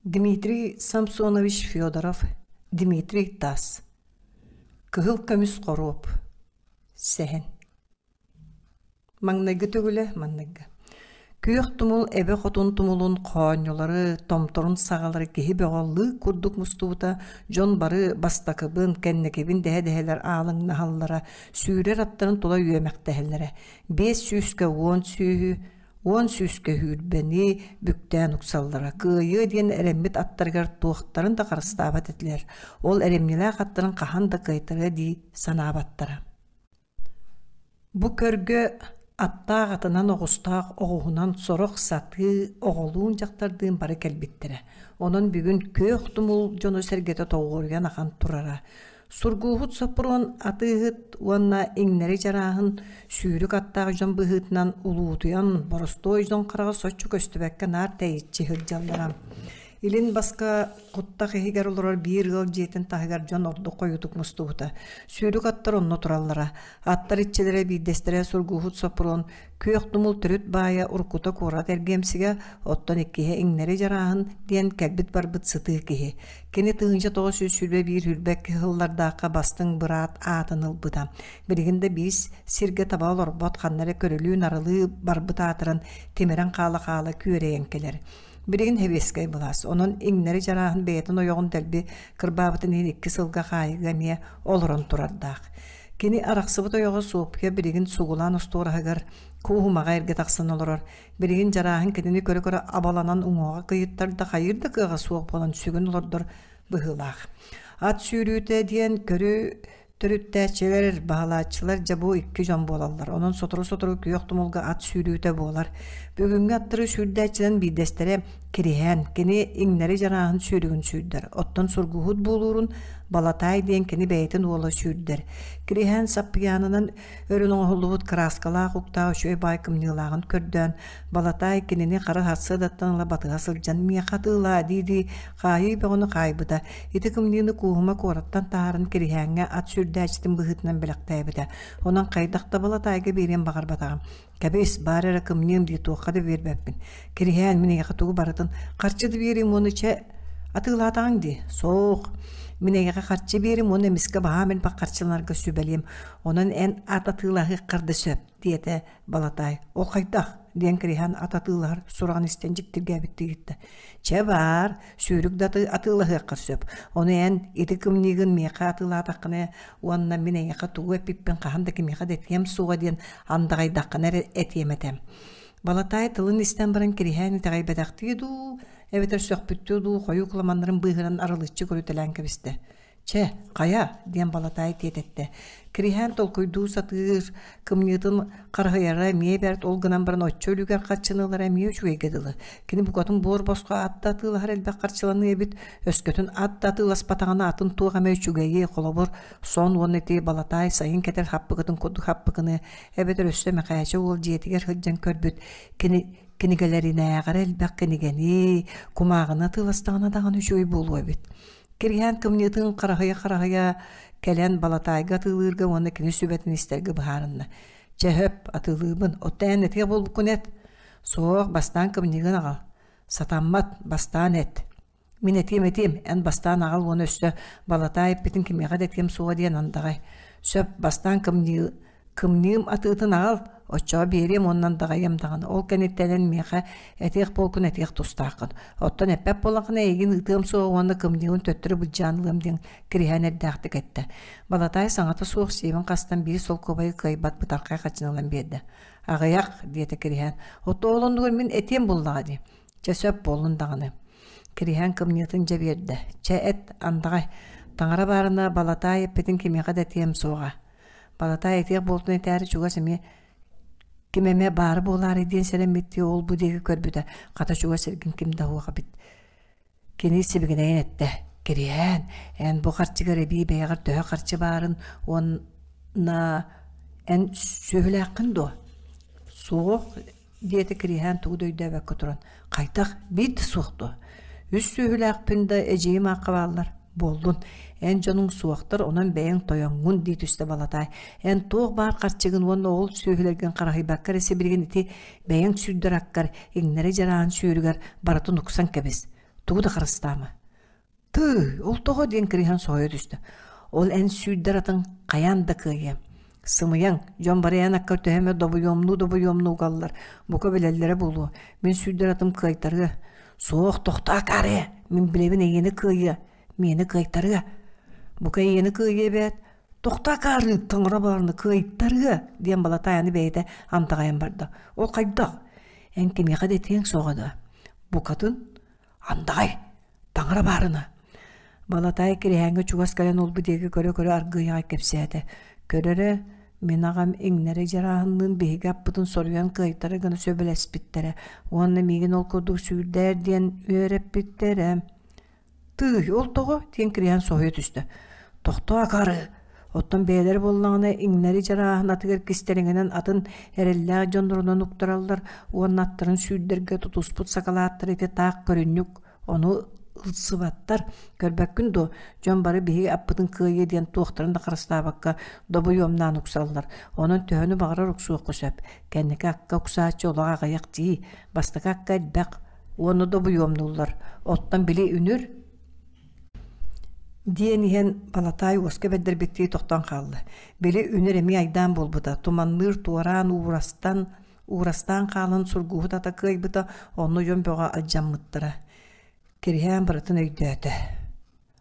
Дмитрий Самсонович Федоров, Дмитрий Таас Кыһыл көмүс хоруоп Сэһэн Маҥнайгы төгүлэ манныгы Күөх тумул эбэ хотун тумулун хоонньулары, томторун саҕалары киһи бөҕө лыык курдук мустубута, дьон бары бастакыбын, кэнникибин дэһэ-дэһэлэр аалыҥнаһаллара, сүүрэр аттарын тула үөмэхтэһэллэрэ. Биэс сүүскэ уон сүүһү, уон сүүскэ сүүрбэни бүктээн уксаллара. Кыайыа диэн эрэммит аттарыгар туохтарын да харыстаабат этилэр. Ол эрэмньилээх аттарын хаһан да кыайтарыа дии санаабаттара. Бу көргө аттаах атынан оҕустаах оҕуһунан сорох сатыы оҕолуун дьахтардыын бары кэлбиттэрэ. Онон бүгүн күөх тумул дьоно-сэргэтэ тоҕуоруйан ахан турара. Сургууһут Соппуруон атыыһыт уонна иҥнэри дьарааһын сүүрүк аттаах дьон быһыытынан улуутуйан, боростуой дьон хараҕа соччо көстүбэккэ наар тэйиччи сылдьаллара. Илин баска куттах иһигэр олорор биир ыал дьиэтин таһыгар дьон ордук хойутук мустубута. Сүүрүк аттар онно тураллара. Аттар иччилэрэ биирдэстэрэ Сургууһут Соппуруон Күөх тумул төрүт баайа уруккута куорат эргиэмсигэ, оттон иккиһэ иҥнэри дьарааһын диэн кэлбит-барбыт сытыы киһи. Кини 1921 үрбэкки сыллардаахха бастыҥ быраат аатын ылбыта. Билигин да биир сиргэ таба олорбот, ханна эрэ көрүлүү-нарылыы барбыт аатыран, тимирэн хаала-хаала күөрэйэн кэлэр. Билигин сэбиэскэй былаас, онон иҥнэри дьарааһын бэйэтин ойоҕун дэлби кырбаабытын иһин икки сылга хаайыыга эмиэ олорон турардаах. Кини арахсыбыт ойоҕо Суоппуйа билигин сугулаан остуораһыгар кууһумаҕа эргэ тахсан олорор. Билигин Дьарааһын кинини көрө-көрө абаланан уҥуоҕа кыйыттар да хайыыр да кыаҕа суох буолан сүгүн олордор быһыылаах. Ат сүүрүүтэ диэн көрү төрүттээччилэр, баһылааччылар дьэ бу икки дьон буолаллар. Онон сотору-сотору күөх тумулга ат сүүрүүтэ буолар. Бүгүҥҥү аттары сүүрдээччинэн биирдэстэрэ Кириһээн, кини иҥнэри дьарааһын сүүрүгүн сүүрдэр, оттон сургуһут буолуурун Балатаай диэн кини бэйэтин уола сүүрдэр. Кириһээн саппыйаанынан өрөн оҥоһуллубут кырааскалаах уктаах үчүгэй баай кымньыылааҕын көрдөөн, Балатаай кинини хара сарсыардаттан ыла батыһа сылдьан «Миэхэ атыылаа» дии-дии хаайыы бөҕөнү хаайбыта. Ити кымньыыны Кууһума куораттан таһааран Кириһээҥҥэ ат сүүрдээччитин быһыытынан бэлэхтээбитэ. Онон хайдах да Балатаайга биэриэн баҕарбатаҕа. Кэбис, баар эрэ кымньыым дии туохха да биэрбэппин. Кириһээн, мин эйиэхэ тугу барытын харчы да биэриим уонна чэ атыылаатаҕыҥ дии. Суох. Мин эйиэхэ харчы биэрим уонна эмискэ баһаам элбэх харчыланарга сүбэлиэм. Онон эн ат атыылаһыаххар да сөп, диэтэ Балатай. Ол хайдах? диэн Кириһээн ат атыылаһар сураҕын истэн дьиктиргээбиттии иһиттэ. Чэ баар, сүүрүк да атыылаһыаххар сөп. Ону эн ити кымньыыгын миэхэ атыылаатаххына уонна мин эйиэхэ тугу эппиппин хаһан да кимиэхэ да этиэм суоҕа диэн андаҕайдаххына эрэ этиэм этэ. Балатай тылын истэн баран Кириһээн итэҕэйбэтэхтии дуу, эбэтэр сөхпүттүү дуу хойуу кыламаннарын быыһынан арылыччы көрүтэлээн кэбистэ. Чэ, хайа, диэн Балатай тиэтэттэ. Кириһээн толкуйдуу сатыыр, кымньыытын харыһыйара эмиэ бэрт, ол гынан баран оччо үлүгэр харчыны ылара эмиэ үчүгэйгэ дылы. Кини букатын буор босхо ат да атыылаһар элбэх харчыланыа эбит, өскөтүн ат да атыыласпатаҕына атын туох эмэ үчүгэйи, холобур, сон уонна ити Балатай сайын кэтэр хаппыкытын курдук хаппыкыны, эбэтэр өссө Мэхээчэ уол дьиэтигэр сылдьан көрбүт кини кинигэлэринээҕэр элбэх кинигэни, кумааҕыны атыыластаҕына даҕаны үчүгэй буолуо эбит. Кириһээн кымньыытын хараһыйа-хараһыйа кэлэн Балатаайга атыылыырга уонна кини сүбэтин истэргэ быһаарынна. Чэ, сөп, атыылыыбын. Оттон эн этигэ буолбуккун эт. Суох, бастаан кымньыыгын аҕал. Сатаммат, бастаан эт. Мин этиэм этиэм, эн бастаан аҕал уонна өссө Балатаай эппитин кимиэхэ да этиэм суоҕа диэн андаҕай. Сөп, бастаан кымньыы Кымньыым атыытын аҕал, оччоҕо биэриэм уонна андаҕайыам даҕаны, ол кэнниттэн эн миэхэ этиэх буолкун этиэх тустааххын. Оттон эппэт буоллаххына эйигин ыытыам суоҕа уонна кымньыыбын төттөрү былдьаан ылыам диэн Кириһээн эрдээхтик эттэ. Балатай саҥата суох сиэбин хастан биир солкуобайы кыайбат бытархай хаччыны ылан биэрдэ. Аҕыйах, диэтэ Кириһээн. Оттон ол оннугар мин этиэм буоллаҕа дии. Чэ сөп буоллун даҕаны. Кириһээн кымньыытын дьэ биэрдэ. Чэ эт, андаҕай. Таҥара баарына Балатай эппитин кимиэхэ да этиэм суоҕа. Балатай этиэх буолтун этээри чугас эмиэ ким эмэ баара буолаарай диэн сэрэммиттии ол-бу диэки көрбүтэ, хата чугас эргин ким да суох эбит. Кини сибигинэйэн эттэ: «Кириээн, эн бу харчыгар эбии бэйэҕэр төһө харчы баарын уонна эн сүөһүлээххин дуо?» «Суох», диэтэ Кириэһээн тугу да өйдөөбөккө туран. Хайдах биир да суох дуо? Үс сүөһүлээхпин да эдьиийим аахха бааллар. Буоллун, эн дьонуҥ суохтар, онон бэйэҥ тойоҥҥун дии түстэ Балатай. Эн туох баар харчыгын уонна ол сүөһүлэргин хараһыйбакка эрэ сибилигин ити бэйэҥ сүүрдэр аккар, иҥнэри дьараан сүүрүгэр барытын уксан кэбис. Тугу да харыстаама. Тыы, ол тоҕо диэн Кириһэн соһуйа түстэ. Ол эн сүүрдэр атын хайаан да кыайыам. Сымыйаҥ, дьон бары эн аккар төһө эмэ добуйуомнуу-добуйуомнуу угаллар, бука билэллэрэ буолуо. Мин сүүрдэр атым кыайтарыа. Суох, тохтоо акаарыа, мин билэбин эйиэнэ кыайыа, миэнэ кыайтарыа. Бука эйиэнэ кыайыа эбээт, тохтоо акаарыы, таҥара баарына кыайтарыа, диэн Балатаайаны бэйэтэ андаҕайан барда. Ол хайдах? Эн кимиэхэ да этиэҥ суоҕа да? Букатын Андаҕай, таҥара баарына. Балатай Кириһээҥҥэ чугас кэлэн олбу диэки көрө-көрө аргыый кэпсээтэ. Көрөрө, мин аҕам иҥнэри дьарааһынныын биһиги аппытын соруйан кыайтара гына сөбүлэспиттэрэ уонна миигин ол курдук сүүрдээр диэн үөрэппиттэрэ. Тыый, ол тоҕо? диэн Кириһээн соһуйа түстэ. Тохтоо акаары! Оттон бэйэлэрэ буоллаҕына иҥнэри дьарааһын атыгар кистэлэҥинэн атын эрэллээх дьоннорунан уктараллар уонна аттарын сүүрдэргэ тутуспут сакалааттара ити таах көрүнньүк ону ылсыбаттар. Көрбөккүн дуо, дьон бары биһиги аппытын кыайыа диэн туохтарын да харыстаабакка добуйуомнаан уксаллар. Онон төһөнү баҕарар уксуохха сөп. Кэнники акка уксааччы олох аҕыйах дии, бастакы акка элбэх уонна добуйуомнууллар. Оттон били үнүр Диэн иһэн Балатай уоска бэрдэрбиттии тохтоон хаалла. Били үнүр эмиэ айдаан буолбута, туманныыр туораан уурастан, уурастаан хаалан сургууһут ата кыайбыта, онно дьон бөҕө алдьаммыттара. Кириһээн барытын өйдөөтө.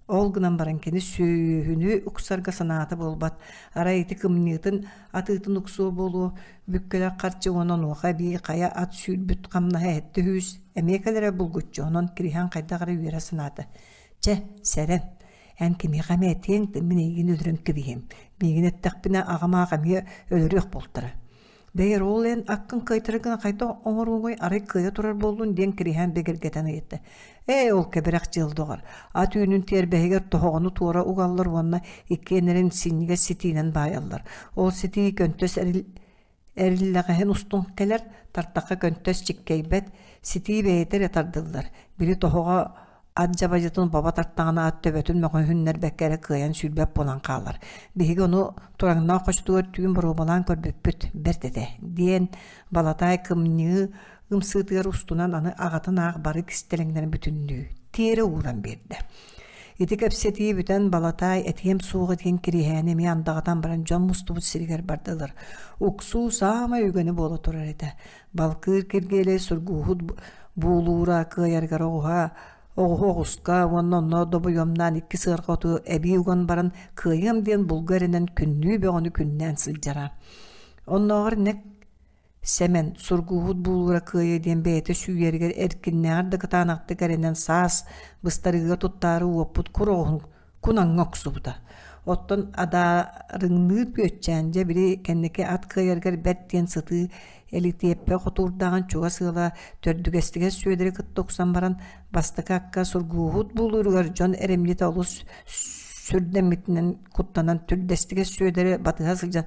Ол гынан баран кини сүөһүнү уксарга санаата буолбат. Арай ити кымньыытын атыытын уксуо буолуо, бүккэлэр харчы уонна онуоха эбии хайа ат сүүрбүт хамнаһа эһэттэ үһүс эмиэ кэлэрэ булгуччу, онон Кириһээн хайдах эрэ үөрэ санаата. Чэ, сэрэн, эн кимиэхэ эмэ этиэҥ да мин эйигин өлөрөн кэбиһиэм. Миигин эттэхпинэ аҕам аах эмиэ өлөрүөх буолтара. Бэйэр ол эн аккын кыайтара гына хайдах оҥоруоҥуй арай кыайа турар буоллун диэн Кириһээн бигэргэтэн ыйытта. Ээ ол кэбирэх дьыал доҕор. Ат үүнүн тиэрбэһигэр тоһоҕону туора угаллар уонна иккиэннэрин синньигэс ситиинэн баайаллар. Ол ситии көнтөс эриллэҕэһин устун кэлэр, тартахха көнтөс чиккэйбэт, ситии бэйэтэ эрэ тардыллар. Били тоһоҕо ат дьабадьытын бобо тартаҕына ат төбөтүн мөҕүһүннэрбэккэ эрэ кыайан сүүрбэт буолан хаалар. Биһиги ону Тураҥнаах хочотугар түүн боруобалаан көрбүппүт, бэрт этэ, диэн Балатай кымньыы ымсыытыгар устунан аны аҕатын аах бары кистэлэҥнэрин бүтүннүү тиэрэ ууран биэрдэ. Ити кэпсэтии бүтэн Балатай этиэм суоҕа диэн Кириһээни эмиэ андаҕатан баран дьон мустубут сиригэр бардылар. Уксуу саамай үгэни буола турар этэ. Балкыыр Киргиэлэй сургууһут буулуура кыайарыгар оҕуһа оҕуһу оҕуска уонна онно добуйуомнаан икки сыарҕа оту эбии уган баран кыайыам диэн булга эрэнэн күннүү бөҕөнү күннээн сылдьара. Оннооҕор нэк Сэмэн сургууһут буулуура кыайыа диэн бэйэтэ сүүйэригэр эркиннээҕэр да кытаанахтык эрэнэн саас быстарыыга туттаары уоппут кур оҕуһун кунаҥҥа охсубута. Оттон адаарыҥныыр Бүөччээн дьэ били кэнники ат кыайарыгар бэрт диэн сытыы элитиэппэ хотуурдааҕын чугас ыала Төрдүгэстигэс Сүөдэри кытта уксан баран бастакы акка сургууһут буулууругар дьон эрэмньитэ олус сүрдэммитинэн куттанан Түрдэстигэс Сүөдэри батыһа сылдьан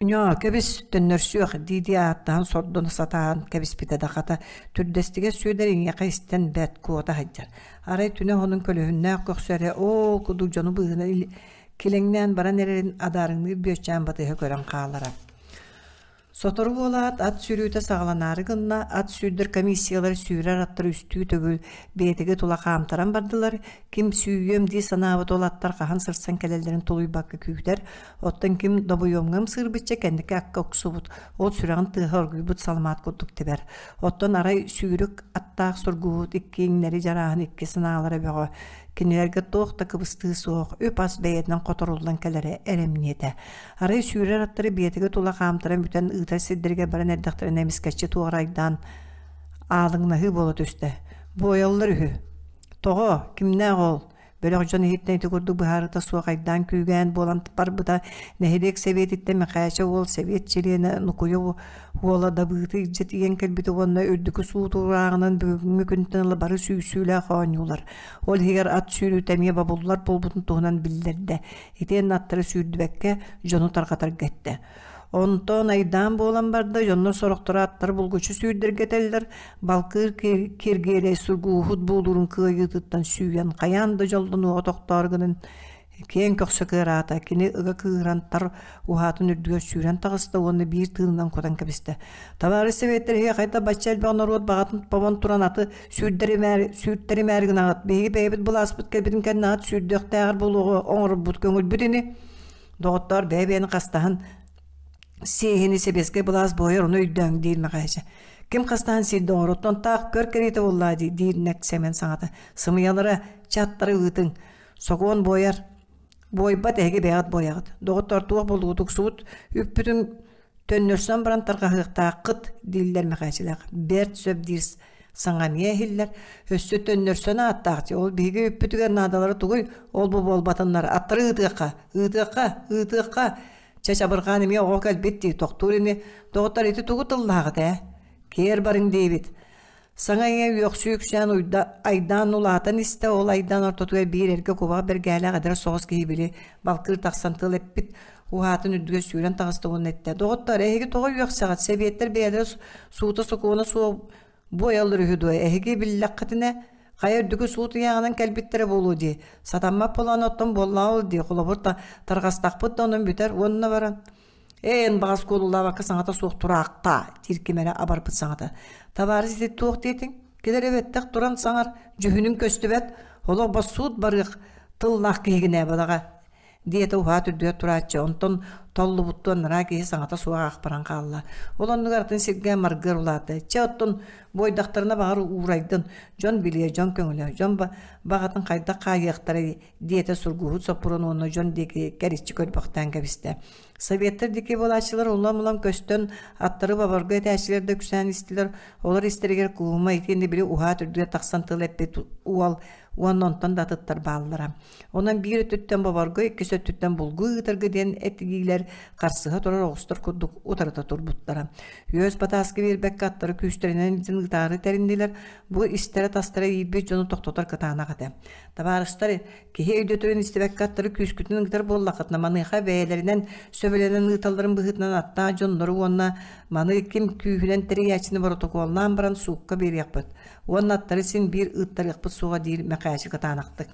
Ньоо, кэбис, төннөрсүөх, дии-дии ааттаһан сордоно сатаан кэбиспитэ да хата, түрдэстигэ Сүөдэр эйиэхэ истэн бэрт куота сылдьар. Арай түнэ оһонун көлөһүннээх көхсө эрэ оол курдук дьону быыһынан килэҥнээн баран эрэрин адаарыҥныыр Бүөччээн батыһа көрөн хаалара. Сотору буолаат, ат сүүрүүтэ саҕаланаары гынна, ат сүүрдэр комиссиялар сүүрэр аттар үстүү төгүл биэтэги тула хаамтаран бардылар, ким сүүйүөм дии санаабыт ол аттар хаһан сырсан кэлэллэрин тулуйбакка күүтэр, Оттон ким добуйуомҥа ымсыырбычча кэнники акка уксубут, ол сүрэҕин тыаһа оргуйбут саламаат курдук тэбэр. Оттон арай сүүрүк аттаах сургуһут икки иҥнэри дьарааһын икки санаалара бөҕө. Кинилэргэ туох да кыбыстыы суох, үп-ас бэйэтинэн хоторуллан кэлэрэ эрэмниэтэ. Арай сүүрэр аттары биэтэги тула хаамтаран бүтэн ыытар сирдэригэр баран эрдэхтэринэ эмискэччи туорайдаан аалыҥнаһыы буола түстэ. Буойаллар үһү. Тоҕо? Кимнээх ол? Бөлөх дьон иһиттэн ити курдук быһаарыыта суох айдаан күүгээн буолан барбыта. Нэһилиэк сэбиэтиттэн Мэхээчэ уол сэбиэт чилиэнэ Нукуйа уола Дабыыты илдьэ тиийэн кэлбитэ уонна үрдүкү суут уурааҕынан бүгүҥҥү күнтэн ыла бары сүүсүүлээх оонньуулар, ол иһигэр ат сүүрүүтэ эмиэ бобуллар буолбутун туһунан биллэрдэ. Итиэннэ аттары сүүрдүбэккэ дьону тарҕатарга эттэ. Онтон айдаан буолан барда, дьоннор сорохторо аттары булгуччу сүүрдэргэ этэллэр, Балкыыр Киргиэлэй сургууһут буулуурун кыайыытыттан сүүйэн хайаан да дьоллонуоҕа тохтоору гынан Киэҥ көхсө кыараата, кини ыга кыыһыран тар уһаатын үрдүгэр сүүрэн таҕыста уонна биир тыынынан кутан кэбистэ. Табаарыс сэбиэттэр иһэ хайда бачча элбэх норуот баҕатын бобон туран аты сүүрдэримээри, сүүртэримээри гынаҕыт. Биһиги бэйэбит былааспыт кэлбитин кэннэ ат сүүрдүөхтээҕэр буолуоҕу оҥорбут көҥүлбүт ини. Доҕоттоор, бэйэ-бэйэни хастаһан сиэһини сэбиэскэй былаас буойар ону өйдөөҥ диир Мэхээчэ. Ким хастаһан сиирдэ оҥороттон таах көр кэриэтэ буоллаа дии диир Нэк Сэмэн саҥата. Сымыйалара чаттары ыытыҥ. Сокуон буойар. Буойбат эһиги бэйэҕит буойаҕыт. Доҕоттоор туох буолугут уксубут үппүтүн төннөрсөн баран тарҕаһыахтааххыт дииллэр Мэхээчилээх. Бэрт сөп диир саҥа эмиэ иһиллэр. Өссө төннөрсөн ааттаах дии. Ол биһиги үппүтүгэр наадалара тугуй? Ол бу буолбатыннар. Аттары ыытыахха, ыытыахха, ыытыахха. Чэ чабырҕаан эмиэ оҕо кэлбит дии, тохтуур ини. Доҕоттор ити тугу тыллааҕыт ээ? Киэр барыҥ диэбит. Саҥа-иҥэ үөхсүү үксээн уйда, айдаан улаатан истэ, ол айдаан ортотугар биир эргэ кубах бэргэһэлээх эдэр соҕус киһи били балкыыр тахсан тыл эппит, уһаатын үрдүгэр сүүрэн таҕыста уонна эттэ: «Доҕоттоор, эһиги тоҕо үөхсэҕит? Сэбиэттэр бэйэлэрэ суута-сокуона суох буойаллар үһү дуо? Эһиги биллэххитинэ, хайа үрдүкү суут ыйааҕынан кэлбиттэрэ буолуо дии. Сатаммат буолан оттон буоллаҕа ол дии. Холобур, тарҕастахпыт да онон бүтэр уонна баран «Ээ, эн баҕас куолулаабакка саҥата суох тураахтаа!» диир ким эрэ абарбыт саҥата. «Табаарыс ити туох диэтиҥ? Кэлэр эбэттэх туран саҥар, дьүһүнүҥ көстүбэт, олох боссуут барыах тыллаах киһигин ээ балаҕа» диэтэ уһаат үрдүгэр турааччы, онтон толлубуттуу анараа киһи саҥата суох аахпаран хаалла. Ол оннугар атын сиргэ маргыар улаатта. Чэ, оттон буойдахтарына баҕар уурайдын, дьон билиэ, дьон көҥүлэ, дьон баҕатын хайдах хаайыахтарай диэтэ Сургуһут Соппуруон уонна дьон диэки кэриччи көрбөхтөөн кэбистэ. Советтар диэки буолааччылар улам-улам көстөн, аттары бабарга этээччилэр да үксээн истилэр. Олор истэригэр Куума итиэннэ били уһаат үрдүгэр тахсан тыл эппит уол уонна онтон да атыттар бааллара. Онон биир өттүттэн боборго, иккис өттүттэн булгу ыытарга диэн этиилэр харсыһа турар оҕустар курдук утарыта турбуттара. Үөс батааска биэрбэккэ аттары күүстэринэн илдьэн ыытаары тэриннилэр. Бу истэрэ-тастара иирбит дьону тохтотор кытаанах этэ. Табаарыстар, киһи өйдөтөрүн истибэккэ аттары күүскүтүн ыытар буоллаххытына, маныаха бэйэлэринэн сөбүлэнэн ыыталларын быһыытынан аттаах дьоннору уонна маны ким күүһүнэн тэрийээччини боротокуоллаан баран суукка биэриэхпит уонна аттары син биир ыыттарыахпыт суоҕа диир Мэхээчи кытаанахтык.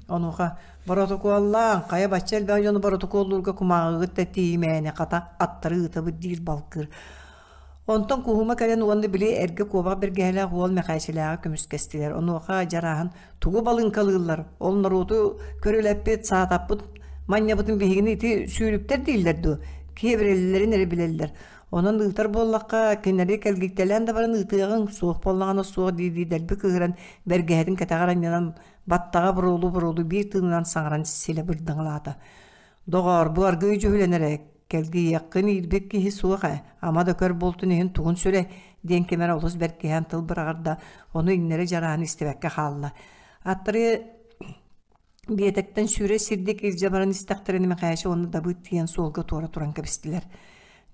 Онуоха боротокуоллаан, хайа бачча элбэх дьону боротокуоллуурга кумааҕыгыт да тиийимээни хата аттары ыытабыт диир балкыыр. Онтон Куһума кэлэн уонна били эргэ куобах бэргэһэлээх уол Мэхээчилээҕи көмүскэстилэр. Онуоха Дьарааһын тугу балыыҥкалыыллар, ол норуоту көрүлэппит, саатаппыт манньабытын биһигини ити сүүрүктэр дииллэр дуо? Киэбирэллэрин эрэ билэллэр. Онон ыытар буоллахха, кинилэри кэлгийтэлээн да баран ыытыаҕыҥ, суох буоллаҕына суох дии-дии дэлби кыыһыран, бэргэһэтин кэтэҕэр анньынан, баттаҕа буруолуу-буруолуу биир тыынынан саҥаран силэ бырдаҥалаата. Доҕоор, бу аргыый дьүһүлэнэрэ, кэлгийиэххин иирбит киһи суох ээ, ама да көр буолтун иһин тугун сүрэй, диэн ким эрэ олус бэркиһээн тыл быраҕар да, ону иҥнэри дьараан истибэккэ хаалла. Аттары биэтэктэн сүүрэ сирдик илдьэ баран истэхтэринэ Мэхээчэ уонна Дабыыт тиийэн суолга туора туран кэбистилэр.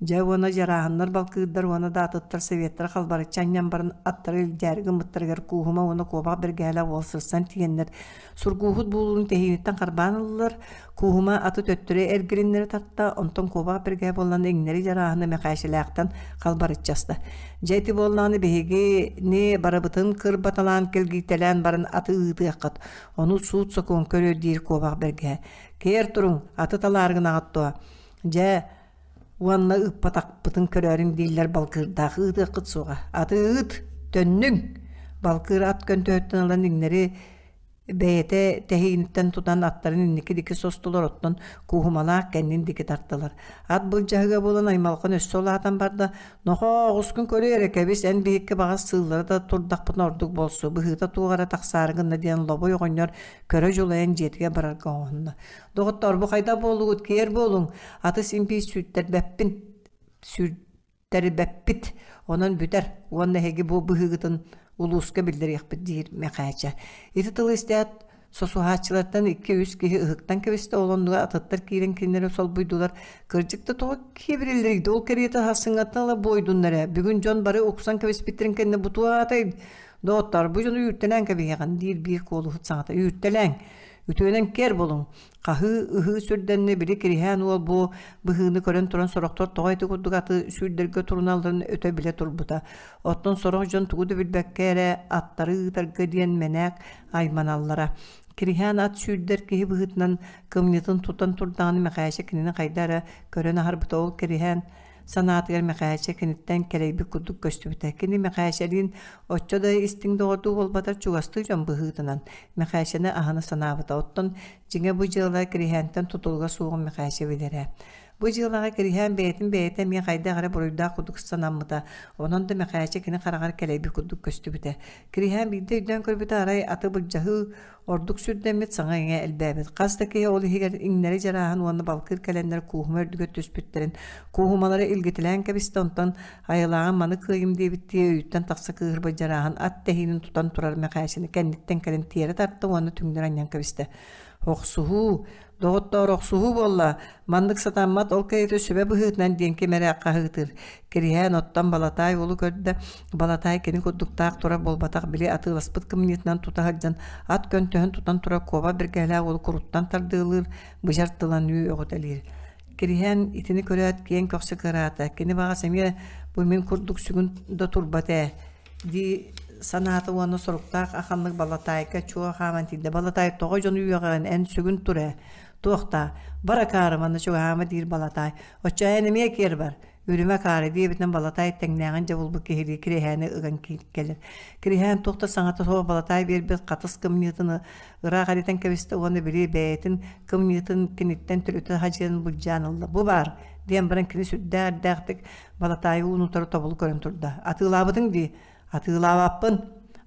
Дьэ уонна дьарааһыннар балкыырдар уонна да атыттар советтара халбарыччы анньан баран аттары илдьээри гыммыттарыгар Кууһума уонна куобах бэргэһэлээх уол сырсан тиийэннэр сургууһут буолуутун тэһииниттэн харбаан ыллылар. Кууһума аты төттөрү эргилиннэри тарта, онтон куобах бэргэһэ буоллаҕына иҥнэри дьарааһыны Мэхээчилээхтэн халбарыччы аста. Дьэ ити буоллаҕына биһигини барыбытын кырбаталаан кэлгийтэлээн баран аты ыытыаххыт. Ону суут-сокуон көрүө диир куобах бэргэһэ. Кээр туруҥ, аты талаары гынаҕыт дуо? Дьэ, уонна ыыппатахпытын көрөөрүҥ дииллэр балкыырдаах ыытыаххыт суоҕа. Аты ыыт, төннүҥ! Балкыыр ат көнтөһүттэн ылан иҥнэри бэйэтэ тэһииниттэн тутан аттарын инники диэки состулар, оттон кууһумалаах кэннин диэки тартылар. Ат былдьаһыга буолан аймалҕан өссө улаатан барда. Нохоо, оҕускун көрүө эрэ кэбис, эн биһикки баҕас сыыллара да турдахпытына ордук буолсу, быһыыта туох эрэ тахсаары гынна диэн Лобой оҕонньор көрө дьулайан дьиэтигэр барарга оҥоһунна. Доҕоттоор, бу хайдах буоллугут, киэр буолуҥ, аты син биир сүүттэрбэппин, сүүртэрбэппит, онон бүтэр уонна эһиги бу быһыыгытын улууска биллэриэхпит диир Мэхээчэ. Ити тылы истээт, сосуһааччылартан икки-үс киһи ыһыктан кэбистэ, ол оннугар атыттар киирэн кинилэри солбуйдулар. Кырдьык да тоҕо киэбириллэрий да, ол кэриэтэ сарсыҥҥаттан ыла буойдуннар ээ. Бүгүн дьон бары уксан кэбиспиттэрин кэннэ бутуо аатай, доҕоттоор, бу дьону үүртэлээн кэбиһиэҕин, диир биир куолуһут саҥата. Үүртэлээҥ, Үтүөнэн киэр булуҥ! Хаһыы, ыһыы сүрдэннэ били Кириһээн уол бу быһыыны көрөн туран сорохтор тоҕо ити курдук аты сүүрдэргэ туруналларын өтө билэ турбута. Оттон сорох дьон тугу да билбэккэ эрэ аттары ыытарга диэн мэнээк айманаллара. Кириһээн ат сүүрдэр киһи быһыытынан кымньытын тутан турдаҕына Мэхээчэ кинини хайда эрэ көрөн аһарбыта. Ол Кириһээн санаатыгар Мэхээчэ киниттэн кэлэйбит курдук көстүбүтэ. Кини Мэхээчэлиин оччо да истиҥ доҕордуу буолбатар чугастыы дьон быһыытынан Мэхээчэни аһына санаабыта. Оттон дьиҥэ бу дьыала Кириһээнтэн тутулуга суоҕун Мэхээчэ билэрэ. Бу дьыалаҕа Кириһээн бэйэтин бэйэтэ эмиэ хайдах эрэ буруйдаах курдук санаммыта, онон да Мэхээчэ кини хараҕар кэлэйбит курдук көстүбүтэ. Кириһээн биирдэ өйдөөн көрбүтэ арай аты былдьаһыы ордук сүрдэммит саҥа-иҥэ элбээбит. Хас да киһи ол иһигэр иҥнэри дьарааһын уонна балкыыр кэлэннэр кууһума үрдүгэр түспүттэрин, кууһумалары илгитэлээн кэбистэ, онтон айылааҕын маны кыайым диэбиттии өйүттэн тахса кыыһырбыт дьарааһын ат тэһиинин тутан турар Мэхээчэни кэнниттэн кэлин тиэрэ тарта уонна түҥнэри анньан кэбистэ. Охсуһуу, Доҕоттоор, охсуһуу буолла, маннык сатаммат, ол кэриэтэ сүбэ быһыытынан диэн ким эрэ хаһыытыыр. Кириһээн оттон Балатаай уолу көрдө, Балатаай кини курдуктаах турар буолбатах, били атыыласпыт кымньыытынан тута сылдьан, ат көнтөһүн тутан турар куоба бэргэһэлээх уолу куруттан тардыалыыр, быдьар тылан үү өҕүтэлиир. Кириһээн итини көрөөт киэҥ көхсө кыараата, кини баҕас эмиэ бу мин курдук сүгүн да турбат ээ дии санаата уонна соруктаах аханнык Балатаайка чуо хааман тиийдэ. Балатаай тоҕо дьону үөҕэҕин эн сүгүн тур ээ. Туохтаа, бар акаары манна чугаһаама диир Балатаай. Оччо эн эмиэ киэр бар. Үрүмэ акаары диэбитинэн Балатаай тэҥнээҕин дьэ булбут киһилии Кириһээни ыган кэлэр. Кириһээн туох да саҥата суох Балатаай биэрбит хатыс кымньыытын ыраах эритэн кэбистэ уонна били бэйэтин кымньыытын киниттэн төлүтэ хадьыан былдьаан ылла. Бу баар диэн баран кини сүрдээх эрдээхтик Балатаайы уун утары тобулу көрөн турда. «Атыылаабытыҥ дии?» «Атыылаабаппын.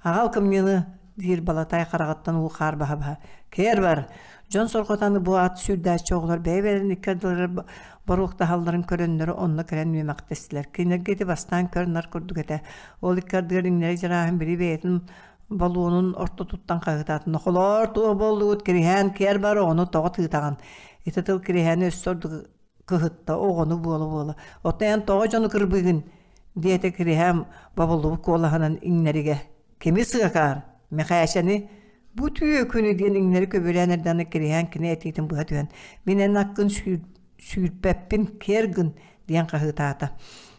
Аҕал кымньыыны» диир Балатай хараҕыттан уу хаар баһа-баһа. «Кээр бар!» Дьон сорҕотаны бу ат сүүрдээччи оҕолор бэйэ-бэйэлэрин икки ардыларыгар боруоктаһалларын көрөннөрү онно кэлэн үөмэхтэстилэр. Кинилэргэ ити бастаан көр-нар курдук этэ. Ол икки ардыгар иҥнэри дьарааһын били бэйэтин балуонун ортотуттан хаһыытаата. «Нохолоор, туох буоллугут, Кириһээн киэр бар, оҕону тоҕо тыытаҕын?» Ити тыл Кириһээни өссө ордук кыһытта оҕону буола-буола «Оттон эн тоҕо дьону кырбыыгын?» диэтэ Кириһээм бобуллубут куолаһынан иҥнэригэ. «Кими сыакаар? Мэхээчэни?» «Бу түөкүнү» диэн иҥнэри көбүлээн эрдэҕинэ Кириһээн кини этиитин быһа түһэн «Мин эн аккын сүүрпэппин, киэр гын!» диэн хаһыытаата.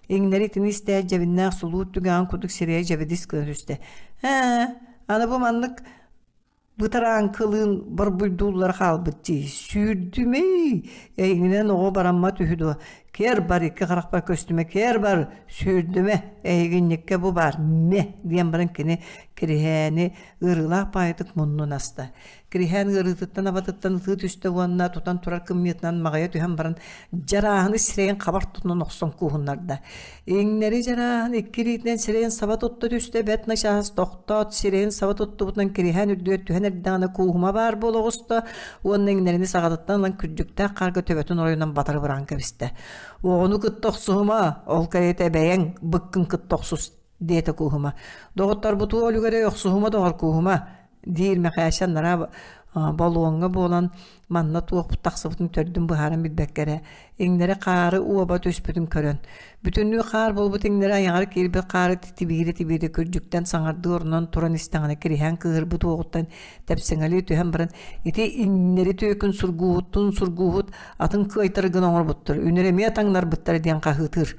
Иҥнэри итини истээт дьэбиннээх сулуур түгэҕин курдук сирэйэ дьэбидис гына түстэ. «Ээ, аны бу маннык Бытарааҥкылыын борбуйдууллара хаалбыт дии, сүүрдүмэй, эйигинэн оҕо бараммат үһү дуо, киэр бар икки харахпар көстүмэ, киэр бар, сүүрдүмэ, эйигинньиккэ бу баар, мэ диэн баран кини Кириһээни ыарыылаах баайытык муннун аста. Кириһээн ыарыытыттан абатыттан ытыы түстэ уонна тутан турар кымньыытынан маҕайа түһэн баран дьарааһыны сирэйин хабар тутунан охсон кууһуннарда. Иҥнэри дьарааһын икки илиитинэн сирэйин саба тутта түстэ, бэрт начаас тохтоот, сирэйин саба туттубутунан кириһээн үрдүгэр түһэн эрдэҕинэ кууһума баар буола оҕуста уонна иҥнэрини саҕатыттан ылан күрдьүктээх хаарга төбөтүн оройунан батары быраҕан кэбистэ. Оҕону кытта охсуһума, ол кэриэтэ бэйэҥ быккын кытта охсус, диэтэ кууһума. Доҕотторбутугар үлүгэрэй охсуһума доҕор кууһума, диир Мэхээчэ анараа болуоҥҥа буолан манна туох тахсыбытын төрдүн быһааран билбэккэ эрэ иҥнэри хаары уоба түспүтүн көрөн бүтүннүү хаар буолбут иҥнэри айаҕар киирбит хаары тибиирэ-тибиирэ күрдьүктэн саҥардыы орунан туран истэҕинэ кириһээн кыыһырбыт уоҕуттан тэпсэҥэлии түһэн баран ити иҥнэри түөкүн сургууһуттун сургууһут атын кыайтар гына оҥорбуттар үнэр эмиэ таҥнарбыттар диэн хаһыытыыр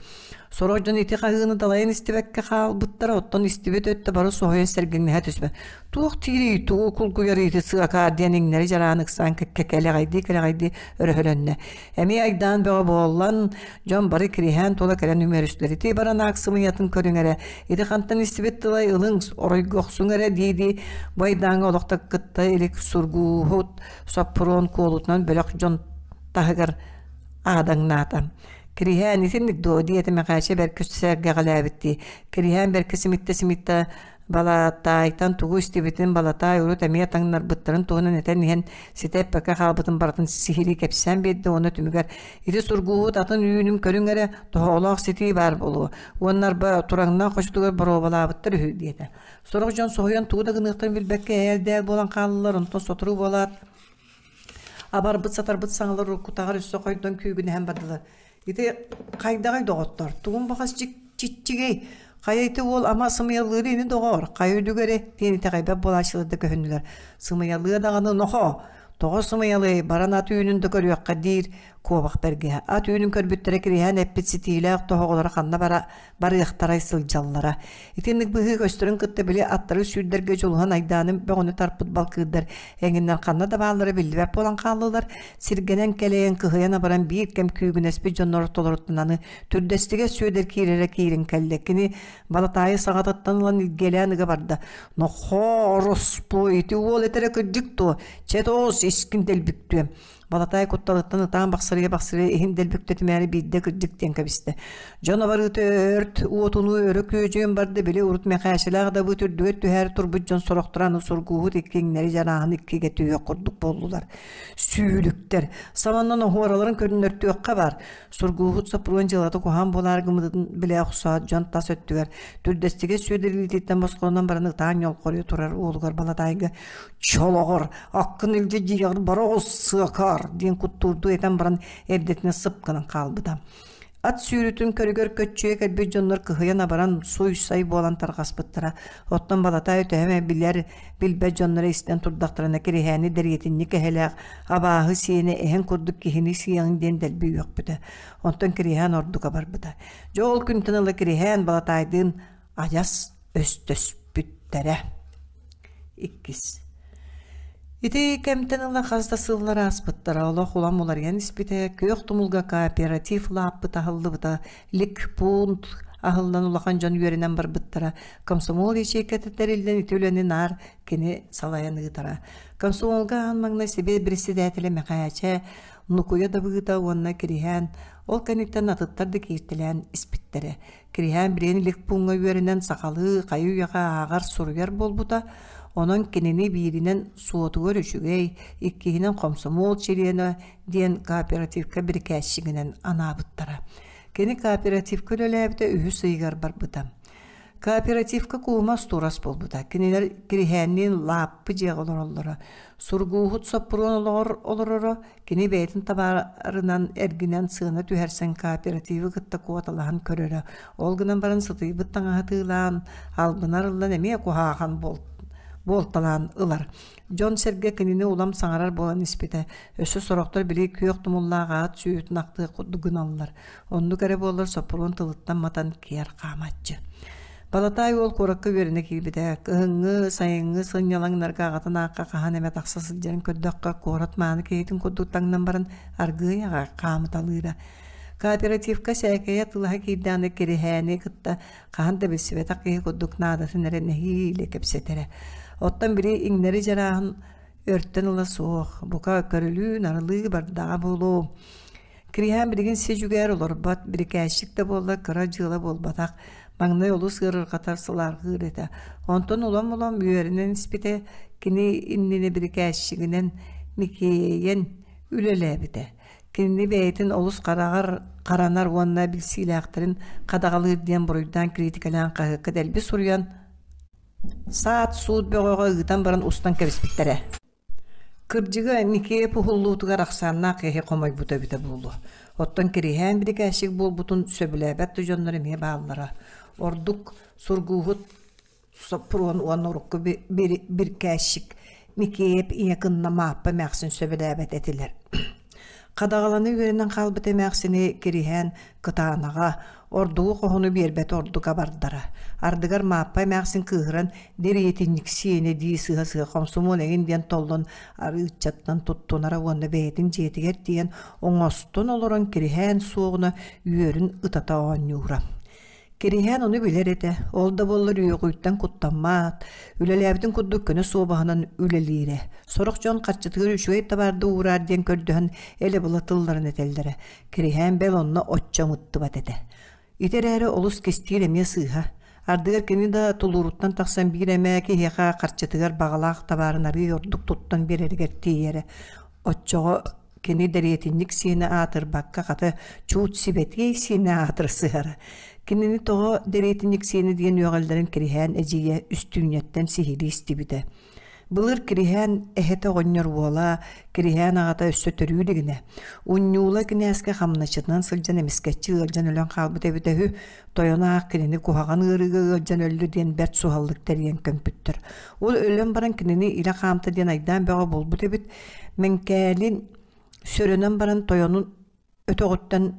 Сорох дьон ити хаһыыны далайан истибэккэ хаалбыттара, оттон истибит өттө бары соһуйан сэргэҥнэһэ түспэт. Туох тиирий, тугу кулгуйарый ити сыакаар диэн иҥнэри дьараан ыксаан кэлэҕэйдии-кэлэҕэйдии өрөһөлөннө. Эмиэ айдаан бөҕө буоллан, дьон бары кириһээн тула кэлэн үмүөрүстүлэр. Ити баран аак сымыйатын көрүҥ эрэ, ити хантан истибит тылай ылыҥ, оройго охсуҥ эрэ дии-дии бу айдааҥҥа олох да кытта илик сургууһут соппуруон куолутунан бөлөх дьон таһыгар аадаҥнаата. Кириһээн итинник дуо диэтэ Мэхээчэ бэркэ сэргэҕэлээбиттии. Кириһээн бэркэ симиттэ-симиттэ Балатаайтан тугу истибитин Балатаай урут эмиэ таҥнарбыттарын туһунан этэн иһэн ситэ эппэккэ хаалбытын барытын сиһилии кэпсээн биэрдэ уонна түмүгэр ити сургууһут атын үүнүм көрүҥ эрэ тоһоҕолоох ситии баар буолуо уонна арба тураҥнаах хочотугар боруобалаабыттар үһү диэтэ. Сорох дьон соһуйан тугу да гыныахтарын билбэккэ ээл-дээл буолан хааллылар онтон сотору буолаат Абарбыт-сатарбыт саҥалар уруккутааҕар өссө хойдон күүгүнэһэн бардылар. Ити хайдаҕый доҕоттор, тугун баҕас чиччигэй, хайа ити уол ама сымыйалыыр ини доҕоор, хайа үлүгэри диэн итэҕэйбэт буолааччылар да көһүннүлэр. Сымыйалыа даҕаны нохоо! Тоҕо сымыйалыай, баран ат үүнүн да көрүөххэ диир куобах бэргэһэ. Ат үүнүн көрбүттэрэ Кириһээн эппит ситиилээх тоһоҕолоро ханна бара барыахтарай сылдьаллара. Итинник быһыы көстөрүн кытта били аттары сүүрдэргэ дьулуһан айдааны бөҕөнү тарпыт балкыырдар эҥиннэр ханна да бааллара биллибэт буолан хааллылар. Сиргэнэн кэлэйэн кыһыйан абаран биир кэм күүгүнэспит дьоннор ортолоруттан аны түрдэстигэ Сүөдэр киирэрэ киирэн кэллэ. Кини Балатаайы саҕатыттан ылан илгэлээн ыга барда. Нохоо, ороспу, ити уол этэрэ кырдьык дуо? Чэ тоос, искин дэлбиктүөм. Балатай кутталыттан ытаан бахсырыйа-бахсырыйа иһин дэлбиктэтимээри биирдэ кырдьык диэн кэбистэ. Дьон абарыыта өрт уотунуу өрө күөдьүйэн барда, били урут Мэхээчэлээх дабыыт үрдүгэр түһээри турбут дьон сорохторо аны сургууһут икки иҥнэри дьарааһын иккигэ түһүөх курдук буоллулар. Сүүлүктэр, саманнан оһуораларын көрүннэртүөххэ баар. Сургууһут Соппуруон дьыалата куһаҕан буолаары гыммытын билэ охсоот, дьон тас өттүгэр түрдэстигэ Сүөдэр илиититтэн босхолонон баран ытаан ньолҕоруйа турар уолугар Балатаайга «Чолоҕор, аккын илдьэ дьиэҕэр бара оҕус, сыакаар!» диэн куттуурдуу этэн баран эрдэтинэ сып гынан хаалбыта. Ат сүүрүүтүн көрүгэр көччүйэ кэлбит дьоннор кыһыйан абаран суй-сай буолан тарҕаспыттара. Оттон Балатай төһө эмэ билэр, билбэт дьонноро истэн турдахтарына Кириһээни дэриэтинньик эһэлээх абааһы сиэнэ эһэҥ курдук киһини сиэҕиҥ диэн дэлби үөхпүтэ. Онтон Кириһээн ордук абарбыта. Дьэ ол күнтэн ыла Кириһээн Балатайдыын адьас өстөспүттэрэ. Иккис. Ити кэмтэн ыла хас да сыллар ааспыттара, олох улам уларыйан испитэ, Күөх Тумулга кооператив лааппыт аһыллыбыта, ликпунт аһыллан улахан дьон үөрэнэн барбыттара, комсомол ячейката тэриллэн ити үлэни наар кини салайан ыытара. Комсомолга аан маҥнай Сэбиэт председателэ Мэхээчэ, Нукуйа Дабыыта уонна Кириһээн ол кэнниттэн атыттар да кииртэлээн испиттэрэ. Кириһээн билигин илик пууҥҥа үөрэнэн сахалыы хайы-үйэҕэ ааҕар, суруйар буолбута. Онон кинини бииринэн суотугар үчүгэй, иккиһинэн хомсомуол чилиэнэ диэн кооперативка бирикээччигинэн анаабыттара. Кини кооперативка үлэлээбитэ үһүс ыйыгар барбыта. Кооперативка куума остуорас буолбута. Кинилэр Кириһээнниин лааппы дьиэҕэ олороллоро. Сургууһут Соппуруон олоҕор олороро, Кини бэйэтин табаарынан эргинэн сыана түһэрсэн кооперативы кытта куоталаһан көрөрө. Ол гынан баран сытыйбыт таҥаһы атыылаан, албынар ыллан эмиэ куһаахан буолталаан ылар. Дьон-сэргэ кинини улам саҥарар буолан испитэ. Өссө сорохтор били күөх тумуллаах аат сүөһүтүн ахтыах курдук гыналлар. Оннук эрэ буоллар Соппуруон тылыттан матан киэр хаамааччы. Балатай уол куоракка үөрэнэ киирбитэ. Кыһыҥҥы, сайыҥҥы сынньалаҥнарга аҕатын аахха хаһан эмэ тахса сылдьарын көрдөххө, куорат мааны киһитин курдук таҥнан баран аргыый аҕай хаамыталыыра. Кооперативка сээкэйэ тылаһа киирдэҕинэ Кириһээни кытта хаһан да билсибэтэх киһи курдук наадатын эрэ нэһиилэ кэпсэтэрэ. Оттон били иҥнэри дьарааһын өртөн ыла суох, бука көрүлүү-нарылыы бардаҕа буолуо. Кириһээн билигин си-дьүгээр олорбот, бирикээччик да буоллар кыра дьыала буолбатах, маҥнай олус ыарырҕатар сылаарҕыыр этэ. Онтон улам-улам үөрэнэн испитэ, кини иннинэ бирикээччигинэн Микиэйэн үлэлээбитэ. Кинини бэйэтин олус хараҕар харанар уонна билсиилээхтэрин хадаҕалыыр диэн буруйдаан критикэлээн хаһыакка дэлби суруйан, саат-суут бөҕөҕө ыытан баран устан кэбиспиттэрэ. Кырдьыга, Микиэп уһуллуутугар ахсааннаах киһи хомойбута эбитэ буолуо. Оттон Кириһээн бирикээччик буолбутун сөбүлээбэт да дьоннор эмиэ бааллара. Ордук Сургууһут Соппуруон уонна урукку бирикээччик Микиэп ийэ кынна Мааппа эмээхсин сөбүлээбэт этилэр. Хадаҕалана үөрэнэн хаалбыт эмээхсини Кириһээн кытаанаҕа, ордугу хоһуну биэрбэтэ ордук абардара. Ардыгар Мааппа эмээхсин кыыһыран «Дэриэтинньик сиэнэ» дии сыһа-сыһа хомсомуол эҥин диэн толлон арыыччаттан туттунара уонна бэйэтин дьиэтигэр тиийэн оҥостон олорон Кириһээн суоҕуна үөрүн ытата оонньуура. Кириһээн ону билэр этэ, ол да буоллар үөҕүүттэн куттаммат, үлэлээбитин курдук көнө суобаһынан үлэлиирэ. Сорох дьон харчытыгар үчүгэй табаарда уураар диэн көрдөһөн элэ-была тылларын этэллэрэ. Кириһээн бэл онно оччо ымыттыбат этэ. Ити эрээри олус кистиир эмиэ сыыһа. Ардыгар кини да тулууруттан тахсан биир эмэ киһиэхэ харчытыгар баҕалаах табаарын арыый ордук туттан биэрэригэр тиийэрэ. Оччоҕо Кини дэриэтинньик сиэнэ аатырбакка, хата, чуут сибэтиэй сиэнэ аатырсыһара. Кинини тоҕо дэриэтинньик сиэнэ диэн үөҕэллэрин Кириһээн эдьиийэ Үстүүнньэттэн сиһилии истибитэ. Былыр Кириһээн эһэтэ оҕонньор уола, Кириһээн аҕата өссө төрүү илигинэ, Унньуула кинээскэ хамначчытынан сылдьан эмискэччи ыалдьан өлөн хаалбыт эбитэ үһү, тойоно аах кинини куһаҕан ыарыыга ыалдьан өллө диэн бэрт суһаллык тэрийэн көмпүттэр. Ол өлөн баран кинини илэ хаамта диэн айдаан бөҕө буолбут эбит. Мэҥкээлин сөрөнөн баран тойонун өтөҕүттэн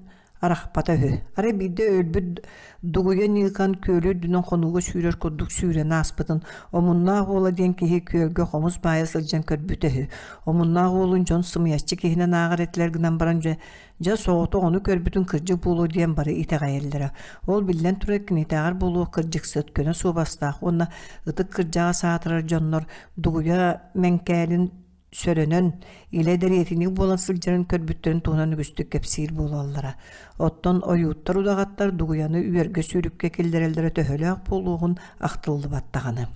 арахпата үһү. Арай биирдэ өлбүт Дугуйа Ньыыкан күөлү үрдүнэн хонууга сүүрэр курдук сүүрэн ааспытын Омуннаах уола диэн киһи күөлгэ хомус баайа сылдьан көрбүтэ үһү. Омуннаах уолун дьон сымыйаччы киһинэн ааҕар этилэр гынан баран дьэ, дьэ соҕотох ону көрбүтүн кырдьык буолуо диэн бары итэҕэйэллэрэ. Ол биллэн турар кинитээҕэр буолуох кырдьыксыт, көнө суобастаах уонна ытык кырдьаҕас аатырар дьоннор Дугуйа Мэҥкээлин сөрөнөн, илэ дэриэтинньик буолан сылдьарын көрбүттэрин туһунан үгүстүк кэпсиир буолаллара. Оттон ойууттар-удаҕаттар дугуйаны үөргэ-сүүрүккэ киллэрэллэрэ төһөлөөх буолуоҕун ахтыллыбат даҕаны.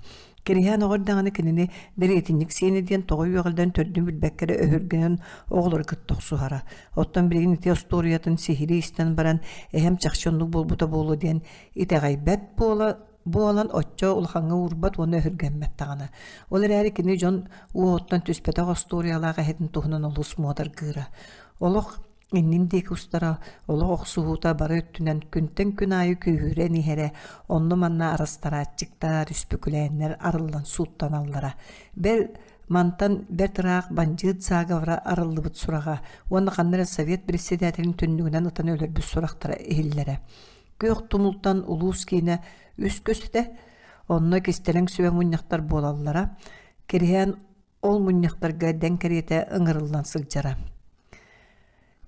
Кириһээн оҕо эрдэҕинэ кинини дэриэтинньик сиэнэ диэн тоҕо үөҕүллэн төрдүн билбэккэ эрэ өһүргэнэн оҕолору кытта охсуһара. Оттон билигин ити остуоруйатын сиһилии истэн баран, эһэм чахчы оннук буолбута буолуо диэн итэҕэйбэт буола буолан оччо улахаҥҥа уурбат уонна өһүргэммэт даҕаны. Ол эрээри кини дьон уоһуттан түспэтэх остуоруйалаах эһэтин туһунан олус муодаргыыра. Олох иннин диэки устара, олох охсуһуута бары өттүнэн күнтэн күн аайы күүһүрэн иһэрэ, онно-манна арастарааччыктар, үспүкүлээннэр арыллан сууттаналлара. Бэл, мантан бэрт ыраах бандьыыт заговора арыллыбыт сураҕа уонна ханна эрэ совет председателин түннүгүнэн ытан өлөрбүт сурахтара иһиллэрэ. Күөх тумултан улуус киинэ үс көс этэ, онно кистэлэҥ сүбэ мунньахтар буолаллара. Кириһээн ол мунньахтарга дэҥ кэриэтэ ыҥырыллан сылдьара.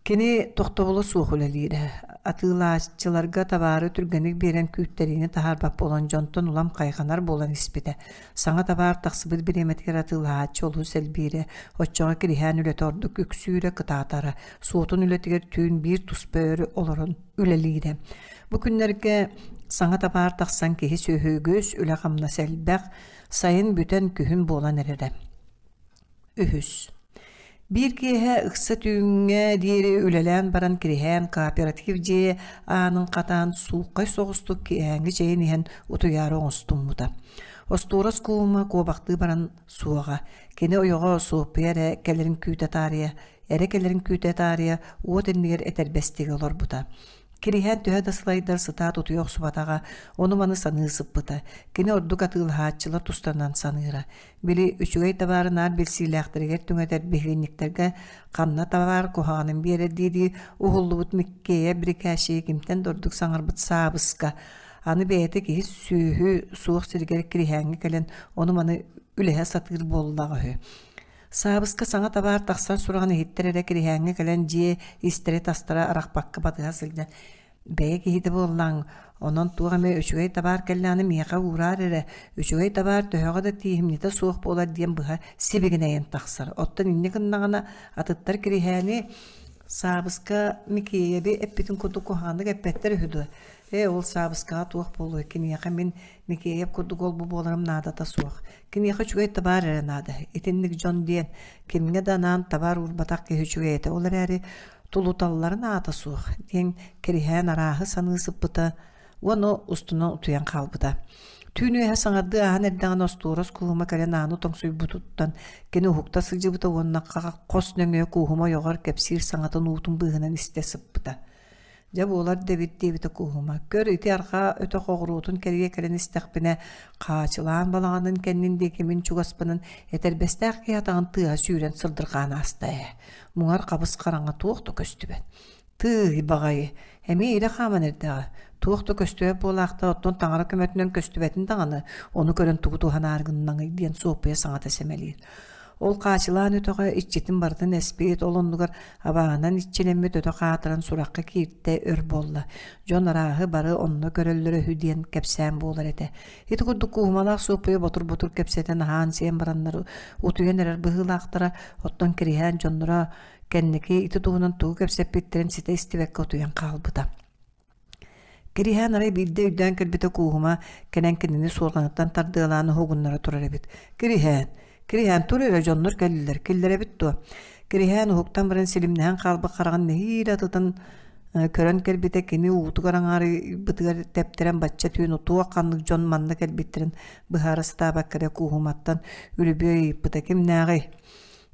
Кини тохтобула суох үлэлиирэ. Атыылааччыларга табаары түргэнник биэрэн күүттэриини таһаарбат буолан дьонтон улам хайҕанар буолан испитэ. Саҥа табаар тахсыбыт бириэмэтигэр атыылаһааччы олус элбиирэ, оччоҕо Кириһээн үлэтэ ордук үксүүрэ, кытаатара. Суотун үлэтигэр түүн биир туспа өр олорон үлэлиирэ. Бу күннэргэ саҥа табаар тахсан киһи сүөһү үгүс, үлэ-хамнас элбэх, сайын бүтэн күһүн буолан эрэрэ. Үһүс. Биир киэһэ ыкса түүҥҥэ диэри үлэлээн баран Кириһээн кооператив дьиэ аанын хатаан сууккай соҕустук киэһээҥҥи чэйин иһэн утуйаары оҥостуммута. Остуорас куума куобахтыы баран суоҕа. Кини ойоҕо Суоппуйа эрэ кэлэрин күүтэ таарыйа эрэ кэлэрин күүтэ таарыйа уот иннигэр этэрбэстигэ олорбута. Кириһээн төһө да сылайдар сытаат утуйа охсубатаҕа, ону-маны саныы сыппыта. Кини ордук атыылаһааччылар тустарынан саныыра. Били үчүгэй табаары наар билсиилээхтэригэр түҥэтэр биһигинньиктэргэ ханна табаар куһаҕанын биэрэр дии-дии уһуллубут Миккиэйэ бирикээччиги кимтэн да ордук саҥарбыт саабыска аны бэйэтэ киһи сүөһү суох сиригэр Кириһээҥҥэ кэлэн ону-маны үлэһэ сатыыр буоллаҕа үһү. Саабыска саҥа табаар тахсар сураҕын иһиттэр эрэ Кириһээҥҥэ кэлэн дьиэ истэрэ-тастара арахпакка батыһа сылдьан «Бэйэ киһитэ буоллаҥ, онон туох эмэ үчүгэй табаар кэллэҕинэ миэхэ уураар эрэ, үчүгэй табаар төһөҕө да тииһимньитэ суох буолар» диэн быһа сибигинэйэн тахсар. Оттон инньэ гыннаҕына атыттар Кириһээни Саабыска Микиэйэби эппитин курдук куһаҕаннык эппэттэр үһү дуо? Ээ, ол Саабыскаҕа туох буолуой, киниэхэ мин Микиэйэп курдук ол-бу буоларым наадата суох. Киниэхэ үчүгэй табаар эрэ наада. Итинник дьон диэн кимҥэ да анаан табаар уурбатах киһи үчүгэй этэ. Ол эрээри тулуталларын аата суох диэн Кириһээн арааһы саныы сыппыта уонна устунан утуйан хаалбыта. Түүн үөһэ саҥардыы ааһан эрдэҕинэ остуорас кууһума кэлэн ааны тоҥсуйбутуттан кини уһукта сылдьыбыта уонна хос нөҥүө кууһума ойоҕор кэпсиир саҥатын уутун быыһынан истэ сыппыта. Дьэ буолар да эбит диэбитэ кууһума. Көр, ити арҕаа өтөх оҕуруотун кэрийэ кэлэн истэхпинэ, хаачылаан балаҕанын кэннин диэки мин чугаспынан этэрбэстээх киһи атаҕын тыаһа сүүрэн сырдырҕаан ааста ээ. Муҥар хабыс хараҥа туох да көстүбэт. Тыый баҕайы, эмиэ илэ хааман эрдэҕэ. Туох да көстүбэт буолаахта, оттон таҥара көмөтүнэн көстүбэтин даҕаны, ону көрөн тугу туһанаары гыннаҥый диэн Суоппуйа саҥата сэмэлиир. Ол хаачылаан өтөҕө иччитин барытын эспит, ол оннугар абааһынан иччилэммит өтөх аатыран сурахха кииртэ өр буолла. Дьон арааһы бары онно көрөллөрө үһү диэн кэпсээн буолар этэ. Ити курдук кууһумалаах Суоппуйа ботур-ботур кэпсэтэн аһаан-сиэн бараннар утуйан эрэр быһыылаахтара, оттон Кириһээн дьонноро кэнники ити туһунан тугу кэпсэппиттэрин ситэ истибэккэ утуйан хаалбыта. Кириһээн арай биирдэ өйдөөн кэлбитэ кууһума кэлэн кинини суорҕаныттан тардыалаан уһугуннара турар эбит. Кириһээн, Кириһээн тур эрэ дьоннор кэллилэр, киллэрэбит дуо? Кириһээн уһуктан баран силимнэһэн хаалбыт хараҕын нэһиилэ атытан Көрөн кэлбитэ кини уутугар аҥаарыйбытыгар тэптэрэн бачча түүн утуох ханнык дьон манна кэлбиттэрин быһаара сатаабакка эрэ кууһуматтан үлүбүөй ыйыппыта кимнээҕий?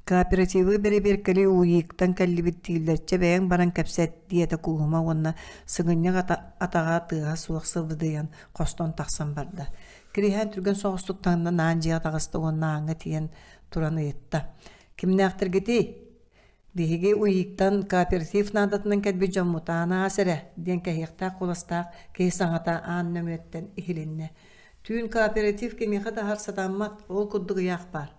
Кооперативы бэрэбиэркэлии УИК-тан кэллибит дииллэр, чэ бэйэҥ баран кэпсэт диэтэ Кууһума уонна сыгынньах атаҕа тыаһа суох сыбыдыйан хостон тахсан барда. Кириһээн түргэн соҕустук таҥнан аан дьиэҕэ таҕыста уонна ааҥҥа тиийэн туран ыйытта: «Кимнээхтэргитий? Биһиги УИК-тан кооператив наадатынан кэлбит дьоммут аан аас эрэ» диэн кэһиэхтээх куоластаах киһи саҥата аан нөҥүөттэн иһилиннэ. Түүн кооператив кимиэхэ да аһар сатаммат, ол курдук ыйаах баар.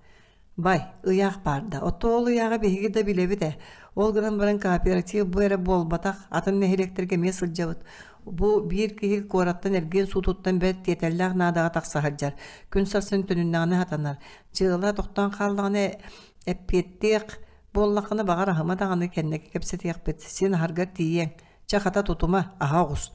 Бай, ыйаах баар да, оттон ол ыйааҕы биһиги да билэбит ээ. Ол гынан баран кооператив бу эрэ буолбатах, атын нэһилиэктэргэ эмиэ сылдьабыт. Бу биир киһи куораттан эргиэн суутуттан бэрт тиэтэллээх наадаҕа тахса сылдьар. Күн сарсын төнүннэҕинэ сатанар. Дьыала тохтоон хааллаҕына эппиэттиэх буоллаххына баҕар аһыма даҕаны кэнники кэпсэтиэхпит, син аһаргар тиийиэҥ. Чэ хата тутума, аһа оҕус.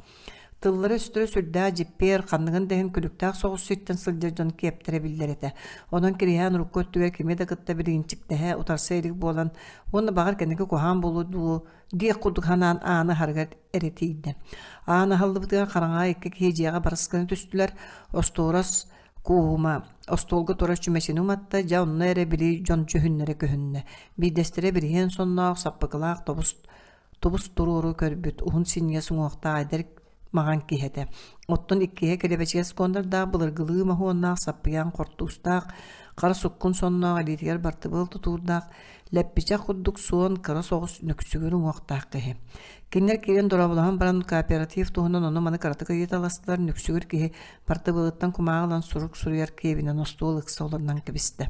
Тыллара-өстөрө сүрдээх дьиппиэр, ханныгын да иһин күлүктээх соҕус сиртэн сылдьар дьон киэптэрэ биллэр этэ. Онон Кириһээн урукку өттүгэр кими да кытта билиинчиктэһэ, утарса илик буолан уонна баҕар кэнники куһаҕан буолуо дуу диэх курдук санаан ааны аһарыгар эрэ тиийдэ. Аан аһыллыбытыгар хараҥаҕа икки киһи дьиэҕэ барыс гына түстүлэр. Остуорас Кууһума остуолга турар чүмэчини уматта, дьэ онно эрэ били дьон дьүһүннэрэ көһүннэ. Биирдэстэрэ бириһиэн сонноох, саппыкылаах тобус тубус туруору көрбүт, уһун синньигэс уҥуохтаах эдэр маҥан киһи этэ. Оттон иккиһэ килэбэчигэс куондардаах былыргылыы моһуоннаах саппыйаан хортуустаах, хара суккун сонноох илиитигэр бартыбыал тутуурдаах, лэппичэх курдук суон, кыра соҕус нүксүгүр уҥуохтаах киһи. Кинилэр киирэн дорооболоһон баран кооператив туһунан ону-маны кыратык ыйыталастылар, нүксүгүр киһи бартыбыалыттан кумааҕы ылан сурук суруйар киэбинэн остуол ыкса олорунан кэбистэ.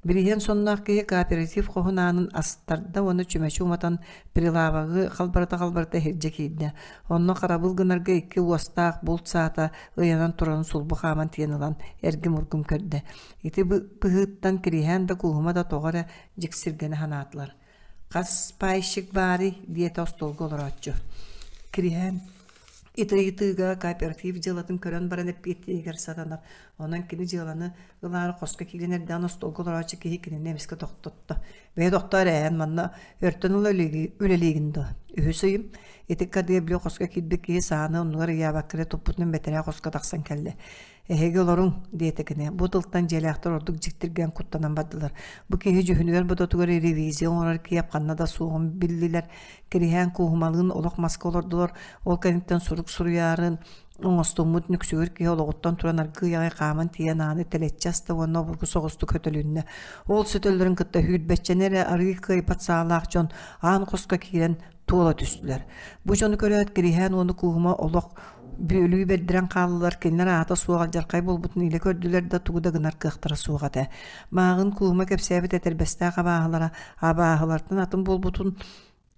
Бириһиэн сонноох киһи кооператив хоһун аанын астарда уонна чүмэчи уматан прилавогы халбарыта-халбарыта иһирдьэ киирдэ. Онно харабыл гынарга икки уостаах булт саата ыйанан турарын сулбу хааман тиийэн ылан эргим-ургум көрдө. Ити быһыыттан Кириһээн да Кууһума да тоҕо эрэ дьиксиргэнэ санаатылар. «Хас пайщик баарый?» диэтэ остуолга олорооччу. Кириһээн ити ыйытыыга кооператив дьыалатын көрөн баран эппиэттииригэр сатанар. Онон кини дьыаланы ылаары хоско киирэн эрдэҕинэ остуолга олорооччу киһи кинини эмискэ тохтотто. «Бэйэ тохтоо эрэ эн манна өртөн ыла үлэлиигин дуо?» Үһүс ыйым. Ити кадыа били хоско киирбит киһи сааны оннугар ыйаабакка эрэ туппутунан бэтэрээ хоско тахсан кэллэ. «Эһиги олоруҥ», диэтэ кини. Бу тылтан дьиэлээхтэр ордук дьиктиргээн куттанан бардылар. Бу киһи дьүһүнүгэр-бодотугар ревизия оҥорор киэп ханна да суоҕун биллилэр. Кириһээн Кууһумалыын олох маска олордулар. Ол кэнниттэн сурук суруйаарын оҥостуммут нүксүгүр киһи олоҕуттан туран аргыый аҕай хааман тиийэн ааны тэлэччи аста уонна обургу соҕустук хөтөлүннэ. Ол сөтөллөрүн кытта сүүрбэччэни эрэ арыый кыайбат саалаах дьон аан хоско киирэн туола түстүлэр. Бу дьону көрөөт Кириһээн уонна Кууһума олох бүөлүү бэрдэрэн хааллылар, кинилэр аата суох алдьархай буолбутун илэ көрдүлэр да тугу да гынар кыахтара суох этэ. Мааҕын Кууһума кэпсээбит этэрбэстээх абааһылара абааһылартан атын буолбутун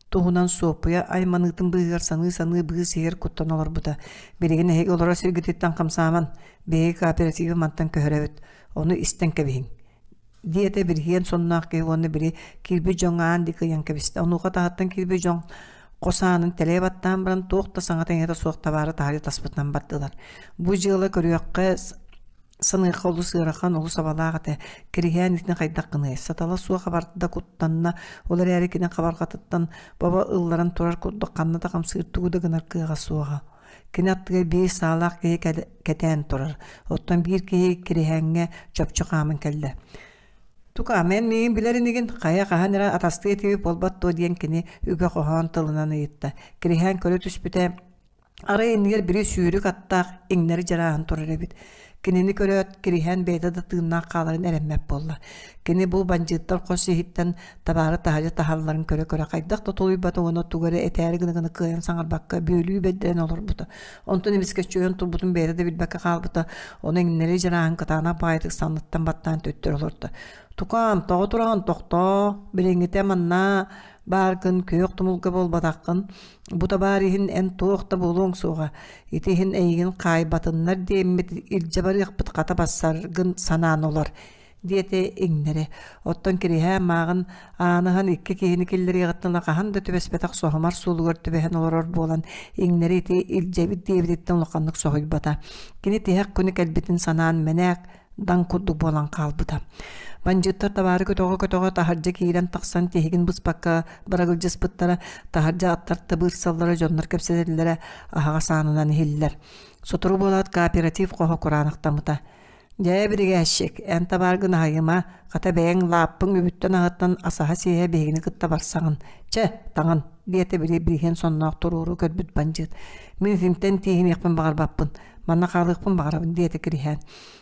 туһунан Суоппуйа айманыытын быыһыгар саныы-саныы быыс иһигэр куттан олорбута. Билигин эһиги олорор сиргититтэн хамсааман, биһиги кооперативы мантан көһөрөбүт, ону истэн кэбиһиҥ диэтэ бириһиэн сонноох киһи уонна били киирбит дьоҥҥо аан диэки ыйан кэбистэ. Онуоха таһыттан киирбит дьон хос аанын тэлэйэ баттаан баран туох да саҥата-иҥэтэ суох табаары таһырдьа таспытынан бардылар. Бу дьыала көрүөххэ саныахха олус ыарахан, олус абалаах этэ. Кириһээн итини хайдах гыныай? Сатала суох абарда, куттанна. Ол эрээри кини хабарҕатыттан баба ылларан турар курдук ханна да хамсыыр тугу да гынар кыаҕа суоҕа. Кини аттыгар биир саалаах киһи кэтээн турар. Оттон биир киһи Кириһээҥҥэ чопчу хааман кэллэ. «Тукаам, эн миигин билэр инигин, хайа хаһан эрэ атастыы этибит буолбат дуо?» диэн кини үгэ хоһоон тылынан ыйытта. Кириһээн көрө түспүтэ, арай иннигэр били сүүрүк аттаах иҥнэри дьарааһын турар эбит. Кинини көрөөт, Кириһээн бэйэтэ да тыыннаах хааларын эрэммэт буолла. Кини бу бандьыыттар хос иһиттэн табаары таһырдьа таһалларын көрө-көрө хайдах да тулуйбата уонна тугу эрэ этээри гына-гына кыайан саҥарбакка бүөлүү бэрдэрэн олорбута. Онтон эмискэччи ойон турбутун бэйэтэ да билбэккэ хаалбыта. Ону иҥнэри дьарааһын кытаанах баҕайытык санныттан баттаан төттөрү олордо. «Тукаам, тоҕо тураҕын тохтоо, билиҥҥитэ манна бааргын, күөх тумулга буолбатаххын. Бу табаар иһин эн туох да буолуоҥ суоҕа. Ити иһин эйигин хаайбатыннар диэммит илдьэ барыахпыт хата бассаргын санаан олор» диэтэ иҥнэри. Оттон Кириһээн мааҕын ааныһан икки киһини киллэриэҕиттэн ыла хаһан да түбэспэтэх соһумар суолугар түбэһэн олорор буолан иҥнэри ити илдьэбит диэбититтэн улаханнык соһуйбата. Кини тиһэх күнү кэлбитин санаан мэнээк даҥ курдук буолан хаалбыта. Бандьыыттар табаары көтөҕө-көтөҕө таһырдьа киирэн тахсан тиһигин быспакка барагылдьыспыттара, таһырдьа аттар табыырсаллара, дьоннор кэпсэтэллэрэ аһаҕас аанынан иһиллэр. Сотору буолаат кооператив хоһо кураанахтаммыта. Дьэ, биригээччик, эн табааргын аһыйыма, хата бэйэҥ лааппыҥ үбүттэн-аһыттан асаһа-сиэһэ биһигини кытта барсаҕын. Чэ, таҥын, диэтэ били бириһиэн сонноох туруору көрбүт бандьыыт. Мин итинтэн тииһиниэхпин баҕарбаппын, манна хаалыахпын баҕарабын, диэтэ Кириһээн.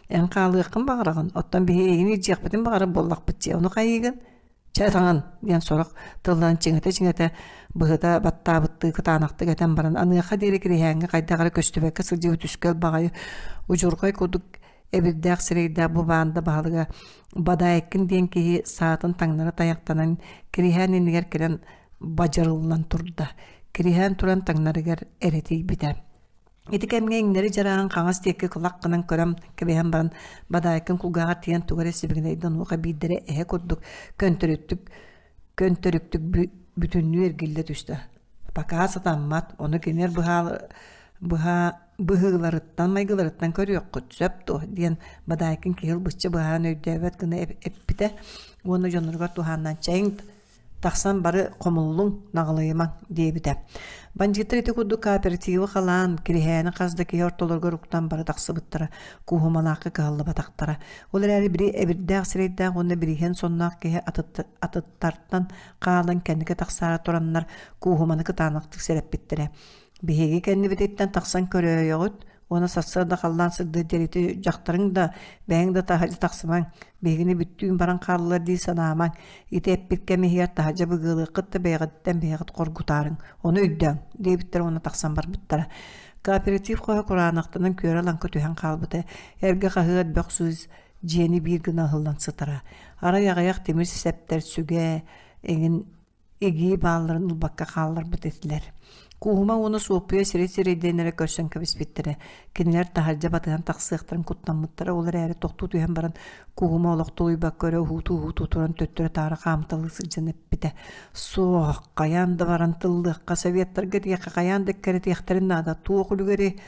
Эн хаалыаххын баҕараҕын, оттон биһи эйигин илдьиэхпитин баҕарар буоллахпыт дии, ону хайыыгын? Чэ, таҥын, диэн сорох тылларын чиҥэтэ-чиҥэтэ быһыта баттаабыттыы кытаанахтык этэн баран, аныаха диэри Кириһээҥҥэ хайдах эрэ көстүбэккэ сылдьыбыт үскэл баҕайы удьурҕай курдук эбирдээх сирэйдээх бу баанда баһылыга Бадаайкын диэн киһи саатын таҥнары тайахтанан Кириһээн иннигэр кэлэн бадьарыллан турда. Кириһээн туран таҥнарыгар эрэ тиийбитэ. Ити кэмҥэ иҥнэри дьарааһын хаҥас диэки кылах гынан көрөн кэбиһэн баран Бадаайкын кулгааҕар тиийэн тугу эрэ сибигинэйдэ онуоха биирдэрэ эһэ курдук көнтөрүктүк көнтөрүктүк бүтүннүү эргиллэ түстэ. Пока сатаммат, ону кинилэр быһа быһыыларыттан майгыларыттан көрүөххүт сөп дуо диэн Бадаайкын киһи ылбычча быһаан өйдөөбөт гына эппитэ уонна дьонноругар туһааннаан чэйиҥ Тахсан бары хомуллуҥ, наҕылыйымаҥ диэбитэ. Бандьыыттар ити курдук кооперативы халаан, Кириһээни хас да киһи ортолоругар уктан бары тахсыбыттара, Кууһумалаахха кыһаллыбатахтара. Ол эрээри били эбирдээх сирэйдээх уонна бирииһэн сонноох киһи атыттартан хаалан кэнники тахсаары тураннар Кууһуманы кытаанахтык сэрэппиттэрэ. Биһиги кэннибититтэн тахсан көрөөйөҕүт, Уонна сарсыарда халлаан сырдыыр диэри ити дьахтарыҥ да, бэйэҥ да таһырдьа тахсымаҥ, биһигини бүттүүн баран хааллылар дии санаамаҥ. Ити эппит кэм иһигэр таһырдьа быгыалыаххыт да бэйэҕититтэн бэйэҕит хоргутаарыҥ. Ону өйдөөҥ, диэбиттэр уонна тахсан барбыттара. Кооператив хоһо кураанахтанан күөрэ-лаҥкы түһэн хаалбыта. Эргэ хаһыат бөх сыыс дьиэни биир гына ыһыллан сытара. Арай аҕыйах тимир сэптэр, сүгэ, эҥин игии баалларын ылбакка хаалларбыт этилэр. Кууһума уонна Суоппуйа сирэй-сирэйдэрин эрэ көрсөн кэбиспиттэрэ. Кинилэр таһырдьа батыһан тахсыахтарын куттаммыттара, ол эрээри тохтуу түһэн баран Кууһума олох тулуйбакка өрө уһуутуу-уһуутуу туран төттөрү-таары хаамыталыы сылдьан эппитэ: «Суох, хайаан да баран тыллыахха, советтарга этиэххэ хайаан да эккирэтиэхтэрин наада, туох үлүгэри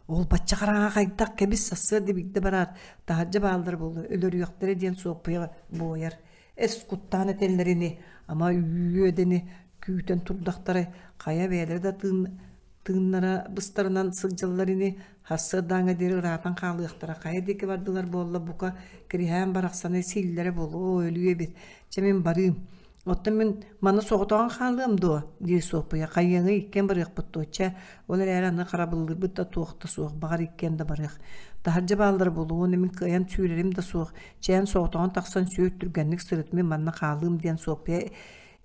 Ол бачча хараҥа хайдах кэбис сарсыарда биирдэ бараат, таһырдьа бааллара буолуо, өлөрүөхтэрэ диэн Суоппуйа буойар Эс куттаан этэллэрини, ама үөдэни күүтэн турдахтарай, хайа бэйэлэрэ да тыын тыыннара быстарынан сылдьаллар ини, сарсыардааҥҥа диэри ыраатан хаалыахтара, хайа диэки бардылар буолла, бука, Кириһээн барахсаны сииллэрэ буолуо, өлүү эбит, чэ мин барыым Оттон мин маны соҕотоҕун хаалыам дуо? диир Суоппуйа. Хайыаҥый, иккиэн барыахпыт дуо? Чэ, ол эрээри аны харабыллыырбыт да туох да суох, баҕар иккиэн да барыах. Таһырдьа бааллара буолуо уонна мин кыайан сүүрэрим да суох. Чээн соҕотоҕун тахсан сүүр, түргэнник сырыт, мин манна хаалыым диэн Суоппуйа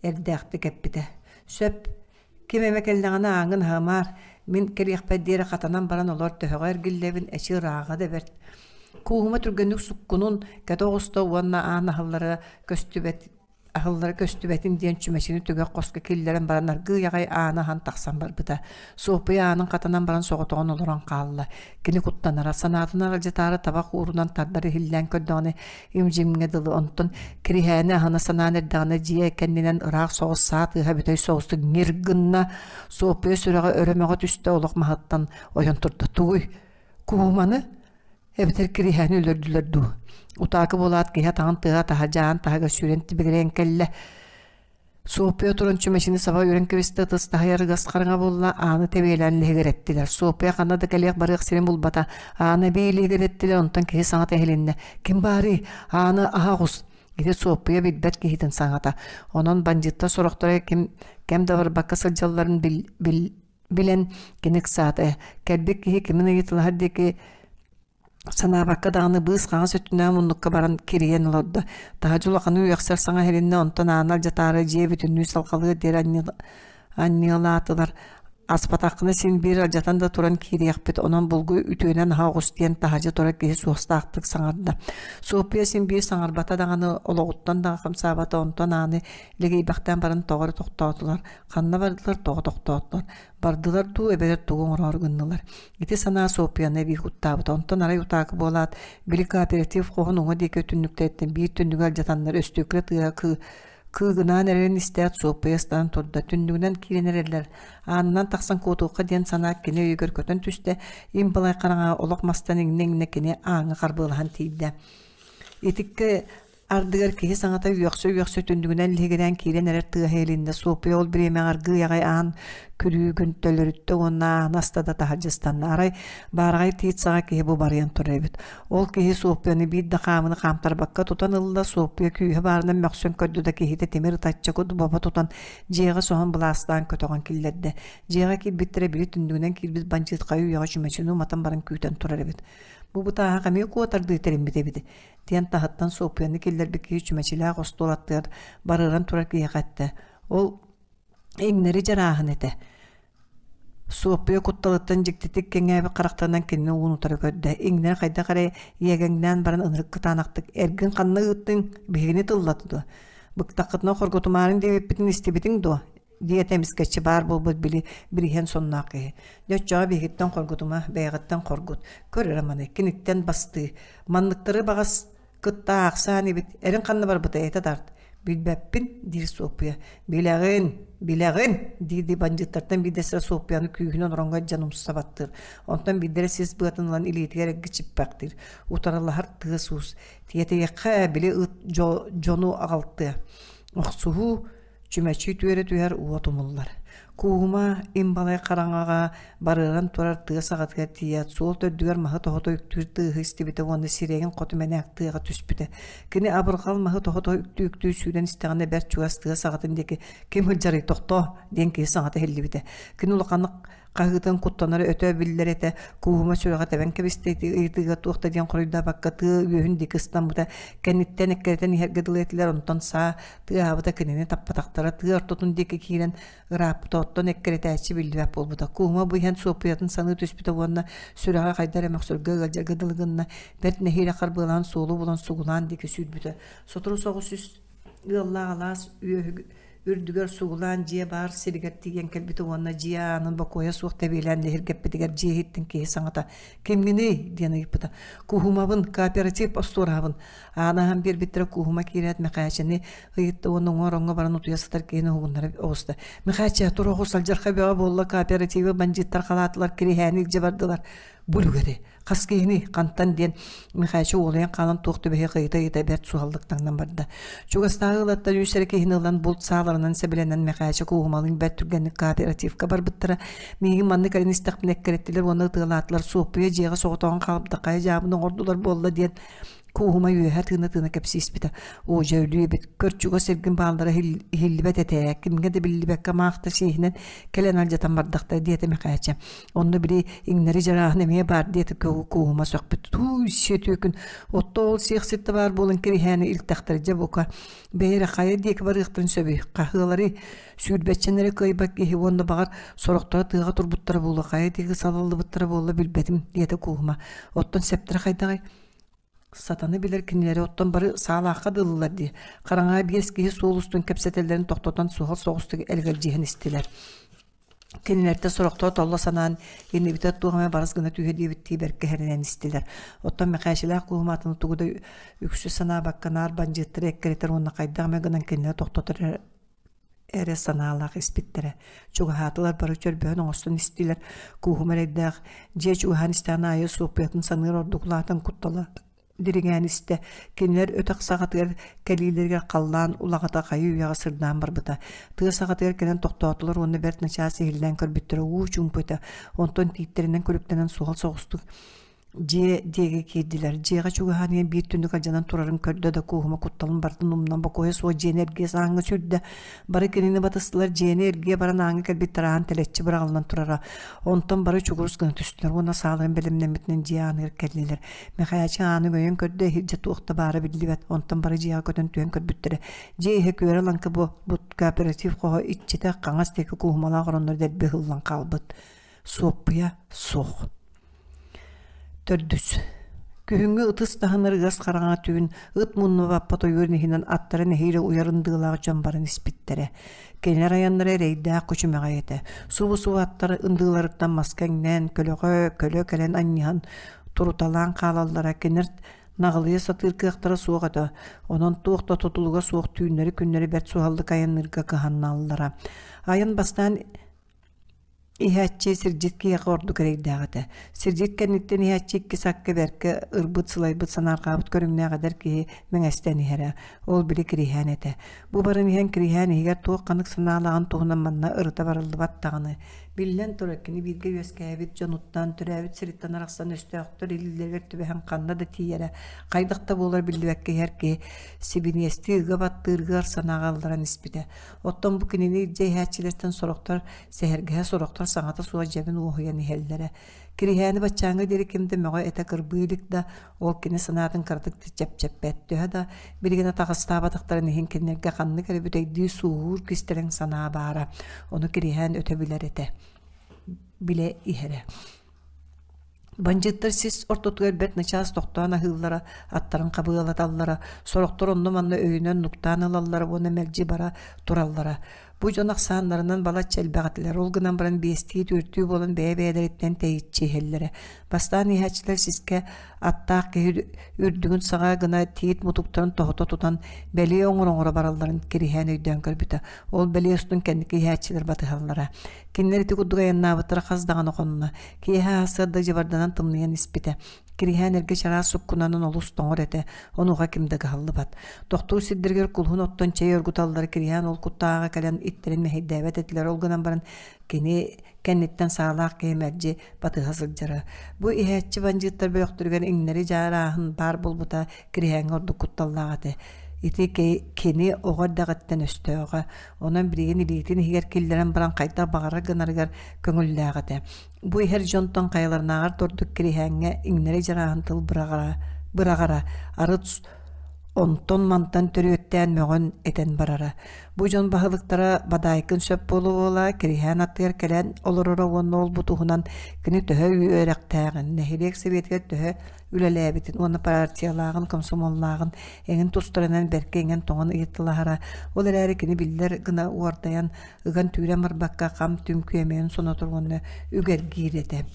эрдээхтик эппитэ. Сөп, ким эмэ кэллэҕинэ ааҥҥын аһымаар, мин кэлиэхпэр диэри хатанан баран олор төһөҕө эргиллэбин, эчи ырааҕа да бэрт. Кууһума түргэнник суккунун кэтэ оҕуста уонна аан аһыллара көстүбэт аһыллара көстүбэтин диэн чүмэчини түгэх хоско киллэрэн баран аргыый аҕай ааны аһан тахсан барбыта. Суоппуйа аанын хатанан баран соҕотоҕун олорон хаалла. Кини куттанара, санаатын аралдьытаары табах уурунан тардар иһиллээн көрдөҕүнэ им-дьимҥэ дылы онтон Кириһээни аһына санаан эрдэҕинэ дьиэ кэннинэн ыраах соҕус саа тыаһа бүтэй соҕустук ньир гынна. Суоппуйа сүрэҕэ өрө мөҕө түстэ олох маһыттан ойон турда. Тугуй? Куһуманы? Эбэтэр Кириһээни өлөрдүлэр дуу? Утаакы буолаат киһи атаҕын тыаһа таһа дьаан таһыгар сүүрэн тибигирэйэн кэллэ. Суоппуйа туран чүмэчини саба үрэн кэбистэ, ытыс таһыйар ыгас хараҥа буолла, ааны тэбиэлээн лиһигирэттилэр. Суоппуйа ханна да кэлиэх-барыах сирин булбата. Ааны эбии лиһигирэттилэр, онтон киһи саҥата иһилиннэ. «Ким баарый? Ааны аһа оҕус!» Ити Суоппуйа билбэт киһитин саҥата. Онон бандьыыттар сорохторо ким кэм да барбакка сылдьалларын бил, бил, билэн кини ыксаата. Кэлбит киһи кимин ыйыталаһар диэки санаабакка даҕаны быыс хаҥас өттүнээн муннукка баран кирийэн олордо. Таһырдьа улаханы үөхсэр саҥа иһилиннэ, онтон ааны алдьатаары дьиэ бүтүннүү салҕалыар диэри анньыалаатылар. Аспатаххына син биир алдьатан да туран киириэхпит, онон булгу үтүөнэн аһа оҕус диэн таһырдьа турар киһи суостаахтык саҥарда. Суоппуйа син биир саҥарбата даҕаны, олоҕуттан да хамсаабата, онтон ааны лигийбэхтээн баран тоҕо эрэ тохтоотулар. Ханна бардылар, тоҕо тохтоотулар? Бардылар дуу, эбэтэр тугу оҥороору гыннылар? Ити санаа Суоппуйаны эбии куттаабыта. Онтон арай утаакы буолаат, били кооператив хоһун уҥа диэки түннүктэриттэн биир түннүгү алдьатаннар өстүөкүлэ тыаһа кыы... Кыыгынаан эрэрин истээт Суоппуйа ыстанан турда, түннүгүнэн киирэн эрэллэр. Аанынан тахсан куотуохха диэн санаа кини өйүгэр көтөн түстэ, им балай хараҥаҕа олох мастан иҥнэ-иҥнэ кини ааҥҥа харбыалаһан тиийдэ. Итиккэ Ардыгар киһи саҥата үөхсэ-үөхсэ түннүгүнэн лиһигирээн киирэн эрэр тыаһа иһилиннэ. Суоппуйа ол бириэмэҕэ аргыый аҕай аан күрүүгүн төлөрүттэ уонна ааны аста да таһырдьа ыстанна. Арай баараҕай тиит саҕа киһи бу барыйан турар эбит. Ол киһи Суоппуйаны биир да хаамыны хаамтарбакка тутан ылла. Суоппуйа күүһэ баарынан мөхсөн көрдө да киһитэ тимир ытачча бобо тутан дьиэҕэ соһон былаастаан көтөҕөн киллэрдэ. Дьиэҕэ киирбиттэрэ били түннүгүнэн киирбит бандьыыт хайы-үйэҕэ чүмэчини уматан баран күүтэн турар эбит. Бу бытааһах эмиэ куотардыы тэриммит эбит диэн таһыттан Суоппуйаны киллэрбит киһи чүмэчилээх остуол аттыгар барыаран турар киһиэхэ эттэ. Ол иҥнэри дьарааһын этэ. Суоппуйа кутталыттан дьиктитик кэҥээбит харахтарынан кинини уун утары көрдө. Иҥнэри хайдах эрэ иэгэҥнээн баран ынырык кытаанахтык «Эргин ханна ыыттыҥ? Биһигини тыллата дуо? Быктаххытына хоргутумаарыҥ диэбиппитин истибитиҥ дуо?» диэтэ эмискэччи баар буолбут били бириһиэн сонноох киһи. Дьэ оччоҕо биһигиттэн хоргутума, бэйэҕиттэн хоргут. Көр эрэ маны, киниттэн бастыы. Манныктары баҕас кытта аахсаан эбит, эрин ханна барбыта этэ тарт. Билбэппин, диир Суоппуйа. Билэҕин, билэҕин, дии-дии бандьыыттартан биирдэстэрэ Суоппуйаны күүһүнэн ороҥҥо дьан умса баттыыр. Онтон биирдэрэ сис быатын ылан илиитигэр эргичиппэхтиир. Утарылаһар тыас-уус. Тиэтэйиэххэ, били ыт дьону аҕалтыа. Охсуһуу Чүмэчи түөрэ түһэр уот умуллар. Кууһума им балай хараҥаҕа барыаран турар тыа саҕатыгар тиийээт, суол төрдүгэр маһы тоһута үктүүр тыаһы истибитэ уонна сирэйин хоту мэнээк тыаҕа түспүтэ. Кини абырҕал маһы тоһута үктүү-үктүү сүүрэн истэҕинэ бэрт чугас тыа саҕатын диэки «Ким сылдьарый, тохтоо!» диэн киһи саҥата иһиллибитэ. Кини улаханнык хаһыытын куттанара өтө биллэр этэ, Кууһума сүрэҕэ тэбэн кэбистэ ити ыйытыыга туох да диэн хоруйдаабакка тыа үөһүн диэки ыстаммыта, кэнниттэн эккирэтэн иһэргэ дылы этилэр, онтон саа тыаһаабыта кинини таппатахтара, тыа ортотун диэки киирэн ырааппыта, оттон эккирэтээччи биллибэт буолбута. Кууһума бу иһэн Суоппуйатын саныы түспүтэ уонна сүрэҕэ хайда эрэ мөхсөргө ыалдьарга дылы гынна, бэрт нэһиилэ харбыалаан суолу булан сугулаан диэки сүүрбүтэ. Сотору соҕус үс Ыаллаах алаас үрдүгэр сугулаан дьиэ баар сиригэр тиийэн кэлбитэ уонна дьиэ аанын бокуойа суох тэбиэлээн лиһиргэппитигэр дьиэ иһиттэн киһи саҥата «Кимҥиний?» диэн ыйыппыта. «Кууһумабын, кооператив остуораһабын». Ааны аһан биэрбиттэрэ Кууһума киирээт Мэхээчэни ыйытта уонна уҥа ороҥҥо баран утуйа сытар киһини уһугуннара оҕуста. «Мэхээчэ, тур оҕус, алдьархай бөҕө буолла, кооперативы бандьыыттар халаатылар, Кириһээни илдьэ бардылар». Бу үлүгэри Хас киһини хантан диэн Михайча уолуйан хаалан туох түбэһиэх ыйыта-ыйыта бэрт суһаллык таҥнан барда. Чугастааҕы ыалаттан үс эрэ киһини ылан булт сааларынан сэбилэнэн Михайча Кууһумалыын бэрт түргэнник кооперативка барбыттара. Миигин маннык кэлин истэхпинэ эккирэттилэр уонна ытыалаатылар Суоппуйа дьиэҕэ соҕотоҕун хаалбыта хайа дьаабын оҥордулар буолла диэн Кууһума үөһэ тыына-тыына кэпсииспитэ. Оо, дьэ өлүү эбит, көр чугас эргин бааллара иһиллибэт этэ, кимҥэ да биллибэккэ маах да сиэһинэн кэлэн алдьатан бардахтара диэтэ Мэхээчэ. Онно били иҥнэри дьарааһын эмиэ баар диэтэ Кууһума сөхпүт. Тууй, сиэтүөкүн, отто ол сиэхсит да баар буолан Кириһээни илтэхтэрэ дьэ бука. Бэйэ эрэ хайа диэки барыахтарын сөбүй, хаһыаларый, сүүрбэччэн эрэ кыайбат киһи уонна баҕар сорохторо тыаҕа турбуттара буолуо, хайа диэки салаллыбыттара буолла билбэтим диэтэ Кууһума. Оттон сэптэрэ хайдаҕый? Сатаны билэр кинилэри оттон бары саалаахха дылылар дии. Хараҥаҕа биэс киһи суол устун кэпсэтэллэрин тохтотон суһал соҕустук элгэлдьиһэн истилэр. Кинилэртэн сорохторо толло санаан, иннибитэ туох эмэ барыс гына түһэ диэбиттии бэркэ хэринэн истилэр. Оттон Мэхээчилээх кууһум атын тугу да үксү санаабакка наар бандьыыттары эккирэтэр уонна хайдах эмэ гынан кинилэри тохтотор эрэ санаалаах испиттэрэ. Чугаһаатылар бары чөрбөһөн оҥостон истилэр. Кууһум эрэйдээх дьиэ чугаһаан истэҕин аайы Суоппуйатын саныыр ордук улаатан куттала дириҥээн истэ. Кинилэр өтөх саҕатыгар кэлиилэригэр халлаан улаҕата хайыы-үйэҕэ сырдаан барбыта. Тыа саҕатыгар кэлэн тохтоотулар уонна бэрт начаас иһиллээн көрбүттэрэ уу чуумпу этэ. Онтон тииттэринэн күлүктэнэн суһал соҕустук Дьиэ диэки киирдилэр. Дьиэҕэ чугаһаан иһэн биир түннүк алдьанан турарын көрдө да Кууһума кутталын барытын умнан бокуойа суох дьиэни эргийэ сааҥҥа сүүрдэ. Бары кинини батыстылар, дьиэни эргийэ баран ааҥҥа кэлбиттэр аан тэлэччи быраҕыллан турара. Онтон бары чугурус гына түстүлэр уонна сааларын бэлэмнэммитинэн дьиэ ааныгар кэллилэр. Мэхээчэ ааны өҥөйөн көрдө, иһирдьэ туох да баара биллибэт. Онтон бары дьиэҕэ көтөн түһэн көрбүттэрэ. Дьиэ иһэ күөрэ-лаҥкы буолбут кооператив хоһо иччитэ хаҥас диэки кууһумалаах ороннор дэлби ыһыллан хаалбыт. Суоппуйа суох. Төрдүс. Күһүҥҥү ытыс таһынар ыас хараҥа түүн ыт мунну баппат ойуурун иһинэн аттара нэһиилэ уйар ындыылаах дьон баран испиттэрэ. Кинилэр айаннара эрэйдээх күчүмэҕэй этэ. Субу-субу аттар ындыыларыттан маска иҥнэн, көлөҕө көлө кэлэн анньыһан туруталаан хаалаллара. Кинилэр Наҕылыйа сатыыр кыахтара суох этэ, онон туох да тутулуга суох түүннэри-күннэри бэрт суһаллык айанныырга кыһанналлара. Айан бастаан иһээччи сирдьит киһиэхэ ордук эрэйдээх этэ. Сирдьит кэнниттэн иһээччи иккис акка бэркэ ырбыт, сылайбыт, санаарҕаабыт көрүҥнээх эдэр киһи мэҥэстэн иһэрэ. Ол били Кириһээн этэ. Бу баран иһэн Кириһээн иһигэр туох ханнык санаалааҕын туһунан манна ырыта барыллыбат даҕаны. Биллэн турар, кини бииргэ үөскээбит дьонуттан, төрөөбүт сириттэн арахсан өстөөхтөр илиилэригэр түбэһэн ханна да тиийэрэ, хайдах да буолар биллибэккэ иһэр киһи сибиниэстии ыга баттыыр ыар санааҕа ылларан испитэ. Оттон бу кинини илдьэ иһээччилэртэн сорохтор сэһэргэһэ, сорохтор саҥата суох дьэбин уоһуйан иһэллэрэ. Кириһээни баччааҥҥа диэри ким да мөҕө-этэ кырбыы илик да, ол кини санаатын кыратык да чэпчэппэт. Төһө да билигин атаҕастаабатахтарын иһин кинилэргэ ханнык эрэ бүтэйдии сууһуур кистэлэҥ санаа баара. Ону Кириһээн өтө билэр этэ. Билэ иһэрэ. Бандьыыттар сис ортотугар бэрт начаас тохтоон аһыыллара, аттарын хабыалаталлара, сорохтор онно-манна өйүнэн нуктаан ылаллара уонна мэлдьи бара тураллара. Бу дьон ахсааннарынан балачча элбэх этилэр, ол гынан баран биэстии-түөртүү буолан бэйэ-бэйэлэриттэн тэйиччи иһэллэрэ. Бастаан иһээччилэр сискэ аттаах киһи үрдүгүн саҕа гына тиит мутуктарын тоһута тутан бэлиэ оҥоро-оҥоро баралларын Кириһээн өйдөөн көрбүтэ. Ол бэлиэ устун кэнники иһээччилэр батыһаллара. Кинилэр ити курдук айаннаабыттара хас даҕаны хонно. Киэһэ сарсыарда дьыбарданан тымныйан испитэ. Кириһээн эргэ чараас суккунанан олус тоҥор этэ, онуоха ким да кыһаллыбат. Тохтуур сирдэригэр кулуһун оттон чэй оргуталлар, Кириһээн ол куттааҕа кэлэн иттэрин мэһэйдээбэт этилэр, ол гынан баран кини кэнниттэн саалаах киһи мэлдьи батыһа сылдьара. Бу иһээччи бандьыыттар бөлөхтөрүгэр иҥнэри дьаарааһын баар буолбута Кириһээҥҥэ ордук кутталлаах этэ. Ити кини оҕо эрдэҕиттэн өстөөҕө, онон билигин илиитин иһигэр киллэрэн баран хайдах баҕарар гынарыгар көҥүллээх этэ. Бу иһэр дьонтон хайаларынааҕар да ордук Кириһээҥҥэ иҥнэри дьарааһын тыл быраҕара, быраҕара, арыт онтон-мантан төрүөттээн мөҕөн этэн барара. Бу дьон баһылыктара Бадаайкын сөп буола-буола Кириһээн аттыгар кэлэн олороро уонна ол бу туһунан кини төһө үөрэхтээҕин, нэһилиэк сэбиэтигэр төһө үлэлээбитин уонна партиялааҕын, комсомоллааҕын эҥин тустарынан бэркэ иҥэн-тоҥон ыйыталаһара. Ол эрээри кини биллэр гына уордайан, ыган-түүрэн барбакка хам-түм күөмэйин сонотор уонна үгэргиир этэ.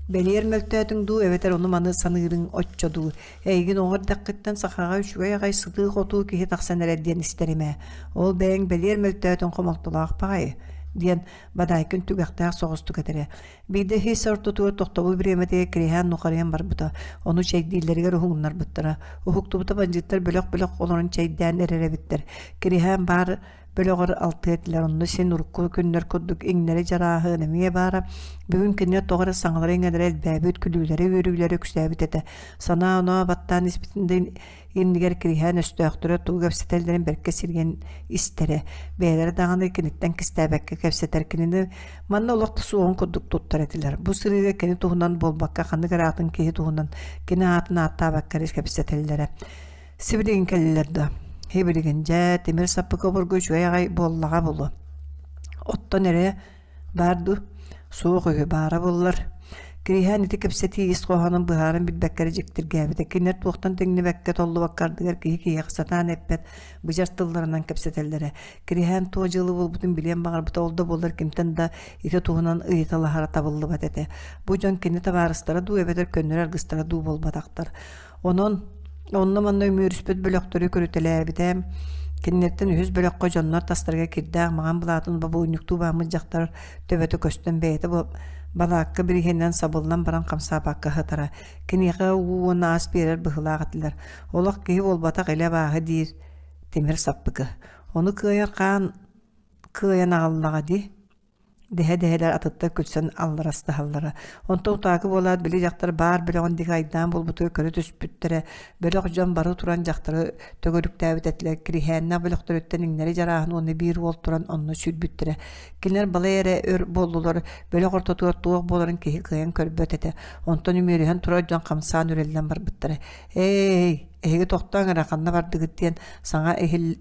Бэлиэр мөлтөөтүҥ дуу эбэтэр ону-маны саныырыҥ оччо дуу, эйигин оҕо эрдэххиттэн сахаҕа үчүгэй аҕай сытыы-хотуу киһи тахсан эрэр диэн истэрим ээ. Ол бэйэҥ бэлиэр мөлтөөтүҥ хомолтолоох баҕайы, диэн Бадаайкын түгэхтээх соҕустук этэрэ. Биирдэ иһис ортотугар тохтобул бириэмэтигэр Кириһээн нухарыйан барбыта, ону чэйдииллэригэр уһугуннарбыттара. Уһуктубута бандьыыттар бөлөх-бөлөх олорон чэйдээн эрэр эбиттэр. Кириһээн баар бөлөҕөр алтыа этилэр, онно син урукку күннэр курдук иҥнэри дьарааһын эмиэ баара. Бүгүн кинилэр тоҕо эрэ саҥалара-иҥэлэрэ элбээбит, күлүүлэрэ-үөрүүлэрэ үксээбит этэ. Санаа-оноо баттаан испитин да иннигэр Кириһээн өстөөхтөрө тугу кэпсэтэллэрин бэркэ сиргэн истэрэ. Бэйэлэрэ даҕаны киниттэн кистээбэккэ кэпсэтэр кинини манна олох да суоҕун курдук туттар этилэр. Бу сырыыга кини туһунан буолбакка ханнык эрэ атын киһи туһунан кини аатын ааттаабакка эрэ кэпсэтэллэрэ. Сибилигин кэллилэр да Һибилигин дьэ тимир саппыкы обургу үчүгэй аҕай буоллаҕа буолуо. Оттон эрэ Баар дуу? Суох үһү, баара буоллар. Кириһээн ити кэпсэтии ис хоһоонун быһааран билбэккэ эрэ дьиктиргээбитэ. Кинилэр туохтан тэҥнибэккэ, толлубакка ардыгар киһи киһиэхэ сатаан эппэт, быдьар тылларынан кэпсэтэллэрэ. Кириһээн туох дьыала буолбутун билиэн баҕарбыта, ол да буоллар кимтэн да ити туһунан ыйыталаһара табыллыбат этэ. Бу дьон кини табаарыстара дуу эбэтэр көннөрү аргыстара дуу буолбатахтар. Онон онно-манна үмүөрүспүт бөлөхтөрү көрүтэлээбитэ. Кинилэртэн үһүс бөлөххө дьоннор тастарыгар кирдээх маҥан былаатын бобуунньуктуу бааммыт дьахтар төбөтө көстөн бэйэтэ балаакка бириһиэнинэн сабыллан баран хамсаабакка сытара. Киниэхэ уу уонна ас биэрэр быһыылаах этилэр. Олох киһи буолбатах илэ абааһы диир тимир саппыкы. Ону кыайар хаан кыайан аҕаллаҕа дии. Дэһэ-дэһэлэр атыттар күлсэн алларастаһаллара. Онтон утаакы буолаат били дьахтар баар бөлөҕүн диэки айдаан буолбутугар көрө түспүттэрэ. Бөлөх дьон бары туран дьахтары төгүрүктээбит этилэр. Кириһээннээх бөлөхтөрүттэн иҥнэри дьарааһын уонна биир уол туран онно сүүрбүттэрэ. Кинилэр балай эрэ өр буоллулар. Бөлөх ортотугар туох буоларын киһи кыайан көрбөт этэ. Онтон үмүөрүһэн турар дьон хамсаан үрэллэн барбыттара. «Ээй, эһиги тохтооҥ эрэ, ханна бардыгыт?» диэн саҥа иһил,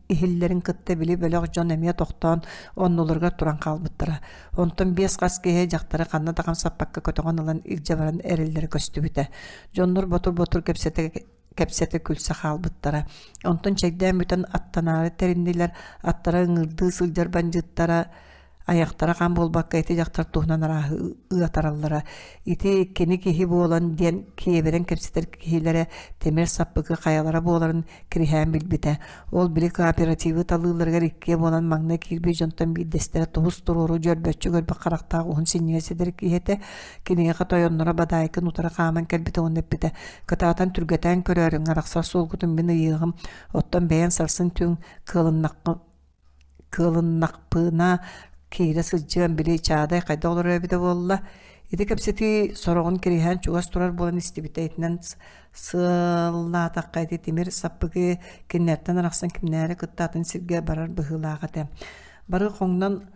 иһиллэрин кытта били бөлөх дьон эмиэ тохтоон оннуларыгар туран хаалбыттара. Онтон биэс хас киһи дьахтары ханна да хамсаппакка көтөҕөн ылан илдьэ баран эрэллэрэ көстүбүтэ. Дьоннор ботур-ботур кэпсэтэ кэпсэтэ күлсэ хаалбыттара. Онтон чэйдээн бүтэн аттанаары тэриннилэр, аттара ыҥырдыы сылдьар бандьыыттара. Айахтара хам буолбакка ити дьахтар туһунан арааһы ыатараллара. Ити кини киһи буолан диэн киэбирэн кэпсэтэр киһилэрэ тимир саппыкы хайалара буоларын Кириһээн билбитэ. Ол били кооперативы талыыларыгар иккиэ буолан маҥнай киирбит дьонтон биирдэстэрэ тоһус туруору дьөрбөччү көрбөх харахтаах уһун синньигэс эдэр киһи этэ. Кинигэхэ тойонноро Бадаайкын утары хааман кэлбитэ уонна эппитэ: «Кытаатан түргэтээн көрөөрүҥ, арахсар суолгутун мин ыйыаҕым, оттон бэйэҥ сарсын түүн кыалыннаххына кыалыннахпына киирэ сылдьыам, били Чаадай хайдах олорор эбитэ буолла?» Ити кэпсэтии сороҕун Кириһээн чугас турар буолан истибитэ, итинэн сыаллаатахха ити тимир саппыкы кинилэртэн арахсан кимнээри кытта атын сиргэ барар быһыылаах этэ. Бары хоҥнон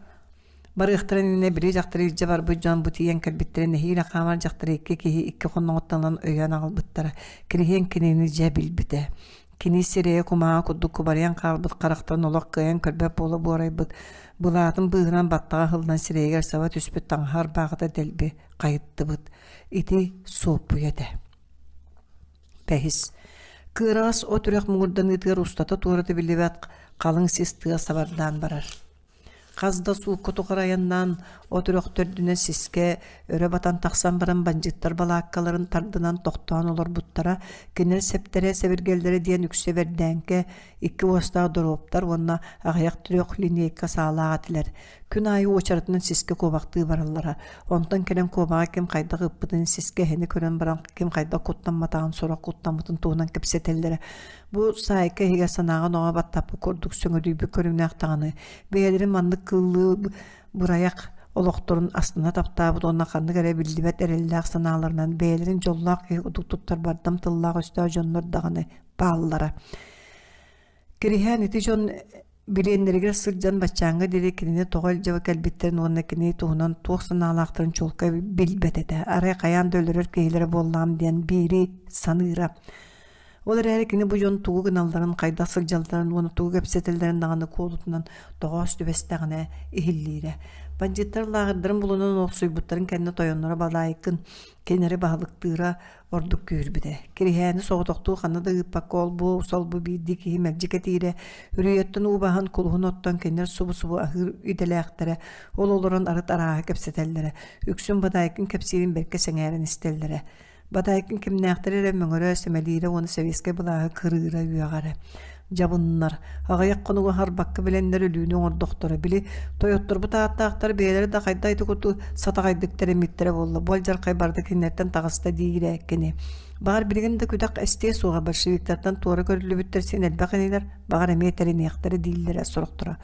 барыахтарын иннинэ били дьахтары илдьэ барбыт дьон бу тиийэн кэлбиттэрин нэһиилэ хаамар дьахтары икки киһи икки хонноҕуттан ылан өйөөн аҕалбыттара. Кириһиэн кинини дьэ билбитэ. Кини сирэйэ кумааҕы курдук кубарыйан хаалбыт харахтарын олох кыайан көрбөт буола буорайбыт, былаатын быыһынан баттаҕа ыһыллан сирэйигэр саба түспүт таҥаһа ырбаахыта дэлби хайыттыбыт. Ити Суоппуйа этэ. Бэһис. Кыараҕас от үрэх муҥурданыытыгар устата-туората биллибэт халыҥ сис тыа сабардаан барар. Хас да суукка тухары айаннаан от үрэх төрдүнэн сискэ өрө батан тахсан баран бандьыыттар балааккаларын тардынан тохтоон олорбуттара. Кинилэр сэптэрэ, сэбиргэллэрэ диэн үксэ бэрдээҥкэ, икки уостаах доруоптар уонна аҕыйах төрүөх линейка саалаах этилэр. Күн аайы уочаратынан сискэ куобахтыы бараллара. Онтон кэлэн куобаҕа ким хайдах ыппытын, сискэ эһэни көрөн баран ким хайдах куттамматаҕын, сорох куттаммытын туһунан кэпсэтэллэрэ. Бу саайка иһигэр санааҕын оҕо баттаппыт курдук сөҥөдүйбүт көрүҥнээх даҕаны, бэйэлэрин маннык кыыллыы бырайак олохторун астына таптаабыт уонна ханнык эрэ биллибэт эрэллээх санааларынан бэйэлэрин дьоллоох киһи курдук туттар бардам тыллаах-өстөөх дьоннор даҕаны бааллара. Кириһээн ити дьон билиэннэригэр сылдьан баччааҥҥа диэри кинини тоҕо илдьэ кэлбиттэрин уонна кини туһунан туох санаалаахтарын чуолкай билбэт этэ. Арай хайаан да өлөрөр киһилэрэ буоллаҕым диэн биири саныыра. Ол эрээри кини бу дьон тугу гыналларын, хайдах сылдьалларын уонна тугу кэпсэтэллэрин даҕаны куолутунан тоҕоос түбэстэҕинэ иһиллиирэ. Бандьыыттар лааҕырдарын булунан олохсуйбуттарын кэннэ тойонноро Балаайкын кинилэри баһылыктыыра ордук күүһүрбүтэ. Кириһээни соҕотохтуу ханна да ыыппакка ол-бу, сол-бу биирдии киһи мэлдьи кэтиирэ, үрүйэттэн уу баһан, кулуһун оттон кинилэр субу-субу аһыыр идэлээхтэрэ, ол олорон арыт арааһы кэпсэтэллэрэ. Үксүн Бадаайкын кэпсиирин бэркэ сэҥээрэн истэллэрэ. Бадаайкын кимнээхтэри эрэ мөҥөрө, сэмэлиирэ уонна сэбиэскэй былааһы кырыыра үөҕэрэ. Дьабыннар, аҕыйах хонугу аһарбакка билэннэр өлүүнү оҥордохторо. Били, тойотторбут ааттаахтар бэйэлэрэ да хайдах ити курдук сатаҕайдык тэрэммиттэрэ буолла. Бу алдьархай барыта кинилэртэн таҕыста диирэ кини. Баҕар билигин да күдэх эстиэ суоҕа большевиктартан туора көрүллүбүттэр син элбэх инилэр, баҕар эмиэ тэриниэхтэрэ дииллэрэ сорохторо.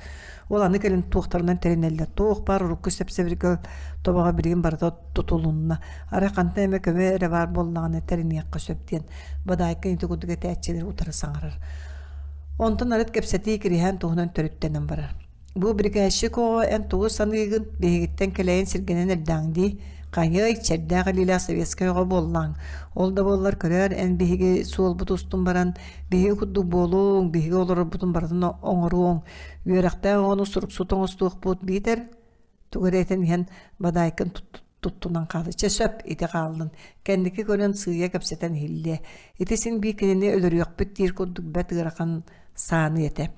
Ол аны кэлин туохтарынан тэринэллэр. Туох баар урукку сэп-сэбиргэл тобоҕо билигин барыта тутулунна. Арай хантан эмэ көмө эрэ баар буоллаҕына тэриниэххэ сөп диэн Бадаайка ити курдук этээччилэри утары саҥарар. Онтон арыт кэпсэтии Кириһээн туһунан төрүттэнэн барар. Бу бирикээччик оҕо эн тугу саныыгын, биһигиттэн кэлэйэн сиргэнэн эрдэҕиҥ дии. Хайыай, чэрдээх илиилээх советскай оҕо буоллаҥ. Ол да буоллар көрөөр, эн биһиги суолбут устун баран, биһиги курдук буолуоҥ, биһиги олорорбутун барытын оҥоруоҥ. Үөрэхтээх оҕону суруксут оҥостуохпут биитэр тугу эрэ этэн иһэн Бадаайкын туттунан хаалла. Чэ сөп, ити хааллын. Кэнники көрөн сыыйа кэпсэтэн иһиллиэ. Ити син биир кинини өлөрүөхпүт диир курдук бэрт ыарахан сааныы этэ.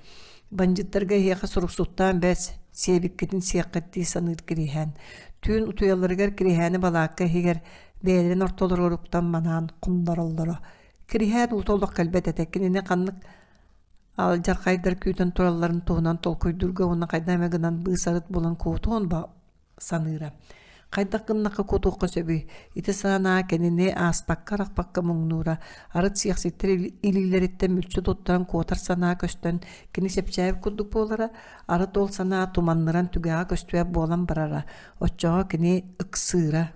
Бандьыттарга эһиэхэ суруксуттаан бэс, сиэбиккитин сиэххит дии саныыр Кириһээн. Түүн утуйалларыгар Кириһээни балаакка иһигэр бэйэлэрин ортолоругар уктан манаан хоннороллоро. Кириһээн уута олох кэлбэт этэ. Кинини ханнык алдьархайдар күүтэн туралларын туһунан толкуйдуурга уонна хайдах эмэ гынан быыс-арыт булан куотуон саныыра. Хайдах гыннахха куотуохха сөбүй? Ити санаа кинини ааспакка-арахпакка муҥнуура. Арыт сиэхситтэр илиилэриттэн мүлчү туттаран куотар санаа көстөн, кини чэпчээбит курдук буолара, арыт ол санаа туманныран түгэҕэ көстүбэт буолан барара. Оччоҕо кини ыксыыра.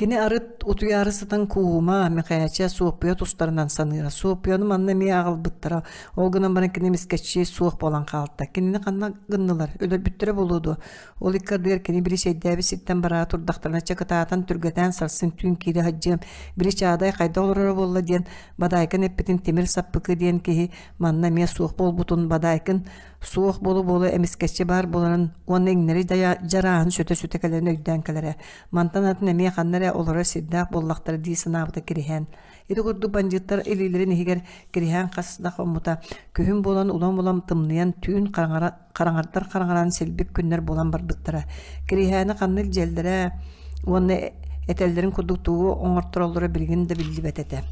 Кини арыт утуйаары сытан Куума, Мэхээчэ, Суоппуйа тустарынан саныыра. Суоппуйаны манна эмиэ аҕалбыттара. Ол гынан баран кини эмискэччи суох буолан хаалта. Кинини ханна гыннылар? Өлөрбүттэрэ буолуо дуо? Ол икки ардыгар кини били чэйдээбит сиртэн бараа турдахтарына чэ кытаатан түргэтээн сарсын түүн киирэ сылдьыам. Били Чаадай хайдах олороро буолла диэн Бадаайкын эппитин Тимир Саппыкы диэн киһи манна эмиэ суох буолбутун Бадаайкын Суох буола-буола эмискэччи баар буоларын уонна иҥнэри дьарааһын сүтэ-сүтэ кэлэрин өйдөөн кэлэрэ. Мантан атын эмиэ ханна эрэ олорор сирдээх буоллахтара дии санаабыта Кириһээн. Ити курдук бандьыыттар илиилэрин иһигэр Кириһээн хас да хоммута. Күһүн буолан улам-улам тымныйан түүн хараҥардар хараҥаран силбик күннэр буолан барбыттара. Кириһээни ханна илдьэллэрэ уонна этэллэрин курдук тугу оҥортороллоро билигин да биллибэт этэ.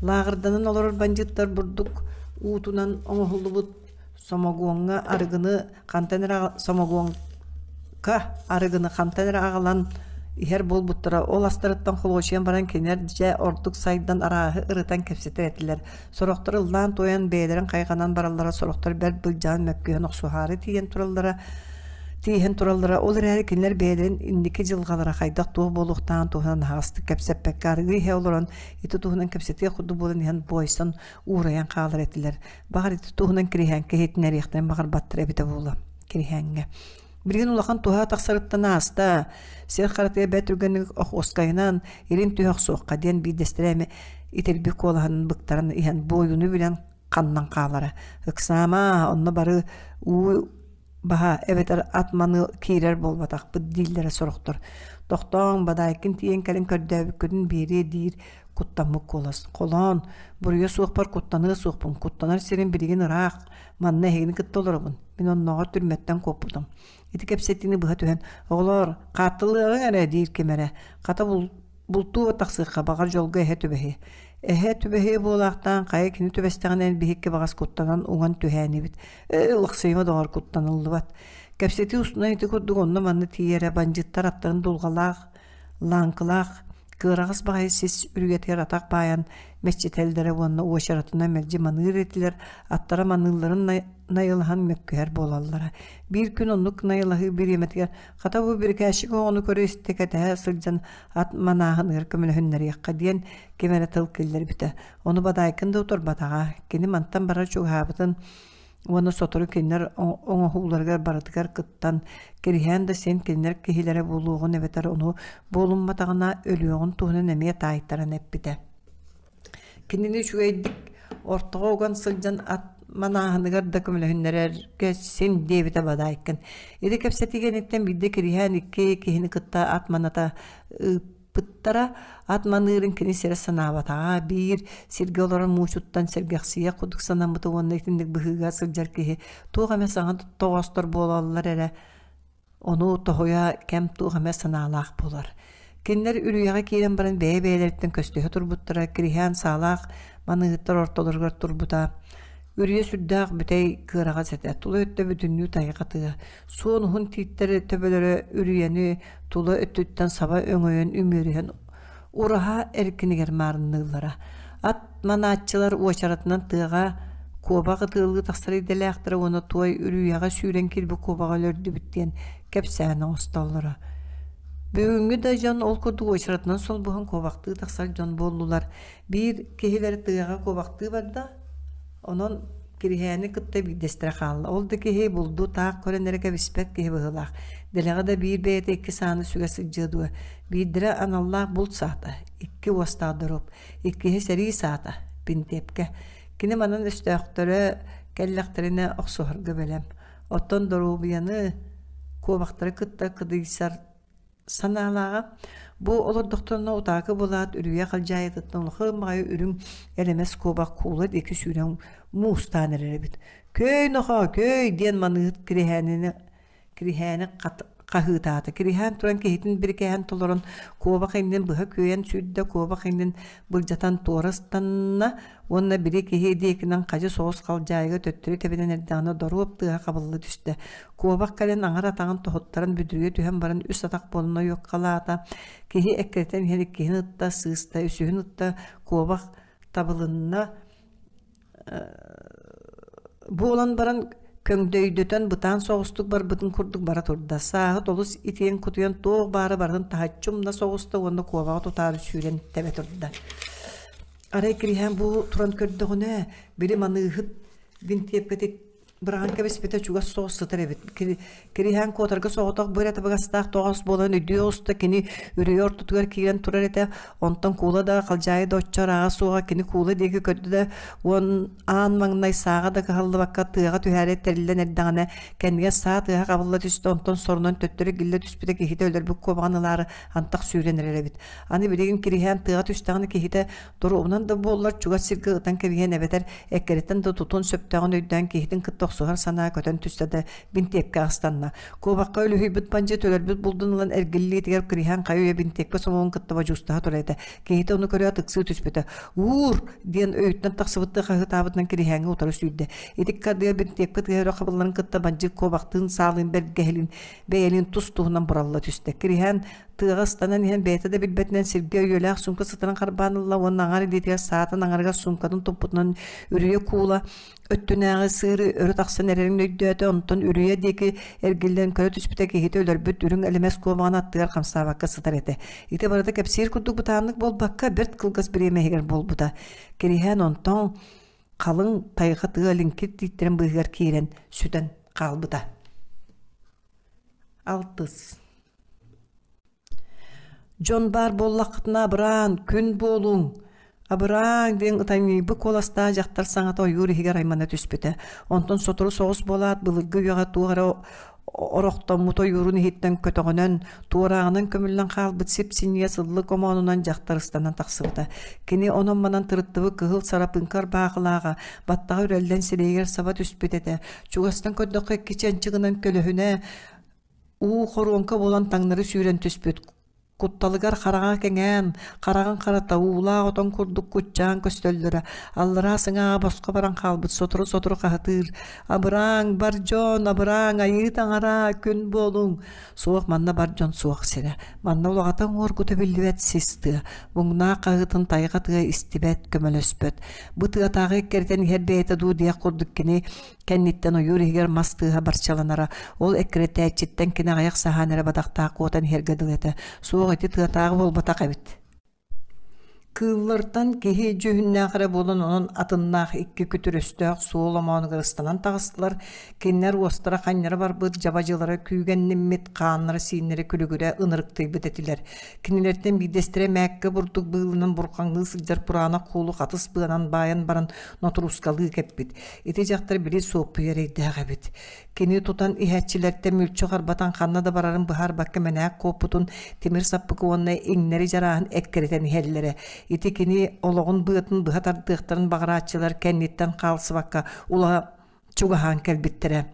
Лааҕырданан олорор бандьыыттар бурдук уутунан оҥоһуллубут сомогуоҥҥа арыгыны хантан эрэ сомогуоҥка арыгыны хантан эрэ аҕалан иһэр буолбуттара. Ол астарыттан холуочуйан баран кинилэр дьэ ордук сайдан арааһы ырытан кэпсэтэр этилэр. Сорохтор ыллаан-туойан бэйэлэрин хайҕанан бараллара, сорохтор бэрт былдьаан мөккүһэн охсуһаары тиийэн тураллара тииһэн тураллара. Ол эрээри кинилэр бэйэлэрин инники дьылҕалара хайдах-туох буолуохтааҕын туһунан аһаҕастык кэпсэппэккэ арыгы иһэ олорон ити туһунан кэпсэтиэх курдук буолан иһэн буойсан уурайан хаалар этилэр. Баҕар ити туһунан Кириһээҥкэ иһитиннэриэхтэрин баҕарбаттар эбитэ буолуо. Кириһээҥҥэ. Билигин улахан туһа тахсарыттан ааста. Сир харатыгар бэрт түргэнник охуоскайынан илин түһэ охсуохха диэн биирдэстэрэ эмэ итирбит куолаһын быктаран иһэн буойуну билэн ханнан хаалара. Ыксаама, онно бары уу баһа эбэтэр ат маны киирэр буолбатахпыт дииллэрэ сорохтор. Тохтооҥ, Бадаайкын тиийэн кэлин көрдөөбүккүтүн биэриэ диир куттаммыт куолас. Холоон, буруйа суохпар куттаныа суохпун, куттанар сирим билигин ыраах, манна эһигини кытта олоробун. Мин оннооҕор түрмэттэн куоппутум. Ити кэпсэтиини быһа түһэн, оҕолоор, хааттылыаҕыҥ эрэ диир ким эрэ. Хата бултуу тахсыахха баҕар дьолго эһэ түбэһиэ. Эһэ түбэһиэ буолаахтаан хайа кини түбэстэҕинэ биһикки баҕас куттанан уҥан түһээнибит. Ээ, ылахсыйыма доҕор куттаныллыбат. Кэпсэтии устунан ити курдук онно-манна тиийэрэ бандьыттар аттарын дулҕалаах, лааҥкылаах, кыараҕас баҕайы сис үрүйэтигэр атах баайан мэччитэллэрэ уонна уочаратынан мэлдьи маныыр этилэр, аттара маныылларын найылаһан мөккүһэр буолаллара. Биир күн оннук найылаһыы бириэмэтигэр хата бу бирикээччик оҕону көрө-истэ кэтэһэ сылдьан ат манааһыныгар көмөлөһүннэриэххэ диэн ким эрэ тыл киллэрбитэ. Ону Бадаайкын да утарбатаҕа. Кини мантан барар чугаһаабытын уонна сотору кинилэр оҥоһууларыгар барытыгар кыттан, Кириһээн да син кинилэр киһилэрэ буолуоҕун эбэтэр ону буолумматаҕына өлүөҕүн туһунан эмиэ таайтаран эппитэ. Кинини үчүгэйдик ортоҕо уган сылдьан ат манааһыныгар да көмөлөһүннэрэргэ син диэбитэ Бадаайкын. Ити кэпсэтии кэнниттэн биирдэ Кириһээн икки киһини кытта ат маната ыыппыттара. Ат маныырын кини сирэ санаабатаҕа. Биир сиргэ олорон муучуттан сэргэхсийиэх курдук санаммыта уонна итинник быһыыга сылдьар киһи туох эмэ саҥа тоҕоостор буолаллар эрэ Ону тоһуйа кэм туох эмэ санаалаах буолар. Кинилэр үрүйэҕэ киирэн баран бэйэ-бэйэлэриттэн көстүһэ турбуттара, Кириһээн саалаах маныыһыттар ортолоругар турбута. Үрүйэ сүрдээх бүтэй кыараҕас этэ, тула өттө бүтүннүү тайҕа тыа. Суон уһун тииттэр төбөлөрө үрүйэни тула өттүттэн саба өҥөйөн үмүөрүһэн ураһа эркинигэр маарынныыллара. Ат манааччылар уочаратынан тыаҕа куобах ытыалыы тахсар идэлээхтэрэ уонна туой үрүйэҕэ сүүрэн киирбит куобаҕы өлөрдүбүт диэн кэпсээн оҥостоллоро. Бүгүҥҥү да дьон ол курдук уочаратынан солбуһан куобахтыы тахсар дьон буоллулар. Биир киһилэрэ тыаҕа куобахтыы барда, онон Кириһээни кытта биирдэстэрэ хаалла. Ол да киһи булду таах көрөн эрэ кэбиспэт киһи быһыылаах. Дэлэҕэ да биир бэйэтэ икки сааны сүгэ сылдьыа дуо. Биирдэрэ аналлаах булт саата, икки уостаах доруоп, иккиһэ сэрии саата, бинтиэпкэ. Кини манан өстөөхтөрө кэллэхтэринэ охсуһарга бэлэм. Оттон доруобуйаны куобахтары кытта кыдыйсар санаалааҕа. Бу олордохторуна утаакы булаат үрүйэ халдьаайытыттан улахан баҕайы үрүҥ элэмэс куобах куула диэки сүүрэн муустаан эрэр эбит. «Көй нохоо, көй!» диэн маныыһыт Кириһээнини Кириһээни хаһыытаата. Кириһээн туран киһитин бирикээһин толорон куобах иннин быһа күөйэн сүүрдэ, куобах иннин былдьатан туора ыстанна уонна били киһи диэкинэн хадьы соҕус халдьаайыга төттөрү тэбинэн эрдэҕинэ доруоп тыаһа хабылла түстэ. Куобах кэлэн аҥар атаҕын тоһуттаран бүдүрүйэ түһэн баран үс атах буолан ойуоккалаата. Киһи эккирэтэн иһэн иккиһин ытта, сыыста, үсүһүн ытта, куобах табылынна буолан баран көҥдөйдөтөн бытаан соҕустук барбытын курдук бара турда. Сааһыт олус итийэн-кутуйан туох баара барытын таһыччы умна соҕуста уонна куобаҕы тутаары сүүрэн тэбэ турда. Арай Кириһээн бу туран көрдөҕүнэ, били маныыһыт бинтиэпкэтик. Быраҕан кэбиспитэ чугас соҕус сытар эбит. Кириһээн куотарга соҕотох бу эрэ табыгастаах тоҕоос буолан өйдүү оҕуста кини үрүйэ ортотугар киирэн турар этэ. Онтон куула да халдьаайы да оччо ырааҕа суоҕа кини куула диэки көрдө да уон аан маҥнай сааҕа да кыһаллыбакка тыаҕа түһээри тэриллэн эрдэҕинэ кэннигэр саа тыаһа хабылла түстэ онтон сорунан төттөрү гиллэ түспүтэ киһитэ өлөрбүт куобаҕын ылаары антах сүүрэн эрэр эбит. Аны билигин Кириһээн тыаҕа түстэҕинэ киһитэ Туругунан да буоллар чугас сиргэ ытан кэбиһиэн эбэтэр эккирэтэн да тутуон сөптөөҕүн өйдөөн киһитин кытта охсуһар санаа көтөн түстэ да бинтиэпкэ астанна. Куобахха үлүһүйбүт бандьыыт өлөрбүт булдун ылан эргиллиитигэр Кириһээн хайа-үйэ бинтиэпкэ сомоҕун кытта бодьуустаһа турар этэ. Киһитэ ону көрөөт ыксыы түспүтэ. «Уур!» диэн өйүттэн тахсыбыттыы хаһыытаабытынан Кириһээҥҥэ утары сүүрдэ. Ити ыккардыгар бинтиэпкэ тыаһа өрө хабылларын кытта бандьыыт куобахтыын саалыын бэргэһэлиин бэйэлиин тус-туһунан буралла түстэ. Кириһээн Тыаҕа ыстанан иһэн бэйэтэ да билбэтинэн сиргэ өйүөлээх суумка сытарын харбаан ылла уонна аҥар илиитигэр саатын аҥарыгар суумкатын туппутунан үрүйэ куула өттүнээҕи сыыры өрө тахсан эрэрин өйдөөтө, онтон үрүйэ диэки эргиллэн көрө түспүтэ киһитэ өлөрбүт үрүҥ элэмэс куобаҕын аттыгар хамсаабакка сытар этэ. Ити барыта кэпсиир курдук бытааннык буолбакка, бэрт кылгас бириэмэ иһигэр буолбута. Кириһээн онтон халыҥ тайҕа тыа лиҥкир тииттэрин быыһыгар киирэн сүтэн хаалбыта. Алтыс Дьон баар буоллаххытына абыраан, күн буолуҥ, абырааҥ диэн ытамньыйбыт куоластаах дьахтар саҥата ойуур иһигэр аймана түспүтэ. Онтон сотору соҕус буолаат, былыргы үйэҕэ туох эрэ орохтоммут ойуурун иһиттэн көтөҕөнөн, туорааҕынан көмүллэн хаалбыт сип-синньигэс ыллык омоонунан дьахтар ыстанан тахсыбыта. Кини онон-манан тырыттыбыт кыһыл сарапыҥка ырбаахылааҕа, баттаҕа үрэллэн сирэйигэр саба түспүт этэ. Чугастан көрдөххө икки чанчыгынан көлөһүнэ Уу хоруоҥка буолан таҥнары сүүрэн түспүт, кутталыгар хараҕа кэҥээн, хараҕын харата уулаах отон курдук куччаан көстөллөрө, аллараа сыҥааҕа босхо баран хаалбыт сотору-сотору хаһытыыр: «Абырааҥ, бар дьон, абырааҥ, айыы таҥара, күн буолуҥ!» Суох, манна бар дьон суох сирэ. Манна улаҕата уҥуоргута биллибэт сис тыа, муҥнаах хаһыытын тайҕа тыа истибэт, көмөлөспөт. Бу тыатааҕы эккирэтэн иһэр бэйэтэ дуу диэх курдук кини Кэнниттэн ойуур иһигэр мас тыаһа барчаланара, ол эккирэтээччиттэн кини аҕыйах саһаан эрэ бадахтаах куотан иһэргэ дылы этэ. Суох ити тыатааҕы буолбатах эбит. Кыыллартан киһи дьүһүннээх эрэ буолан онон атыннаах икки күтүр өстөөх суол омоонугар ыстанан таҕыстылар. Кинилэр уостара ханньара барбыт, дьабадьылара күүгэнниммит, хааннара-сииннэрэ күлүгүрэ ынырыктыйбыт этилэр. Кинилэртэн биирдэстэрэ мээккэ бурдук быылынан бурҕаҥныы сылдьар кураанах куулу хатыс быанан баайан баран нотуруускалыы кэппит. Ити дьахтар били Суоппуйа эрэйдээх эбит. Кини тутан иһээччилэртэн мүлчү харбатан ханна да барарын быһаарбакка мэнээк куоппутун тимир саппыкы уонна иҥнэри дьарааһын эккирэтэн иһэллэрэ. Ити кини олоҕун быатын быһа тардыахтарын баҕарааччылар кэнниттэн хаалсыбакка ула чугаһаан кэлбиттэрэ.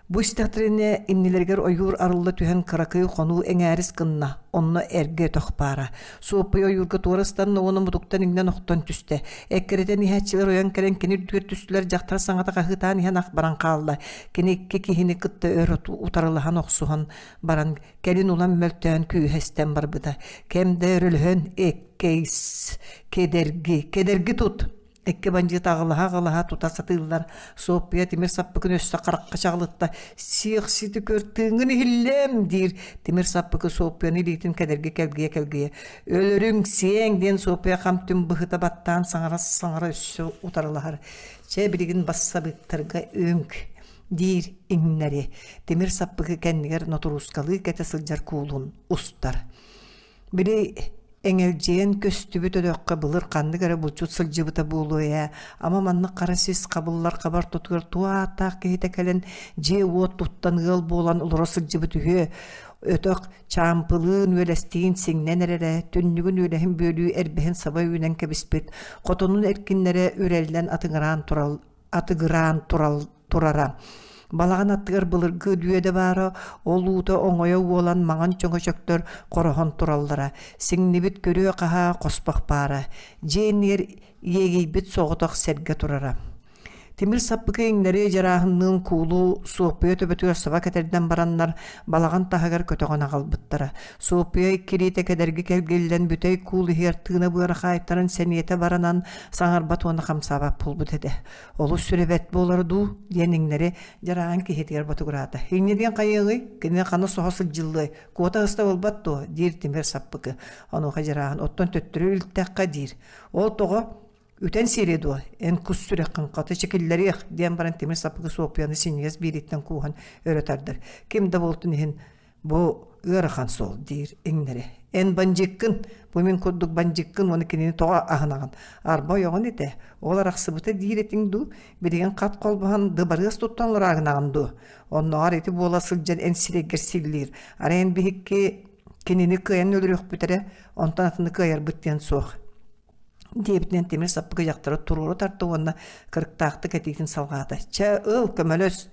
Бу истэхтэринэ иннилэригэр ойуур арылла түһэн кыракый хонуу эҥээрис гынна, онно эргэ өтөх баара. Суоппуй ойуурга туора ыстанна уонна мутуктан иҥнэн охтон түстэ. Эккирэтэн иһээччилэр ойон кэлэн кини үрдүгэр түстүлэр, дьахтар саҥата хаһыытаан иһэн ах баран хаалла. Кини икки киһини кытта өр утарылаһан охсуһан баран, кэлин улам мөлтөөн күүһэ эстэн барбыта. Кэм да өрөлөһөн, эккэйс, кэдэрги, кэдэрги тут! Икки бандьыыт аҕылаһа-аҕылаһа тута сатыыллар. Суоппуйа тимир саппыкын өссө харахха чаҕылытта. «Сиэх сити көр, тыыҥҥын иһиллээм!» диир. Тимир саппыкы Суоппуйаны илиитин кэдэрги кэлгийэ-кэлгийэ. «Өлөрүҥ, сиэҥ!» диэн Суоппуйа хам-түм быһыта баттаан саҥара-саҥара өссө утарылаһар. «Чэ, билигин бассабыыктарга үҥк!» диир иҥнэри. Тимир саппыкы кэннигэр нотуруускалыы кэтэ сылдьар куулун устар. Били эҥэлдьийэн көстүбүт өтөххө былыр ханнык эрэ булчут сылдьыбыта буолуо ээ, ама маннык хара сис хабыллар хабар тутугар туох ааттаах киһитэ кэлэн дьиэ-уот туттан ыал буолан олоро сылдьыбыт үһүө. Өтөх чаампылыын үөлэстиин сиҥнэн эрэрэ, түннүгүн үөлэһин бүөлүү эрбэһин саба үүнэн кэбиспит, хотонун эркиннэрэ үрэллэн атыҥыраан турал атыгыраан турал турара. Балаҕан аттыгар былыргы дүөдэ баара, ол уута оҥойо уолан маҥан чөҥөчөктөр хороһон тураллара. Сиҥнибит көрүө-хаһаа хоспох баара. Дьиэ иннигэр иэгийбит соҕотох сэргэ турара. Тимир саппыкы иҥнэри дьарааһынныын куулу Суоппуйа төбөтүгэр саба кэтэрдэн бараннар балаҕан таһыгар көтөҕөн аҕалбыттара. Суоппуйа иккилиитэ кэдэрги кэлгиллэн бүтэй куул иһигэр тыына быара хаайтаран сэниэтэ баранан саҥарбат уонна хамсаабат буолбут этэ. Олус сүрэ бэрт буолара дуу диэн иҥнэри дьарааһын киһитигэр ботугураата. Инньэ диэн хайыаҕый? Кинини ханна соһо сылдьыллыай? Куота ыста буолбат дуо? диир Тимир Саппыкы. Онуоха Дьарааһын оттон төттөрү илтэххэ диир. Ол тоҕо? Үтэн сиэриэ дуо, эн кус сүрэххин хата чэкиллэриэх диэн баран тимир саппыкы Суоппуйаны синньигэс биилиттэн кууһан өрө тардар. Ким да буолтун иһин бу ыарахан суол диир иҥнэри. Эн бандьыыккын, бу мин курдук бандьыыккын уонна кинини тоҕо аһынаҕын? Арба ойоҕун этэ, ол арахсыбыта диир этиҥ дуу, билигин хат холбоһон дыбарыас туттан олораагынаҕын дуу? Оннооҕор ити буола сылдьан эн сирэйгэр силлиир. Арай эн биһикки кинини кыайан өлөрүөхпүт эрэ, онтон атыны кыайарбыт диэн суох диэбитинэн тимир саппыкы дьахтары туруору тарта уонна кырыктаахтык этиитин салҕаата. Чэ, ыл, көмөлөс!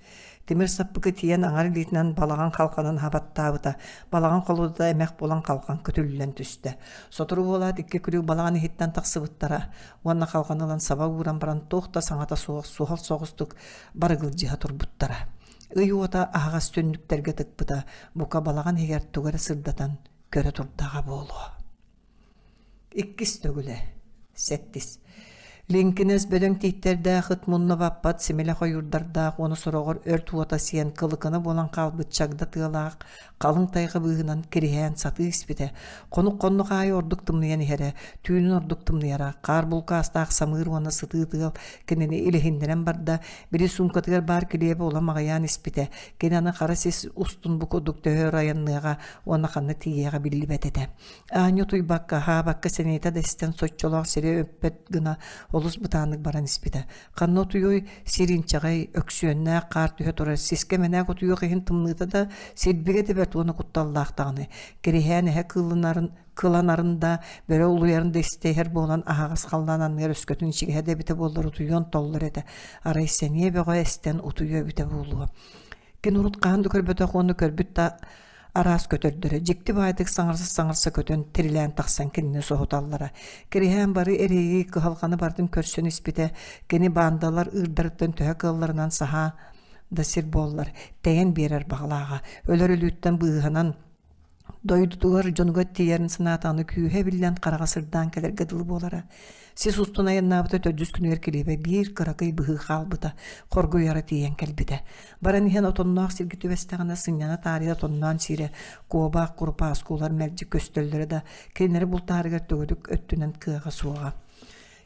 Тимир саппыкы тиийэн аҥар илиитинэн балаҕан халҕанын хабаттаабыта. Балаҕан холуодата эмэх буолан халҕан көтүллэн түстэ. Сотору буолаат икки күлүк балаҕан иһиттэн тахсыбыттара уонна халҕаны ылан саба ууран баран туох да саҥата суох суһал соҕустук барыгылдьыһа турбуттара. Ый уота аһаҕас түннүктэргэ тыкпыта, бука балаҕан иһигэр тугу эрэ сырдатан көрө турдаҕа буолуо. Иккис төгүлэ сэттис Лиҥкинэс бөдөҥ тииттэрдээх ыт мунна баппат симилэх ойуурдардаах уонна сороҕор өрт уота сиэн кылыкына буолан хаалбыт чагда тыалаах халыҥ тайҕа быыһынан кириһээн сатыы испитэ. Хонук-хоннох аайы ордук тымныйан иһэрэ, түүнүн ордук тымныйара, хаар булкаастаах самыыр уонна сытыы тыал кинини илиһиннэрэн барда, били суумкатыгар баар килиэбэ улам аҕыйаан испитэ. Кини аны хара сис устун бу курдук төһө өр айанныаҕа уонна ханна тиийиэҕэ биллибэт этэ. Аанньа утуйбакка, аһаабакка сэниэтэ да истэн соччолоох сири өппөт гына олус бытааннык баран испитэ. Ханна утуйуой, сир инчэҕэй, өксүөннээх хаар түһэ турар сискэ мэнээк утуйуох иһин тымныыта да, силбигэ да бэрт уонна кутталлаах даҕаны. Кириһээн эһэ кыылланарын кыланарын да, бөрө улуйарын да истэ иһэр буолан аһаҕас халлаан анныгар өскөтүн ичигэһэ да эбитэ буоллар утуйуон толлор этэ. Арай сэниэ бөҕө эстэн утуйуо эбитэ буолуо. Кини урут хаһан да көрбөтөх уонна көрбүт да араас көтөрдөрө дьикти баайдык саҥарса-саҥарса көтөн тирилээн тахсан кинини соһуталлара. Кириһээн бары эрэйи, кыһалҕаны барытын көрсөн испитэ. Кини баандалар ыырдарыттан төһө кыалларынан саһаа да сир буоллар, тэйэн биэрэр баҕалааҕа. Өлөр өлүүттэн быыһанан дойдутугар дьонугар тиийэрин санаатаҕына күүһэ биллэн хараҕа сырдаан кэлэргэ дылы буолара. Сис устун айаннаабыта төрдүс күнүгэр килиэбэ биир кыракый быһыы хаалбыта, хоргуйара тиийэн кэлбитэ. Баран иһэн отонноох сиргэ түбэстэҕинэ сынньана таарыйа отонноон сиирэ, куобах, курупааскулар мэлдьи көстөллөрө да, кинилэри бултаһарыгар төгүрүк өттүнэн кыаҕа суоҕа.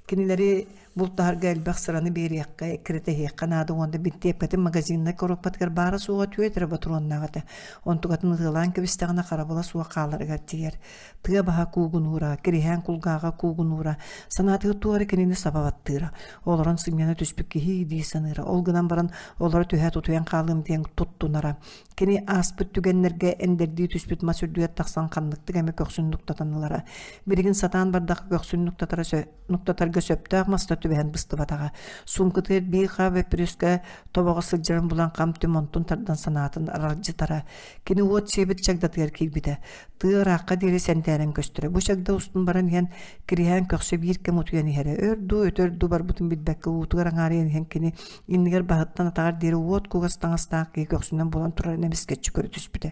Кинилэри бултаһарга элбэх сыраны биэриэххэ, эккирэтэһиэххэ наада уонна бинтиэпкэтин магазиннай коробкатыгар баара-суоҕа түөрт эрэ ботуруоннаах этэ. Онтукатын ытыалаан кэбистэҕинэ харабыла суох хааларыгар тиийэр. Тыа баһа куугунуура, кириһээн кулгааҕа куугунуура, санаатыгар туох эрэ кинини саба баттыыра. Олорон сынньана түспүт киһи дии саныыра. Ол гынан баран олоро түһээт утуйан хаалыам диэн туттунара. Кини ааспыт түгэннэргэ эндэрдии түспүт мас үрдүгэр тахсан ханныктык эмэ көхсүн нуктатан ылара. Билигин сатаан бардахха көхсүн нуктатара нуктатарга сөптөөх маста түбэһэн быстыбатаҕа. Суумкатыгар биир хаа бөппүрүскэ тобоҕо сылдьарын булан хам-түм онтун тардан санаатын аралдьытара. Кини уот сиэбит чагдатыгар киирбитэ. Тыа ыраахха диэри сэндээрэн көстөрө. Бу чагда устун баран иһэн, Кириһээн көхсө биир кэм утуйан иһэрэ. Өр дуу, өтөр дуу барбытын билбэккэ уутугар аҥаарыйан иһэн кини иннигэр баһыттан атаҕар диэри уот кугас таҥастаах киһи көхсүнэн буолан турарын эмискэччи көрө түспүтэ.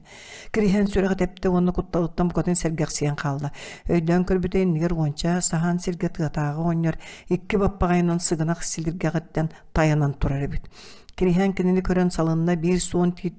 Кириһээн сүрэҕэ тэптэ уонна кутталыттан букатын сэргэхсийэн хаалла. Өйдөөн көрбүтэ иннигэр уонча саһаан сиргэ тыатааҕы оҕонньор икки баппаҕайынан сыгынах силиргэҕиттэн тайанан турар эбит. Кириһээн кинини көрөн салынна биир суон тиит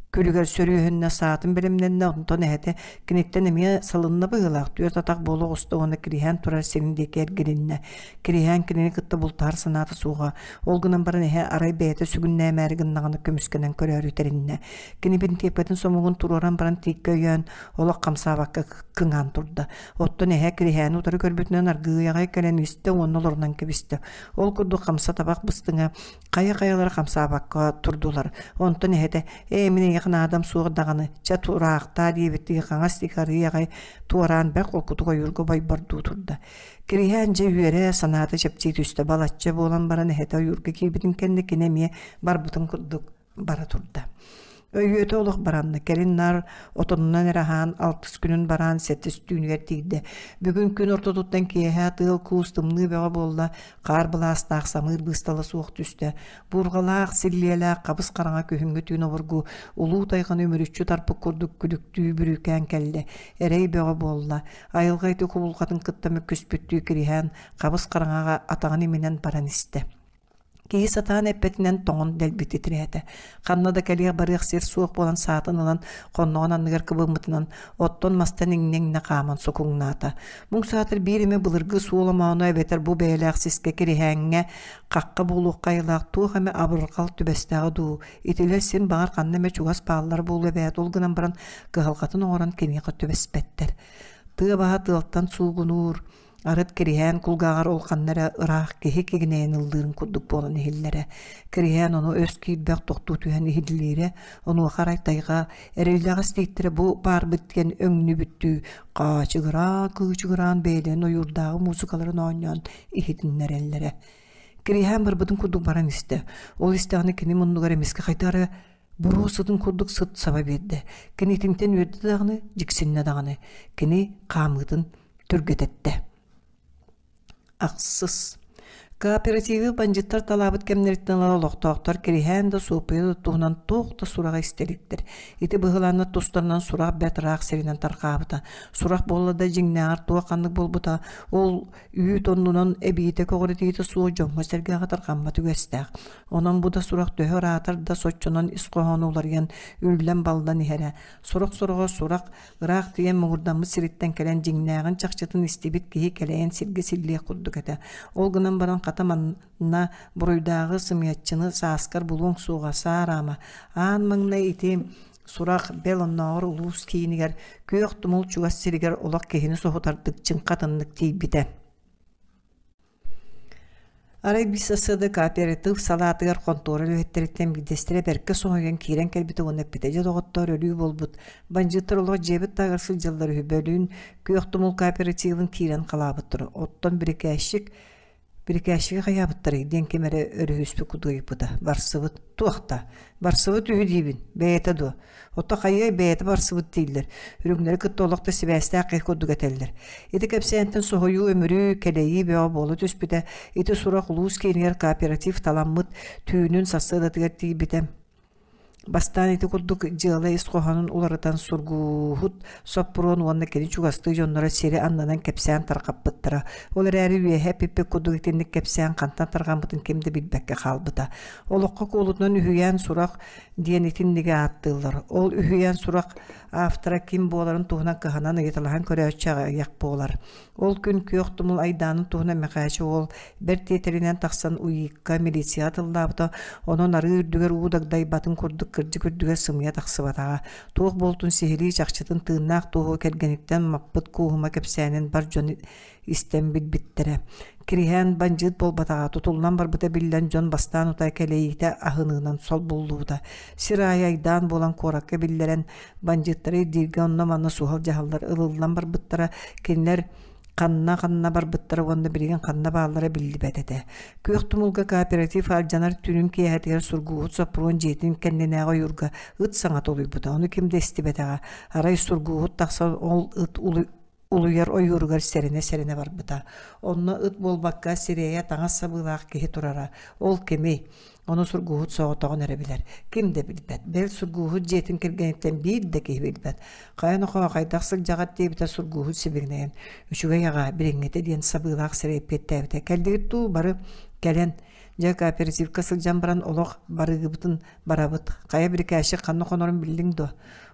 күлүгэр сөрүөһүннэ саатын бэлэмнэннэ онтон эһэтэ киниттэн эмиэ салынна быһыылаах түөрт атах буола оҕуста уонна кириһээн турар сирин диэки эргилиннэ кириһээн кинини кытта бултаһар санаата суоҕа ол гынан баран эһэ арай бэйэтэ сүгүннээмээри гыннаҕына көмүскэнэн көрөөрү тэриннэ кини бинтиэпкэтин сомугун туруоран баран тииккэ өйөөн олох хамсаабакка кыҥаан турда оттон эһэ кириһээни утары көрбүтүнэн аргыый аҕай кэлэн истэ уонна олорунан кэбистэ ол курдук хамса табах быстыҥа Хайа-хайалара хамсаабакка турдулар. Онтон эһэтэ «Ээ, мин эйиэхэ наадам суох даҕаны, чэ тураахтаа» диэбиттии хаҥас диэки арыый аҕай туораан бэрт холкутук ойуурга бойбордуу турда. Кириһээн дьэ үөрэ, санаата чэпчии түстэ. Балачча буолан баран эһэтэ ойуурга киирбитин кэннэ кини эмиэ барбытын курдук бара турда. Өйүөтэ олох баранна, кэлин наар отонунан эрэ аһаан, алтыс күнүн бараан сэттис түүнүгэр тиийдэ. Бүгүн күн ортотуттан киэһэ тыал-куус тымныы бөҕө буолла, хаар былаастаах самыыр быыстала суох түстэ. Буурҕалаах, силлиэлээх хабыс-хараҥа күһүҥҥү түүн обургу улуу тайҕаны үмүрүччү тарпыт курдук күлүктүү бүрүүкээн кэллэ. Эрэй бөҕө буолла. Айылҕа ити кубулҕатын кытта мөккүспүттүү кириһээн, хабыс-хараҥаҕа атаҕын иминэн баран истэ. Киһи сатаан эппэтинэн тоҥон дэлби титирээтэ. Ханна да кэлиэх-барыах сир суох буолан саатын ылан, хонноҕун анныгар кыбыммытынан, оттон-мастан иҥнэ-иҥнэ хааман сукуҥнаата. Муҥ саатар биир эмэ былыргы суол омооно эбэтэр бу бэйэлээх сискэ кириһээҥҥэ хахха буолуохха айылаах туох эмэ абырҕал түбэстэҕэ дуу, итилэр син баҕар ханна эмэ чугас бааллара буолуо эбээт, ол гынан баран кыһалҕатын оҥорон киниэхэ түбэспэттэр. Тыа баһа тыалтан суугунуур, Арыт Кириһээн кулгааҕар ол ханна эрэ ыраах киһи кигинэйэн ыллыырын курдук буолан иһиллэрэ. Кириһээн ону өс киирбэх тохтуу түһэн иһиллиирэ, онуоха арай тайҕа эриллэҕэс тииттэрэ бу баарбыт диэн өҥнүбүттүү хаачыгыраан-кыычыгыраан бэйэлэрин ойуурдааҕы муусукаларын оонньоон иһитиннэрэллэрэ. Кириһээн барбытын курдук баран истэ. Ол истэҕинэ кини муннугар эмискэ хайдах эрэ буруо сытын курдук сыт саба биэрдэ. Кини итинтэн үөрдэ даҕаны, дьиксиннэ даҕаны. Кини хаамыытын түргэтэттэ. Ахсыс. Кооперативы бандьыттар талаабыт кэмнэриттэн ыла олохтоохтор кириһээн да суоппуйа да туһунан туох да сураҕы истэ иликтэр. Ити быһылааннар тустарынан сурах бэрт ыраах сиринэн тарҕаабыта. Сурах буолла да дьиҥнээҕэр туох ханнык буолбута, ол үүт оннунан эбиитэ көҕүрэтиитэ суох дьоҥҥо-сэргэҕэ тарҕаммат үгэстээх. Онон бу да сурах төһө ыраатар да соччонон ис хоһооно уларыйан, үллэн-баллан иһэрэ. Сорох-сороҕо сурах Ыраах тиийэн муҥурдаммыт сириттэн кэлэн дьиҥнээҕин чахчытын истибит киһи кэлэйэн сиргэ силлиэх курдук этэ. Ол гынан баран хата манна буруйдааҕы сымыйаччыны сааскар булуоҥ суоҕа, саараама. Аан маҥнай ити сурах бэл оннооҕор улуус киинигэр Күөх Тумул чугас сиригэр олох киһини соһутардык чыҥха атыннык тиийбитэ. Арай биир сарсыарда кооператив салаатыгар хонтуора үлэһиттэриттэн биирдэстэрэ бэркэ соһуйан киирэн кэлбитэ уонна эппитэ: «Дьэ, доҕоттоор, өлүү буолбут, бандьыыттар олох дьиэбит таһыгар сылдьаллар үһү, бөлүүн Күөх Тумул кооперативын киирэн халаабыттар, оттон бирикээсчик бирикээсчиги хайаабыттарый?» диэн ким эрэ өрүһүспүт курдук ыйыппыта. Барсыбыт. Туох да, барсыбыт үһү диибин, бэйэтэ дуо? Ото хайыай бэйэтэ барсыбыт дииллэр, үрүҥнэри кытта олох да сибээстээх киһи курдук этэллэр. Ити кэпсээнтэн соһуйуу-өмүрүү, кэлэйии бөҕө буола түспүтэ, ити сурах улуус киинигэр кооператив таламмыт түүнүн сарсыардатыгар тиийбитэ. Бастаан ити курдук дьыала ис хоһоонун уларытан сургууһут Соппуруон уонна кини чугастыы дьонноро сири аннынан кэпсээн тарҕаппыттара. Ол эрээри үөһэ эппиппит курдук итинник кэпсээн хантан тарҕаммытын ким да билбэккэ хаалбыта. Олоххо куолутунан үһүйээн сурах диэн итинниги ааттыыллар. Ол үһүйээн сурах автора ким буоларын туһунан кыһанан ыйыталаһан көрөөччү аҕыйах буолар. Ол күн Күөх Тумул айдаанын туһунан Мэхээчэ уол бэрт тиэтэлинэн тахсан УИК-ка милицияҕа тыллаабыта, онон арыы үрдүгэр уу дагдайбатын курдук кырдьык үрдүгэр сымыйа тахсыбатаҕа. Туох буолтун сиһилии чахчытын тыыннаах туоһу кэргэниттэн маппыт кууһума кэпсээнин бар дьон истэн билбиттэрэ. Кириһээн бандьыыт буолбатаҕа, тутуллан барбыта биллэн дьон бастаан утаа кэлэйиитэ аһыныынан солбуллубута. Сир аайы айдаан буолан куоракка биллэрэн, бандьыыттары ирдииргэ онно-манна суһал дьаһаллар ылыллан барбыттара. Кинилэр ханна-ханна барбыттара уонна билигин ханна бааллара биллибэт этэ. Күөх Тумулга кооператив алдьанар түүнүн киэһэтигэр Сургууһут Соппуруон дьиэтин кэннинээҕи ойуурга ыт саҥата улуйбута. Ону ким да истибэтэҕэ. Арай Сургууһут тахсан ол ыт улуйар ойууругар сэрэнэ-сэрэнэ барбыта. Онно ыт буолбакка сирэйэ таҥас сабыылаах киһи турара. Ол кимий? Ону Сургууһут соҕотоҕун эрэ билэр. Ким да билбэт. Бэл Сургууһут дьиэтин кэргэниттэн биир да киһи билбэт. Хайа нохоо хайдах сылдьаҕыт диэбитэ Сургууһут сибигинэйэн. Үчүгэй аҕаа, билиҥҥитэ диэн сабыылаах сирэй эппиэттээбитэ. Кэллигит дуу, бары кэлэн Дьэ, кооперативка сылдьан баран олох барыгыбытын барабыт. Хайа бирикээччик ханна хонорун биллиҥ дуо?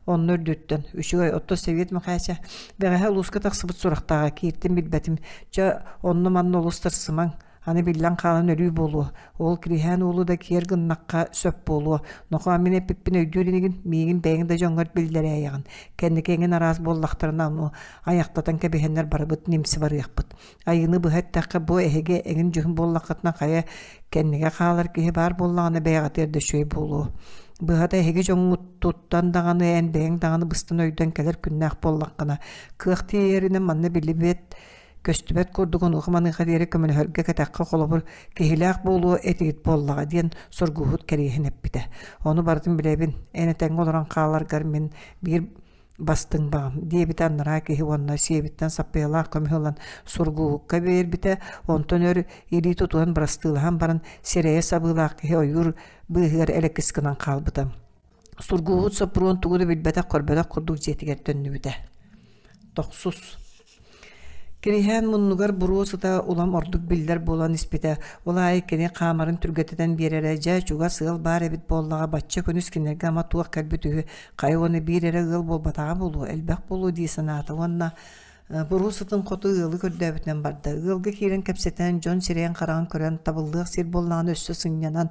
Онно үрдүттэн. Үчүгэй, оттон Сэбиэт Мэхээчэ бэҕэһээ улууска тахсыбыт сурахтааҕа кииртим билбэтим. Чэ, онно-манна олус тырсымаҥ. Аны биллэн хаалан өлүү буолуо. Ол Кириһээн уолу да киэр гыннахха сөп буолуо. Нохоо мин эппиппин өйдүүр инигин, миигин бэйэҥ да дьоҥҥор биллэрээйэҕин. Кэнники эҥин араас буоллахтарына ону айахтатан кэбиһэннэр барыбыт нимси барыахпыт. Айыыны быһа эттэххэ, бу эһиги эҥин дьүһүн буоллаххытына хайа кэннигэ хаалар киһи баар буоллаҕына бэйэҕитигэр да үчүгэй буолуо. Быһата эһиги дьоҥҥуттуттан даҕаны эн бэйэҥ даҕаны быстан өйдөөн кэлэр күннээх буоллаххына, кыах тиийэринэн манна биллибэт көстүбэт курдук онуоха-маныаха диэри көмөлөһөргө кэтэххэ холобур киһилээх буолуо этигит буоллаҕа диэн Соргуһут кэриэһин эппитэ. Ону барытын билэбин, эн этэҥҥэ олорон хааларгар мин биир бастыҥ баҕам диэбитэ анараа киһи уонна сиэбиттэн саппыйалаах көмүһү ылан сургууһукка биэрбитэ, онтон өр илии тутуһан бырастыылаһан баран сирэйэ сабыылаах киһи ойуур быыһыгар элэкис гынан хаалбыта. Сургууһут Соппуруон тугу да билбэтэх-көрбөтөх курдук дьиэтигэр төннүбүтэ. Тохсус. Кириһээн муннугар буруо сыта улам ордук биллэр буолан испитэ. Ол аайы кини хаамарын түргэтитэн биэрэрэ, дьэ, чугас ыал баар эбит буоллаҕа, бачча күнүс кинилэргэ ама туох кэлбит үһү, хайа уонна биир эрэ ыал буолбатаҕа буолуо, элбэх буолуо дии санаата уонна буруо сытын хоту ыалы көрдөөбүтүнэн барда. Ыалга киирэн кэпсэтэн, дьон сирэйин-хараҕын көрөн, табыллыах сир буоллаҕына өссө сынньанан,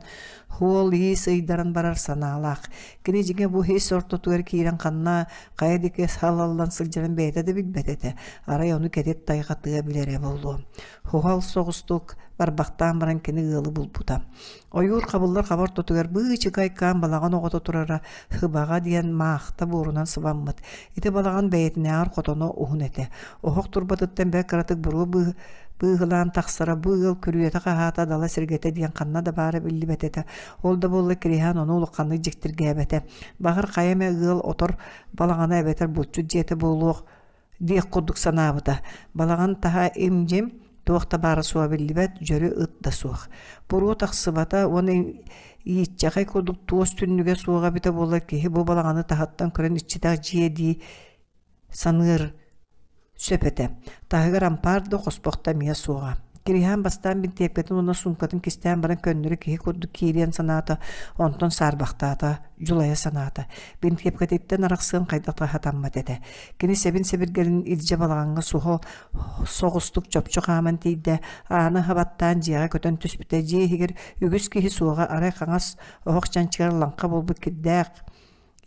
суол-иис ыйдаран барар санаалаах. Кини дьиҥэ бу ис ортотугар киирэн ханна, хайа диэки салаллан сылдьарын бэйэтэ да билбэт этэ. Арай ону кэтит тайҕа тыа билэрэ буолуо. Суһал соҕустук барбахтаан баран кини ыалы булбута. Ойуур хабыллар хаба ортотугар быычыкайкаан балаҕан оҕото турара Хыбаҕа диэн маахта буорунан сыбаммыт. Ити балаҕан бэйэтинээҕэр хотоно уһун этэ. Оһох турбатыттан бэрт кыратык буруо быыһылаан тахсара бу ыал күрүөтэ-хаһаата дала сиргэтэ диэн ханна да баара биллибэт этэ. Ол да буоллар Кириһээн ону улаханнык дьиктиргээбэтэ. Баҕар хайа эмэ ыал отор балаҕана эбэтэр булчут дьиэтэ буолуох диэх курдук санаабыта. Балаҕан таһа им-дьим, туох да баара суоҕа биллибэт, дьөрү ыт да суох. Буруо тахсыбата уонна ииччэхэй курдук туос түннүгэ суоҕа эбитэ буоллар киһи бу балаҕаны таһыттан көрөн иччитэх дьиэ дии саныыр сөп этэ. Таһыгар ампаар да, хоспох да эмиэ суоҕа. Кириһээн бастаан бинтиэпкэтин уонна суумкатын кистээн баран көннөрү киһи курдук киириэн санаата, онтон саарбахтаата, дьулайа санаата. Бинтиэпкэтиттэн арахсыан хайдах да сатаммат этэ. Кини сэбин-сэбиргэлин илдьэ балаҕаҥҥа суһал соҕустук чопчу хааман тиийдэ, ааны хабаттаан дьиэҕэ көтөн түспүтэ. Дьиэ иһигэр үгүс киһи суоҕа, арай хаҥас оһох чанчыгар лаҥха буолбут кирдээх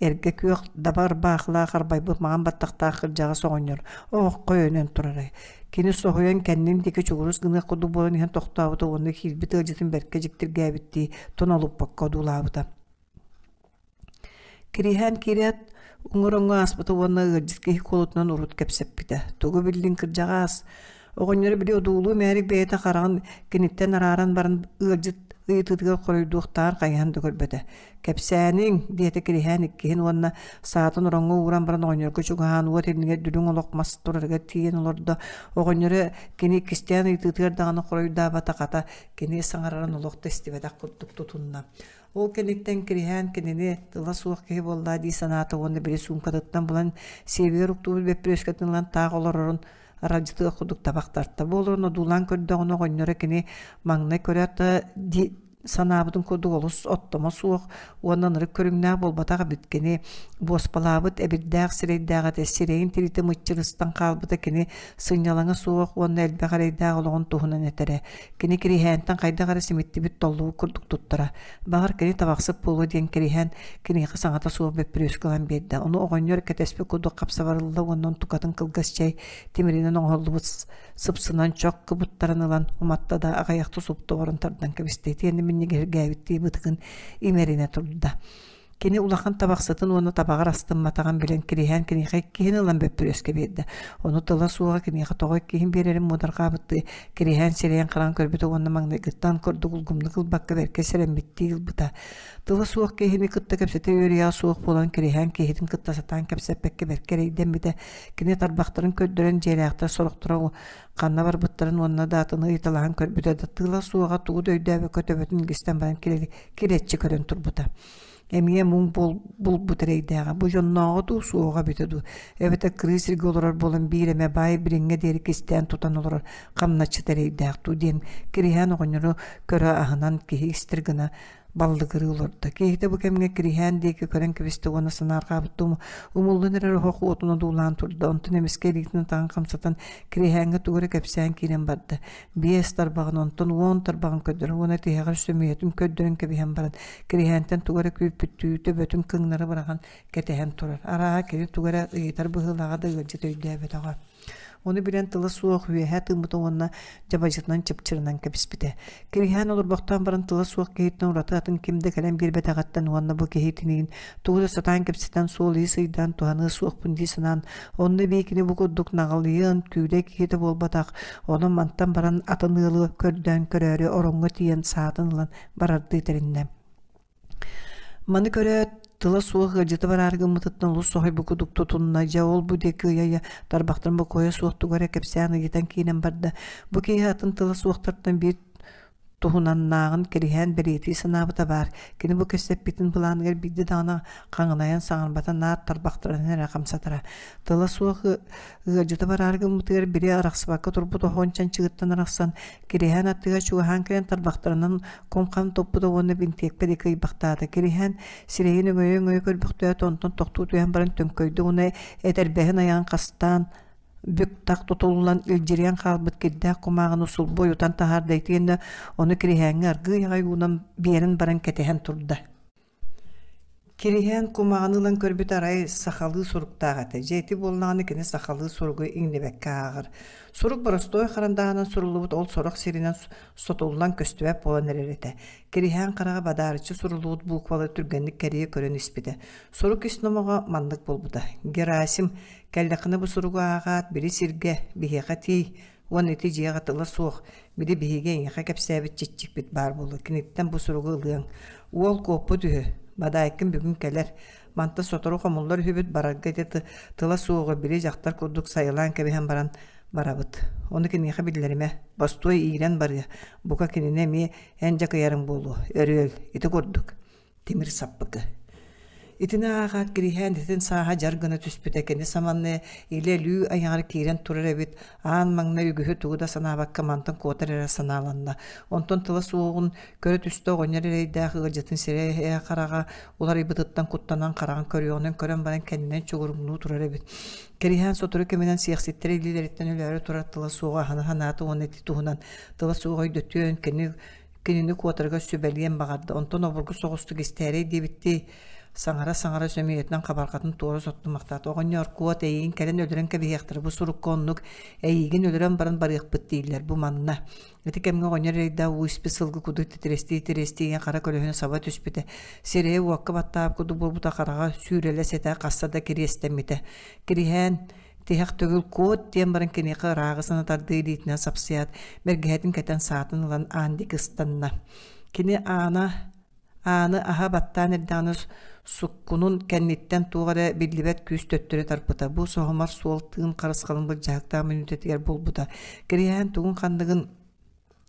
эргэ күөх даба ырбаахылаах арбайбыт маҥан баттахтаах кырдьаҕас оҕонньор оһоххо өйөнөн турара. Кини соһуйан кэннин диэки чугурус гыныах курдук буолан иһэн тохтообута уонна киирбит ыалдьытын бэркэ дьиктиргээбиттии тонолуппакка одуулаабыта. Кириһээн киирээт, уҥа-ороҥҥо ааспыта уонна ыалдьыт киһи куолутунан урут кэпсэппитэ: «Тугу биллиҥ, кырдьаҕаас?» Оҕонньоро били одуулуу мээрик бэйэтэ хараҕын киниттэн арааран баран ыалдьыт ыйытыытыгар хоруйдуохтааҕар хайыһан да көрбөтө. «Кэпсээниҥ!» диэтэ Кириһээн иккиһин уонна саатын ороҥҥо ууран баран оҕонньорго чугаһаан уот иннигэр дүлүҥ олох мас турарыгар тиийэн олордо. Оҕонньоро кини иккистээн ыйытыытыгар даҕаны хоруйдаабата, хата, кини саҥарарын олох да истибэтэх курдук тутунна. Ол кэнниттэн Кириһээн кинини тыла суох киһи буолла дии санаата уонна били суумкатыттан булан сиэбигэр уктубут бөппүрүөскэтин ылан таах олорорун аралдьытыах курдук табах тарта. Бу олорон одуулаан көрдөҕүнэ оҕонньоро кини маҥнай көрөөт да санаабытын курдук олус оттомо суох уонна ынырык көрүҥнээх буолбатах эбит. Кини буоспалаабыт эбирдээх сирэйдээх этэ, сирэйин тириитэ мыччырыстан хаалбыта кини сынньалаҥа суох уонна элбэх эрэйдээх олоҕун туһунан этэрэ. Кини Кириһээнтэн хайдах эрэ симиттибит толлубут курдук туттара. Баҕар, кини табахсыт буолуо диэн Кириһээн киниэхэ саҥата суох бөппүрүөскэ ылан биэрдэ. Ону оҕонньор кэтэспит курдук хапсабарылла уонна онтукатын кылгас чэй тимиринэн оҥоһуллубут сыпсынан чох кыбыттарын ылан уматта да аҕыйахта супту олорон тардан кэбистэ. Итиэннэ минньигэһиргээбиттии бытыгын имэринэ турда. Кини улахан табахсытын уонна табаҕар астымматаҕын билэн Кириһээн киниэхэ иккиһин ылан бөппүрүөскэ биэрдэ. Ону тыла суоҕа киниэхэ тоҕо иккиһин биэрэрин муодарҕаабыттыы Кириһээн сирэйин-хараҕын көрбүтэ уонна маҥнайгыттан курдук улгумнук ылбакка бэркэ сэрэммиттии ылбыта. Тыла суох киһини кытта кэпсэтэ үөрүйэҕэ суох буолан Кириһээн киһитин кытта сатаан кэпсэппэккэ бэркэ эрэйдэммитэ. Кини тарбахтарын көрдөрөн дьиэлээхтэр сорохторо ханна барбыттарын уонна даатаны ыйыталаһан көрбүтэ да тыла суоҕа тугу да өйдөөбөккө төбөтүн илгистэн баран килэччи көрөн турбута. Эмиэ муҥ булбут эрэйдээҕэ бу дьоннооҕо дуу, суоҕа эбитэ дуу, эбэтэр кырыы сиргэ олорор буолан биир эмэ баай билиҥҥэ диэри кистээн тутан олорор хамначчыт эрэйдээх дуу диэн Кириһээн оҕонньору көрө аһынан киһи истэр гына баллыгырыы олордо. Киһитэ бу кэмҥэ Кириһээн диэки көрөн кэбистэ уонна санаарҕаабыттыы умуллан эрэр оһох уотун одуулаан турда. Онтон эмискэ илиитин атаҕын хамсатан Кириһээҥҥэ тугу эрэ кэпсээн киирэн барда. Биэс тарбаҕын, онтон уон тарбаҕын көрдөрөн уонна тиһэҕэр сөмүйэтин көрдөрөн кэбиһэн баран, Кириһээнтэн тугу эрэ күүппүттүү төбөтүн кыҥнары быраҕан кэтэһэн турар. Арааһа кини тугу эрэ ыйытар быһыылааҕа да ыалдьыт өйдөөбөтөҕө. Ону билэн тыла суох үөһэ тыыммыта уонна дьабадьытынан чыпчырынан кэбиспитэ. Кириһээн олорбохтоон баран тыла суох киһиттэн ураты атын ким да кэлэн биэрбэтэҕиттэн уонна бу киһитиниин тугу да сатаан кэпсэтэн суол-иис ыйдаан туһаныа суохпун дии санаан, онно эбии кини бу курдук наҕылыйыан, күүлэй киһитэ буолбатах, онон мантан баран атын ыалы көрдөөн көрөөрү ороҥҥо тиийэн саатын ылан барардыы тэриннэ. Маны көрөөт, тыла суох ыалдьыта бараары гыммытыттан олус соһуйбут курдук тутунна, дьэ ол-бу диэки ыйа-ыйа тарбахтарын бокуойа суох тугу эрэ кэпсээн ыйытан киирэн барда. Бу киһи атын тыла суохтартан биир туһунаннааҕын кэриһээн бэлиэтии санаабыта баар. Кини бу кэпсэппитин былааныгар биирдэ даҕаны хаҥынайан саҥарбата наар тарбахтарын эрэ хамсатара. Тыла суох ыалдьыта бараары гыммытыгар били арахсыбакка турбут оһоҕун чанчыгыттан арахсан, Кириһээн аттыгар чугаһаан кэлэн тарбахтарынан кум-хам туппута уонна бинтиэкпэ диэки ыйбахтаата. Кириһээн сирэйин өҥөйө-өҥөйө көрбөхтөөтө, онтон тохтуу түһэн баран төҥкөйдө уонна этэрбэһин айаҕын хастаан бүк-тах тутуллан илдьирийэн хаалбыт кирдээх кумааҕыны сулбу ойутан таһаарда итиэннэ ону Кириһээҥҥэ аргыый аҕай уунан биэрэн баран кэтэһэн турда. Кириһээн кумааҕыны ылан көрбүтэ арай сахалыы суруктаах этэ. Дьэ ити буоллаҕына кини сахалыы суругу иҥнибэккэ ааҕар. Сурук боростуой харандааһынан суруллубут ол сорох сиринэн сотуллан көстүбэт буолан эрэр этэ. Кириһээн хараҕа бадаарыччы суруллубут буквалары түргэнник кэрийэ көрөн испитэ. Сурук ис номоҕо маннык буолбута: Герасим, Кэллэххинэ бу суругу ааҕаат, били сиргэ, биһиэхэ тиий, уонна ити дьиэҕэ тыла суох, били биһиги эйиэхэ кэпсээбит чиччикпит баар буолуо, киниттэн бу суругу ылыаҥ. Уол куоппут үһү, Бадаайкын бүгүн кэлэр, манта сотору хомуллар үһүбүт, барарга ити тыла суоҕу били дьахтар курдук сайылаан кэбиһэн баран барабыт. Ону киниэхэ биллэримэ, бостуой иирэн барыа, бука кинини эмиэ эн дьакыйарыҥ буолуо, өрүөл, ити курдук. Тимир саппыкы. Итини ааҕаат Кириһээн итин сааһа дьар гына түспүтэ кини саманны илэ өлүү айаҕар киирэн турар эбит аан маҥнай үгүһү тугу да санаабакка мантан куотар эрэ санааланна онтон тыла суоҕун көрө түстэ оҕонньор эрэйдээх ыалдьытын сирэйэ хараҕа уларыйбытыттан куттанан хараҕын көрүөҕүнэн көрөн баран кэннинэн чугуруҥнуу турар эбит Кириһээн сотору кэминэн сиэхситтэр илиилэриттэн өлөөрү турар тыла суоҕа аһына санаата уонна ити туһунан тыла суоҕа өйдөтүөн кини Кинини куотарыгар сүбэлиэн баҕарда, онтон обургу соҕустук истээрэй диэбиттии, саҥара-саҥара сөмүйэтинэн хабарҕатын туора соттумахтаата. Оҕонньоор, куот, эйигин кэлэн өлөрөн кэбиһиэхтэрэ, бу сурукка оннук эйигин өлөрөн баран барыахпыт дииллэр, бу манна. Ити кэмҥэ оҕонньор эрэйдээх уу испит сылгы курдук титирэстии-титирэстии ийэн хара көлөһүнэ саба түспүтэ. Сирэйэ уокка баттаабыт курдук буолбута, хараҕа сүүрэлэс этэ, хаста да кириэстэммитэ. Кириһээн Тиһэх төгүл куот диэн баран киниэхэ ырааҕы санатардыы илиитинэн сапсыйаат, бэргэһэтин кэтэн саатын ылан аан диэки ыстанна. Кини аана ааны аһа баттаан эрдэҕинэ суккунун кэнниттэн туох эрэ биллибэт күүс төттөрү тарпыта. Бу соһумар суол тыын харысхалын былдьаһыктаах мүнүүтэтигэр буолбута. Кириһээн тугун-ханныгын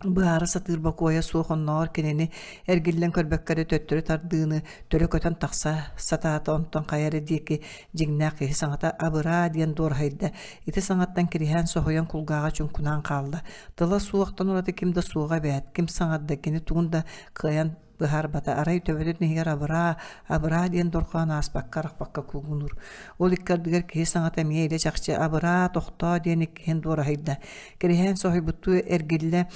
Быһаара сатыыр бокуойа суох оннооҕор кинини эргиллэн көрбөккө эрэ төттөрү тардыыны төлө көтөн тахса сатаата онтон хайа эрэ диэки дьиҥнээх киһи саҥата абыраа диэн дуораһыйда ити саҥаттан Кириһээн соһуйан кулгааҕа чуҥкунаан хаалла тыла суохтан ураты ким да суоҕа эбээт ким саҥарда кини тугун да кыайан быһаарбата арай төбөтүн иһигэр абыраа абыраа диэн дорҕоон ааспакка арахпакка куугунуур ол икки ардыгар киһи саҥата эмиэ илэ чахчы абыраа тохтоо диэн иккиһин дуораһыйда Кириһээн соһуйбуттуу эргиллэ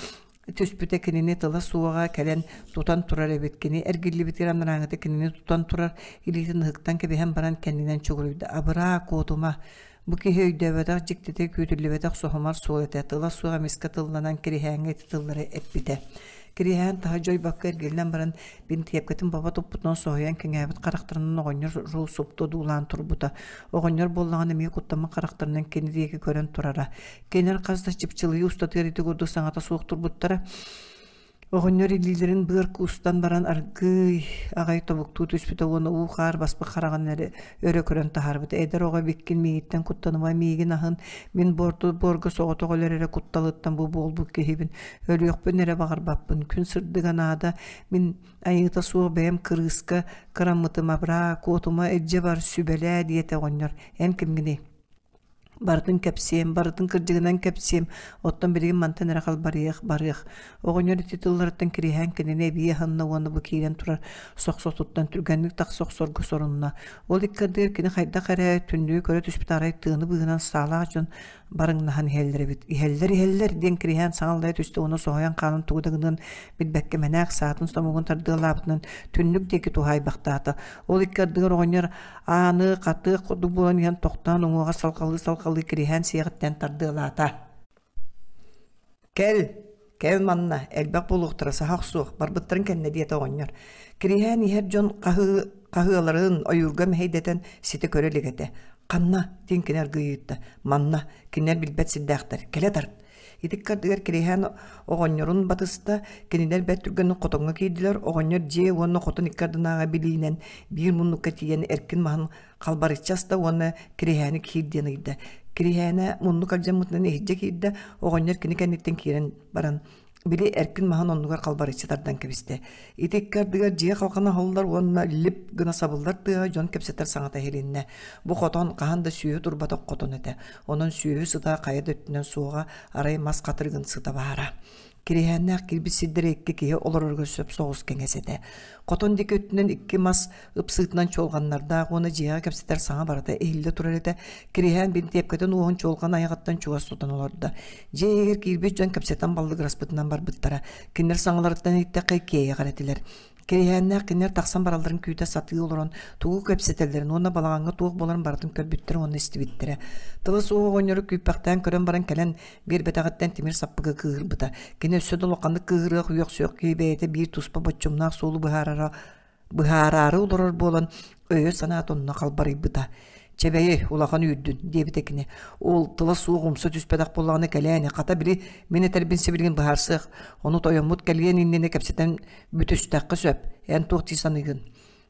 түспүтэ кинини тыла суоҕа кэлэн тутан турар эбит кини эргиллибитигэр анарааҥыта кинини тутан турар илиитин ыһыктан кэбиһэн баран кэннинэн чугуруйда абыраа куотума бу киһи өйдөөбөтөх дьиктитэ күүтүллүбэтэх соһумар суол этэ тыла суох эмискэ тылланан Кириһээҥҥэ ити тыллары эппитэ Кириһээн таһа дьойбокко эргиллэн баран бинтиэпкэтин бобо туппутунан соһуйан кэҥээбит харахтарынан оҕонньор супту одуулаан турбута оҕонньор буоллаҕына эмиэ куттаммыт харахтарынан кини диэки көрөн турара Кинилэр хас да чыпчылыйыы устатыгар ити курдук саҥата суох турбуттара. Оҕонньор илиилэрин быар куустан баран аргыый аҕай тобуктуу түспүтэ уонна уу-хаар баспыт хараҕын эрэ өрө көрөн таһаарбыта. Эдэр оҕо эбиккин миигиттэн куттаныма, миигин аһын, мин буорту буорга соҕотох өлөр эрэ кутталыттан бу буолбут киһибин. Өлүөхпүн эрэ баҕарбаппын. Күн сырдыга наада. Мин айыыта суох бэйэм кырыыска кыраммытым абыраа, куотума илдьэ бар, сүбэлээ диэтэ оҕонньор. Эн кимҥиний? Барытын кэпсиэм, барытын кырдьыгынан кэпсиэм, оттон билигин мантан эрэ халбарыйыах, барыах. Оҕонньор ити тылларыттан кириһээн кинини эбии аһынна уонна бу киирэн турар сохсотуттан түргэнник тахса охсорго сорунна. Ол икки ардыгар кини хайдах эрэ түннүгү көрө түспүт арай тыаны быыһынан саалаах дьон барыҥнаһан иһэллэр эбит. Иһэллэр, иһэллэр диэн Кириһээн саҥаллайа түстэ уонна соһуйан хаалан тугу да гыныан билбэккэ мэнээк саатын сомугун тардыалаабытынан түннүк диэки туһаайбахтаата. Ол икки ардыгар оҕонньор Ааны хатыах курдук буолан иһэн тохтоон уҥуоҕа салҕалыы-салҕалыы кириһээн сиэҕиттэн тардыалаата. «Кэл, кэл манна, элбэх буолуохтара, саһа охсуох, барбыттарын кэннэ» диэтэ оҕонньор. Кириһээн иһэр дьон хаһыы, хаһыаларын ойуурга мэһэйдэтэн ситэ көрө илик этэ. «Ханна?» диэн кини аргыый ыытта. «Манна, кинилэр билбэт сирдээхтэр, кэлэ тарт!» Ити ыккардыгар Кириһээн оҕонньорун батыста, кинилэр бэрт түргэнник хотоҥҥо киирдилэр, оҕонньор дьиэ уонна хотон икки ардынааҕы билиинэн биир муннукка тиийэн эркин маһын халбарыччы аста уонна Кириһээни киир диэн ыйда. Кириһээнэ муннук алдьаммытынан иһирдьэ киирдэ, оҕонньор кини кэнниттэн киирэн баран Били эркин маһын оннугар халбарыччы тардан кэбистэ. Ити икки ардыгар дьиэ халҕана аһыллар уонна лип гына сабыллар тыаһа дьон кэпсэтэр саҥата иһилиннэ. Бу хотон хаһан да сүөһү турбатах хотон этэ. Онон сүөһү сыта хайа да өттүнэн суоҕа, арай мас хатырыгын сыта баара. Кириһээннээх киирбит сирдэрэ икки киһи олороругар сөп соҕус кэҥэс этэ. Хотон диэки өттүнэн икки мас ыпсыытынан чуолҕаннардаах уонна дьиэҕэ кэпсэтэр саҥа барыта иһиллэ турар этэ. Кириһээн бинтиэпкэтин уоһун чуолҕан айаҕыттан чугас тутан олордо. Дьиэ иһигэр киирбит дьон кэпсэтэн баллыгыраспытынан барбыттара. Кинилэр саҥаларыттан иһиттэххэ иккиэйэх эрэ этилэр. Кириһээннээх кинилэр тахсан баралларын күүтэ сатыы олорон тугу кэпсэтэллэрин уонна балаҕаҥҥа туох буоларын барытын көрбүттэрэ уонна истибиттэрэ. Тыла суох оҕонньору күүппэхтээн көрөн баран кэлэн биэрбэтэҕиттэн тимир саппыкы кыыһырбыта. Кини өссө да улаханнык кыыһырыах үөхсүөх киһи бэйэтэ биир туспа боччумнаах суолу быһаарара быһаараары олорор буолан өйө-санаата онно халбарыйбыта. «Чэбэйи, улахан үүрдүн» диэбитэ кини. Ол тыла суох умса түспэтэх буоллаҕына кэлээни, хата били мин этэрбин сибилигин быһаарсыах, ону тойоммут кэлиэн иннинэ кэпсэтэн бүтүстэххэ сөп, эн туох дии саныыгын?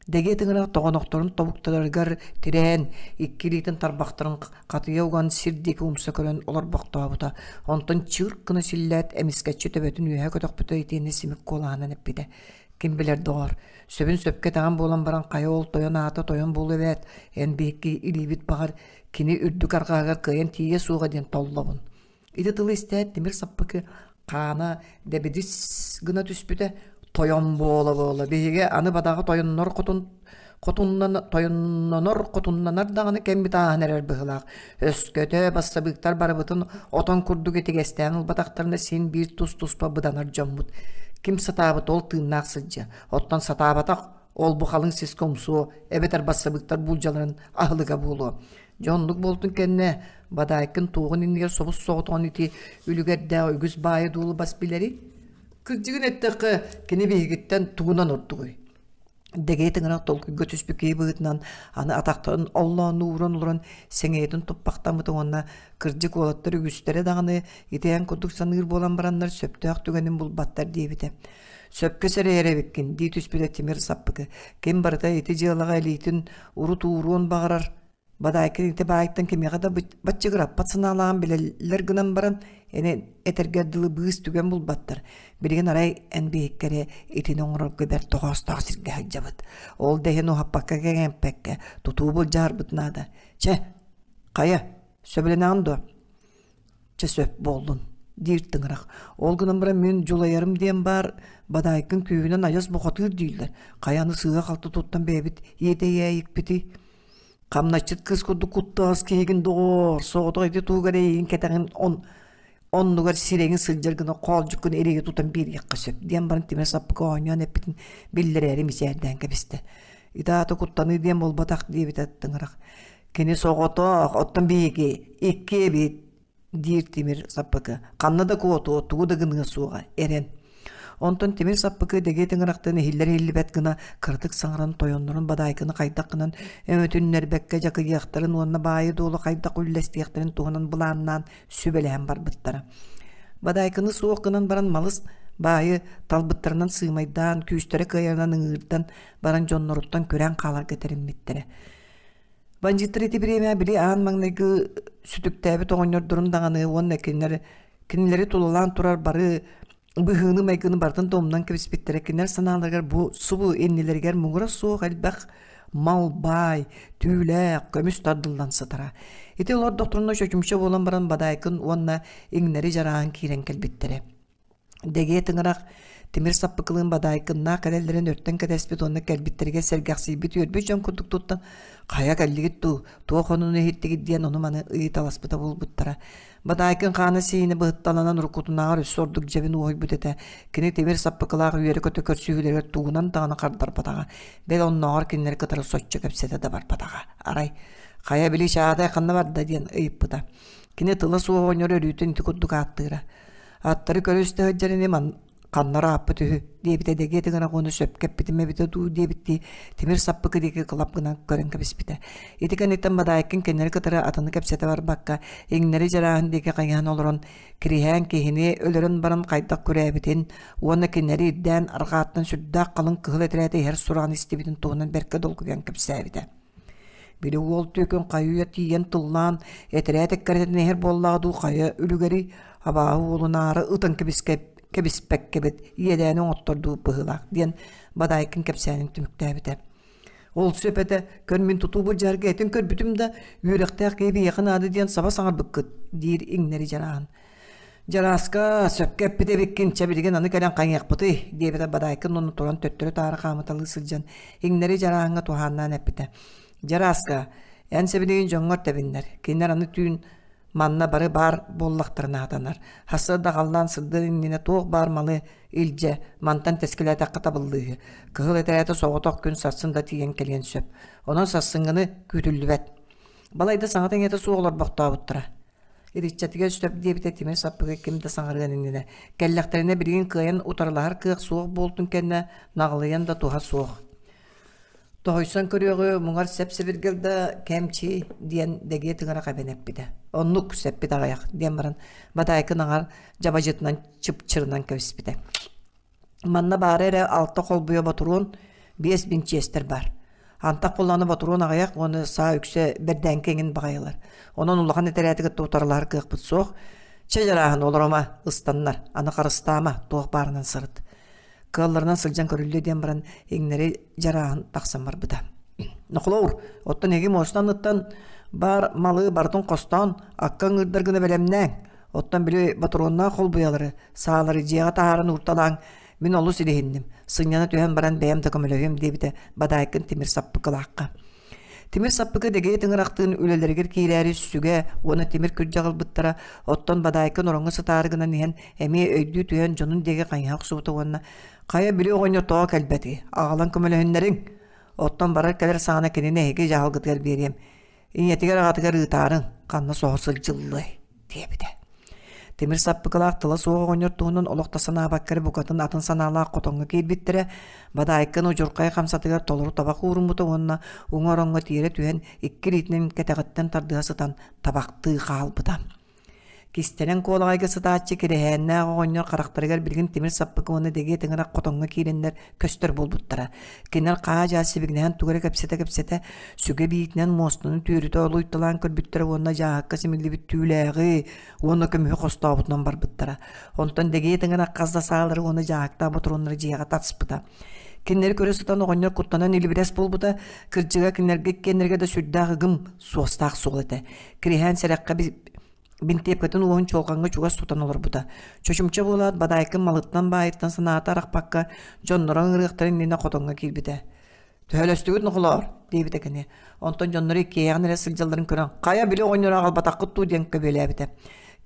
Дэгиэ тыҥырах тоҕонохторун тобуктарыгар тирээн, икки илиитин тарбахтарын хатыйа уган сир диэки умса көрөн олорбохтообута. Онтон чыырк гына силлээт, эмискэччи төбөтүн үөһэ көтөхпүтэ итиэннэ симик куолаһынан эппитэ: Ким билэр доҕор, сөбүн сөпкө этэҕин буолан баран хайа ол тойон аата тойон буолуо эбээт, эн биһикки илиибит баҕар кини үрдүк арҕаһыгар кыайан тиийиэ суоҕа диэн толлобун. Ити тылы истээт тимир саппыкы хаана дэбидис гына түспүтэ, тойон буола-буола биһиги аны бадаҕа тойоннор хотун хотуннан тойоннонор хотуннанар даҕаны кэммит ааһан эрэр быһыылаах. Өскөтө бассабыыктар барыбытын отон курдук итигэстээн ылбатахтарына син биир тус-туспа быданар дьоммут. Ким сатаабыт ол тыыннаах сылдьыа, оттон сатаабатах ол бу халыҥ сискэ умсуо эбэтэр бассабыыктар буулдьаларын аһылыга буолуо. Дьэ оннук буолтун кэннэ Бадаайкын туоҕун иннигэр собус-соҕотоҕун ити үлүгэрдээх үгүс баайы-дуолу бас билэрий? Кырдьыгын эттэххэ, кини биһигиттэн тугунан ордугуй? Дэгэй тыҥырах толкуйга түспүт киһи быһыытынан аны атахтарын оллооннуу ууран олорон сэҥийэтин туппахтаммыта уонна кырдьык уолаттар үгүстэрэ даҕаны ити эн курдук саныыр буолан бараннар сөптөөх түгэнин булбаттар диэбитэ. Сөпкө сэрэйэр эбиккин дии түспүтэ Тимир Саппыкы. Ким барыта ити дьыалаҕа илиитин урут ууруон баҕарар Бадаайкын ити баайтан кимиэхэ да баччыгыраппат санаалааҕын билэллэр гынан баран, эн этэргэр дылы быыс түгэн булбаттар. Билигин арай эн биһиккэрэ итини оҥорорго бэрт тоҕоостоох сиргэ сылдьабыт. Ол да иһин уһаппакка кэҥэппэккэ тутуу былдьаһарбыт наада. Чэ, хайа, сөбүлэнэҕин дуо? Чэ сөп буоллун, диир тыҥырах. Ол гынан баран мин дьулайарым диэн баар, Бадаайкын күүһүнэн адьас бухатыыр дииллэр. Хайа аны сыыһа-халты туттан бэйэбит иэдэйээйикпитий? Хамначчыт кыыс курдук куттаҕас киһигин доҕоор, соҕотох ити туһугар эйигин кэтэҕин он оннугар сирэйиҥ сылдьар гына хоолдьуккун эрэйгэ тутан биэриэххэ сөп диэн баран тимир саппыкы оонньоон эппитин биллэрээри мичээрдээн кэбистэ. Ити аата куттаныы диэн буолбатах диэбитэ тыҥырах. Кини соҕотох, оттон биһиги икки эбит диир Тимир Саппыкы. Ханна да куотуо, тугу да гыныа суоҕа, эрэн. Онтон Тимир Саппыкы дэгиэ тыҥырахтан иһиллэр-иһиллибэт гына кыратык саҥаран тойоннорун бадаайканы хайдах гынан өҥөтүннэрбэккэ дьакыйыахтарын уонна баайы-дуолу хайдах үллэстиэхтэрин туһунан былааннаан сүбэлэһэн барбыттара. Бадаайканы суох гынан баран малыс баайы талбыттарынан сыымайдаан, күүстэрэ кыайарынан ыҥыырдан баран дьонноруттан күрээн хааларга тэриммиттэрэ. Бандьыыттар ити бириэмэ били аан маҥнайгы сүтүктээбит оҕонньордорун даҕаны уонна кинилэр кинилэри тулалаан турар бары быһыыны-майгыны барытын да умнан кэбиспиттэрэ. Кинилэр санааларыгар бу субу иннилэригэр муҥура суох элбэх мал баай, түүлээх, көмүс тардыллан сытара. Ити олордохторуна чочумча буолан баран Бадаайкын уонна иҥнэри дьарааһын киирэн кэлбиттэрэ. Дэгиэ тыҥырах тимир саппыкылыын бадаайкыннаах кэлэллэрин өртөн кэтэспит уонна кэлбиттэригэр сэргэхсийбит үөрбүт дьон курдук туттан «Хайа кэллигит дуу, туох онуну иһиттигит?» диэн ону-маны ыйыталаспыта буолбуттара. Бадаайкын хаана-сиинэ быһытталанан уруккутунааҕар өссө ордук дьэбин уоһуйбут этэ. Кини тимир саппыкылаах үөрэ-көтө көрсүһүүлэригэр тугунан даҕаны хардарбатаҕа. Бэл оннооҕор кинилэри кытары соччо кэпсэтэ да барбатаҕа. Арай «Хайа били Чаадай ханна барда?» диэн ыйыппыта. Кини тыла суох оҕонньор өрүүтүн ити курдук ааттыыра. Аттары көрө-истэ сылдьар ини ман ханна ырааппыт үһү диэбитэ дэгиэ тыҥырах уону сөпкө эппитим эбитэ дуу диэбиттии тимир саппыкы диэки кылап гынан көрөн кэбиспитэ. Ити кэнниттэн Бадаайкын кинилэри кытары атыны кэпсэтэ барбакка, иҥнэри дьарааһын диэки хайыһан олорон, Кириһээн киһини өлөрөн баран хайдах күрээбитин уонна кинилэри ирдээн арҕааттан сүрдээх халыҥ кыһыл этэрээти иһэр сураҕын истибитин туһунан бэркэ долгуйан кэпсээбитэ. Били уол түөкүн хайыа тиийэн тыллаан, этэрээт эккирэтэн иһэр буоллаҕа дуу, хайа үлүгэрий, абааһы уолун аара ытан кэбискэ. кэбиспэккэбит иэдээни оҥоттордубут быһыылаах диэн Бадаайкын кэпсээнин түмүктээбитэ. Ол сөп этэ, көр мин тутуу былдьаһарга этин көрбүтүм да, үөрэхтээх киһи биһиэхэ наада диэн саба саҥарбыккыт, диир иҥнэри Дьарааһын. Дьарааска, сөпкө эппит эбиккин, чэ билигин аны кэлэн хайыахпытый, диэбитэ Бадаайкын уонна туран төттөрү-таары хаамыталыы сылдьан иҥнэри Дьарааһыҥҥа туһааннаан эппитэ. Дьарааска, эн сэбилигин дьоҥҥор тэбиннэр, кинилэр аны түүн Манна бары баар буоллахтарына сатанар. Сарсыарда халлаан сырдыан иннинэ туох баар малы илдьэ, мантан тэскилээтэххэ табыллыыһы. Кыһыл этэрээтэ соҕотох күн сарсын да тиийэн кэлиэн сөп. Онон сарсыҥҥыны күүтүллүбэт. Балайда саҥата-иҥэтэ суох олорбохтообуттара. Итиччэтигэр сөп диэбитэ тимир саппыкы ким да саҥарыан иннинэ. Кэллэхтэринэ билигин кыайан утарылаһар кыах суох буолтун кэннэ наҕылыйан да туһа суох. Тоһуйсан көрүөҕү муҥар сэп-сэбиргэл да кэмчи диэн дэгиэ тыҥырах эбэн эппитэ. Оннук сэппит аҕыйах диэн баран Бадаайкын аҥар дьабадьытынан чыпчырынан кэбиспитэ. Манна баара эрэ алта холбуйа ботуруон, биэс бинчиэстэр баар. Антах буоллаҕына ботуруон аҕыйах уонна саа үксэ бэрдээҥки эҥин баҕайылар. Онон улахан этэрээти кытта утарылаһар кыахпыт суох. Чэ дьарааһын олорума, ыстаннар, аны харыстаама, туох баарынан сырыт. Кыалларынан сылдьан көрүллүө диэн баран иҥнэри дьарааһын тахсан барбыта. Нохолоор, оттон эһиги муоста анныттан баар малы барытын хостоон, акка ыҥырдар гына бэлэмнээҥ. Оттон били ботуруоннаах холбуйалары, саалары дьиэҕэ таһааран уурталааҥ, мин олус илиһинним, сынньана түһэн баран бэйэм да көмөлөһүөм диэбитэ Бадаайкын тимир саппыкылаахха. Тимир саппыкы дэгиэ тыҥырахтыын үлэлэригэр киирээри сүгэ уонна тимир күрдьэх ылбыттара, оттон Бадаайкын ороҥҥо сытаары гынан иһэн эмиэ өйдүү түһэн дьонун диэки хайыһа охсубута уонна «Хайа били оҕонньор тоҕо кэлбэтий? Аҕалан көмөлөһүннэриҥ! Оттон барар-кэлэр саҕана кинини эһиги дьаһалгытыгар биэриэм. Ийэтигэр-аҕатыгар ыытаарыҥ, ханна соһо сылдьыллыай?» диэбитэ. Тимир саппыкылаах тыла суох оҕонньор туһунан олох да санаабакка эрэ букатын атын санаалаах хотоҥҥо киирбиттэрэ, Бадаайкын удьурхай хамсатыгар толору табах ууруммута уонна уҥа ороҥҥо тиэрэ түһэн икки илиитинэн кэтэҕиттэн тардыһа сытан табахтыы хаалбыта. Кистэлэҥ куолаҕайга сытааччы кирэһээннээх оҕонньор харахтарыгар билигин тимир саппыкы уонна дэгиэ тыҥырах хотоҥҥо киирэннэр көстөр буолбуттара. Кинилэр хаа-дьаа сибигинэһэн тугу эрэ кэпсэтэ-кэпсэтэ, сүгэ биитинэн муостаны түөрүтэ олуйталаан көрбүттэрэ уонна дьааһыкка симиллибит түүлээҕи уонна көмүһү хостообутунан барбыттара. Онтон дэгиэ тыҥырах хас да саалары уонна дьааһыктаах ботуруоннары дьиэҕэ таспыта. Кинилэри көрө сытан оҕонньор куттанан илибирэс буолбута, кырдьыга кинилэргэ иккиэннэргэ да сүрдээх ыгым, суостаах суол этэ. Кириһээн сэрэххэ бинтиэпкэтин уоһун чуолҕаҥҥа чугас тутан олорбута. Чочумча буолаат, Бадаайкын малыттан баайыттан санаата арахпакка, дьонноро ыҥырыахтарын иннинэ хотоҥҥо киирбитэ. «Төһөлөстүгүт нохолоор?» диэбитэ кини. Онтон дьонноро иккиэйэҕин эрэ сылдьалларын көрөн, «Хайа, били оҕонньору аҕалбатаххыт дуу?» диэн көбүөлээбитэ.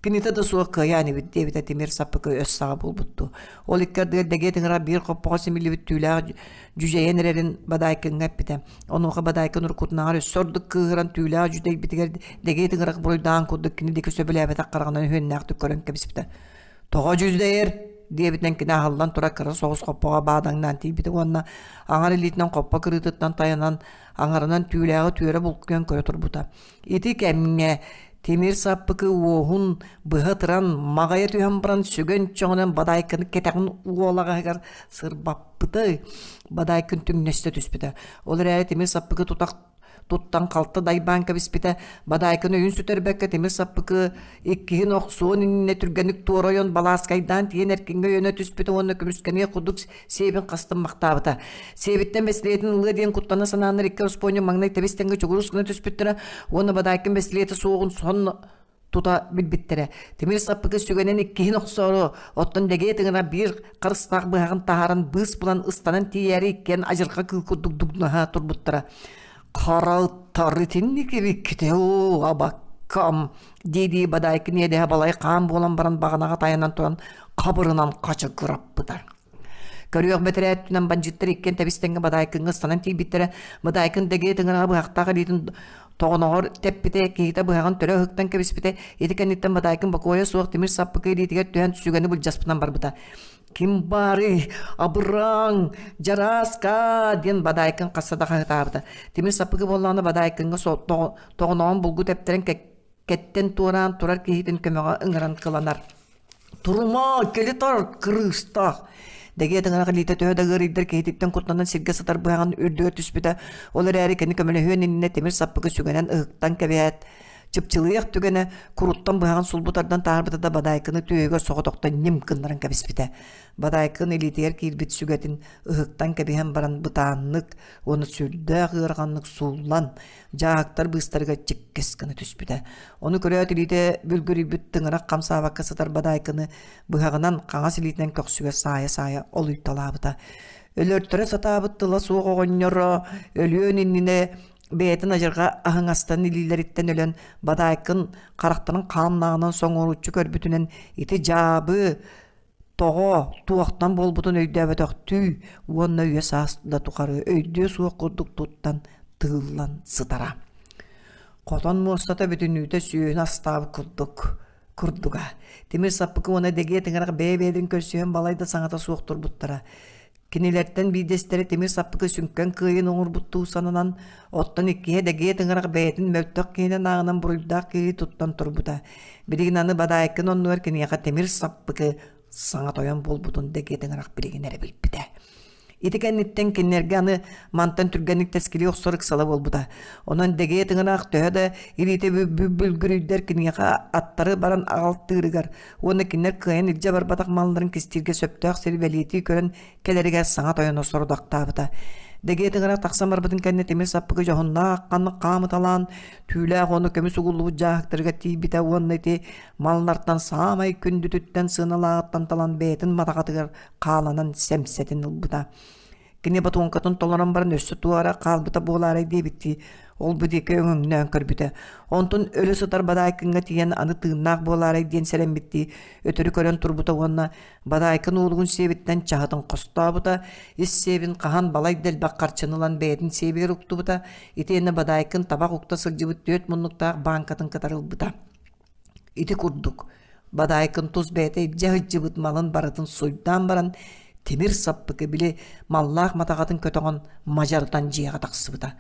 Кинитэ да суох кыайаан ибит диэбитэ тимир саппыкы өс саҕа буолбуттуу. Ол икки ардыгар дэгиэ тыҥыра биир хоппоҕо симиллибит түүлээх дьүдьэйэн эрэрин Бадаайкыҥҥа эппитэ. Онуоха Бадаайкын уруккутунааҕар өссө ордук кыыһыран түүлээх дьүдэйбитигэр дэгиэ тыҥырах буруйдаан курдук кини диэки сөбүлээбэтэх хараҕынан үһүөннээхтик көрөн кэбиспитэ. «Тоҕо дьүдэйэр?» диэбитинэн кини аһыллан турар кыра соҕус хоппоҕо баадаҥнаан тиийбитэ уонна аҥар илиитинэн хоппо кырыытыттан тайанан аҥарынан түүлээҕи түөрэ булкуйан көрө турбута. Ити кэмҥэ тимир саппыкы уоһун быһа ытыран маҕайа түһэн баран сүгэн чөҥөнөн Бадаайканы кэтэҕин уолаҕаһыгар сырбаппыта Бадаайкын түҥнэстэ түспүтэ. Ол эрээри тимир саппыкы тутах туттан халта дайбаан кэбиспитэ. Бадаайкын өйүн сүтэрбэккэ тимир саппыкы иккиһин охсуон иннинэ түргэнник туора ойон балааскайдаан тиийэн эркиҥҥэ өйөнө түспүтэ уонна көмүскэниэх курдук сиэбин хастан махтаабыта. Сиэбиттэн бэстилиэтин ылыа диэн куттана санааннар икки ороспуонньа маҥнай тэбис-тэҥҥэ чугурус гына түспүттэрэ уонна Бадаайкын бэстилиэтэ суоҕун сонно тута билбиттэрэ. Тимир саппыкы сүгэнэн иккиһин охсоору, оттон дэгиэ тыҥына биир харыстаах быһаҕын таһааран быыс булан ыстанан тиийээри иккиэн адьырҕа кыыл курдук дугнаһа турбуттара. Харалтар итинник эбиккитэ оо, абаккам дии-дии Бадаайкын иэдэһэ балай хаан буолан баран баҕанаҕа тайанан туран хабырынан хачыгыраппыта. Көрүөх бэтэрээ өттүнэн бандьыыттар иккиэн тэбис-тэҥҥэ Бадаайкыҥҥа ыстанан тиийбиттэрэ. Бадаайкын дэгиэ тыҥыраҕа быһахтаах илиитин тоҕоноҕор тэппитэ, киһитэ быһаҕын төлө ыһыктан кэбиспитэ. Ити кэнниттэн Бадаайкын бокуойа суох тимир саппыкы илиитигэр түһэн сүгэни былдьаспытынан барбыта. «Ким баарый? Абырааҥ! Дьарааска!» диэн Бадаайкын хасса да хаһытаабыта. Тимир саппыкы буоллаҕына Бадаайкыҥҥа тоҕоноҕун булгу тэптэрэн кэттэн туораан турар киһитин көмөҕө ыҥыран кыланар. Турума, кэлэ тар, кырыыстаах! Дэгиэ тыҥырах илиитэ төһө да ыарыйдар киһититтэн куттанан сиргэ сытар быһаҕын үрдүгэр түспүтэ. Ол эрээри кини көмөлөһүөн иннинэ тимир саппыкы сүгэнэн ыһыктан кэбиһээт, Чыпчылыйах түгэнэ куруттан быһаҕын сулбу тардан таһаарбыта да Бадаайкыны түөһүгэр соҕотохто ньим гыннаран кэбиспитэ. Бадаайкын илиитигэр киирбит сүгэтин ыһыктан кэбиһэн баран бытааннык уонна сүрдээх ыараханнык сууллан, дьааһыктар быыстарыгар чиккэс гына түспүтэ. Ону көрөөт илиитэ бүлгүрүйбүт тыҥырах хамсаабакка сытар Бадаайкыны быһаҕынан хаҥас илиитинэн көхсүгэр саайа-саайа олуйталаабыта. Өлөртөрө сатаабыт тыла суох оҕонньоро өлүөн иннинэ бэйэтин адьырҕа аһыҥастан илиилэриттэн өлөн Бадаайкын харахтарын хааннааҕынан соҥуоруччу көрбүтүнэн ити дьаабы тоҕо туохтан буолбутун өйдөөбөтөхтүү уонна үйэ саас да тухары өйдүө суох курдук туттан тыыллан сытара. Хотон муостата бүтүннүүтэ сүөһүнү астаабыт курдук курдуга. Тимир саппыкы уонна дэгиэ тыҥырах бэйэ-бэйэлэрин көрсүһэн балайда саҥата суох турбуттара. Кинилэртэн биирдэстэрэ тимир саппыкы сүҥкэн кыайын оҥорбуттуу сананан, оттон иккиһэ дэгиэ тыҥырах бэйэтин мөлтөх киһинэн ааҕынан буруйдаах киһи туттан турбута. Билигин аны Бадаайкын оннугар киниэхэ тимир саппыкы саҥа тойон буолбутун дэгиэ тыҥырах билигин эрэ билбитэ. Ити кэнниттэн кинилэргэ аны мантан түргэнник тэскилии охсор ыксала буолбута. Онон дэгиэ тыҥыраах төһө да илиитэ бүлгүрүйдэр киниэхэ аттары баран аҕалтыырыгар уонна кинилэр кыайан илдьэ барбатах малларын кистииргэ сөптөөх сири бэлиэтии көрөн кэлэригэр саҥа тойоно сорудахтаабыта. Дэгиэ тыҥыраах тахсан барбытын кэннэ тимир саппыкы дьоһуннаах ханнык хаамыталаан түүлээх уонна көмүс угуллубут дьааһыктарыгар тиийбитэ уонна ити маллартан саамай күндүтүттэн сыаналааҕыттан талан бэйэтин матаҕатыгар хааланан сэмсэтин ылбыта. Кини ботуоҥкатын толорон баран өссө туох эрэ хаалбыта буолаарай диэбиттии ол-бу диэки өҥөҥнөөн көрбүтэ. Онтон өлө сытар Бадаайкыҥҥа тиийэн аны тыыннаах буолаарай диэн сэрэммиттии өтөрү көрөн турбута уонна Бадаайкын уолугун сиэбиттэн чаһытын хостообута, ис сиэбин хаһан балай да элбэх харчыны ылан бэйэтин сиэбигэр уктубута, итиэннэ Бадаайкын табах укта сылдьыбыт түөрт муннуктаах бааҥкатын кытары ылбыта. Ити курдук, Бадаайкын тус бэйэтэ илдьэ сылдьыбыт малын барытын суйдаан баран, тимир саппыкы били маллаах матаҕатын көтөҕөн мадьарытан дьиэҕэ тахсыбыта.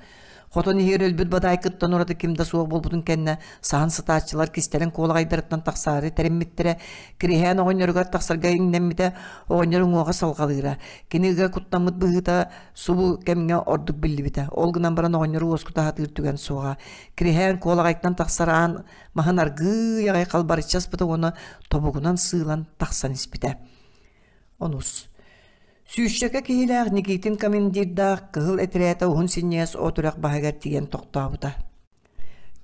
Хотон иһигэр өлбүт Бадаайкыттан ураты ким да суох буолбутун кэннэ саһан сытааччылар кистэлэҥ куолаҕайдарыттан тахсаары тэриммиттэрэ, Кириһээн оҕонньоругар тахсарга иҥнэммитэ, оҕонньор уҥуоҕа салҕалыыра. Кини ыга куттаммыт быһыыта субу кэмҥэ ордук биллибитэ. Ол гынан баран оҕонньору уоскута сатыыр түгэн суоҕа. Кириһээн куолаҕайтан тахсар аан маһын аргыый аҕай халбарыччы аспыта уонна тобугунан сыылан тахсан испитэ. Онус. Сүүсчэкэ киһилээх Никитин командирдаах кыһыл этэрээтэ уһун синньигэс от үрэх баһыгар тиийэн тохтообута.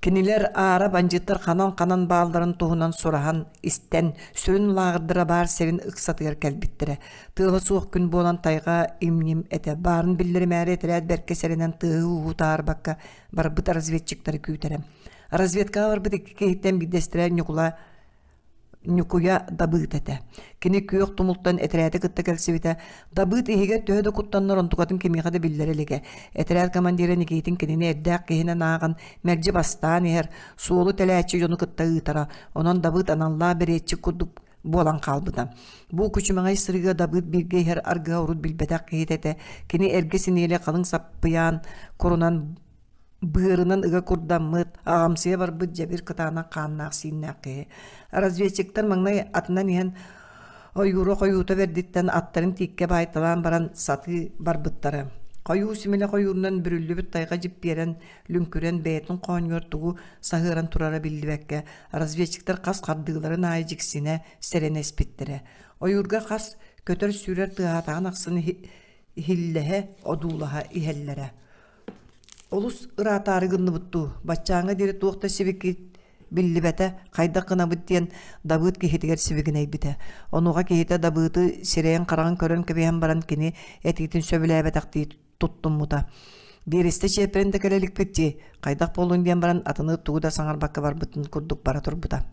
Кинилэр аара бандьыыттар ханан-ханан баалларын туһунан сураһан, истэн, сүрүн лааҕырдара баар сирин ыксатыгар кэлбиттэрэ. Тыала суох күн буолан тайҕа им-ньим этэ. Баарын биллэримээри этэрээт бэркэ сэрэнэн тыаһы-ууһу таарбакка барбыт разведчиктары күүтэрэ. Разведкаҕа барбыт икки киһиттэн биирдэстэрэ Ньукула Ньукуйа Дабыыт этэ. Кини күөх тумултан этэрээти кытта кэлсибитэ. Дабыыт иһигэр төһө да куттаннар онтукатын кимиэхэ да биллэрэ илигэ. Этэрээт командира Никитин кинини эрдээх киһинэн ааҕан, мэлдьи бастаан иһэр, суолу тэлээччи дьону кытта ыытара. Онон Дабыыт аналлаах бэриэтчик курдук буолан хаалбыта. Бу күчүмэҕэй сырыыга Дабыыт бииргэ иһэр аргыһа урут билбэтэх киһитэ этэ. Кини эргэ синиэлэ халыҥ саппыйаан курунан быарынан ыга курдаммыт, аҕамсыйа барбыт дьэбир кытаанах хааннаах-сииннээх киһи. Разведчиктар маҥнай атынан иһэн ойуура хойуута бэрдиттэн аттарын тииккэ баайталаан баран сатыы барбыттара. Хойуу симилэх ойуурунан бүрүллүбүт тайҕа дьиппиэрэн, лүҥкүрэн бэйэтин хоонньугар тугу саһыаран турара биллибэккэ, разведчиктар хас хардыыларын аайы дьиксинэ, сэрэнэ испиттэрэ. Ойуурга хас көтөр-сүүрэр тыаһаатаҕын ахсын иһиллэһэ, одуулаһа иһэллэрэ. Олус ыраатаары гынныбыт дуу, баччааҥҥа диэри туох да сибики биллибэтэ, хайдах гынабыт диэн Дабыыт киһитигэр сибигинэйбитэ. Онуоха киһитэ Дабыыты сирэйин-хараҕын көрөн кэбиһэн баран кини этиитин сөбүлээбэтэхтии туттуммута. Биэристэ чиэппэрин да кэлэ иликпит дии, хайдах буоллун диэн баран атыны тугу да саҥарбакка барбытын курдук бара турбута.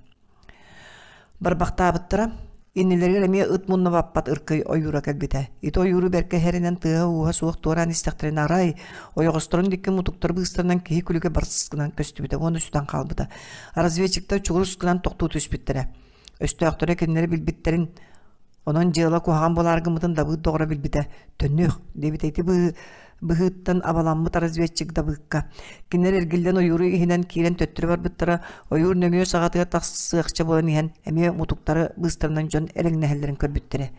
Барбахтаабыттара, иннилэригэр эмиэ ыт мунна баппат ыркый ойуура кэлбитэ. Ити ойууру бэркэ иһэринэн тыаһа-ууһа суох туораан истэхтэринэ арай, ойоҕосторун диэки мутуктар быыстарынан киһи күлүгэ барс гынан көстүбүтэ уонна сүтэн хаалбыта. Разведчиктар чугурус гынан тохтуу түспүттэрэ. Өстөөхтөрө кинилэри билбиттэрин Онон дьыала куһаҕан буолаары гыммытын Дабыыт доҕоро билбитэ. «Төннүөх» диэбитэ ити быһыы. быһыыттан абаламмыт разведчик Дабыыкка. Кинилэр эргиллэн ойууру иһинэн киирэн төттөрү барбыттара, ойуур нөҥүө саҕатыгар тахсыахча буолан иһэн, эмиэ мутуктары быыстарынан дьон элэҥнэһэллэрин көрбүттэрэ.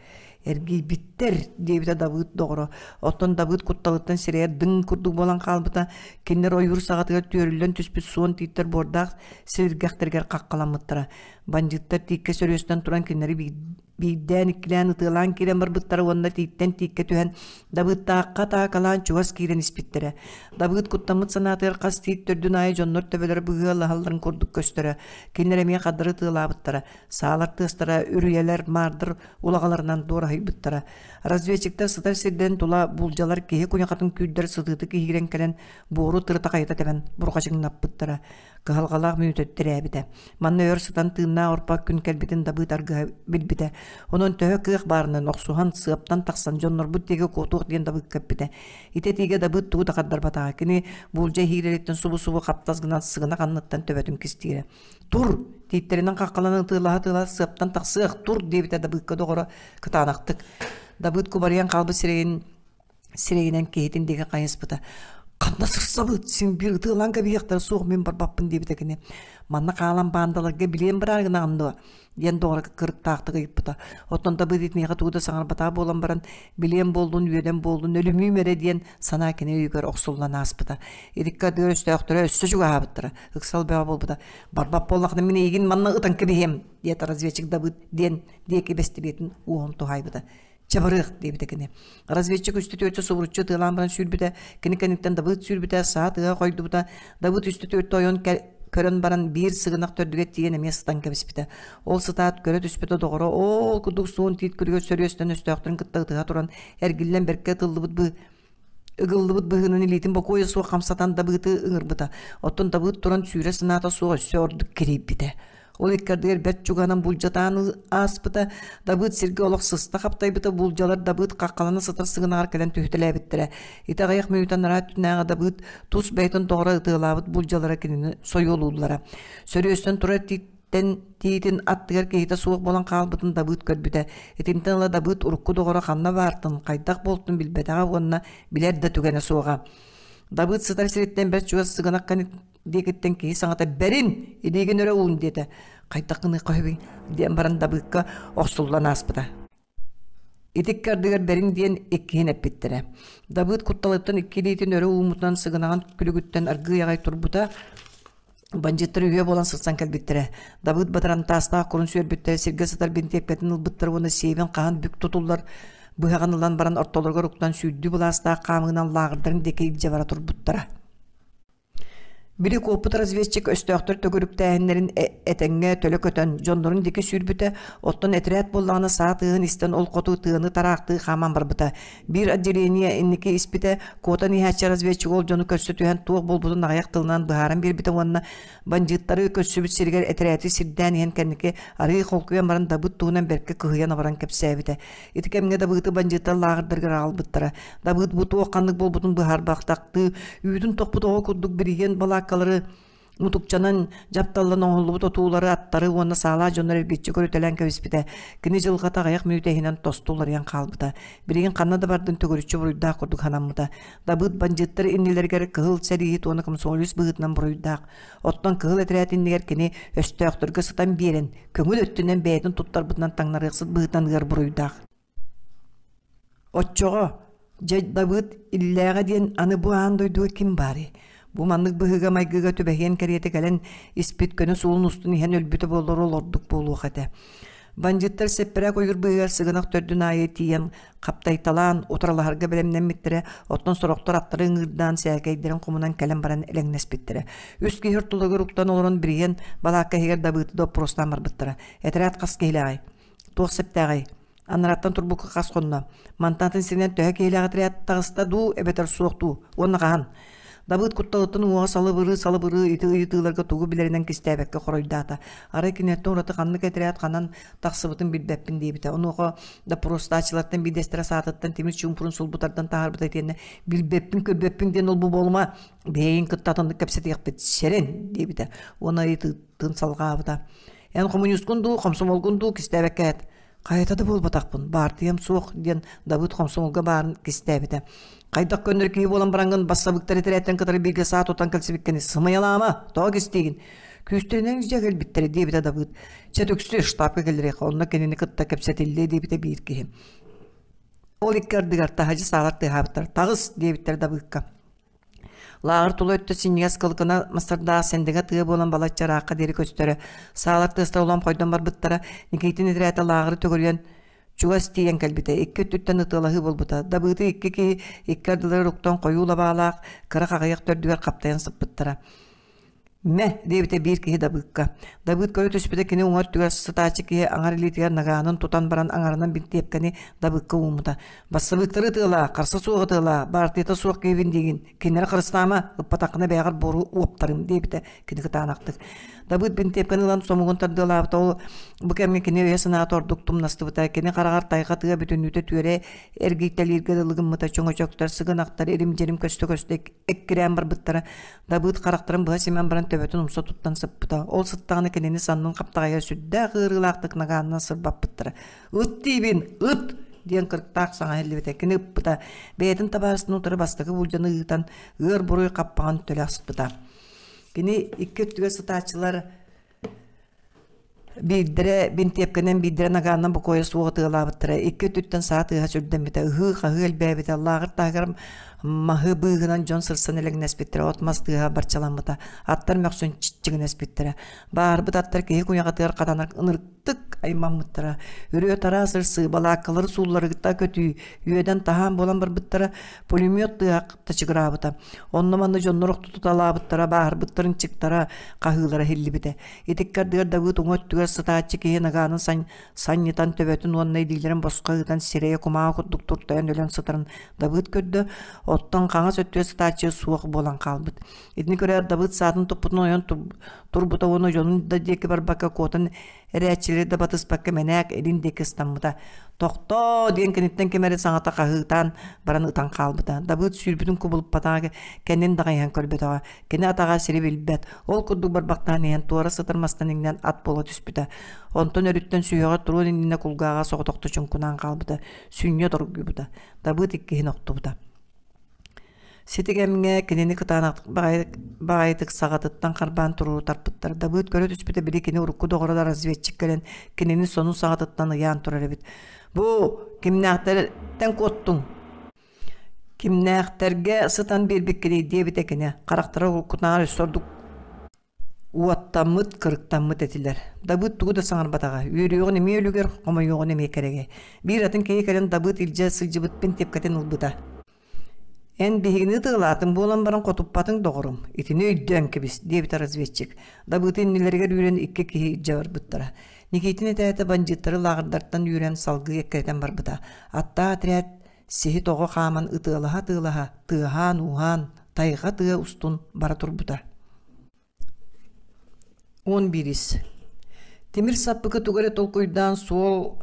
«Эргийбиттэр!» диэбитэ Дабыыт доҕоро. Оттон Дабыыт кутталыттан сирэйэ дыҥ курдук буолан хаалбыта. Кинилэр ойуур саҕатыгар түөрүллэн түспүт суон тииттэр буордаах сиргэхтэригэр хаххаламмыттара. Бандьыыттар тииккэ сөрүөстэн туран кинилэри биирдээн-иккилээн ытыалаан киирэн барбыттара уонна тииттэн тииккэ түһэн Дабыыттаахха атаакалаан чугас киирэн испиттэрэ. Дабыыт куттаммыт санаатыгар хас тиит төрдүн аайы дьоннор төбөлөрө быһыалаһалларын курдук көстөрө. Кинилэр эмиэ хардары ытыалаабыттара. Саалар тыастара үрүйэлэр, маардар улаҕаларынан дуораһыйбыттара. Разведчиктэр сытар сирдэрин тула булдьалар киһи куйахатын күүрдэр сытыытык иһиирэн кэлэн буору тырыта-хайыта тэбэн бурҕачыҥнаппыттара. Кыһалҕалаах мүнүүтэ тирээбитэ. Манна өр сытан тыыннаах орпо күн кэлбитин Дабыыт аргыһа билбитэ. Онон төһө кыах баарынан охсуһан, сыаптан тахсан дьоннорбут диэки куотуох диэн Дабыыкка эппитэ. Ити этиигэ Дабыыт тугу да хардарбатаҕа. Кини буулдьа иһиирэриттэн субу-субу хаптас гынан сыгынах анныттан төбөтүн кистиирэ. «Тур!» тииттэринэн хаххаланан ытыалаһа-ытыалаһа сыаптан тахсыах, тур диэбитэ Дабыыкка доҕоро кытаанахтык. Дабыыт кубарыйан хаалбыт сирэйин сирэйинэн киһитин диэки хайыспыта. «Ханна сырсабыт? Син биир ытыалаан кэбиһиэхтэрэ суох мин барбаппын» диэбитэ кини. «Манна хаалан баандаларга билиэн бараары гынаҕын дуо?» диэн доҕоро кырыктаахтык ыйыппыта. Оттон Дабыыт итиниэхэ тугу да саҥарбатаҕа буолан баран, билиэн буоллун, үөдэн буоллун, өлүмүүм эрэ диэн санаа кини өйүгэр охсуллан ааспыта. Итиккэ ардыгар өстөөхтөрө өссө чугаһаабыттара. Ыксал бөҕө буолбута. «Барбат буоллахына мин эйигин манна ытан кэбиһиэм» диэтэ разведчик Дабыыт диэн диэки бэстилиэтин уоһун туһаайбыта. «Чэ барыах» диэбитэ кини. Разведчик үстэ-түөртэ субуруччу ытыалаан баран сүүрбүтэ, кини кэнниттэн Дабыыт сүүрбүтэ, саа тыаһа хойдубута. Дабыыт үстэ-түөртэ ойон көрөн баран биир сыгынах төрдүгэр тиийэн эмиэ сытан кэбиспитэ. Ол сытаат көрө түспүтэ доҕоро оол курдук суон тиит күлүгэр сөрүөстэн өстөөхтөрүн кытта ытыһа туран эргиллэн бэркэ ытыллыбыт бы ыгыллыбыт быһыынан илиитин бокуойа суох хамсатан Дабыыты ыҥырбыта. Оттон Дабыыт туран сүүрэ санаата суох өссө ордук кирийбитэ. Ол икки ардыгар бэрт чугаһынан булдьатаан ааспыта. Дабыыт сиргэ олох сыста хаптайбыта, булдьалар Дабыыт хаххалана сытар сыгынаҕар кэлэн түһүтэлээбиттэрэ. Ити аҕыйах мүнүүтэ анараа өттүнээҕи Дабыыт тус бэйэтин доҕоро ытыалаабыт булдьалара кинини сойуолууллара. Сөрүөстэн турар тиит Тэн тиитин аттыгар киһитэ суох буолан хаалбытын Дабыыт көрбүтэ. Итинтэн ыла Дабыыт урукку доҕоро ханна баартын, хайдах буолтун билбэтэҕэ уонна билэр да түгэнэ суоҕа. Дабыыт сытар сириттэн бэрт чугас сыгынах диэкиттэн киһи саҥата «Бэрин! Илиигин өрө уун!» диэтэ. «Хайдах гыныахха үһүбүй?» диэн баран Дабыыкка охсуллан ааспыта. Итикки ардыгар бэрин диэн иккиһин эппиттэрэ. Дабыыт кутталыттан икки илиитин өрө ууммутунан сыгынаҕын күлүгүттэн аргыый аҕай турбута, Бандьыыттар үһүө буолан сырсан кэлбиттэрэ. Дабыыт батарантаастаах курун сүөрбүттэрэ, сиргэ сытар бинтиэпкэтин ылбыттар уонна сиэбин хаһан бүк тутуллар быһаҕын ылан баран ортолоругар уктан сүүрдүү былаастаах хаамыынан лааҕырдарын диэки илдьэ бара турбуттара. Били куоппут разведчик өстөөхтөр төгүрүктээһиннэрин этэҥҥэ төлө көтөн, дьоннорун диэки сүүрбүтэ, оттон этэрээт буоллаҕына саа тыаһын истэн ол хоту тыаны тараахтыы хааман барбыта. Биир отделение инники испитэ, куотан иһээччи разведчик ол дьону көрсө түһэн туох буолбутун аҕыйах тылынан быһааран биэрбитэ уонна бандьыыттары көрсүбүт сиригэр этэрээти сирдээн иһэн кэнники арыый холкуйан баран Дабыт туһунан бэркэ кыһыйан-абаран кэпсээбитэ. Ити кэмҥэ Дабыты бандьыыттар лааҕырдарыгар аҕалбыттара. Дабыт бу туох ханнык буолбутун быһаарбахтахтыы, үүтүн тохпут оҕо курдук бириһиэн балааккалары Мутукчанан дьапталлан оҥоһуллубут отуулары, аттары уонна саалаах дьоннор эргиччи көрүтэлээн кэбиспитэ. Кини дьылҕата аҕыйах мүнүүтэ иһинэн тосту уларыйан хаалбыта. Билигин ханна да бардын төгүрүччү буруйдаах курдук санаммыта. Дабыыт бандьыыттар иннилэригэр кыһыл сэрииһит уонна комсомолец быһыытынан буруйдаах. Оттон кыһыл этэрээт иннигэр кини өстөөхтөргө сытан биэрэн, көҥүл өттүнэн бэйэтин туттарбытынан таҥнарыахсыт быһыытынан ыар буруйдаах. Оччоҕо, дьэ Дабыыт иллээҕэ диэн аны бу аан дойдуга ким баарый? Бу маннык быһыыга-майгыга түбэһиэн кэриэтэ кэлэн испит көнө суолун устун иһэн өлбүтэ буоллар ол ордук буолуох этэ. Бандьыыттар сэппэрээк ойуур быыһыгар сыгынах төрдүн аайы тиийэн хаптайталаан, утарылаһарга бэлэмнэммиттэрэ, оттон сорохтор аттары ыҥыырдаан сээкэйдэрин хомунан кэлэн баран элэҥнэспиттэрэ. Үс киһи ортолоругар уктан олорон бириһиэн балаакка иһигэр Дабыыты доппуруостаан барбыттара. Этэрээт хас киһилээҕий? Туох сэптээҕий? Анараттан турбукка хас хонно? Мантан атын сиринэн төһө киһилээх отряд таҕыста дуу, эбэтэр суох дуу? Уонна хаһан? Дабыыт кутталыттан уҥуоҕа салыбырыы-салыбырыы ити ыйытыыларга тугу билэринэн кистээбэккэ хоруйдаата. Арай киниэттэн ураты ханнык этэрээт ханан тахсыбытын билбэппин диэбитэ. Онуоха доппуруостааччылартан биирдэстэрэ саатыттан тимир чуумпурун сулбу тардан таһаарбыта итиэннэ «Билбэппин, көрбөппүн диэн ол-бу буолума, бэйэҥ кытта атыннык кэпсэтиэхпит, сэрэн» диэбитэ. Уонна ыйытыытын салҕаабыта. Эн хомуньуускун дуу, хомсомолгун дуу кистээбэккэ эт. Хайата да буолбатахпын, баартыйам суох диэн Дабыт хомсомолго баарын кистээбитэ. Хайдах көннөрү киһи буолан бараҥҥын бассабыктар этэрээттэн кытары бииргэ саа тутан кэлсибиккини сымыйалаама, тоҕо кистиигин? Күүстэринэн илдьэ кэлбиттэрэ диэбитэ Дабыт. Чэ түксү, штабка кэллэриэххэ, онно кинини кытта кэпсэтиллиэ диэбитэ биир киһи. Ол икки ардыгар таһырдьа саалар тыаһаабыттар. Таҕыс диэбиттэр Дабыыкка. Лааҕыр тула өттө синньигэс кылыкына мастардаах сэндэҥэ тыа буолан балачча ыраахха диэри көстөрө. Саалар тыастара улам хойдон барбыттара. Никитин этэрээтэ лааҕыры төгүрүйэн чугас тиийэн кэлбитэ. Икки өттүттэн ытыалаһыы буолбута. Дабыыты икки киһи икки ардылары уктан хойуу лабаалаах кыра хаҕыйах төрдүгэр хаптайан сыппыттара. «Мэ!» диэбитэ биир киһи Дабыыкка. Дабыыт көрө түспүтэ кини уҥа өттүгэр сытааччы киһи аҥар илиитигэр нагаанын тутан баран аҥарынан бинтиэпкэни Дабыыкка ууммута. «Бассабыыктары ытыалаа, харса суох ытыалаа, баартыйата суох киһибин диигин, кинилэри харыстаама, ыппатаххына бэйэҕэр буору уоптарым» диэбитэ кини кытаанахтык. Дабыыт бинтиэпкэни ылан сомугун тардыалаабыта, ол бу кэмҥэ кини өйө-санаата ордук тумнастыбыта, кини хараҕар тайҕа тыа бүтүннүүтэ түөрэ эргийтэлииргэ дылы гыммыта, чөҥөчөктөр, сыгынахтар ирим-дьирим көстө-көстө эккирээн барбыттара. Дабыыт харахтарын быһа симэн баран төбөтүн умса туттан сыппыта. Ол сыттаҕына кинини саннын хаптаҕайа сүрдээх ыарыылаахтык нагаанынан сырбаппыттара. «Ыт диибин! Ыт!» диэн кырыктаах саҥа иһиллибитэ. Кини ыппыта. Бэйэтин табаарыстын утары бастакы буулдьаны ыытан, ыар буруй хаппаҕын төлө аспыта. Кини икки өттүгэр сытааччылар Биирдэрэ бинтиэпкэнэн, биирдэрэ нагааннан бокуойа суох ытыалаабыттара. Икки өттүттэн саа тыаһа сүрдэммитэ, ыһыы-хаһыы элбээбитэ, лааҕыр таһыгар маһы быыһынан дьон сырсан элэҥнэспиттэрэ, от-мас тыаһа барчаламмыта, аттар мөхсөн чиччигинэспиттэрэ. Баарбыт аттар киһи куйаҕатыгар хатанар ынырыктык аймаммыттара. Үрүө-тараа сырсыы, балааккалары суулларыта көтүү, үөдэн-таһаан буолан барбыттара, пулемет тыаһа тачыгыраабыта. Онно-манна дьоннор охтутуталаабыттара, бааһырбыттарын чыктара, хаһыылара иһиллибитэ. Итикки ардыгар Дабыыт уҥа өттүгэр сытааччы киһи нагаанын санньытан төбөтүн уонна илиилэрин босхо ыытан сирэйэ кумааҕы курдук туртайан өлөн сытарын Дабыыт көрдө, оттон хаҥас өттүгэр сытааччы суох буолан хаалбыт. Итини көрөөт Дабыыт саатын туппутун ойон турбута уонна дьонун да диэки барбакка куотан эрээччилэри да батыспакка мэнээк илин диэки ыстаммыта. «Тохтоо!» диэн киниттэн ким эрэ саҥата хаһыытаан баран ытан хаалбыта. Дабыыт сүүрбүтүн кубулуппатаҕа кэннин даҕайыһан көрбөтөҕө. Кини атаҕа сири билбэт, ол курдук барбахтаан иһэн туора сытар мастан иҥнэн ат буола түспүтэ. Онтон өрүттэн сүһүөҕэр туруон иннинэ кулгааҕа соҕотохто чуҥкунаан хаалбыта, сүнньэ доргуйбута. Дабыыт иккиһин охтубута. Сити кэмҥэ кинини кытаанахтык баҕайытык саҕатыттан харбаан туруору тарпыттар. Дабыыт көрө түспүтэ били кини урукку доҕоро да разведчик кэлэн кинини сонун саҕатыттан ыйаан турар эбит. «Бу кимнээхтэртэн куоттуҥ?» Кимнээхтэргэ сытан биэрбиккиний диэбитэ кини, харахтара уруккутунааҕар өссө ордук уоттаммыт, кырыктаммыт этилэр. Дабыыт тугу да саҥарбатаҕа, үөрүөҕүн эмиэ үлүгэр, хомойуоҕун эмиэ кэрэгэй. Биир атын киһи кэлэн Дабыыт илдьэ сылдьыбыт бинтиэпкэтин ылбыта. «Эн биһигини ытыалаатыҥ буолан баран хотуппатыҥ доҕорум, итини өйдөөн кэбис» диэбитэ разведчик. Дабыыты иннилэригэр үүрэн икки киһи илдьэ барбыттара. Никитин этээтэ бандьыыттары лааҕырдартан үүрэн салгыы эккирэтэн барбыта. Аттаах отряд Сиһи тоҕо хааман ытыалаһа-ытыалаһа, тыаһаан-ууһаан, тайҕа тыа устун бара турбута. 11 Тимир саппыкы тугу эрэ толкуйдаан суол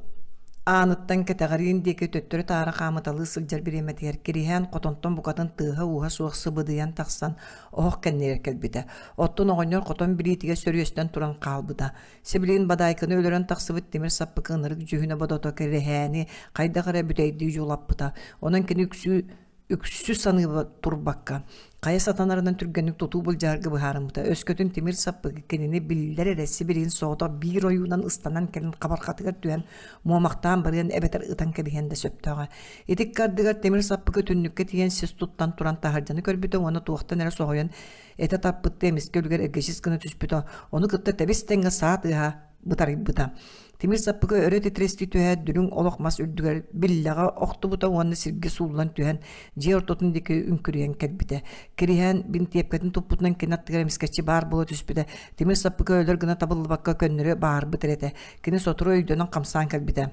ааныттан кэтэҕэриин диэки төттөрү-таары хаамыталыы сылдьар бириэмэтигэр Кириһээн хотонтон букатын тыаһа-ууһа суох сыбыдыйан тахсан оһох кэннигэр кэлбитэ. Оттон оҕонньор хотон билиитигэр сөрүөстэн туран хаалбыта. Сибилигин Бадаайканы өлөрөн тахсыбыт тимир саппыкы ынырык дьүһүнэ-бодото кэрэһээни хайдах эрэ бүтэйдии дьулаппыта. Онон кини үксүү үксү саныы турбакка, хайа сатанарынан түргэнник тутуу былдьаһарга быһаарыммыта. Өскөтүн тимир саппыкы кинини биллэр эрэ сибилигин соҕотох биир ойуунан ыстанан кэлэн хабархатыгар түһэн муомахтаан барыан эбэтэр ытан кэбиһиэн да сөптөөҕө. Ити ардыгар тимир саппыкы түннүккэ тиийэн сис туттан туран таһырдьаны көрбүтэ уонна туохтан эрэ соһуйан этэ таппыттыы эмискэ үлүгэр эргэчис гына түспүтэ, ону кытта тэбис-тэҥҥэ саа тыаһа бытарыйбыта. Тимир саппыкы өрө титирэстии түһээт, дүлүҥ олох мас үрдүгэр биллэҕэ охтубута уонна сиргэ сууллан түһэн, дьиэ ортотун диэки үҥкүрүйэн кэлбитэ. Кириһээн бинтиэпкэтин туппутунан кини аттыгар эмискэччи баар буола түспүтэ. Тимир саппыкы өлөр гына табыллыбакка көннөрү баарбыт эрэ этэ. Кини сотору өйдөнөн хамсаан кэлбитэ.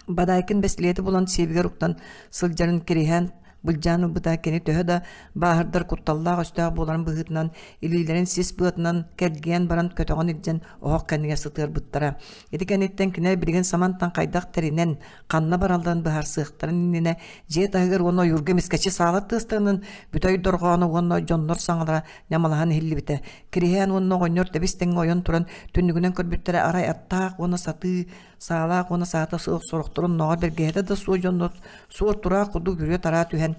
Бадаайкын бэстилиэти булан сиэбигэр уктан сылдьарын кириһээн былдьаан ылбыта кини төһө да бааһырдар кутталлаах өстөөх буоларын быһыытынан илиилэрин сис быатынан кэлгийэн баран көтөҕөн илдьэн оһох кэннигэр сытыарбыттара. Ити кэнниттэн кинилэр билигин самантан хайдах тэринэн, ханна баралларын быһаарсыахтарын иннинэ дьиэ таһыгар уонна ойуурга эмискэччи саалар тыастарынан бүтэй дорҕооно уонна дьоннор саҥалара ньамалаһан иһиллибитэ. Кириһээн уонна оҕонньор тэбис-тэҥҥэ ойон туран түннүгүнэн көрбүттэрэ арай аттаах уонна сатыы. Саалаах уонна саата суох сорохторун ноҕо бэргэһэтэ да суох дьоннор суор-тураах курдук үрүө-тараа түһэн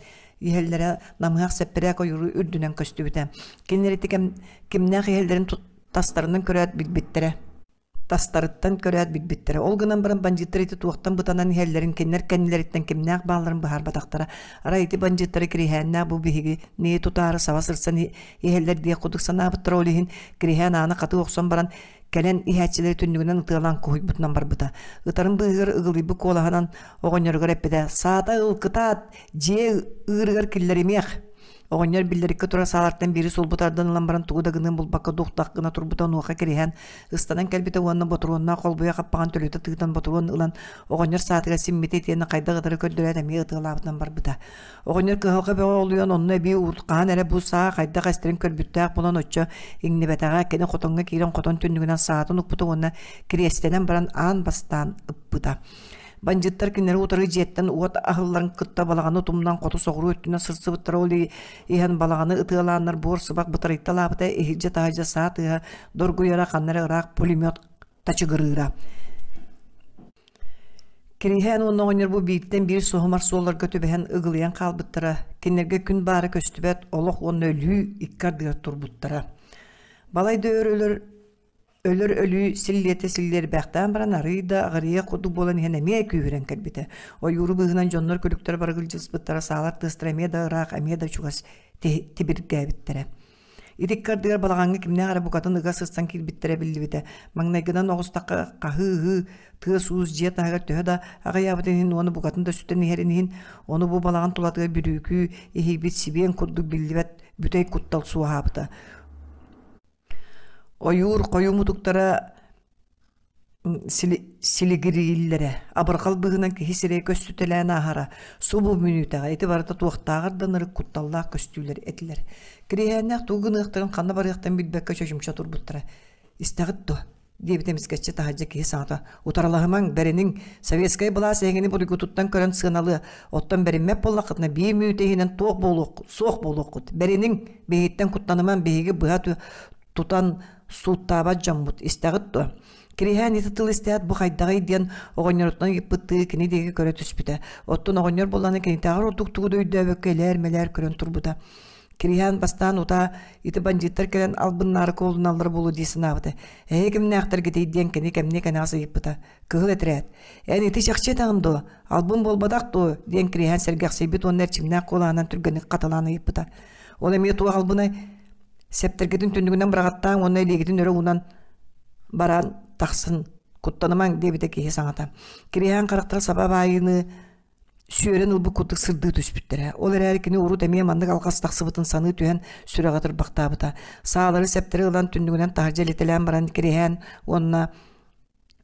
иһэллэрэ намыһах сэппэрээк ойууру үрдүнэн көстүбүтэ. Кинилэр ити кэм кимнээх иһэллэрин тастарынан көрөөт билбиттэрэ. Тастарыттан көрөөт билбиттэрэ. Ол гынан баран бандьыыттар ити туохтан бытанан иһэллэрин, кинилэр кэннилэриттэн кимнээх баалларын быһаарбатахтара. Арай ити бандьыыттары Кириһээннээх бу биһиги нии тутаары саба сырсан иһэллэр диэх курдук санаабыттара. Ол иһин Кириһээн ааны хатыы охсон баран кэлэн иһээччилэри түннүгүнэн ытыалаан куһуйбутунан барбыта. Ытарын быыһыгар ыгылыйбыт куолаһынан оҕонньоругар эппитэ: «Саата ыл, кытаат, дьиэ ыырыгар киллэримиэх!» Оҕонньор биллэриккэ турар саалартан биири сулбу тардан ылан баран тугу да гыныан булбакка дух-дах гына турбута онуоха кириһэн ыстанан кэлбитэ уонна ботуруоннаах холбуйа хаппаҕын төлүтэ тыытан ботуруон ылан оҕонньор саатыгар симмитэ итиэннэ хайдах ытары көрдөрөөт эмиэ ытыалаабытынан барбыта. Оҕонньор кыһалҕа бөҕө олуйан онно эбии хаһан эрэ бу саа хайдах эстэрин көрбүттээх буолан оччо иҥнибэтэҕэ кини хотоҥҥо киирэн хотон түннүгүнэн саатын укпута уонна кириэстэнэн баран аан бастаан ыппыта. Бандьыттар кинилэри утары дьиэттэн уот аһылларын кытта балаҕаны тумнан хоту-соҕуруу өттүнэн сырсыбыттара ол иһэн балаҕаны ытыалааннар буор сыбах бытарыйталаабыта иһирдьэ-таһырдьа саа тыаһа доргуйара ханна эрэ ыраах пулемет тачыгырыыра. Кириһээн уонна оҕонньор бу бииртэн биир соһумар суолларга түбэһэн ыгылыйан хаалбыттара, кинилэргэ күн баара көстүбэт олох уонна өлүү икки ардыгар турбуттара. Балай да өр өлөр Өлөр өлүү силлиэтэ силлиэрбэхтээн баран арыый да аҕырыйыах курдук буолан иһэн эмиэ күүһүрэн кэлбитэ. Ойууру быыһынан дьоннор күлүктэрэ барыгылдьыспыттара, саалар тыастара эмиэ да ыраах, эмиэ да чугас тибиргээбиттэрэ. Ити ардыгар балаҕаҥҥа кимнээх эрэ букатын ыга сыстан киирбиттэрэ биллибитэ. Маҥнайгынан оҕустахха хаһыы-ыһыы, тыас-уус дьиэ таһыгар төһө да аҕыйаабытын иһин уонна букатын да сүтэн иһэрин иһин, ону бу балаҕан тулатыгар бүрүүкүү иһийбит сибиэн курдук биллибэт бүтэй куттал суоһаабыта. Ойуур хойуу мутуктара силигирииллэрэ, абырҕал быһыынан киһи сирэйэ көстүтэлээн ааһара, субу мүнүүтэҕэ ити барыта туохтааҕар да ынырык кутталлаах көстүүлэр этилэр. Кириэһээннээх тугу гыныахтарын, ханна барыахтарын билбэккэ чочумча турбуттара. «Истэҕит дуо?» диэбитэ эмискэччи таһырдьа киһи саҥата утарылаһымаҥ бэриниҥ советскай былаас эһигини буруйгутуттан көрөн сыаналыа оттон бэриммэт буоллаххытына биир мүнүүтэ иһинэн туох буолуох суох буолуоххут бэриниҥ биһигиттэн куттанымаҥ биһиги быһа тутан сууттаабат дьоммут истэҕит дуо Кириһээн ити тыл истээт бу хайдаҕый диэн оҕонньоруттан ыйыппыттыы кини диэки көрө түспүтэ. Оттон оҕонньор буоллаҕына кинитээҕэр ордук тугу да өйдөөбөккө элээр-мэлээр көрөн турбута. Кириһээн бастаан утаа ити бандьыыттар кэлэн албыннаары куолуналлара буолуо дии санаабыта. Эһи кимнээхтэргитий диэн кини кэмниэ кэнэҕэс ыйыппыта. Кыһыл этэрээт. Эн ити чахчы этэҕин дуо? Албын буолбатах дуо? диэн Кириһээн сэргэхсийбит уонна эрчимнээх куолаһынан түргэнник хатылаан ыйыппыта. Ол эмиэ туох албынай? Сэптэргитин түннүгүнэн быраҕаттааҥ уонна илиигитин өрө уунан баран тахсын. Куттанымаҥ диэбитэ киһи саҥата. Кириһээн харахтара саба баайыыны сүөрэн ылбыт курдук сырдыы түспүттэрэ. Ол эрээри кини урут эмиэ маннык алҕас тахсыбытын саныы түһэн сүрэҕэ тырбахтаабыта. Саалары сэптэри ылан түннүгүнэн таһырдьа илитэлээн баран кириһээн уонна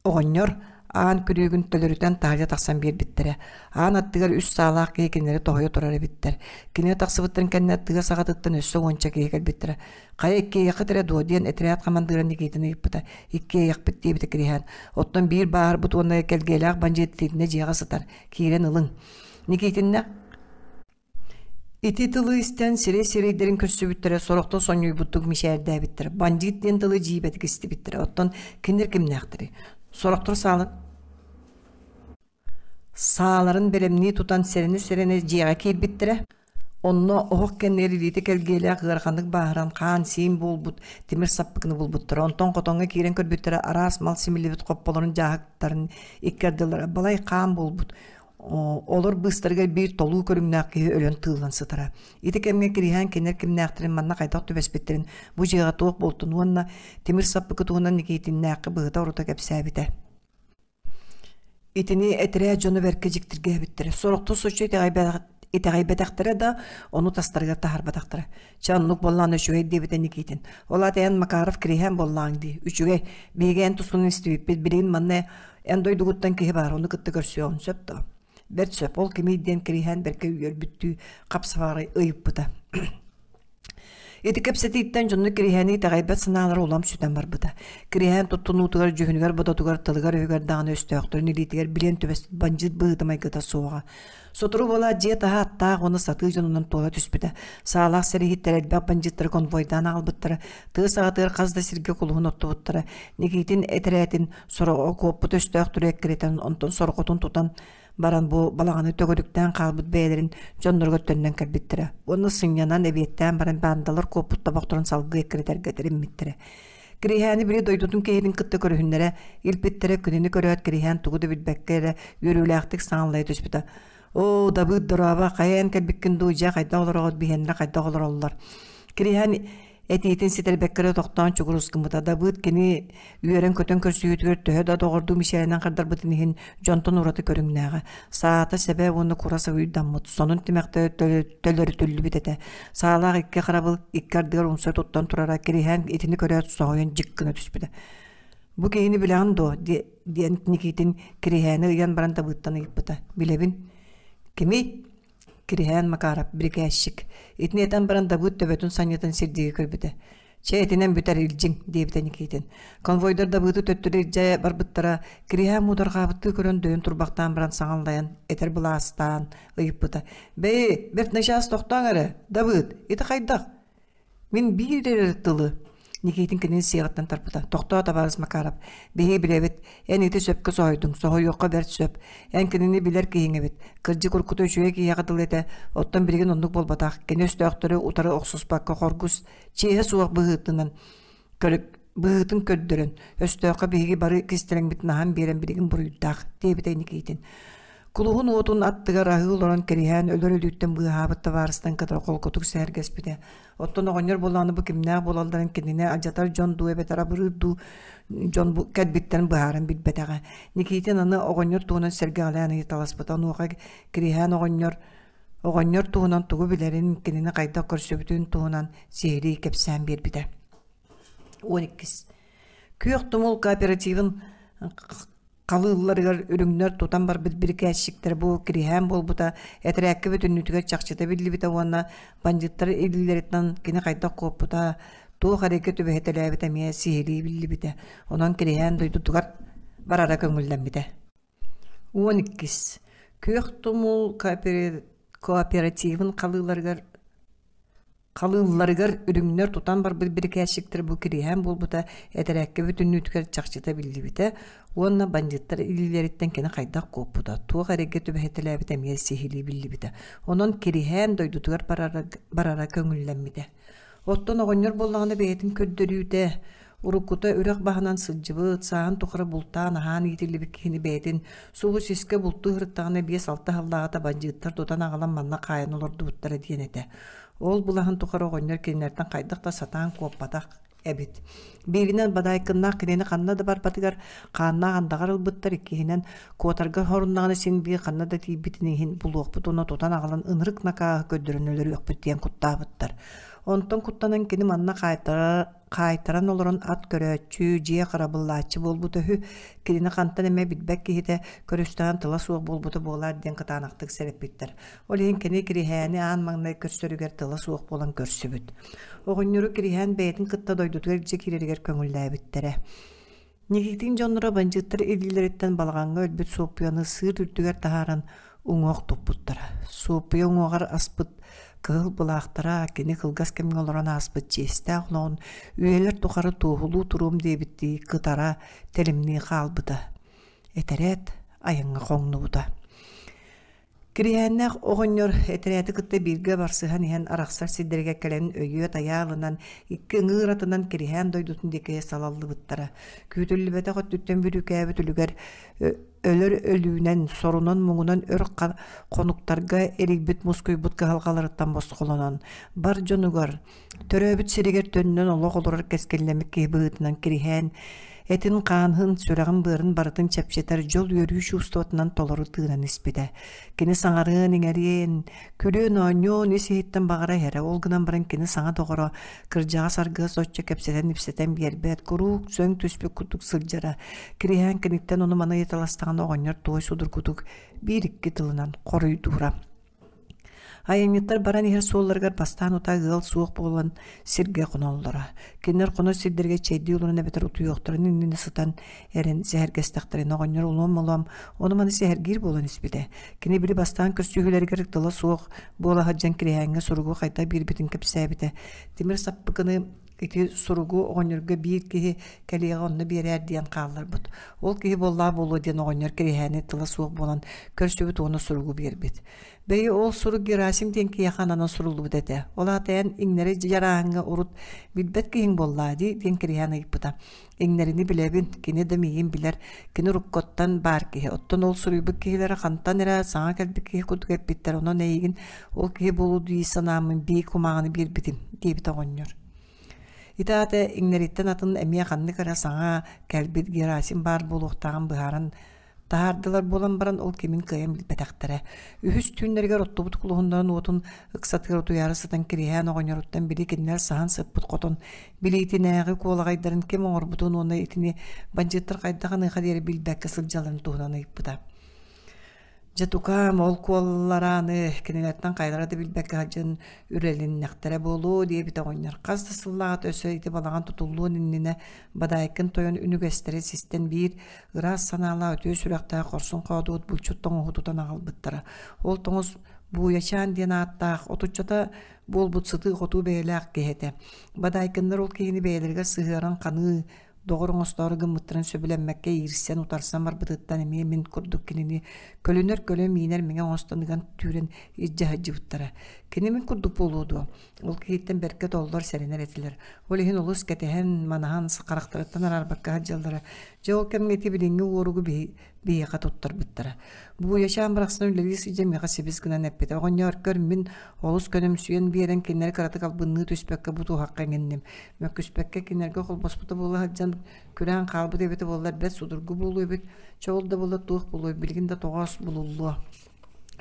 оҕонньор аан күрүөгүн төлөрүтэн таһырдьа тахсан биэрбиттэрэ. Аан аттыгар үс саалаах киһи кинилэри тоһуйа турар эбиттэр. Кинилэр тахсыбыттарын кэннэ тыа саҕатыттан өссө уонча киһи кэлбиттэрэ. Хайа иккиэйэххит эрэ дуо диэн этэрээт хамандыыра Никитин ыйыппыта. Иккиэйэхпит диэбитэ Кириһээн. Оттон биир бааһырбыт уонна кэлгиэлээх бандьыыт итиннэ дьиэҕэ сытар. Киирэн ылыҥ. Никитиннэ Ити тылы истэн сирэй-сирэйдэрин көрсүбүттэрэ, сорохтор сонньуйбуттук мичээрдээбиттэрэ. Бандьыыт диэн тылы дьиибэтик истибиттэрэ. Оттон кинилэр кимнээхтэрий? Сорохтор саалан Сааларын бэлэмнии тутан сэрэнэ-сэрэнэ дьиэҕэ киирбиттэрэ. Онно оһох кэннигэр илиитэ кэлгиэлээх ыараханнык бааһыран хаан-сиин буолбут тимир саппыкыны булбуттара. Онтон хотоҥҥо киирэн көрбүттэрэ араас мал симиллибит хопполорун дьааһыктарын икки ардылара балай хаан буолбут. Олор быыстарыгар биир толуу көрүҥнээх киһи өлөн тыыллан сытара. Ити кэмҥэ Кириһээн кинилэр кимнээхтэрин манна хайдах түбэспиттэрин, бу дьиэҕэ туох буолтун уонна тимир саппыкы туһунан Никитиннээххэ быһыта-орута кэпсээбитэ. Итини этэрээт дьоно бэркэ дьиктиргээбиттэрэ. Сорохтор соччо итэҕэйбэтэхтэрэ да, ону тастарыгар таһаарбатахтара. Чэ, оннук буоллаҕына үчүгэй диэбитэ Никитин. Ол аата эн Макаров Кириһээн буоллаҕыҥ дии. Үчүгэй. Биһиги эн тускунан истибиппит. Билигин манна эн дойдугуттан киһи баар, ону кытта көрсүөҕүн сөп дуо? Бэрт сөп. Ол кимий диэн Кириһээн бэркэ үөрбүттүү хапсаҕарай ыйыппыта. Ити кэпсэтииттэн дьону Кириһээни итэҕэйбэт санаалара улам сүтэн барбыта. Кириһээн туттунуутугар, дьүһүнүгэр-бодотугар, тылыгар-өһүгэр даҕаны өстөөхтөрүн илиитигэр билиэн түбэспит бандьыыт быһыыта-майгыта суоҕа. Сотору буолаат дьиэ таһа аттаах уонна сатыы дьонунан туола түспүтэ. Саалаах сэрииһиттэр элбэх бандьыыттары конвойдаан аҕалбыттара, тыа саҕатыгар хас да сиргэ кулуһун оттубуттара. Никитин этэрээтин сороҕо куоппут өстөөх түрүөккэритэн, онтон сорҕотун тутан баран бу балаҕаны төгүрүктээн хаалбыт бэйэлэрин дьонноругар төннөн кэлбиттэрэ уонна сынньанан эбиэттээн баран баандалар куоппут тобохторун салгыы эккирэтэргэ тэриммиттэрэ. Кириһээни били дойдутун киһитин кытта көрүһүннэрэ илпиттэрэ күнүнү көрөөт Кириһээн тугу да билбэккэ эрэ үөрүүлээхтик саҥаллайа түспүтэ. «Оо, Дабыыт дорообо, хайа эн кэлбиккин дуу, дьэ хайдах олороҕут биһиэннэрэ хайдах олороллор?» Кириһээн этиитин ситэрбэккэ эрэ тохтоон чугурус гыммыта. Дабыыт кини үөрэн-көтөн көрсүһүүтүгэр төһө да доҕордуу мичээринэн хардарбытын иһин дьонтон ураты көрүҥнээҕэ. Саата сэбэ уонна кура сабыйдаммыт, сонун тимэхтэ төлөрүтүллүбүт этэ. Саалаах икки харабыл икки ардыгар умса туттан турара Кириһээн итини көрөөт соһуйан дьик гына түспүтэ. «Бу киһини билэҕин дуо?» диэн Никитин Кириһээни ыйан баран Дабыыттан ыйыппыта. «Билэбин». «Кимий?» Кириһээн Макаров, бирикээсчик. Итини этэн баран Дабыыт төбөтүн санньытын сирдиги көрбүтэ. «Чэ, итинэн бүтэр илдьиҥ», диэбитэ Никитин. Конвойдар Дабыыты төттөрү илдьэ барбыттара, Кириһээн муударҕаабыттыы көрөн дөйөн турбахтаан баран саҥаллайан, этэр былаастаан ыйыппыта. «Бэйи, бэрт начаас тохтооҥ эрэ, Дабыыт, ити хайдах?» Мин биир эрэ тылы Никитин кинини сиэҕиттэн тарпыта. «Тохтоо, табаарыс Макаров, биһиги билэбит, эн ити сөпкө соһуйдуҥ, соһуйуохха бэрт сөп. Эн кинини билэр киһиҥ эбит. Кырдьык уруккута үчүгэй киһиэхэ дылы этэ, оттон билигин оннук буолбатах. Кини өстөөхтөрү утары охсуспакка хоргус, чиэһэ суох быһыытынан быһыытын көрдөрөн, өстөөххө биһиги бары кистэлэҥмитин аһан биэрэн билигин буруйдаах», диэбитэ Никитин. Кулуһун уотун аттыгар аһыы олорон кэриһээн өлөр өлүүттэн быыһаабыт табаарыстан кытары холкутук сэһэргэспитэ. Оттон оҕонньор буоллаҕына бу кимнээх буолалларын кинини алдьатар дьон дуу эбэтэр абырыыр дуу дьон кэлбиттэрин быһааран билбэтэҕэ. Никитин аны оҕонньор туһунан сэргэҕэлээн ыйыталаспыта. Онуоха Кириһээн оҕонньор оҕонньор туһунан тугу билэрин, кинини хайдах көрсүбүтүн туһунан сиһилии кэпсээн биэрбитэ. 12. Күөх тумул кооперативын халыылларыгар үрүҥнэр тутан барбыт бирикээсчиктэр бу кириһээн буолбута этэрээккэ бүтүннүүтүгэр чахчыта биллибитэ уонна бандьыттар илиилэриттэн кини хайдах куоппута туох эрэйгэ түбэһитэлээбитэ эмиэ сиһилии биллибитэ онон кириһээн дойдутугар барара көҥүллэммитэ 12 Күөх тумул кооперативын халыыларыгар Халыылларыгар үрүҥнэр тутан барбыт бирикээсчиктэр бу кириһээн буолбута этэрээккэ бүтүннүүтүгэр чахчыта биллибитэ уонна бандьыттар илиилэриттэн кини хайдах куоппута, туох эрэйгэ түбэһитэлээбитэ эмиэ сиһилии биллибитэ. Онон кириһээн дойдутугар барара, барара көҥүллэммитэ. Оттон оҕонньор буоллаҕына бэйэтин көрдөрүүтэ, уруккута үрэх баһынан сылдьыбыт, сааһын тухары бултаан аһаан иитиллибит киһини бэйэтин субу сискэ бултуу сырыттаҕына 5-6 сыллааҕыта бандьыыттар тутан аҕалан манна хаайан олордубуттара диэн этэ. Ол былаһын тухары оҕонньор кинилэртэн хайдах да сатаан куоппатах эбит. Бииринэн Бадаайкыннаах кинини ханна да барбатыгар хааннаах андаҕар ылбыттар, иккиһинэн куотарга хоруннаҕына син биир ханна да тиийбитин иһин булуохпут уонна тутан аҕалан ынырык накааһы көрдөрөн өлөрүөхпүт диэн куттаабыттар. Онтон куттанан кини манна хаайтара хаайтаран олорон ат көрөөччү, дьиэ харабыллааччы буолбута үһү, кинини хантан эмэ билбэт киһитэ көрүстэҕин тыла суох буолбута буолаар диэн кытаанахтык сэрэппиттэр. Ол иһин кини Кириһээни аан маҥнай көрсөрүгэр тыла суох буолан көрсүбүт. Оҕонньору Кириһээн бэйэтин кытта дойдутугар илдьэ киирэригэр көҥүллээбиттэрэ. Никитин дьонноро бандьыыттар илиилэриттэн балаҕаҥҥа өлбүт Суоппуйаны сыыр үрдүгэр таһааран уҥуох туппуттара. Суоппуйа уҥуоҕар аспыт кыһыл былаахтара кини кылгас кэмҥэ олорон ааспыт чиэстээх олоҕун үйэлэр тухары туоһулуу туруом диэбиттии кытара тэлимнии хаалбыта. Этэрээт айаҥҥа хоҥнубута. Кириһээннээх оҕонньор этэрээти кытта бииргэ барсыһан иһэн арахсар сирдэригэр кэлэн өйүө-тайаа ылынан, икки ыҥыыр атынан Кириһээн дойдутун диэки салаллыбыттара. Күүтүллүбэтэх өттүттэн бүрүүкээбит үлүгэр өлөр өлүүнэн, сорунан-муҥунан өр хонуктарга эрийбит-мускуйбут кыһалҕаларыттан босхолонон, бар дьонугар, Төрөөбүт сиригэр төннөн олох олорор кэскиллэммит киһи быһыытынан Кириһээн этин-хаанын, сүрэҕин-быарын барытын чэпчэтэр дьол-үөрүү чувствотынан толору тыынан испитэ. Кини саҥарыан-иҥэриэн, күлүөн-оонньуон ис-иһиттэн баҕара иһэрэ. Ол гынан баран кини саҥа доҕоро кырдьаҕас аргыһа соччо кэпсэтэн-ипсэтэн биэрбэт, куруук сөҥ түспүт курдук сылдьара. Кириһээн киниттэн ону-маны ыйыталастаҕына оҕонньор туой судургутук биир-икки тылынан хоруйдуура. Айанньыттар баран иһэр суолларыгар бастаан утаа ыал суох буолан сиргэ хоноллоро. Кинилэр хонор сирдэригэр чэйдии олорон эбэтэр утуйуохтарын иннинэ сытан эрэн сэһэргэстэхтэринэ оҕонньор улуом-улуом ону-маны сэһэргиир буолан испитэ. Кини били бастаан көрсүһүүлэригэр тыла суох буола сылдьан Кириһээҥҥэ суругу хайдах биэрбитин кэпсээбитэ. Тимир саппыкыны ити суругу оҕонньорго биир киһи кэлиэҕэ онно биэрээр диэн хаалларбыт. Ол киһи буоллаҕа буолуо диэн оҕонньор Кириһээни тыла суох буолан көрсүбүт уонна суругу биэрбит. Бэйи ол сурук Герасим диэн киһиэхэ ананан суруллубут этэ. Ол аата эн иҥнэри дьарааһыҥҥа урут билбэт киһиҥ буоллаа дии диэн Кириһээн ыйыппыта. Иҥнэрини билэбин, кини да миигин билэр, кини уруккуттан баар киһи. Оттон ол суруйбут киһилэрэ хантан эрэ саҥа кэлбит киһи курдук эппиттэр, онон эйигин ол киһи буолуо дии санааммын бии кумааҕыны биэрбитим, диэбитэ оҕонньор. Ити аата иҥнэриттэн атын эмиэ ханнык эрэ саҥа кэлбит Герасим баар буолуохтааҕын быһааран Таһаардылар буолан баран ол кимин кыайан билбэтэхтэрэ. Үһүс түүннэригэр оттубут кулуһуннарын уотун ыксатыгар утуйаары сытан Кириһээн оҕонньоруттан били кинилэр саһан сыппыт хотон билиитинээҕи куолаҕайдарын ким оҥорбутун уонна итини бандьыыттар хайдах аныаха диэри билбэккэ сылдьалларын туһунан ыйыппыта. Дьэ тукаам, ол куолларааны кинилэртэн хайалара да билбэккэ сылдьан үрэлиннэхтэрэ буолуо диэбитэ оҕонньор. Хас да сыллааҕыта өссө ити балаҕан тутуллуон иннинэ Бадаайкын тойон үнүгэстэри систэн биир ыраас санаалаах үтүө сүрэхтээх хорсун хоодуот булчут тоҥуһу тутан аҕалбыттара. Ол тоҥус Бууйачаан диэн ааттаах отуччата буолбут сытыы-хотуу бэйэлээх киһи этэ. Бадаайкыннар ол киһини бэйэлэригэр сыһыаран ханыы, доҕор оҥостоору гыммыттарын сөбүлэммэккэ иирсэн утарсан барбытыттан эмиэ мин курдук кинини көлүнэр көлө миинэр миҥэ оҥостон ыган түүрэн илдьэ сылдьыбыттара. Кини мин курдук буолуо дуо? Ол киһиттэн бэркэ толлор сэрэнэр этилэр. Ол иһин олус кэтэһэн, манаһан, харахтарыттан араарбакка сылдьаллара. Дьэ ол кэмҥэ ити билиҥҥи уоругу биһиэхэ туттарбыттара. Бууйачаан барахсан үлэлии сылдьан миэхэ сибис гынан эппитэ. Оҕонньоор, көр, мин олус көнөмсүйэн биэрэн кинилэри кыратык албынныы түспэккэ бу туһахха иҥинним. Мөккүспэккэ кинилэргэ холбоспута буола сылдьан күрээн хаалбыт эбитэ буоллар бэрт судургу буолуо эбит. Чэ ол да буоллар туох буолуой, билигин да тоҕоос булуллуо.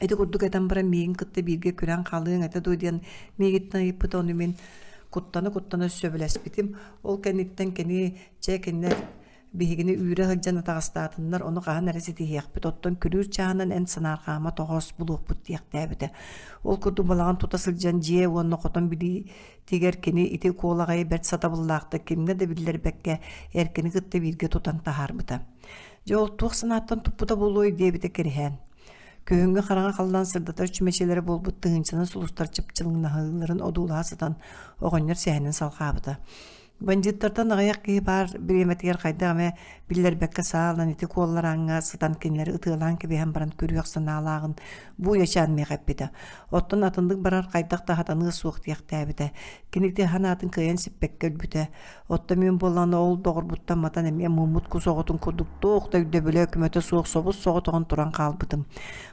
Ити курдук этэн баран миигин кытта бииргэ күрээн хаалыаҥ этэ дуо диэн миигиттэн ыйыппыта ону мин куттана-куттана сөбүлэспитим. Ол кэнниттэн кини чэ кинилэр биһигини үүрэ сылдьан атаҕастаатыннар, ону хаһан эрэ ситиһиэхпит, оттон күрүүр чааһынан эн санаарҕаама тоҕоос булуохпут диэхтээбитэ. Ол курдук балаҕан тута сылдьан дьиэ уонна хотон билиитигэр кини ити куолаҕайы бэрт сатабыллаахтык кимҥэ да биллэрбэккэ эркини кытта бииргэ тутан таһаарбыта. Дьэ ол туох санааттан туппута буолуой диэбитэ Кириһээн. Күһүҥҥү хараҥа халлаан сырдатар чүмэчилэрэ буолбут тыһыынчанан сулустар чыпчылыҥнаһыыларын одуулаһа сытан оҕонньор сэһэнин салҕаабыта. Бандьыыттартан аҕыйах киһи баар бириэмэтигэр хайдах эмэ биллэрбэккэ саалан ити куолларааҥҥа сытан кинилэри ытыалаан кэбиһэн баран күрүөх санаалааҕын бу уйачаан миэхэ эппитэ. Оттон атыннык барар хайдах да сатаныа суох диэхтээбитэ. Кини ити санаатын кыайан сиппэккэ өлбүтэ. Оттон мин буоллаҕына ол доҕорбуттан матан эмиэ муммут кус оҕотун курдук туох да өйдөбүлэ, көмөтө суох собус-соҕотоҕун туран хаалбытым.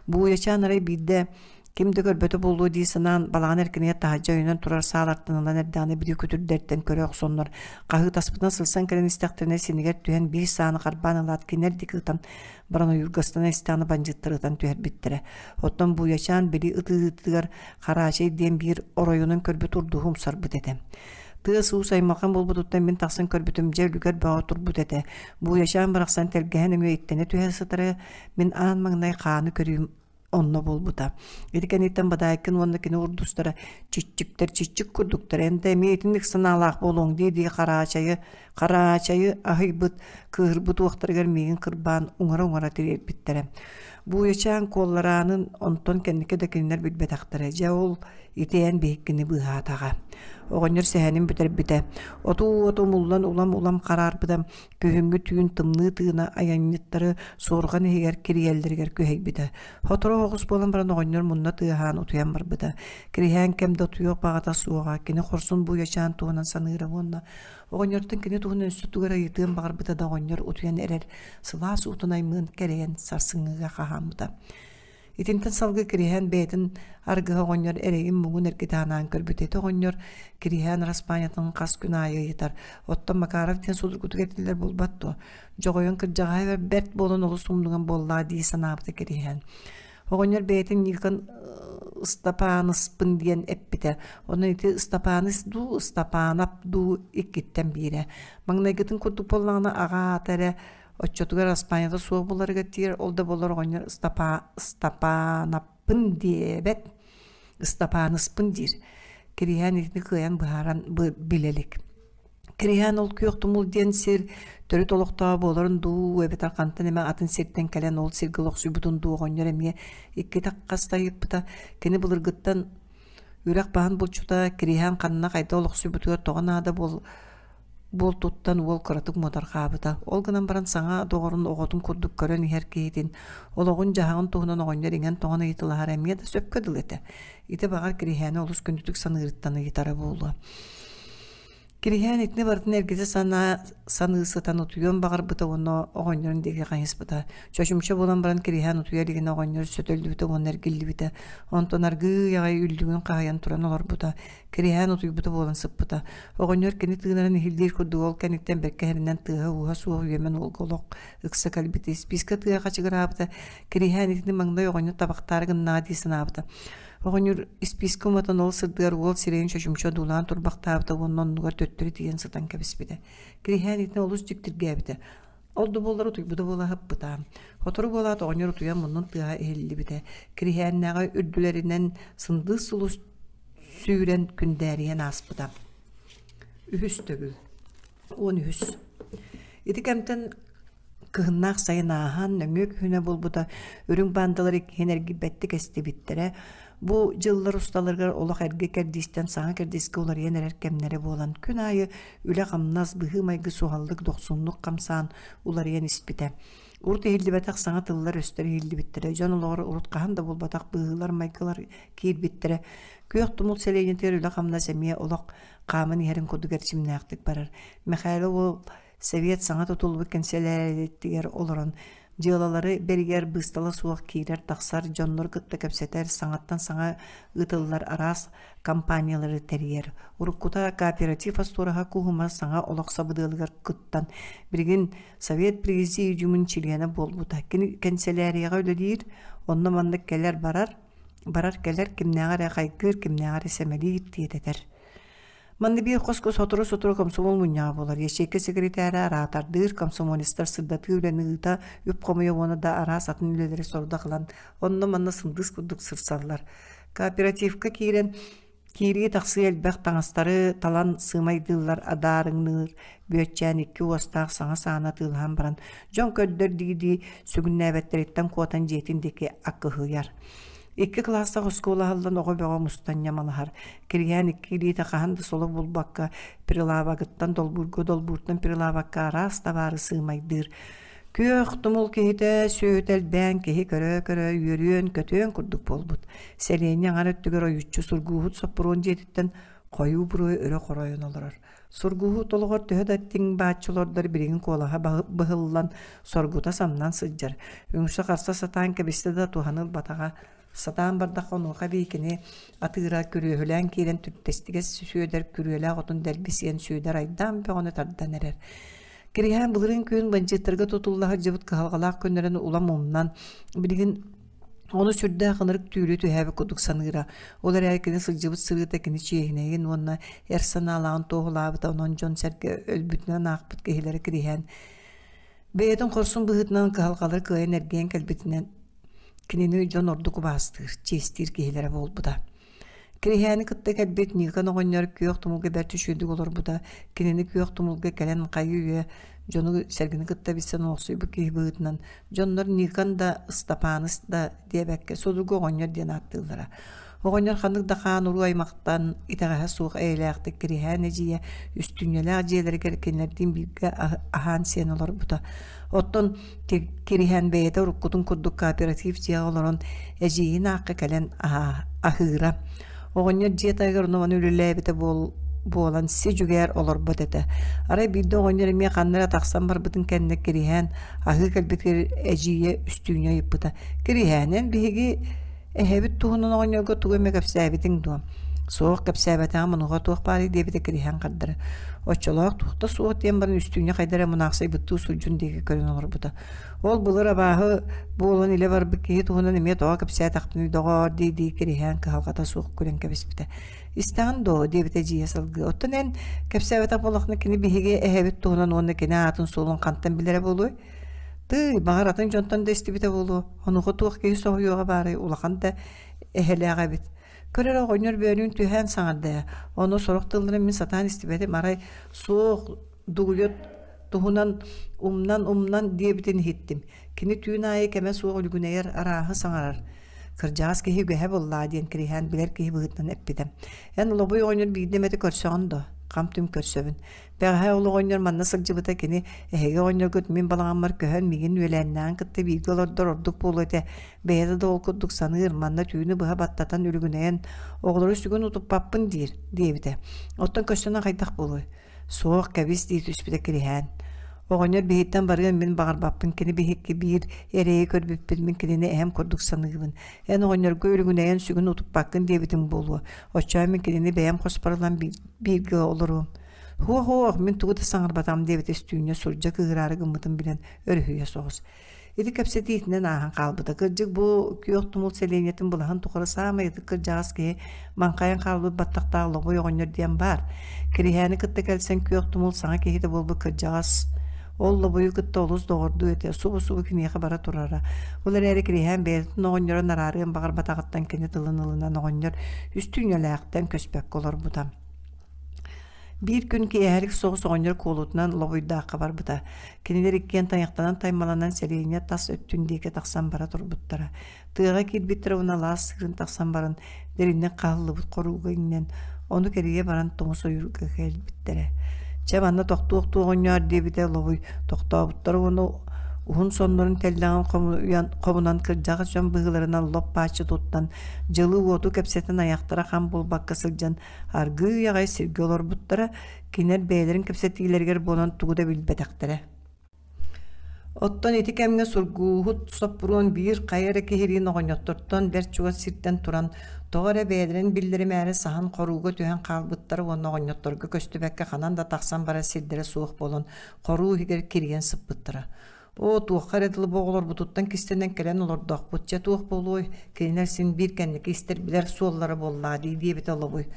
Бууйачаан арай биирдэ ким да көрбөтө буолуо дии санаан, балаҕан эркинигэр таһырдьа өйөнөн турар саалартан ылан эрдэҕинэ били күтүрдэртэн көрө охсоннор, хаһыытаспытынан сырсан кэлэн истэхтэринэ синигэр түһэн биир сааны харбаан ылаат кинилэр диэки ытан баран ойуургастана истэҕинэ бандьыыттар ытан түһэрбиттэрэ. Оттон Бууйачаан били ытыытыгар Хараачай диэн биир оройунан көрбүт урдуһу умсарбыт этэ. Тыас-уус аймалҕан буолбутуттан мин тахсан көрбүтүм дьэ үлүгэр бөҕө турбут этэ. Бууйачаан барахсан тэлгэһэ нөҥүө иттэнэ түһэ сытара, мин аан маҥнай хааны көрүүм онно буолбута. Ити кэнниттэн Бадаайкын уонна кини урдустара чиччиктэр чиччик курдуктар эн да эмиэ итинник санаалаах буолуоҥ дии-дии хараачайы хараачайы аһыйбыт кыыһырбыт уохтарыгар миигин кырбаан уҥара-уҥара тириэрпиттэрэ. Бууйачаан куоллараанын онтон кэнники да кинилэр билбэтэхтэрэ. Дьэ ол Ити эн биһиккини быыһаатаҕа. Оҕонньор сэһэнин бүтэрбитэ. Отуу уота умуллан улам-улам хараарбыта, күһүҥҥү түүн тымныы тыына айанньыттары суорҕан иһигэр кирийэллэригэр күһэйбитэ. Сотору оҕус буолан баран оҕонньор мунна тыаһаан утуйан барбыта. Кириһээн кэм да утуйуох баҕата суоҕа, кини хорсун бууйачаан туһунан саныыра уонна оҕонньортон кини туһунан өссө тугу эрэ ыйытыан баҕарбыта да оҕонньор утуйан эрэр сылаас уутун аймыан кэрэйэн сарсыҥҥыга хаһааммыта. Итинтэн салгыы Кириһээн бэйэтин аргыһа оҕонньор эрэйин-муҥун эргитэ анаан көрбүт. Ити оҕонньор Кириһээн араспаанньатын хас күн аайы ыйытар. Оттон Макаров диэн судургутук этиллэр буолбат дуо? Дьоҕойон кырдьаҕаһа бэрт буолан олус умнуган буоллаҕа дии санаабыта Кириһээн. Оҕонньор бэйэтин Никон Ыстапааныспын диэн эппитэ. Онон ити Ыстапааныс дуу, Ыстапаанап дуу иккиттэн биирэ. Маҥнайгытын курдук буоллаҕына аҕа аата эрэ Оччотугар аспаанньата суох буоларыгар тиийэр, ол да буоллар оҕонньор Ыстапаанаппын диэбэт. Ыстапааныспын диир. Кириһээн итини кыайан быһааран билэ илик. Кириһээн ол Күөх Тумул диэн сир төрүт олохтооҕо буоларын дуу, эбэтэр хантан эмэ атын сиртэн кэлэн ол сиргэ олохсуйбутун дуу оҕонньор эмиэ иккитэ хаста ыйыппыта. Кини былыргыттан үрэх баһын булчута Кириһээн ханна хайда олохсуйбутугар тоҕо наада буол буолтуттан уол кыратык муодарҕаабыта. Ол гынан баран саҥа доҕорун оҕотун курдук көрөн иһэр киһитин олоҕун-дьаһаҕын туһунан оҕонньор иҥэн-тоҥон ыйыталаһара эмиэ да сөпкө дылы этэ. Ити баҕар Кириһээни олус күндүтүк саныырыттан ыйытара буолуо. Кириһээн итини барытын эргитэ санаа саныы сытан утуйуон баҕарбыта уонна оҕонньорун диэки хайыспыта. Чочумча буолан баран Кириһээн утуйа илигинэ оҕонньор сөтөллүбүтэ уонна эргиллибитэ. Онтон аргыый аҕай үллүгүн хаһыйан туран олорбута. Кириһээн утуйбута буолан сыппыта. Оҕонньор кини тыынарын иһиллиир курдук ол кэнниттэн бэркэ иһэринэн тыаһа-ууһа суох үөмэн уолга олох ыкса кэлбитэ. Испиискэ тыаһа хачыгыраабыта. Кириһээн итини маҥнай оҕонньор табахтаары гыннаҕа дии санаабыта. Оҕонньор испиискэ уматан ол сырдыгар уол сирэйин чочумча одуулаан турбахтаабыта уонна оннугар төттөрү тиийэн сытан кэбиспитэ. Кириһээн итини олус дьиктиргээбитэ. Ол да буоллар утуйбута буола сыппыта. Сотору буолаат оҕонньор утуйан муннун тыаһа иһиллибитэ. Кириһээннээҕи үрдүлэринэн сындыыс сулус сүүрэн күндээрийэн ааспыта. Үһүс төгүл. 13. Ити кэмтэн Кыһыннаах сайын ааһан, нөҥүө күһүнэ буолбута, үрүҥ баандалар иккиһин эргийбэттик эстибиттэрэ. Бу дьыллар усталарыгар олох эргэ кэрдиистэн саҥа кэрдиискэ уларыйан эрэр кэмнэрэ буолан, күн аайы үлэ-хамнас, быһыы-майгы суһаллык, дохсуннук хамсаан уларыйан испитэ. Урут иһиллибэтэх саҥа тыллар-өстөр иһиллибиттэрэ, дьон олоҕор урут хаһан да буолбатах быһыылар-майгылар киирбиттэрэ. Күөх Тумул сэлиэнньэтигэр үлэ-хамнас эмиэ олох хааман иһэрин курдук эрчимнээхтик барар. Мэхээлэ уол Совет саҥа тутуллубут кэнсэлээритигэр олорон дьыалалары бэригэр быыстала суох киирэр-тахсар дьоннору кытта кэпсэтэр, саҥаттан саҥа ыытыллар араас компаниялары тэрийэр. Уруккута кооператив остуораһа Куһума саҥа олох сабыдыалыгар кыттан, билигин Совет президиумун чилиэнэ буолбута. Кини кэнсэлээрийэҕэ үлэлиир, онно-манна кэлэр-барар, барар-кэлэр, кимнээҕэ эрэ хайгыыр, кимнээҕэ эрэ сэмэлиир, тиэтэтэр. Манна биир хоско сотору-сотору комсомол мунньаҕа буолар. Ячейка секретара араатардыыр, комсомолецтар сырдатыы үлэни ыыта, үп хомуйа уонна да араас атын үлэлэри сорудах ылан, онно-манна сындыыс курдук сырсаллар. Кооперативка киирэн киирии-тахсыы элбэх таҥастары талан сыымайдыыллар, адаарыҥныыр, бүөччээн икки уостаах саҥа сааны атыылаһан баран, дьон көрдөр дии-дии сүгүннээбэттэриттэн куотан дьиэтин диэки аккыһыйар. Икки кылаастаах оскуола аһыллан оҕо бөҕө мустан ньамалаһар. Кириһээн икки илиитэ хаһан да соло булбакка, прилавогыттан долбуурга, долбууртан прилавокка араас табаары сыымайдыыр. Күөх тумул киһитэ сүөһүтэ элбээн киһи көрө-көрө үөрүөн-көтүөн курдук буолбут. Сэлиэнньэ аҥар өттүгэр ойуччу сургууһут Соппуруон дьиэтиттэн хойуу буруо өрө хоройон олорор. Сургуһу толоҕор төһө да тиҥ бааччы олордор билигин куолаһа быһыллан, соргута самнан сылдьар. Үҥсэ-харса сатаан кэбистэ да туһаны ылбатаҕа. Сатаан бардахха онуоха эбии кини атыыра күрүөһүлээн киирэн түптэстигэс Сүөдэр күрүөлээх отун дэлби сиэн Сүөдэр айдаан бөҕөнү тардан эрэр. Кириһээн былырыын күһүн бандьыыттарга тутулла сылдьыбыт кыһалҕалаах күннэрин улам умнан, билигин Ону сүрдээх ынырык түүлү түһээбит курдук саныыра. Ол эрээри кини сылдьыбыт сырыыта кини чиэһинэйин уонна эр санаалааҕын туоһулаабыта, онон дьон-сэргэ өлбүтүнэн аахпыт киһилэрэ кириһээн бэйэтин хорсун быһыытынан кыһалҕалары кыайан эргийэн кэлбитинэн кинини дьон ордук убаастыыр, чиэстиир киһилэрэ буолбута. Кириһээни кытта кэлбит Ньыыкан оҕонньор күөх тумулга бэрт үчүгэйдик олорбута, кинини күөх тумулга кэлэн хайыы-үйэ дьону-сэргэни кытта билсэн олохсуйбут киһи быһыытынан дьоннор Ньыыкан да, Ыстапааныс да диэбэккэ судургу оҕонньор диэн ааттыыллара. Оҕонньор ханнык да хаан-уруу аймахтан итэҕэһэ суох эйэлээхтик Кириһээн эдьиийэ Үстүнньэлээх дьиэлэригэр кинилэрдиин бииргэ аһаан-сиэн олорбута. Оттон Кириһээн бэйэтэ уруккутун курдук кооператив дьиэҕэ олорон эдьиийин аахха кэлэн аһыыра. Оҕонньор дьиэ таһыгар ону-маны үлэлээбитэ буолан си-дьүгээр олорбот этэ. Арай биирдэ оҕонньор эмиэ ханна эрэ тахсан барбытын кэннэ Кириһээн аһыы кэлбитигэр эдьиийэ Үстүүнү ыйыппыта: «Кириһээн, эн биһиги эһэбит туһунан оҕонньорго тугу эмэ кэпсээбитиҥ дуо?» «Суох, кэпсээбэтэҕим, онуоха туох баарый?» диэбитэ Кириһээн хардары. Оччолоох туох да суох диэн баран Үстүүнньэ хайда эрэ мунаахсыйбыттыы сурдьун диэки көрөн олорбута. Ол былыр абааһы буолан илэ барбыт киһи туһунан эмиэ тоҕо кэпсээтэхпиний доҕоор дии-дии Кириһээн кыһалҕата суох күлэн кэбиспитэ. «Истэҕин дуо?» диэбитэ эдьиийэ салгыы. «Оттон эн кэпсээбэтэх буоллаххына кини биһиги эһэбит туһунан уонна кини аатын-суолун хантан билэрэ буолуой?» «Тыый, баҕар атын дьонтон да истибитэ буолуо. Онуоха туох киһи соһуйуоҕа баарай, улахан да эһэлээх эбит. Көр эрэ оҕонньор бөөлүүн түһээн саҥарда ээ. Ону сорох тылларын мин сатаан истибэтим, арай суох дугуйа туһунан умнан-умнан диэбитин иһиттим. Кини түүн аайы кэмэ суох үлүгүнэйэр, арааһы саҥарар. Кырдьаҕас киһи үгэһэ буоллаа диэн Кириһээн билэр киһи быһыытынан эппитэ. Эн Лобуй оҕонньор биирдэ эмэтэ көрсөҕүн дуо? Хам-түм көрсөбүн. Бэҕэһээ ол оҕонньор манна сылдьыбыта кини эһиги оҕонньоргут мин балаҕаммар көһөн миигин үөлээннээҕин кытта бииргэ олордор ордук буолуо этэ. Бэйэтэ да ол курдук саныыр, манна түүнү быһа баттатан үлүгүнэйэн оҕолору сүгүн утуппаппын диир, диэбитэ. Оттон көстөнө хайдах буолуой? Суох, кэбис дии түспүтэ Кириһээн. Оҕонньор биһиттэн барыан мин баҕарбаппын, кини биһикки биир эрэйи көрбүппүт, мин кинини эһэм курдук саныыбын. Эн оҕонньорго үлүгүнэйэн сүгүн утуппаккын диэбитиҥ буолуо. Оччоҕо мин кинини бэйэм хоспор ылан бииргэ олоруом. Һуох-һуох, мин тугу да саҥарбатаҕым диэбитэ Үстүүнньэ сурдьа кыыһыраары гыммытын билэн өрүһүйэ соҕус. Ити кэпсэтиитинэн ааһан хаалбыта. Кырдьык бу Күөх Тумул сэлиэнньэтин былаһын тухары саамай ытык кырдьаҕас киһи маҥхайан хаалбыт баттахтаах Лобой оҕонньор диэн баар. Кириһээни кытта кэлсэн Күөх Тумул саҥа киһитэ буолбут кырдьаҕас ол Лобойу кытта олус доҕордуу этэ, субу-субу киниэхэ бара турара. Ол эрээри Кириһээн бэйэтин оҕонньорун араарыан баҕарбатаҕыттан кини тылын ылынан оҕонньор үстүүнньэлээхтэн көспөккө олорбута. Биир күн киэһэлик соҕус оҕонньор куолутунан Лобуйдаахха барбыта. Кинилэр иккиэн тайахтанан-таймаланан сэлиэнньэ тас өттүн диэки тахсан бара турбуттара. Тыаҕа киирбиттэрэ уонна алаас сыырын тахсан баран, дириҥник хаһыллыбыт хорууга иҥнэн, ону кэрийэ баран тумус ойуурга кэлбиттэрэ. Чэ, манна тохтуох-туох оҕонньоор диэбитэ Лобуй. Тохтообуттара уонна уһун соннорун тэллэҕин хомуйан хомунан кырдьаҕас дьон быһыыларынан лоп-бааччы туттан, дьылы-уоту кэпсэтэн айахтара хам буолбакка сылдьан Аргыый аҕай сиргэ олорбуттара, кинилэр бэйэлэрин кэпсэтиилэригэр буолан тугу да билбэтэхтэрэ. Оттон ити кэмҥэ Сургууһут Соппуруон биир хайа эрэ киһилиин оҕонньоттортон бэрт чугас сиртэн туран, тоҕо эрэ бэйэлэрин биллэримээри саһан хорууга түһэн хаалбыттара уонна оҕонньотторго көстүбэккэ ханан да тахсан барар сирдэрэ суох буолан, хоруу иһигэр кирийэн сыппыттара. Оо, туохха эрэ дылы бу оҕолорбутуттан кистэнэн кэлэн олордохпут, чэ туох буолуой, кинилэр син биир кэнники истэр-билэр суоллара буоллаҕа дии диэбитэ Олобуй.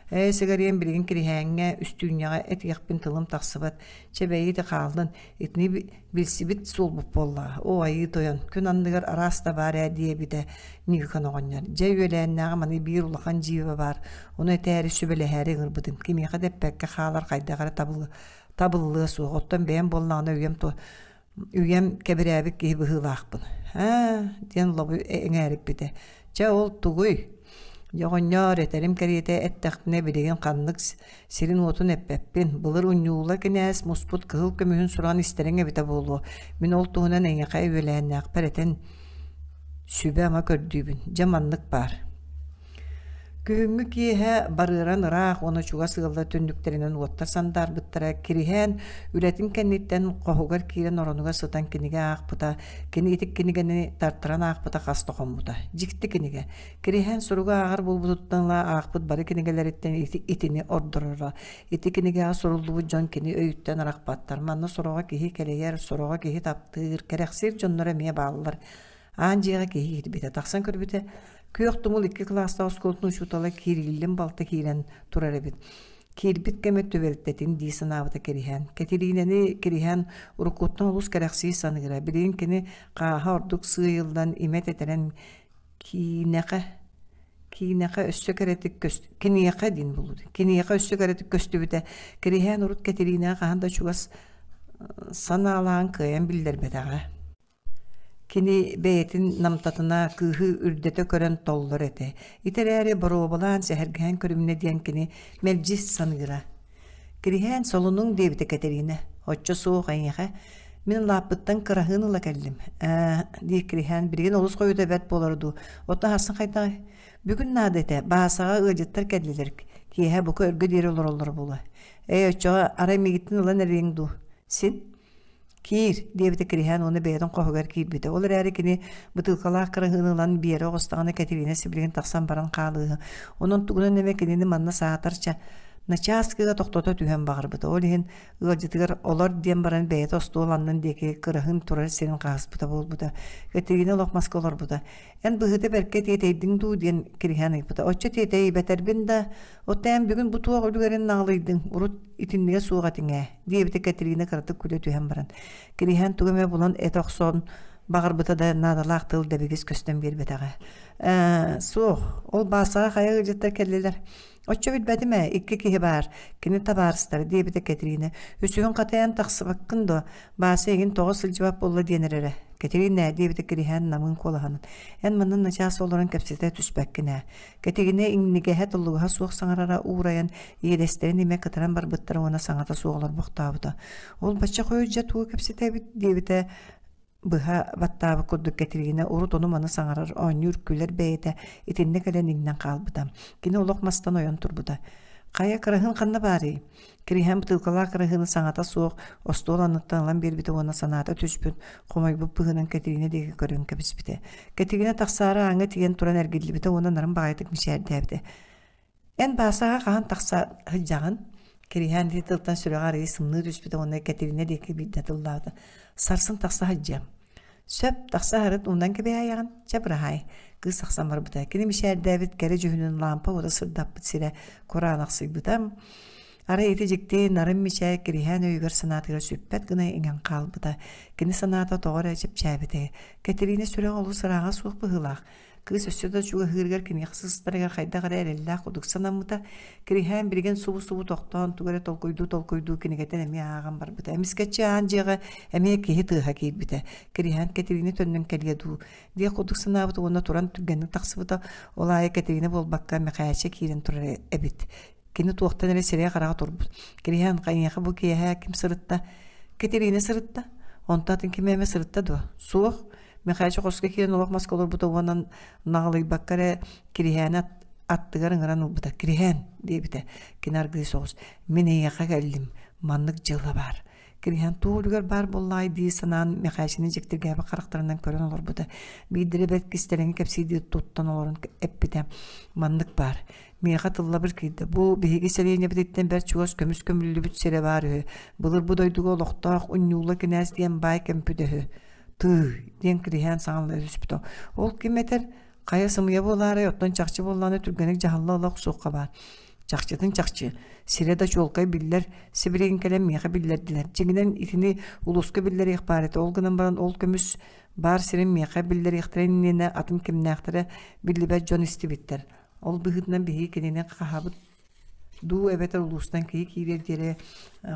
Ээ, сигариэм билигин Кириһээҥҥэ, Үстүүнньэҕэ этиэхпин тылым тахсыбат, чэ бэйи ити хааллын, итини билсибит суолбут буоллаҕа. Оо, айыы тойон, күн анныгар араас да баар ээ диэбитэ Ньыыкан оҕонньор. Дьэ үөлээннээҕи маны биир улахан дьиибэ баар, ону этээри сүбэлэһээри ыҥырбытым, кимиэхэ да эппэккэ хаалар хайдах эрэ табыллыа суох, оттон бэйэм буоллаҕына үйэм үйэм кэбирээбит киһи быһыылаахпын. Аа, диэн Лобуй эҥээриппитэ. Чэ, ол тугуй? Оҕонньоор, этэрим кэриэтэ эттэхпинэ билигин ханнык сирин-уотун эппэппин. Былыр Унньуула кинээс муспут кыһыл көмүһүн сураҕын истэриҥ эбитэ буолуо. Мин ол туһунан эйиэхэ үөлээннээхпэр этэн сүбэ-ама көрдүүбүн. Дьэ маннык баар. Күһүҥҥү киэһэ барыаран ыраах уонна чугас ыаллар түннүктэринэн уоттар сандаарбыттара Кириһээн үлэтин кэнниттэн хоһугар киирэн оронугар сытан кинигэ аахпыта, кини ити кинигэни тартаран аахпыта хас да хоммута. Дьикти кинигэ. Кириһээн суругу ааҕар буолбутуттан ыла аахпыт бары кинигэлэриттэн итини ордороро. Ити кинигэҕэ суруллубут дьон кини өйүттэн арахпаттар. Манна сороҕо киһи кэлэйэр, сороҕо киһи таптыыр, кэрэхсиир дьонноро эмиэ бааллар. Аан дьиэҕэ киһи киирбитэ, тахсан көрбүтэ, Күөх Тумул икки кылаастаах оскуолатын учуутала Кириллин балта киирэн турар эбит. Киирбит кэмэ түбэлтэтин дии санаабыта Кириһээн. Кэтириинэни Кириһээн уруккуттан олус кэрэхсии саныыра. Билигин кини хааһа ордук сыыйыллан, имэ тэтэрэн киинэхэ киинэхэ өссө кэрэтик көст киниэхэ диэн булур киниэхэ өссө кэрэтик көстүбүтэ Кириһээн урут Кэтириинэҕэ хаһан да чугас санаалаан кыайан биллэрбэтэҕэ Кини бэйэтин намтатына кыыһы үрдэтэ көрөн толлор этэ. Ити эрээри боруобалаан сэһэргэһэн көрүмнэ диэн кини мэлдьи саныыра. «Кириһээн солунуҥ» диэбитэ Кэтириинэ. «Оччо суох эйиэхэ. Мин лааппыттан кыраһыын ыла кэллим». «Ээ» диир Кириһээн, «билигин олус хойута бэрт буолара дуу. Оттон сарсын хайдаҕый?» «Бүгүн наада этэ. Баасаҕа ыалдьыттар кэллилэр. Киэһэ бука өргө диэри олороллоро буолуо. Ээ, оччоҕо арай миигиттэн ылан эриэҥ дуу? Син?» «Киир», диэбитэ Кириһээн уонна бэйэтин хоһугар киирбитэ. Ол эрээри кини бытыылкалаах кыраһыыны ылан биэрэ оҕустаҕына Кэтириинэ сибилигин тахсан баран хаалыыһы. Онон тугунан эмэ кинини манна саатар начааскыга тохтото түһэн баҕарбыта. Ол иһин ыалдьытыгар олор диэн баран бэйэтэ остуол аннын диэки кыраһыын турар сирин хаһыспыта буолбута. Кэтириинэ олох маска олорбута. «Эн быһыыта бэркэ тиэтэйдиҥ дуу?» диэн Кириһээн ыйыппыта. «Оччо тиэтэйбэтэрбин да, оттон эн бүгүн бу туох үлүгэрин наҕылыйдыҥ, урут итиннигэ суох этиҥ ээ» диэбитэ Кэтириинэ кыратык күлэ түһэн баран. Кириһээн тугу эмэ булан этэ охсон Баҕарбыта да наадалаах тыл дэбигис көстөн биэрбэтэҕэ. Ээ, суох, ол Баасаҕа хайа ыалдьыттар кэллилэр. Оччо билбэтим ээ, икки киһи баар, кини табаарыстара, диэбитэ Кэтириинэ. Үсүһүн хатайан тахсыбаккын дуо? Бааса эйигин тоҕо сылдьыбат буолла диэн эрэрэ. Кэтириинэ, диэбитэ Кириһээн намыын куолаһынан. Эн манна начаас олорон кэпсэтэ түспэккин ээ. Кэтигинэ иҥнигэһэ туллугаһа суох саҥарара уурайан, иэдэстэрин имэ кытаран барбыттара уонна саҥата суох олорбохтообута. Ол бачча хойут дьэ тугу кэпсэтэбит диэбитэ быһа баттаабыт курдук Кэтириинэ урут ону-маны саҥарар, оонньуур-күлэр бэйэтэ итиннэ кэлэн иҥнэн хаалбыта. Кини олох мастан ойон турбута. «Хайа, кыраһыын ханна баарый?» Кириһээн бытыылкалаах кыраһыыны саҥата суох остуол анныттан ылан биэрбитэ уонна санаата түспүт, хомойбут быһыынан Кэтириинэ диэки көрөн кэбиспитэ. Кэтириинэ тахсаары ааҥҥа тиийэн туран эргиллибитэ уонна нарын баҕайытык мичээрдээбитэ. Эн Баасаҕа хаһан тахса сылдьаҕын? Кириһээн ити тылтан сүрэҕэ арыый сымныы түспүтэ уонна Кэтириинэ диэки биирдэ тыллаабыта. Сарсын тахса сылдьыам. Сөп, тахса аһарын уунан кэбиһээйэҕин, чэ быраһаай. Кыыс тахсан барбыта. Кини мичээрдээбит кэрэ дьүһүнүн лаампа уота сырдаппыт сирэ кураанахсыйбыта. Арай ити дьикти нарын мичээр Кириһээн өйүгэр-санаатыгар сүппэт гына иҥэн хаалбыта. Кини санаата тоҕо эрэ чэпчээбитэ. Кэтириинэ сүрэҕэ олус ырааҕа суох быһыылаах. Кыыс өссө да чугаһыырыгар киниэхэ сыстарыгар хайдах эрэ эрэллээх курдук санаммыта. Кириһээн билигин субу-субу тохтоон тугу эрэ толкуйдуу-толкуйдуу кинигэтин эмиэ ааҕан барбыта. Эмискэччи аан дьиэҕэ эмиэ киһи тыаһа киирбитэ. Кириһээн Кэтириинэ төннөн кэлиэ дуу диэх курдук санаабыт уонна туран түргэнник тахсыбыта. Ол аайы Кэтириинэ буолбакка Мэхээчэ киирэн турар эбит. Кини туохтан эрэ сирэйэ-хараҕа турбут. Кириһээн хайыаха бу киэһэ ким сырытта? Кэтириинэ сырытта. Онто атын ким эмэ сырытта дуо? Суох. Михаил хоско киирэн олох маска олорбута уонна наҕылыйбакка эрэ Кириһээни аттыгар ыҥыран ылбыта. «Кириһээн» диэбитэ. Кини аргыый соҕус «Мин эйиэхэ кэллим. Маннык дьыала баар». Кириһээн туох үлүгэр баар буоллаҕай дии санаан Михаичаны дьиктиргээбит харахтарынан көрөн олорбута. Биирдэрэ бэрт кистэлэҥи кэпсиирдии туттан олорон эппитэ. «Маннык баар. Миэхэ тыллабыр киирдэ. Бу биһиги сэлиэнньэбититтэн бэрт чугас көмүс көмүллүбүт сирэ баар үһү. Былыр бу дойдуга олохтоох Унньуула кинээс диэн баай кэмпүт үһү. Тыый, диэн Кириһээн саҥалыы түспүтэ. Ол ким этэр, хайа сымыйа буолаарай, оттон чахчы буоллаҕына түргэнник дьаһалла ыла охсуохха баар. Чахчытын чахчы, сирэ да чуолкай биллэр, сибилигин кэлэн миэхэ биллэрдилэр. Дьиҥинэн итини улууска биллэриэх баар этэ, ол гынан баран ол көмүс баар сирин миэхэ биллэриэхтэрин иннинэ атын кимнээхтэрэ биллибэт дьон истибиттэр. Ол быһыытынан биһиги кинини хаһабыт дуу эбэтэр улуустан киһи киириэр диэри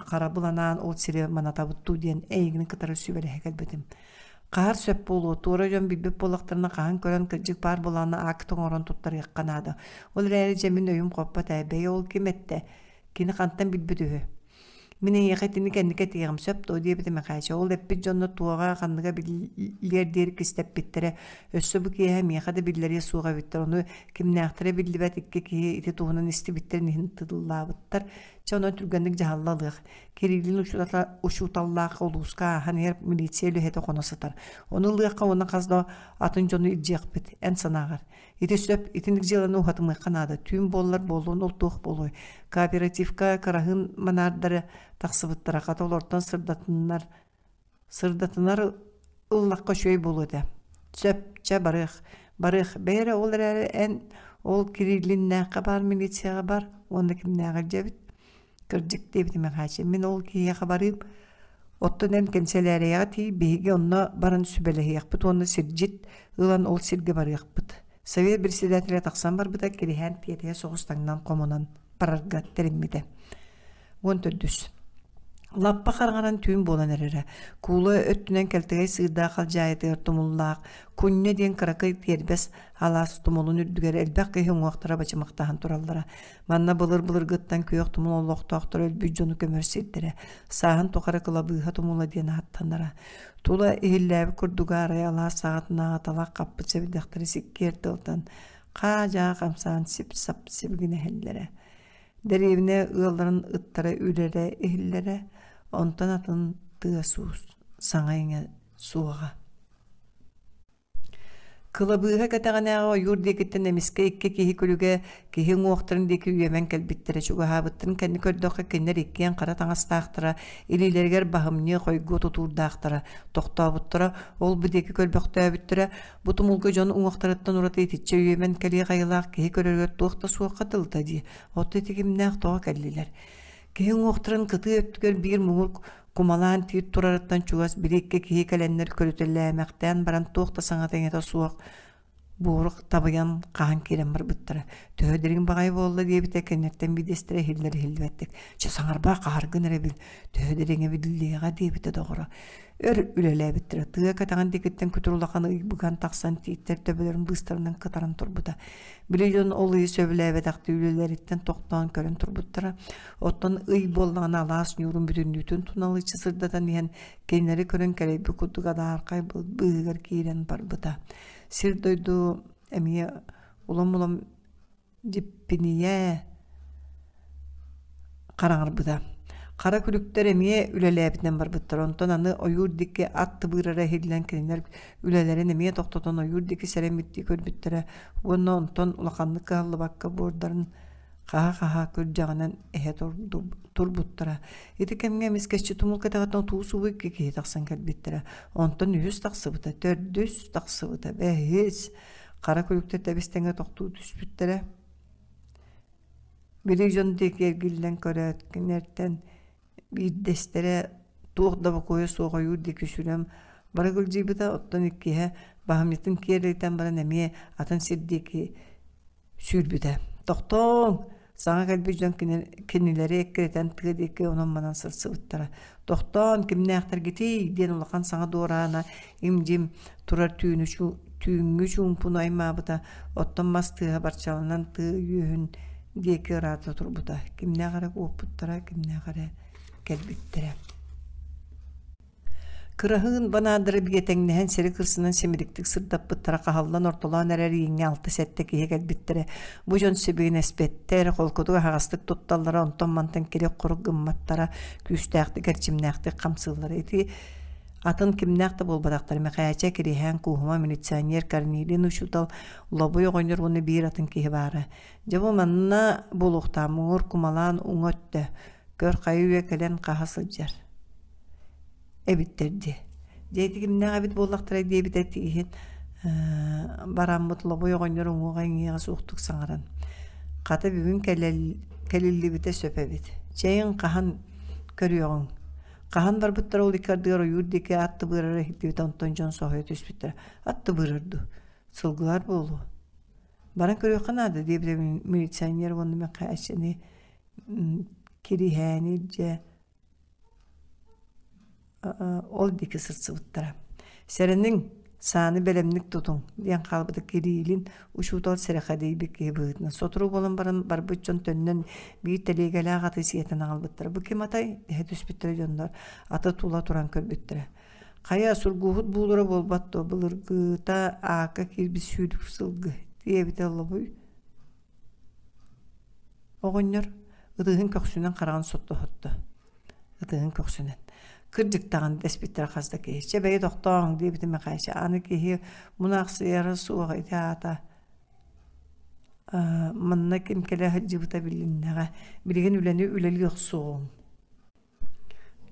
харабыл анаан ол сири манатабыт дуу диэн эйигин кытары сүбэлэһэ кэлбитим. Хаһар сөп буолуо, туора дьон билбит буоллахтарына хаһан көрөн кырдьык баар буолаана акт оҥорон туттарыахха наада. Ол эрээри дьэ мин өйүм хоппот ээ, бэйэ ол ким эттэ? Кини хантан билбит үһү? Мин эйиэхэ итини кэнники этиэҕим сөп дуо диэбитэ Мэхээчэ. Ол эппит дьонно туоҕа, ханныга биллиэр диэри кистэппиттэрэ. Өссө бу киэһэ миэхэ да биллэриэ суох эбиттэр. Ону кимнээхтэрэ биллибэт икки киһи ити туһунан истибиттэрин иһин тыллаабыттар. Чэ, онон түргэнник дьаһалла ылыах. Кириллин учууталлаах улууска ааһан иһэр милиция үлэһитэ хоно сытар. Ону ылыахха уонна хас да атын дьону илдьиэхпит. Эн санааҕар. Ити сөп, итинник дьыаланы уһатымыахха наада. Түүн буоллар буолуон ол туох буолуой? Кооперативка кыраһыын манаардары тахсыбыттара, хата олортон сырдатыннар сырдатынар ыллахха үчүгэй буолуо этэ. Сөп, чэ барыах, барыах. Бэйэ эрэ ол эрээри эн ол Кириллиннээххэ баар милицияҕа бар уонна кимнээҕи илдьэбит? Кырдьык диэбитэ Мэхээчэ, мин ол киһиэхэ барыым. Оттон эн кэнсэлээрийэҕэ тиий, биһиги онно баран сүбэлэһиэхпит уонна сирдьит ылан ол сиргэ барыахпыт. Совет председателэ тахсан барбыта, Кириһээн тиэтэйэ соҕус таҥнан хомунан барарга тэриммитэ. 14. Лаппа хараҥаран түүн буолан эрэрэ. Куула өттүнэн кэлтэгэй сыырдаах халдьаайытыгар тумуллаах Кунньа диэн кыракый тиэрбэс алаас тумулун үрдүгэр элбэх киһи уҥуохтара бачымахтаһан тураллара. Манна былыр-былыргыттан күөх тумул олохтоохторо өлбүт дьону көмөр сирдэрэ, сааһын тухары кылабыыһа тумула диэн ааттанара. Тула иһиллээбит курдуга арай алаас саҕатынааҕы талах хаппыт сэбирдэхтэри сиккиэр тылтан хаа-дьаа хамсаан сип-сап сибигинэһэллэрэ. Дэриэбинэ ыалларын ыттара үрэрэ иһиллэрэ, онтон атын тыас-уус, саҥа-иҥэ суоҕа. Кылабыыһа кэтэҕинээҕи ойуур диэкиттэн эмискэ икки киһи күлүгэ киһи уҥуохтарын диэки үөмэн кэлбиттэрэ чугаһаабыттарын кэннэ көрдөххө кинилэр иккиэн хара таҥастаахтара, илиилэригэр баһымньы, хойгуо тутуурдаахтара, тохтообуттара, ол-бу диэки көрбөхтөөбүттэрэ, бу тумулга дьон уҥуохтарыттан ураты итиччэ үөмэн кэлиэх айылаах киһи көрөрүгэр туох да суохха дылыта дии, оттон ити кимнээх тоҕо кэллилэр? Киһи уҥуохтарын кытыы өттүгэр биир муҥур Кумалаан тиит турарыттан чугас били икки киһи кэлэннэр көрүтэлээмэхтээн баран туох да саҥата-иҥэтэ суох буору табыйан хаһан киирэн барбыттара. Төһө дириҥ баҕайы буолла диэбитэ кинилэртэн биирдэстэрэ иһиллэр иһиллибэттик. Чэ саҥарбаа хаһаргын эрэ бил, төһө дириҥэ биллиэҕэ диэбитэ доҕоро. Өр үлэлээбиттэрэ. Тыа кэтэҕин диэкиттэн күтүр улахан ый быган тахсан тииттэр төбөлөрүн быыстарынан кытаран турбута. Били дьон ол ыйы сөбүлээбэтэхтии үлэлэриттэн тохтоон көрөн турбуттара. Оттон ый буоллаҕына алаас ньуурун бүтүннүүтүн туналыччы сырдатан иһэн кинилэри көрөн кэлэйбит курдук адаархай быыһыгар киирэн барбыта. Сир-дойду эмиэ улам-улам дьиппинийэ хараҥарбыта. Хара күлүктэр эмиэ үлэлээбитинэн барбыттар. Онтон аны ойуур диэки ат тыбыырара иһиллэн кинилэр үлэлэрин эмиэ тохтотон ойуур диэки сэрэммиттии көрбүттэрэ уонна онтон улаханнык кыһаллыбакка буордарын хаһа-хаһа күрдьэҕинэн эһэ турбуттара. Ити кэмҥэ эмискэччи тумул кэтэҕиттэн отуу-субу икки киһи тахсан кэлбиттэрэ. Онтон үһүс тахсыбыта, төрдүс тахсыбыта, бэһис хара күлүктэр тэбис-тэҥҥэ тохтуу түспүттэрэ. Били дьон диэки эргиллэн көрөөт, кинилэртэн биирдэстэрэ туох да бокуойа суох ойуур диэки сүрэн бара кылдьыйбыта, оттон иккиһэ баһымньытын киэр илитэн баран эмиэ атын сир диэки сүүрбүтэ. Тохтооҥ! Саҥа кэлбит дьон кинилэри эккирэтэн тыа диэки онон-манан сырсыбыттара. Тохтоон, кимнээхтэргитий? диэн улахан саҥа дуораана им-дьим турар түүнү түүҥҥү чуумпуну аймаабыта, оттон мас тыаһа барчаланан тыа үөһүн диэки ыраата турбута. Кимнээх эрэ куоппуттара, кимнээх эрэ кэлбиттэрэ. Кыраһыын банаардары биэтэҥнэһэн сири кырсынан симириктик сырдаппыттара хаһаллан ортолоон эрэр ииҥҥэ алта-сэттэ киһи кэлбиттэрэ. Бу дьон сибигинэспэттэр, холкутук аһаҕастык тутталлара, онтон-мантан кирик-хорук гымматтара, күүстээхтик, эрчимнээхтик хамсыыллара. Ити атын кимнээх да буолбатахтар Мэхээчэ, Кириһээн, Кууһума, милиционер, Корнилин учуутал, Лобуй оҕонньор уонна биир атын киһи баара. Дьэ бу манна буолуохтаах муҥур кумалаан уҥа өттө, көр хайы үйэ кэлэн хаһа сылдьар эбиттэр дии. Дьэ ити кимнээх эбит буоллахтарай диэбитэ тииһин бараммыт лобуй оҕонньор уҥуоҕа иҥиэҕэ суохтук саҥаран хата бүгүн кэлиллибитэ сөп эбит. Чэйиҥ хаһан көрүөҕүҥ? Хаһан барбыттара ол икки ардыгар ойуур диэки ат тыбыырара иһиллибитэ онтон дьон соһуйа түспүттэрэ. Ат тыбыырар дуу? Сылгылар буолуо. Баран көрүөххэ наада диэбитэ милиционер уонна Мэхээччини Кириһээни илдьэ ол диэки сырсыбыттара. «Сэрэниҥ, сааны бэлэмник тутуҥ» диэн хаалбыта Кириллин учуутал сэрэхэдийбит киһи быһыытынан. Сотору буолан баран барбыт дьон төннөн биир тэлиэгэлээх аты сиэтэн аҕалбыттара. «Бу ким атай?» дэһэ түспүттэрэ дьоннор аты тула туран көрбүттэрэ. «Хайа, сургууһут буулура буолбат дуо, былыргыта аакка киирбит сүүрүк сылгы» диэбитэ Лобуй Оҕонньор ытыһын көхсүнэн хараҕын соттоһотто. Ытыһын көхсүнэн. Кырдьык даҕаны дэспиттэрэ хас да киһи. Чэ бэйи тохтооҥ диэбитэ Мэхээчэ. Аны киһи мунаахсыйара суох ити аата манна ким кэлэ сылдьыбыта билиннэҕэ. Билигин үлэни үлэлии охсуоҕуҥ.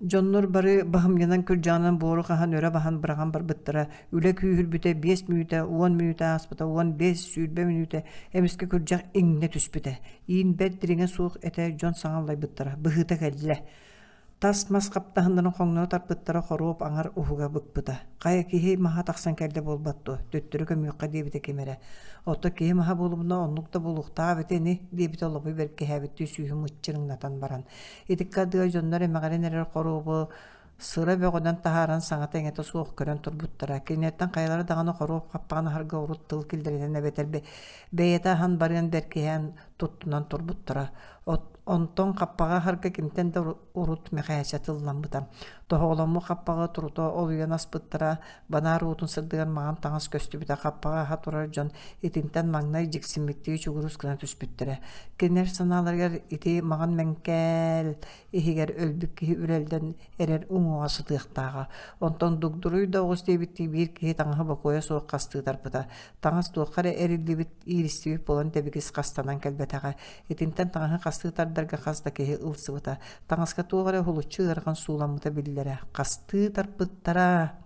Дьоннор бары баһымньынан күрдьэҕинэн буору хаһан өрө баһан быраҕан барбыттара. Үлэ күүһүрбүтэ биэс мүнүүтэ, уон мүнүүтэ ааспыта, 15, 20 мүнүүтэ эмискэ күрдьэх иҥнэ түспүтэ. Иин бэрт дириҥэ суох этэ, дьон саҥа аллайбыттара. Быһыыта кэллэ. Тас мас хаптаһыннарын хоҥноро тарпыттара хоруоп аҥар уһуга быкпыта. Хайа киһи маһа тахсан кэллэ буолбат дуо, төттөрү көмүөххэ диэбитэ ким эрэ. Оттон киһи маһа буолумуна оннук да буолуохтаах эбит ини, диэбитэ Олобуй бэркиһээбиттии сүүһүн мыччырыҥнатан баран. Итиккэ ардыгар дьоннор эмэҕирэн эрэр хоруобу сыра бөҕөнөн таһааран саҥата-иҥэтэ суох көрөн турбуттара. Кинилэртэн хайалара даҕаны хоруоп хаппаҕын аһарга урут тыл киллэринэн эбэтэр бэйэтэ аһан барыан бэркиһээн туттунан турбуттара. Онтон хаппаҕы аһарга кимтэн да урут Мэхээчэ тылламмыта. Тоһоҕоломмут хаппаҕы турута олуйан аспыттара, банаар уутун сырдыгар маҥан таҥас көстүбүтэ хаппаҕы аһа турар дьон итинтэн маҥнай дьиксиммиттии чугурус гына түспүттэрэ. Кинилэр санааларыгар ити маҥан мэҥкээл иһигэр өлбүт киһи үрэллэн эрэр уҥуоҕа сытыахтааҕа. Онтон дугдуруй да оҕус диэбиттии биир киһи таҥаһы бокуойа суох хастыы тарпыта. Таҥас туохха эрэ эриллибит, ииристибит буолан дэбигис хастанан кэлбэтэҕэ. Итинтэн таҥаһы хастыы тардарга хас да киһи ылсыбыта. Таҥаска туох эрэ уһулуччу ыарахан сууламмыта биллэрэ. Хастыы тарпыттара.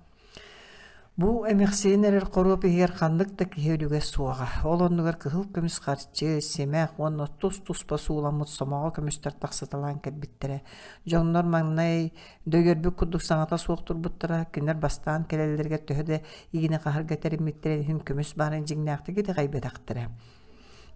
Бу эмэхсийэн эрэр хоруоп иһигэр ханнык да киһи өлүгэ суоҕа. Ол оннугар кыһыл көмүс харчы, симэх уонна тус-туспа сууламмыт сомоҕо көмүстэр тахсыталаан кэлбиттэрэ. Дьоннор маҥнай дөйөрбүт курдук саҥата суох турбуттара. Кинилэр бастаан кэлэллэригэр төһө да игини хаһарга тэриммиттэрин иһин көмүс баарын дьиҥнээхтик итэҕэйбэтэхтэрэ.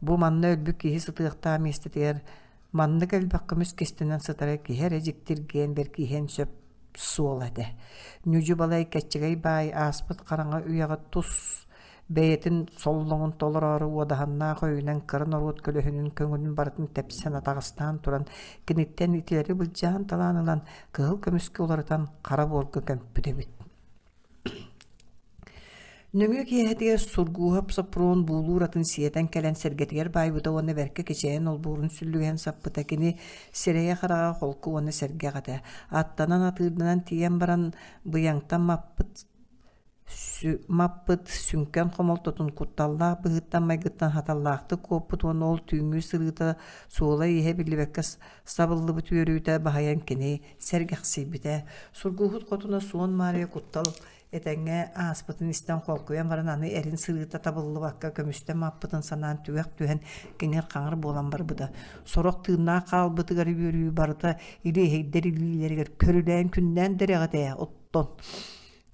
Бу манна өлбүт киһи сытыахтаах миэстэтигэр маннык элбэх көмүс кистэнэн сытара киһи эрэ дьиктиргиэн бэркиһиэн сөп суола этэ. Ньүдьү-балай кэччэгэй баай ааспыт хараҥа үйэҕэ тус бэйэтин соллоҥун толороору уодаһыннаах өйүнэн кыра норуот көлөһүнүн көҥүлүн барытын тэпсэн атаҕастаан туран киниттэн итилэри былдьаан талаан ылан кыһыл көмүскэ уларытан хара буорга көмпүт эбит. Нөҥүө киэһэтигэр Сургууһап Соппуруон буулуур атын сиэтэн кэлэн сэргэтигэр баайбыта уонна бэркэ кичэйэн олбуорун сүллүгэһин саппыта. Кини сирэйэ-хараҕа холку уонна сэргэх этэ. Аттанан атыырданан тиийэн баран быйаҥтан маппыт маппыт сүҥкэн хомолтотун кутталлаах быһыыттан-майгыттан хаталлаахтык куоппут уонна ол түүҥҥү сырыыта суола-ииһэ биллибэккэ сабыллыбыт үөрүүтэ баһыйан кини сэргэхсийбитэ. Сургууһут хотуна Суон Маарыйа куттал этэҥҥэ ааспытын истэн холкуйан баран аны эрин сырыыта табыллыбакка көмүстэн маппытын санаан түгэх түһэн киҥир-хаҥыр буолан барбыта. Сорох тыыннаах хаалбытыгар үөрүү барыта илиэһэйдэр илиилэригэр көрүлээн күннээн дэрэҕитэ оттон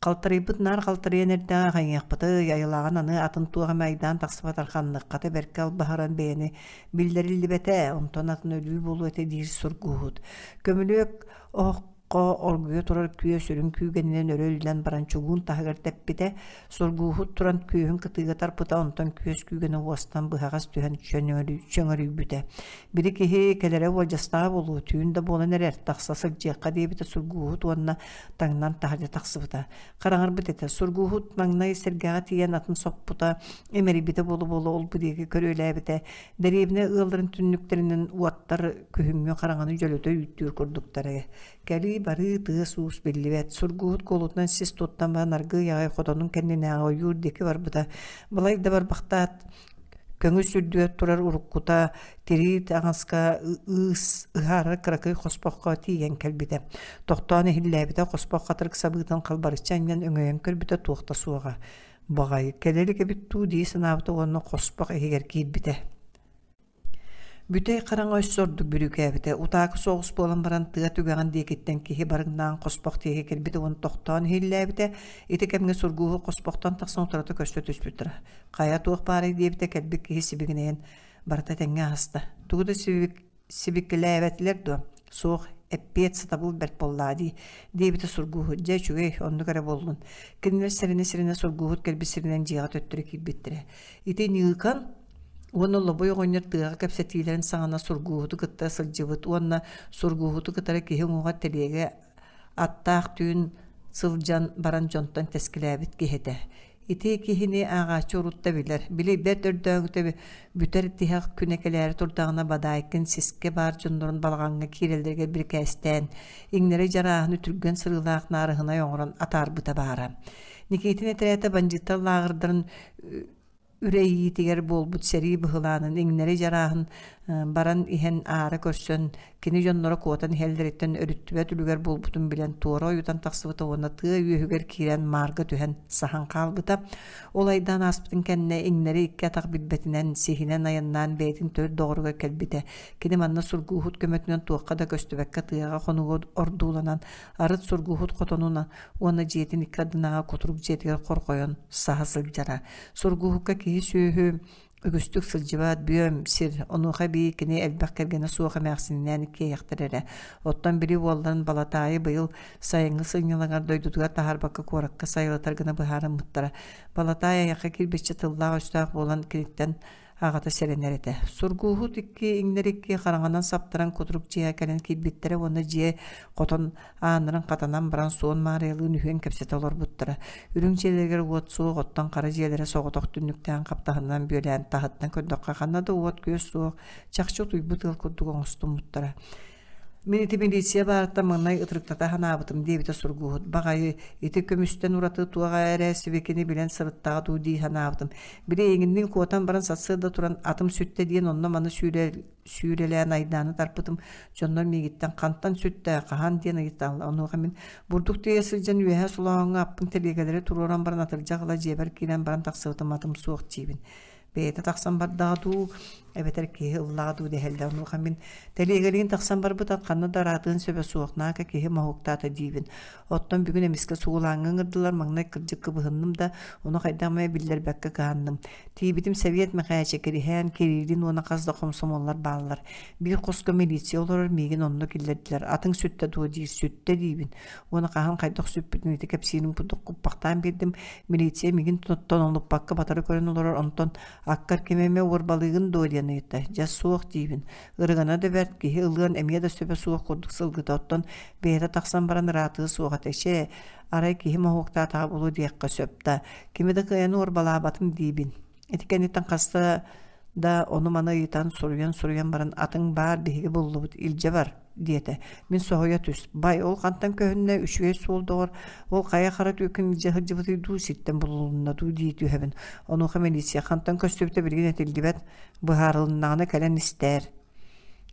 Халтарыйбыт наар халтарыйан эрдэҕэ хайыахпытый, айылааҕын аны атын туох эмэ айдаан тахсыбатар ханныххата бэркэ албаһыран бэйэни биллэриллибэтэ, онтон атын өлүү буолуо этэ диир сургуһут. Көмүлүөк оһоххо оргуйа турар күөс үрүҥ күүгэнинэн өрө үллэн баран чугуун таһыгар тэппитэ, сургууһут туран күөһүн кытыыга тарпыта, онтон күөс күүгэнэ уостан быһаҕас түһэн чөҥөрүйбүтэ. Били киһи кэлэрэ уолдьастаҕа буолуо, түүн да буолан эрэр, тахса сылдьыахха диэбитэ сургууһут уонна таҥнан таһырдьа тахсыбыта. Хараҥарбыт этэ. Сургууһут маҥнай сэргэҕэ тиийэн атын соппута, имэрийбитэ буола-буола ол-бу диэки көрүөлээбитэ. Дэриэбинэ ыалларын түннүктэринэн уоттар күһүҥҥү хараҥаны дьөлүтэ үүттүүр курдуктара. Кэлии-барыы тыас-уус биллибэт. Сургууһут куолутунан сис туттан баран аргыый аҕай хотонун кэннинээҕи ойуур диэки барбыта. Балай да барбахтаат, Көҥүс үрдүгэр турар уруккута тирии таҥаска ыыс ыһаарар кыракый хоспоххо тиийэн кэлбитэ. Тохтоон иһиллээбитэ хоспох хатырык сабыытын халбарыччы анньан өҥөйөн көрбүтэ туох да суоҕа. Баҕайы кэлэ илик эбит дуу дии санаабыта уонна хоспох иһигэр киирбитэ. Бүтэй хараҥа өссө ордук бүрүүкээбитэ. Утаакы соҕус буолан баран тыа түгэҕин диэкиттэн киһи барыҥнаан хоспох диэки кэлбитэ уонна тохтоон иһиллээбитэ. Ити кэмҥэ сургууһу хоспохтон тахсан утарыта көстө түспүттэрэ. Хайа туох баарый диэбитэ кэлбит киһи сибигинэйэн барыта этэҥҥэ ааста. Тугу да сибикилээбэтилэр дуо? Суох, эппиэт сатабыл бэрт буоллаа дии, диэбитэ Сургууһут. Дьэ үчүгэй, оннук эрэ буоллун. Кинилэр сэрэнэ-сэрэнэ Сургууһут кэлбит сиринэн дьиэҕэ төттөрү киирбиттэрэ. Ити Ньыыкан уонна Лобой оҕонньор тыаҕа кэпсэтиилэрин саҕана Сургууһуту кытта сылдьыбыт уонна Сургууһуту кытары киһи уҥуоҕар тэлиэгэ аттаах түүн сылдьан баран дьонтон тэскилээбит киһи этэ. Ити киһини ааҕааччы урут да билэр. Били бэрт өрдөөҕүтэ бүтэр тиһэх күнэ кэлээри турдаҕына Бадаайкын сискэ баар дьоннорун балаҕаҥҥа киирэллэригэр бирикээстээн, иҥнэри дьарааһыны түргэн сырыылаах наарыһынай оҥорон атаарбыта баара. Никитин этэрээтэ бандьыыттар лааҕырдарын үрэйиитигэр буолбут сэрии быһылаанын иҥнэри дьарааһын баран иһэн аара көрсөн кини дьонноро куотан иһэллэриттэн өрүттүбэт үлүгэр буолбутун билэн туора ойутан тахсыбыта уонна тыа үөһүгэр киирэн маарга түһэн саһан хаалбыта. Ол айдаан ааспытын кэннэ иҥнэри икки атах билбэтинэн сиһинэн айаннаан бэйэтин төрүт доҕоругар кэлбитэ. Кини манна сургууһут көмөтүнэн туохха да көстүбэккэ тыаҕа хонуга ордууланан арыт сургууһут хотонун уонна дьиэтин икки ардынааҕы кутурук дьиэтигэр хорҕойон саһа сылдьара. Сургууһукка киһи-сүөһү үгүстүк сылдьыбат бүөм сир, онуоха эбии кини элбэх кэргэнэ суох эмээхсининээн иккиэйэхтэр эрэ. Оттон били уолларын Балатаайы быйыл сайыҥҥы сынньалаҥар дойдутугар таһаарбакка куоракка сайылатар гына быһаарыммыттара. Балатаай айахха киирбиччэ тыллаах-өстөөх буолан киниттэн аҕата сэрэнэр этэ. Сургууһут икки иҥнэр икки хараҥанан саптаран кутурук дьиэҕэ кэлэн киирбиттэрэ уонна дьиэ хотон ааннарын хатанан баран Суон Маарыйалыын үһүөн кэпсэтэ олорбуттара. Үрүҥ дьиэлэригэр уот суох, оттон хара дьиэлэрэ соҕотох түннүктээн хаптаһынынан бүөлээн таһыттан көрдөххө ханна да уот-күөс суох, чахчы утуйбут ыал курдук оҥостуммуттара. Мин ити милиция баарыттан маҥнай ытырыктата санаабытым диэбитэ сургууһут. Баҕайы, ити көмүстэн ураты туох эрэ сибикини билэн сырыттаҕа дуу дии санаабытым. Били эйигинниин куотан баран сарсыарда туран атым сүттэ диэн онно-маны сүүрэлээн айдааны тарпытым. Дьоннор миигиттэн хантан сүттэ, хаһан диэн ыйыталлар. Онуоха мин бурдук тиэйэ сылдьан үөһэ солооһуҥҥа аппын тэлиэгэлэри туруоран баран атырдьах ыла дьиэбэр киирэн баран тахсыбытым атым суох диибин. Бэйэтэ тахсан бардаҕа дуу, эбэтэр киһи ыллаҕа дуу дэһэллэр. Онуоха мин тэлиэгэлиин тахсан барбыт ат ханна да ыраатыан сөбө суох, наака киһи моһуоктаата диибин. Оттон бүгүн эмискэ сугулааҥҥа ыҥырдылар, маҥнай кырдьык кыбыһынным да, ону хайдах эмэ биллэрбэккэ кыһанным. Тиийбитим Сэбиэт Мэхээчэ Кириһээн, Кириллин уонна хас да хомсомуоллар бааллар. Биир хоско милиция олорор, миигин онно киллэрдилэр. Атыҥ сүттэ дуо диир, сүттэ диибин. Уонна хаһан хайдах сүппүтүн ити кэпсиирим курдук куппахтаан биэрдим. Милиция миигин тонолуппакка батары көрөн олорор, онтон аккар ким эмэ уорбалыыгын дуо диэн ыйытта. Дьэ суох диибин. Ырыгана да бэрт, киһи ылыан эмиэ да сөбө суох курдук сылгыта. Оттон бэйэтэ тахсан баран ыраатыа суох этэ. Чэ, арай киһи моһуоктаатаҕа буолуо диэххэ сөп да. Кими да кыайан уорбалаабатым диибин. Ити кэнниттэн хаста да ону-маны ыйытан, суруйан-суруйан баран атыҥ баар биһиги буллубут, илдьэ бар диэтэ. Мин соһуйа түс. Бай, ол хантан көһүннэ, үчүгэй суол доҕор, ол хайа хара түөкүн илдьэ сылдьыбытый дуу, сиртэн булулунна дуу дии түһэбин. Онуоха милиция хантан көстүбүтэ билигин этиллибэт, быһаарылыннаҕына кэлэн истээр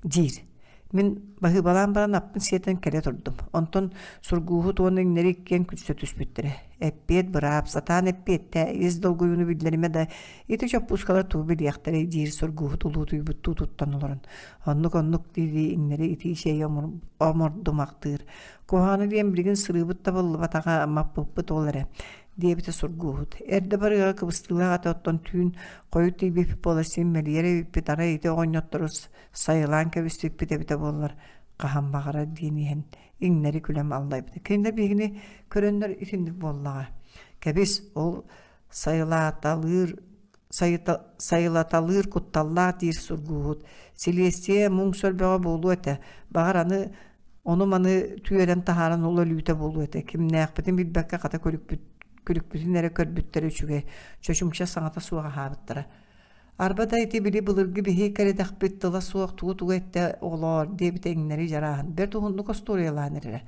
диир. Мин баһыыбалаан баран аппын сиэтэн кэлэ турдум. Онтон сургууһут уонна иҥнэри иккиэн күлсэ түспүттэрэ. Эппиэт быраап, сатаан эппиэттээ, ис долгуйууну биллэримэ да, ити чоппуускалар тугу билиэхтэрэй диир сургууһут улуутуйбуттуу туттан олорон. Оннук-оннук дии-дии иҥнэри итии чэйи омордумахтыыр. Куһаҕана диэн билигин сырыыбыт табыллыбатаҕа, маппыппыт ол эрэ диэбитэ сургууһут. Эрдэ барыаҕа кыбыстыылаах этэ оттон түүн хойут тиийбиппит буола син мэлийэр эбиппит, арай ити оҕонньоттору сайылаан кэбиспиппит эбитэ буоллар хаһан баҕарар диэн иһэн иҥнэри күлэм аллайбыта. Кинилэр биһигини көрөннөр итинник буоллаҕа. Кэбис, ол сайылааталыыр сайылаталыыр кутталлаах диир сургууһут. Силиэстийэ муҥ сөрбөҕө буолуо этэ. Баҕар аны ону-маны түөрэн таһааран ол өлүүтэ буолуо этэ. Кимнээхпитин билбэккэ хата күлүкпүт, күлүкпүтүн эрэ көрбүттэрэ үчүгэй. Чочумча саҥата суох аһаабыттара. Арба да ити били былыргы биһи кэрэдэхпит тыла суох тугу-тугу эттэ оҕолоор диэбитэ иҥнэри дьарааһын бэрт уһуннук остуоруйалаан эрэрэ.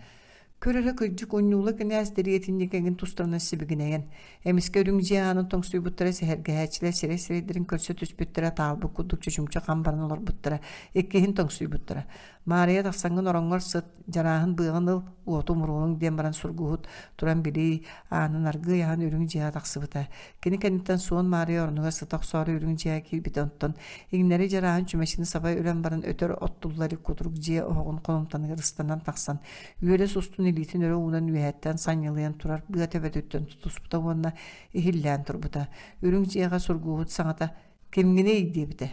Көр эрэ кырдьык унньуула кинээс дэриэтинньик эҥин тустарынан сибигинэйэн, эмискэ үрүҥ дьиэ аанын тоҥсуйбуттара сэһэргэһээччилэр сирэй-сирэйдэрин көрсө түспүттэрэ таалбыт курдук чочумча хам баран олорбуттара, иккиһин тоҥсуйбуттара. Маарыйа тахсаҥҥын ороҥҥор сыт, дьарааһын быаҕын ыл, уоту умуруоруҥ диэн баран сургуһут туран билии аанын аргыый аһан үрүҥ дьиэҕэ тахсыбыта. Кини кэнниттэн суон Маарыйа оронугар сыта охсоору үрүҥ дьиэҕэ киирбитэ онтон иҥнэри дьарааһын чүмэчини саба үрэн баран өтөр оттулла илик кутурук дьиэ оһоҕун холумтаныгар ыстанан тахсан үөлэс устун илиитин өрө уунан үөһэттэн санньылыйан турар быа төбөтүттэн тутуспута уонна иһиллээн турбута. Үрүҥ дьиэҕэ сургуһут саҥата «Кимҥиний?» диэбитэ.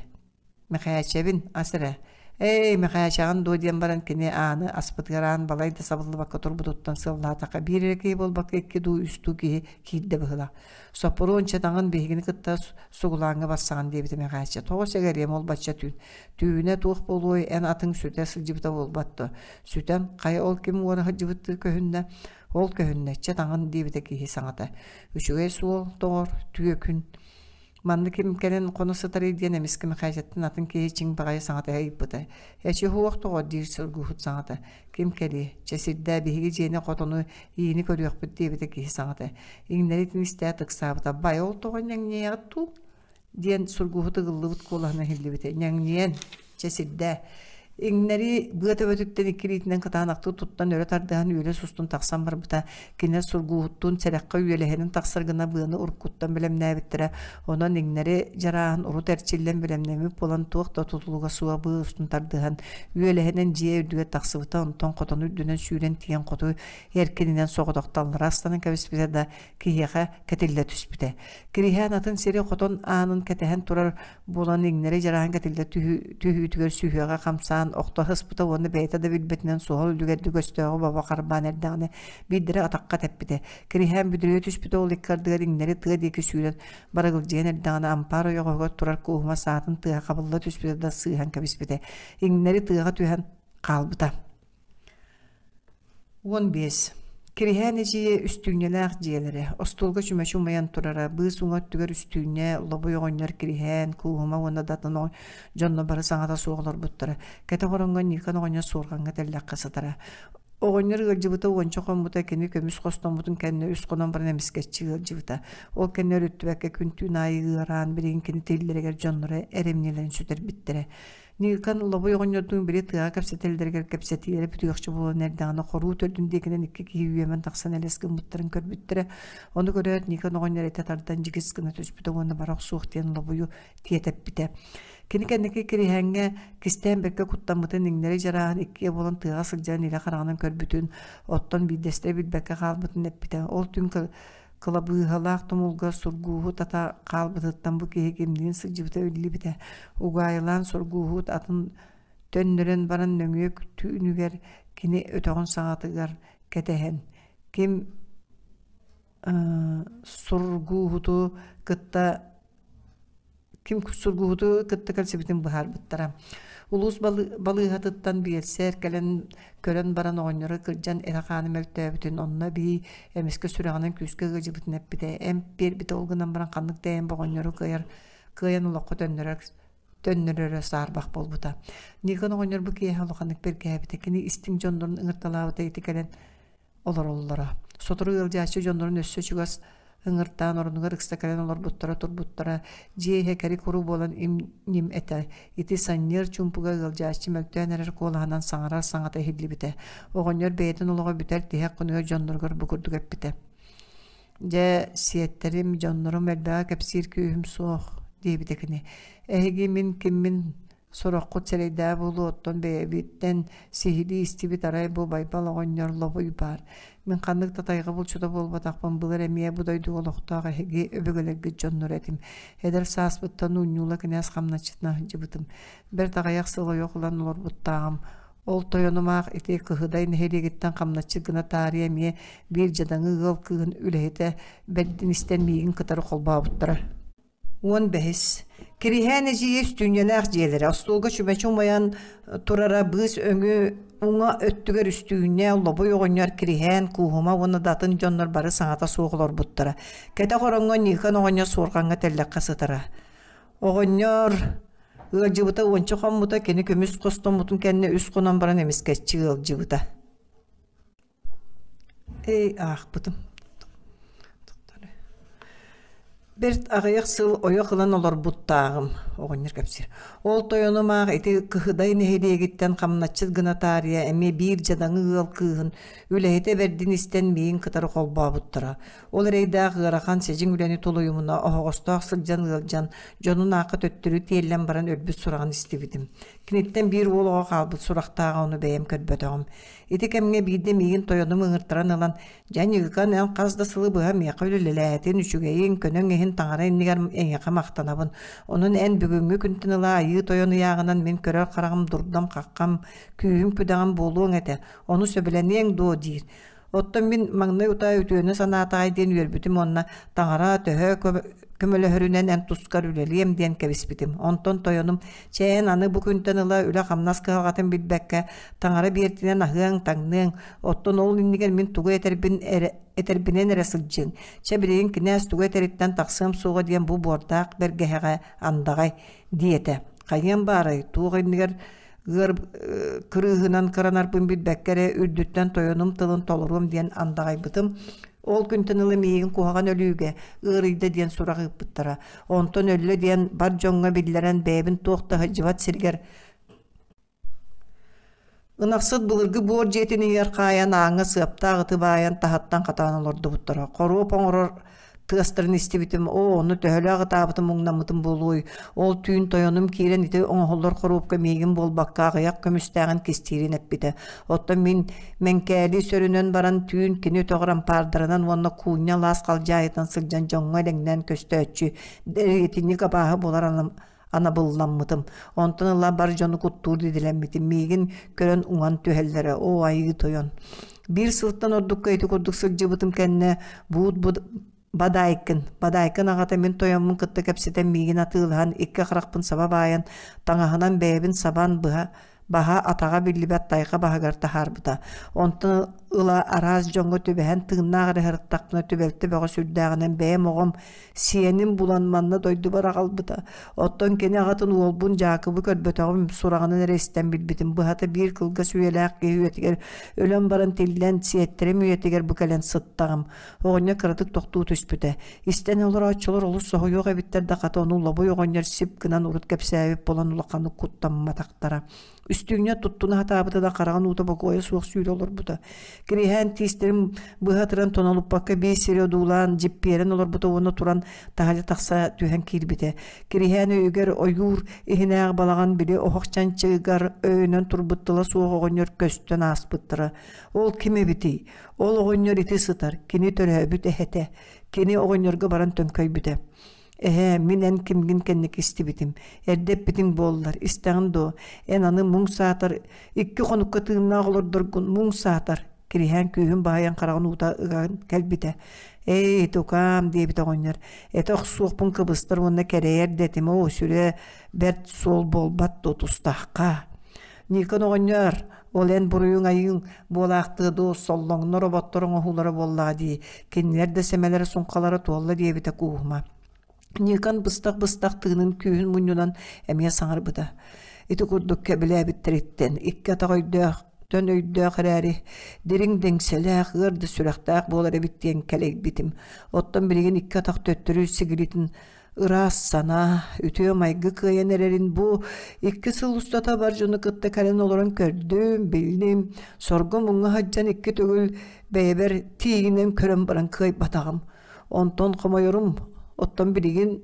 Мэхээчэбин, ас эрэ. Эй, Мэхээчэҕин дуо диэн баран кини ааны аспытыгар аан балай да сабыллыбакка турбутуттан сыллаатахха биир эрэ киһи буолбакка икки дуу, үс дуу киһи киирдэ быһыылаах. Соппуруон чатаҥын биһигини кытта сугулааҥҥа барсаҕын диэбитэ Мэхээчэ. Тоҕо сэгэриэм ол бачча түүн. Түүнэ туох буолуой, эн атыҥ сүтэ сылдьыбыта буолбат дуо? Сүтэн, хайа ол ким уора сылдьыбыт көһүннэ? Ол көһүннэ, чэ таҥын диэбитэ киһи саҥата. Үчүгэй суол, доҕор, түөкүн. Манна ким кэлэн хоно сытарый диэн эмискэ Мэхээчэттэн атын киһи чиҥ баҕайы саҥата ыйыппыта. Эчи уһуох тоҕо диир сургуһут саҥата. Ким кэлиэ? Чэ сирдээ биһиги дьиэни хотону иини көрүөхпүт диэбитэ киһи саҥата. Иҥнэри итин истээт ыксаабыта. Бай ол тоҕо ньэҥньийэҕит дуу? диэн сургуһут ыгыллыбыт куолаһынан иһиллибитэ. Ньэҥньийэн, чэ сирдээ. Иҥнэри быа төбөтүттэн икки илиитинэн кытаанахтык туттан өрө тардыһан үөлэс устун тахсан барбыта. Кинилэр сургууһуттуун сэрэххэ үөлэһинэн тахсар гына быаны уруккуттан бэлэмнээбиттэрэ. Онон иҥнэри дьарааһын урут эрчиллэн бэлэмнэммит буолан туох да тутулуга суох быа устун тардыһан үөлэһинэн дьиэ үрдүгэр тахсыбыта. Онтон хотону үрдүнэн сүүрэн тиийэн хоту эркининэн соҕотохталлара астанан кэбиспитэ да киһиэхэ кэтиллэ түспүтэ. Кириһээн атын сири хотон аанын кэтэһэн турар буолан иҥнэри дьараһан кэтиллэ түһүүтүгэр сүһүөҕэ хамсаан охто сыспыта уонна бэйэтэ да билбэтинэн суһал үлүгэрдик өстөөҕү бобо харбаан эрдэҕинэ биирдэрэ атахха тэппитэ. Кириһээн бүдүрүйэ түспүтэ ол икки ардыгар иҥнэри тыа диэки сүүрэн барыгылдьыйан эрдэҕинэ ампаар ойоҕоһугар турар кууһума саатын тыаһа хабылла түспүтэ да сыыһан кэбиспитэ. Иҥнэри тыаҕа түһэн хаалбыта. 15. Кириһээн эдьиийэ үстүүнньэлээх дьиэлэрэ, остуолга чүмэчи умайан турара, быыс уҥа өттүгэр үстүүнньэ, лобуй оҕонньор Кириһээн, Кууһума уонна да атын дьонно бары саҥата суох олорбуттара. Кэтэх ороҥҥо Ньыыкан оҕонньор суорҕаҥҥа тэллэххэ сытара. Оҕонньор ыалдьыбыта уонча хоммута, кини көмүс хостоммутун кэннэ үс хонон баран эмискэччи ыалдьыбыта. Ол кэннэ өрүттүбэккэ күн-түүн аайы ыараан, билигин кини тиллэригэр дьонноро эрэмньилэрин сүтэрбиттэрэ. Ньыыкан Лобуй оҕонньордуун били тыаҕа кэпсэтэллэригэр кэпсэтиилэрэ бүтүөхчэ буолан эрдэҕинэ хоруу төрдүн диэкинэн икки киһи үөмэн тахсан элэс гыммыттарын көрбүттэрэ. Ону көрөөт Ньыыкан оҕонньор этэ тардан дьигис гына түспүтэ уонна бара охсуох диэн Лобуйу тиэтэппитэ. Кини кэнники Кириһээҥҥэ кистээн бэркэ куттаммытын иҥнэри дьарааһын иккиэ буолан тыаҕа сылдьан илэ хараҕынан көрбүтүн, оттон биирдэстэрэ билбэккэ хаалбытын эппитэ. Ол түүн Кылабыыһалаах тумулга сургууһут ата хаалбытыттан бу киһи кимниин сылдьыбыта биллибитэ. Угаайылаан сургууһут атын төннөрөн баран нөҥүө түүнүгэр кини өтөҕүн саҕатыгар кэтэһэн, ким сургууһуту кытта ким сургуһуту кытта кэлсибитин быһаарбыттара. Улуус балыыһатыттан биэлсэр кэлэн көрөн баран оҕонньоро кырдьан эрэ-хаана мөлтөөбүтүн, онно эбии эмискэ сүрэҕинэн күүскэ ыалдьыбытын эппитэ. Эмп биэрбитэ ол гынан баран ханнык да эмп оҕонньору кыайар кыайан олоххо төннөрөр төннөрөрө саарбах буолбута. Никон оҕонньор бу киэһэ улаханнык бэргээбитэ. Кини истиҥ дьоннорун ыҥырталаабыта ити кэлэн олороллоро. Сотору ыалдьааччы дьоннорун өссө чугас ыҥыртаан орунугар ыкса кэлэн олорбуттара турбуттара, дьиэ иһэ кэри-куру буолан им-ньим этэ. Ити санньыар чуумпуга ыалдьааччы мөлтөөн эрэр куолаһынан саҥарар саҥата иһиллибитэ. Оҕонньор бэйэтин олоҕо бүтэр тиһэх күнүгэр дьонноругар бу курдук эппитэ: «Дьэ, сиэттэрим, дьоннорум элбэҕи кэпсиир күүһүм суох», диэбитэ кини. «Эһиги мин киммин Сороххут сэрэйдээх буолуо, оттон бэйэбиттэн сиһилии истибит арай бу Байбал оҕонньор лобуй баар. Мин ханнык да тайҕа булчута буолбатахпын, былыр эмиэ бу дойдуга олохтоох эһиги өбүгэлэргит дьонноро этим. Эдэр сааспыттан Унньуула кинээс хамначчытынан сылдьыбытым. Бэрт аҕыйах сыл ойох ылан олорбуттааҕым. Ол тойонум аах ити Кыһыдай нэһилиэгиттэн хамначчыт гына таарыйа эмиэ биир дьадаҥы ыал кыыһын үлэһитэ бэрдин истэн миигин кытары холбообуттара. 15. Кириһээн эдьиийэ үстүүнньэлээх дьиэлэрэ остуолга чүмэчи умайан турара быыс өҥү уҥа өттүгэр үстүүнньэ, лобуй оҕонньор Кириһээн, Кууһума уонна да атын дьоннор бары саҥата суох олорбуттара. Кэтэх ороҥҥо Ньыыкан оҕонньор суорҕаҥҥа тэллэххэ сытара. Оҕонньор ыалдьыбыта уонча хоммута, кини көмүс хостоммутун кэннэ үс хонон баран эмискэччи ыалдьыбыта. Эй, аахпытым. Бэрт аҕыйах сыл ойох ылан олорбуттааҕым, оҕонньор кэпсиир. Ол тойонум аах ити Кыһыдай нэһилиэгиттэн хамначчыт гына таарыйа эмиэ биир дьадаҥы ыал кыыһын үлэһитэ бэрдин истэн миигин кытары холбообуттара. Ол эрэйдээх ыарахан сидьиҥ үлэни тулуйумуна оһоҕостоох сылдьан ыалдьан, дьонун аахха төттөрү тиэллэн баран өлбүт сураҕын истибитим. Киниттэн биир уол оҕо хаалбыт сурахтааҕа ону бэйэм көрбөтөҕүм. Ити кэмҥэ биирдэ миигин тойонум ыҥыртаран ылан, «Дьэ, Ньыыкан, эн хас да сылы быһа миэхэ үлэлээтин, үчүгэйиҥ, көнөҥ иһин таҥара иннигэр эйиэхэ махтанабын. Онон эн бүгүҥҥү күнтэн ыла Айыы Тойон ыйааҕынан мин көрөр хараҕым дурдам-хаххам, күүһүм-күдэҕим буолуоҥ этэ. Ону сөбүлэниэҥ дуо?» диир. Оттон мин маҥнай утаа үтүөнү санаатаҕай диэн үөрбүтүм уонна таҥара төһө көмөлөһөрүнэн эн тускар үлэлиэм диэн кэбиспитим. Онтон тойонум чээн аны бу күнтэн ыла үлэ-хамнас кыһалҕатын билбэккэ таҥара биэртинэн аһыаҥ, таҥныаҥ, оттон ол иннигэр мин тугу этэрбин эрэ этэрбинэн эрэ сылдьыаҥ. Чэ билигин кинээс тугу этэриттэн тахсыам суоҕа диэн бу буордаах бэргэһэҕэ андаҕай диэтэ. Хайыам баарай, туох иннигэр ыар кырыыһынан кыранарбын билбэккэ эрэ үрдүттэн тойонум тылын толоруом диэн андаҕайбытым. Ол күнтэн ыла миигин куһаҕан өлүүгэ ыарыйда диэн сурах ыыппыттара. Онтон өллө диэн бар дьоҥҥо биллэрэн бэйэбин туох да сылдьыбат сиригэр Ынахсыт былыргы буор дьиэтин иһигэр хаайан ааҥҥа сыаптаах ыты баайан таһыттан хатаан олордубуттара. Хоруоп оҥорор тыастарын истибитим, оо, ону төһөлөөх ытаабытым муҥнаммытым буолуой. Ол түүн тойонум киирэн ити оҥоһуллар хоруопка миигин буолбакка аҕыйах көмүстээҕин кистиирин эппитэ. Оттон мин Мэҥкээли сөрөнөн баран түүн кини өтөҕөр ампаардарынан уонна куунньа алаас халдьаайытынан сылдьан дьоҥҥо элэҥнээн көстөөччү, итинник абааһы буолар анабылламмытым. Онтон ыла бар дьону куттуур идэлэммитим. Миигин көрөн уҥан түһэллэрэ. Оо, айыы тойон. Биир сылтан ордукка ити курдук сылдьыбытым кэннэ буут Бадаайкын, Бадаайкын аҕата мин тойоммун кытта кэпсэтэн миигин атыылаһан икки харахпын саба баайан, таҥаһынан бэйэбин сабан быһа Баһа атаҕа биллибэт тайҕа баһыгар таһаарбыта. Онтон ыла араас дьоҥҥо түбэһэн тыыннаах эрэ сырыттахпына түбэлтэ бөҕө сүрдээҕинэн бэйэм оҕом сиэнин булан манна дойдубар аҕалбыта. Оттон кини аҕатын уолбун Дьаакыбы көрбөтөҕүм, сураҕынан эрэ истэн билбитим. Быһата биир кылгас үйэлээх киһи үйэтигэр өлөн баран тиллэн, сиэттэрим үйэтигэр бу кэлэн сыттаҕым. Оҕонньор кыратык тохтуу түспүтэ. Истэн олорооччулар олус соһуйуох эбиттэр да хата ону Лобуй оҕонньор сип гынан урут кэпсээбит буолан улаханнык куттамматахтара. Үстүүнньэ туттуна сатаабыта да хараҕын уута бокуойа суох сүүрэ олорбута. Кириһээн тиистэрин быһа ытыран тонолуппакка биир сири одуулаан дьиппиэрэн олорбута уонна туран таһырдьа тахса түһэн киирбитэ. Кириһээн өйүгэр ойуур иһинээҕи балаҕан били оһох чанчыгар өйөнөн турбут тыла суох оҕонньор көстөн ааспыттара. Ол ким эбитий? Ол оҕонньор ити сытар, кини төрөөбүт эһэтэ. Кини оҕонньорго баран төҥкөйбүтэ. Эһээ, мин эн кимгин кэнники истибитим. Эрдэ эппитиҥ буоллар, истэҕин дуо? Эн аны муҥ саатар икки хонукка тыыннаах олордоргун муҥ саатар. Кириһээн күүһүн баайан хараҕын уута ыган кэлбитэ. Эй, тукаам, диэбит оҕонньор. Этэ охсуохпун кыбыстар уонна кэрэйэр да этим, оо, сүрэ бэрт суол буолбат дуо тустаахха. Никон оҕонньор, ол эн буруйуҥ-айыыҥ буолаахтыа дуу, соллоҥнор оботтор оҥоһуулара буоллаҕа дии, кинилэр да сэмэлэрэ-суҥхалара туолла диэбитэ Кууһума. Никон быстах-быстах тыынын күүһүн мунньунан эмиэ саҥарбыта. Ити курдук кэбилээбиттэриттэн икки атах өйдөөх, төн өйдөөх эрээри, дириҥ дэҥсэлээх, ыар да сүрэхтээх буолар эбит диэн кэлэйбитим. Оттон билигин икки атах төттөрү сигилитин Ыраас санаа, үтүө майгы кыайан эрэрин бу икки сыл устата бар дьону кытта кэлэн олорон көрдүм, биллим, сорго-муҥҥа сылдьан икки төгүл бэйэбэр тиийинэн көрөн баран кыайбатаҕым. Онтон хомойорум, оттон билигин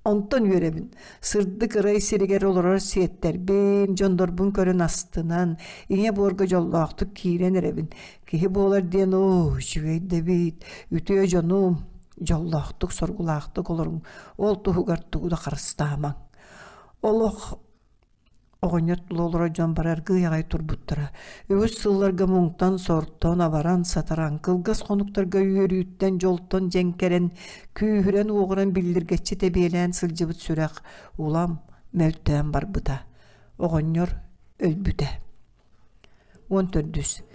онтон үөрэбин. Сырдык ырай сиригэр олорор сиэттэрбин, дьоннорбун көрөн астынан, ийэ буорга дьоллоохтук киирэн эрэбин. Киһи буолар диэн оо, үчүгэй да эбит, үтүө дьонум, дьоллоохтук, соргулаахтык олоруҥ, ол туһугар тугу да харыстаамаҥ. Олох оҕонньор тула олорор дьон бары аргыый аҕай турбуттара. Үгүс сылларга муҥтан-сортон, абаран-сатаран, кылгас хонуктарга үөрүүттэн, дьолтон дьэҥкэрэн, күүһүрэн-уоҕуран биллиргэччи тэбиэлээн сылдьыбыт сүрэх улам мөлтөөн барбыта. Оҕонньор өлбүтэ. 14.